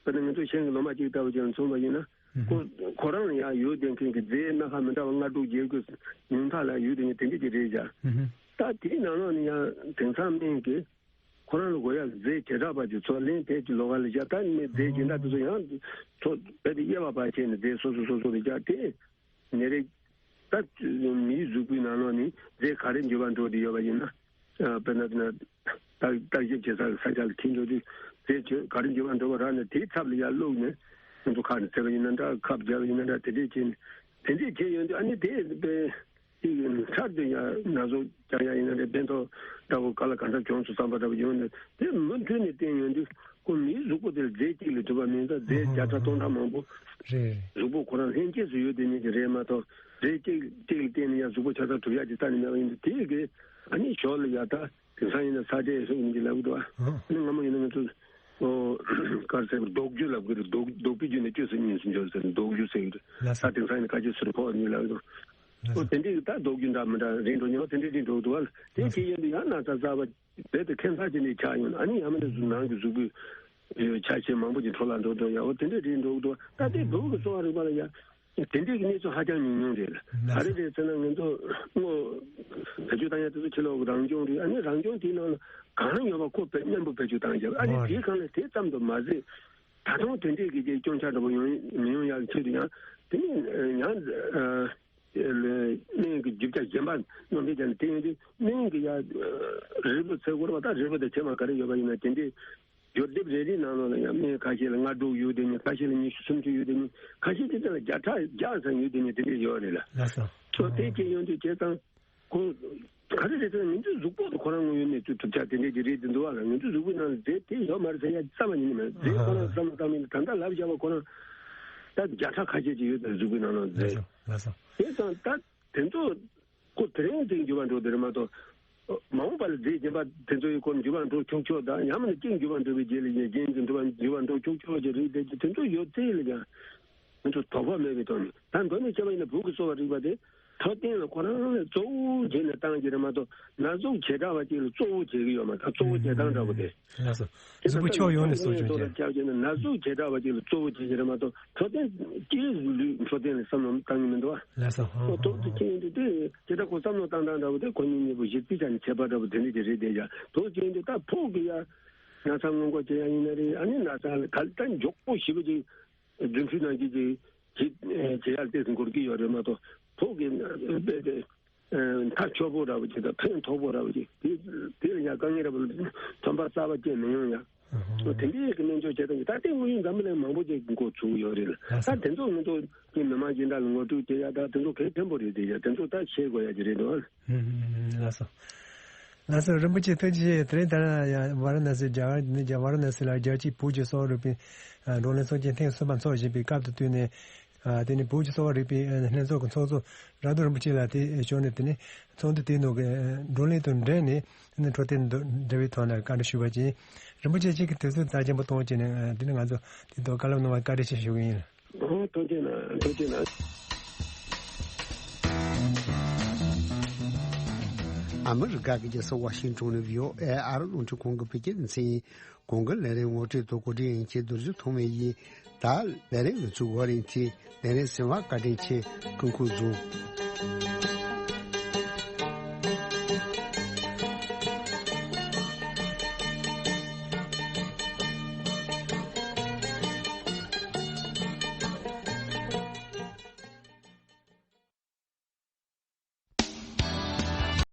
དཔེར་ན་ང་ཚོ་ཤིང་གི་ལོ་མ་གཅིག་ལྟ་བུ་ཅིག་མཚོན་པ་ཡིན་ན་ཁོ་ཁོ་རང་ལ་ཡང་ཡོད་བསྡད་མཁན་གྱི་རྫས་སྣ་ཁ་མི་འདྲ་བ་ལྔ་དྲུག་བརྒྱད་དགུ་ཉུང་མཐའ་ལ་ཡོད་བསྡད་མཁན་དེ་འདྲ་ཅིག་རེད་བཞག་ད་དེའི་ནང་ལོགས་ནས་ཡང་དེང་སང་སྨན་གྱི་ཁོ་རང་ལ་དགོས་ཡག་རྫས་བྱེ་བྲག་པ་ཅིག་ཚོ་ལེན་དེ་ཅིག་ལོགས་ཀ་ལ་བཞག་ད་ནི་རྫས་སྦྱིན་བདག་དེ་ཚོ་ཡང་ཚོ་རྦད་དེ་དབྱེ་བ་ཕར་ཕྱེ་ནས་རྫས་སོ་སོ་སོ་སོ་ལ་བཞག་དེ། ནད་རིགས། ད་མིའི་གཟུགས་པོའི་ནང་ལོགས་ནས་རྫས་ག་རེ་འགྱུར་བ་འགྲོ་བསྡད་ཡོད་པ་ཡིན་ན། དཔེར་ན་དེ་ན་བརྟག་བརྟག་ཞིབ་བྱེད་ས་ས་ཆ་ལ་ཁྱེར་འགྲོ་དུས་རྫས་ག་རེ་འགྱུར་བ་འགྲོ་བ་རག་ནས་དེའི་ཚབ་ལ་ཡར་བླུགས་ནས་ང་ཚོ་ཁ་ནས་བཙལ་བ་ཡིན་ན་འདྲ། ཁབ་བརྒྱབ་པ་ཡིན་ན་འདྲ། དེ་འདྲས་བྱས་ནས་དེ་འདྲས་བྱས་ཡོང་དུས་ཨ་ནི་དེ་དཔེ་གཅིག་ཡིན་ཚར་དུ་ཡང་ན་ཟུག་རྒྱག་ཡ་ཡིན་ན་འདྲ། ཕན་ཐོགས་འདྲ་བོ་ག་ལ་ག་འདྲ་བྱུང་སོང་བསམ་པ་འདྲ་བོ་ཡོང་ནས་དེ་མུ་མཐུད་ནས་བསྟེན་ཡོང་དུས། ཁོ་མིའི་གཟུགས་པོ་དེར་རྫས་གཅིག་ལས་གྲུབ་པ་མིན་ཙང་རྫས་བརྒྱ་ཕྲག་སྟོང་ཕྲག་མང་པོ་རེད། གཟུགས་པོ་ཁོ་རང་ལྷན་སྐྱེས་སུ་ཡོད་དེ་ཉིད་ཀྱི་རེད་མ་གཏོགས་རྫས་གཅིག་གཅིག་ལ་བརྟེན་ནས་ཡང་གཟུགས་པོ་ཆ་ཚང་གྲུབ་ཡག་ཅིག་རྩ་ནས་མེད་པ་ཡིན་དུས་དེ་གི་ཨ་ནི་ཞོར་ལ་ཡ་ད་དེང་སང་ཡིན་ན་ས་ཏྲས་སུ་ཡིན་གྱི་ལབ་གི་འདུག་ཨ། ཨ་ནི་སྔ་མོ་ཡིན་ན་ང་ཚོ་ཨོ་གར་ཟེར་བ་ལྡོག་རྒྱུ་ལབ་གི་རེད། ལྡོག་ལྡོག་པའི་རྒྱུ་ནི་བཅོས་སུ་གཉིས་སུ་འཇོག་ཟེར་ལྡོག་རྒྱུ་ཟེར་གི་རེད། ལགས་སོ། ད་དེང་སང་ཡིན་ན་ཁ་ཆེ་སུ་རེད་ཕོག་གཉིས་ལབ་གི་འདུག་ལགས་ཨོ་སོ། དེ་འདྲའི་ད་ལྡོག་རྒྱུ་འདྲ་མི་འདྲ་རེད་འགྲོ་ཉོ་དེ་འདྲའི་རེད་འགྲོ་གི་འདུག་ཨ། དེ་ལགས་སོ། གི་ཡིན་དུས་ཡང་ན་ཚ་ཚ་བ། རྦད་དེ་ཁྱད་མཚར་ཅན་ནས་ཆགས་ཡོང་། ཨ་ནི་ཡང་མིན་ན་ནང་གི་གཟུགས་པོའི་ཆ་ཤས་མང་པོ་ཅིག་འཕྲོ་བརླག་འགྲོ་འགྲོ་ཡ་འོ་དེ་འདྲས་རེད་འགྲོ་གི་འདུག་ད་ལྟའི་བོད་ཀྱི་གསོ་བ་རིག་པ་ལ་ཡ་དེ་འདྲས་ཀྱི་གནས་ཚུལ་ཧ་ཅང་ཉུང་ཉུང་རེད། ག་རེ་རེད་ཟེར་ན་ང་ཚོ་དངོས་བེད་སྤྱོད་བཏང་ཡ་དེ་ཚོ་ཕྱི་ལོགས་ཀྱི་རང་སྦྱོང་རེད། ཨ་ནི་རང་སྦྱོང་དེའི་ནང་ལ་གང་ཡོད་པ་ཁོ་བེད་མཉམ་པོ་བེད་སྤྱོད་བཏང་རྒྱབ། ཨ་ནི་དེའི་སྒང་ལ་དེ་ཙམ་དུ་མ་ཟད་ད་དུང་དེ་འདྲས་ཀྱི་རྒྱའི་སྐྱོན་ཆ་འདྲ་པོ་ཡོང་མི་ཡོང་ཡག་ཆེད་དུ་ཡང་དེ་ནི་ཡང་། སྨན་གྱི་རྒྱུ་ཆ་གཞན་པ་སྣོན་པའི་ཆ་ནས་དེ་ཡིན་དུས་སྨན་གྱི་ཡ་རིལ་བུ་ཟེར་དགོས་རེད་པ། ད་རིལ་བུ་དང་ཕྱེ་མ་ག་རེ་ཡོད་པ་ཡིན་ན་དེ་འདྲའི་སྦྱོར་སྡེབ་རེ་རེའི་ནང་ལོགས་ལ་ཡང་སྨན་ཁ་ཤས་ལ་ལྔ་དྲུག་ཡོད་དེ་ནི་ཁ་ཤས་ལ་ཉི་ཤུ་སུམ་ཅུ་ཡོད་དེ་ནི་ཁ་ཤས་ཅིག་ལ་བརྒྱ་ཕྲག་བརྒྱ་ཙམ་ཡོད་དེ་ནི་དེ་འདྲའི་ཡོད་རེད་ལ། ལགས་སོ། ཚོ་དེ་སྐྱེ་ཡོང་དུས་བྱས་ཙང་ཁོ་ག་རེ་རེད་ཟེར་ན་ང་ཚོའི་གཟུགས་པོ་དེ་ཁོ་རང་དངོས་ཡོད་གནས་ཚུལ་གྲུབ་ཆ་དེ་འདྲའི་ཅིག་རེད་དེ་འདུག་བ་ལ། ང་ཚོའི་གཟུགས་པོའི་ནང་ལ་རྫས་དེ་ཡོད་མ་རེད་ཟེར་ཡ་རྩ་བ་ཉིད་ནས་མེད། རྫས་ཁོ་རང་བསམ་བློ་བཏང་མིན་ད་ལྟ་ལབ་བཞག་པ་ཁོ་རང་ད་བརྒྱ་ཕྲག་ཁ་ཤས་ཅིག་ཡོད་དེ་གཟུགས་པོའི་ནང་ལ་རྫས། ལགས་སོ། ལགས་སོ། དེ་ཙང་ད། དེ་ཚོ་ཁོ་དེ་རིང་དེ་འགྱུར་བ་འགྲོ་དེ་རེད་མ་གཏོགས། མ་འོངས་པ་ལ་རྫས་གཞན་པ་དེ་ཚོ་ཡི་སྐོར་འགྱུར་བ་འགྲོ་ཆོག་ཆོག་དང་ཡང་མིན་ན་གཅིག་འགྱུར་བ་འགྲོ་བའི་རྗེས་ལ་ཡང་གཞན་གྱི་འགྱུར་བ་འགྱུར་བ་འགྲོ་ཆོག་ཆོག་ཅིག་རེད་དེ་དེ་ཚོ་ཡོད་ཚད་ལ་ཀྱང་ང་ཚོ་དོགས་པ་མེད་པའི་ཐོག་ནས་ད་མདོར་ན་བཤད་པ་ཡིན་ན་བོད་ཀྱི་གསོ་བ་རིག་པ་དེ་འཕྲོད་བསྟེན་ལ་ཁོ་རང་ལ་གཙོ་བོ་བྱས་ནས་བཏང་གི་རེད་མ་གཏོགས་ན་ཟུག་བྱེ་བྲག་པ་ཅིག་ལ་གཙོ་བོ་བྱེད་ཀྱི་ཡོད་མ་རེད། གཙོ་བོ་བྱེད་སྟངས་འདྲ་པོ་དེ། ལགས་སོ། གཟུགས་པོ་ཕྱོགས་ཡོངས་ནས་གསོ་སྐྱོང་བྱེད། ན་ཟུག་བྱེ་བྲག་པ་ཅིག་ལ་གཙོ་བོ་བྱེད་ཀྱི་རེད་མ་གཏོགས་འཕྲོད་བསྟེན་སྤྱིའི་ལུས་འཕྲོད་བསྟེན་ལ་བསམ་བློ་བཏང་གི་མི་འདུག་ཨ། ལགས་སོ། ཨོ་ཏོག་ཙམ་ཅིག་ཡིན་དུས་དེ་དེ་འདྲ་ཁོ་བསམ་བློ་བཏང་སྟངས་འདྲ་པོ་དེ་ཁོ་གཉིས་གཉིས་པོ་གཞི་རྩའི་ཆ་ནས་ཁྱད་པར་འདྲ་པོ་དེ་འདྲ་ཅིག་རེད་དེ་ཡ། ཏོག་ཙམ་ཡིན་དུས་ད་ཕུགས་ཀྱི་ཡ་ན་ཚ་སྔོན་འགོག་བྱེད་ཡ་ཡིན་ན་རེད། ཨ་ནི་ན་ཚ་ལ་ག་ད་མགྱོགས་པོ་ཞེ་པོ་ཅིག་རྫུན་ཕྲུག་ནང་བཞིན་ཅིག་ཅིག་བྱེད་ཡ་ལ་ཏོག་ཙམ་འགོར་གྱི་ཡོད་རེད་མ་གཏོགས་ཕུགས་ཀྱི་རྦད་དེ། མཐའ་ཆོད་པོ་འདྲ་བོ་ཅིག་དང་ཕན་ཐོགས་པོ་འདྲ་བོ་ཅིག་དེ་དེ་ལ་ཡང་དཀའ་ངལ་འདྲ་བོ་ཐོན་པ་གསར་པ་སྐྱེ་མི་ཡོང་ཡ། དེ་འདྲའི་གི་གནས་མཆོག་བྱེད་སྟངས་ཀྱི་ད་ལྟའི་དངོས་ཡོད་འཛམ་བུ་གླིང་མང་པོ་ཅིག་འགོ་ཚུགས་ཡོད་རེད་ལ། ད་དེ་ཚོ་ང་ཚོ་གི་མི་མང་སྦྱིན་བདག་ལ་ངོ་སྤྲོད་བྱེད་ཡ་ད་དེ་ཚོ་གལ་ཆེན་པོ་རེད། དེ་ཡ་དེ་ཚོ་ད་ཤེས་དགོས་ཡ་གི་རེད་འདུག་ཨ། ལགས་སོ། ལགས་སོ། རིན་པོ་ཆེ་ཐུགས་རྗེ་ཆེ། དེ་རིང་ད་ཡང་ཝཱ་ར་ཎ་སི་རྒྱ་གར་ནས་རྒྱ་ཝཱ་ར་ཎ་སི་ལ་རྒྱལ་སྤྱིའི་བོད་ཀྱི་གསོ་བ་རིག་པའི་བགྲོ་གླེང་ཚོགས་ཆེན་ཐེངས་གསུམ་པ་འཚོགས་བཞིན་པའི་སྐབས་དང་བསྟུན་ནས། དེ་ནས་བོད་ཀྱི་གསོ་བ་རིག་པའི་ལྷན་ཚོགས་ཀྱི་ཚོགས་གཙོ་རབ་འབྱམས་རིན་པོ་ཆེ་ལ་དེ་ཞུས་ནས། དེ་ནས་ཚོགས་འདུ་དེའི་ནང་གི་བགྲོ་གླེང་དང་འབྲེལ་ནས་འཕྲོད་བསྟེན་དང་འབྲེལ་བའི་ཐོག་ནས་བཀའ་འདྲི་ཞུས་པ་བྱས། རིན་པོ་ཆེ་གཅིག་གིས་དུས་ཚོད་རྩ་ཆེན་པོ་གཏོང་བྱས་ནས་དེ་ནས་ང་ཚོ་དེ་ཐོག་བཀའ་སློབ་གནང་བར་བཀའ་དྲིན་ཆེ་ཞུ་གི་ཡིན། ཨོ་ཐུགས་རྗེ་གནང་། ཐུགས་རྗེ་གནང་། ཨ་མི་རི་ཀ་གི་རྒྱལ་ས་ཝ་ཤིང་ཊོན་ནས་བྷི་ཨོ་ཨེ་ཨ་རི་རླུང་འཕྲིན་ཁང་གི་བོད་སྐད་སྡེ་ཚན་ཡིན། གོང་གི་ལས་རིམ་ངོ་སྤྲོད་དང་གོ་སྒྲིག་ཡིན་ཁྱེད་རྡོ་རྗེ་ཐོགས་མེད་ཡིན། ད་ལས་རིམ་ནི་ཚུགས་པ་རིང་ཚེ་ལས་རིམ་གསན་པར་བཀའ་དྲིན་ཆེ། སྐུ་ཁམས་བཟང་།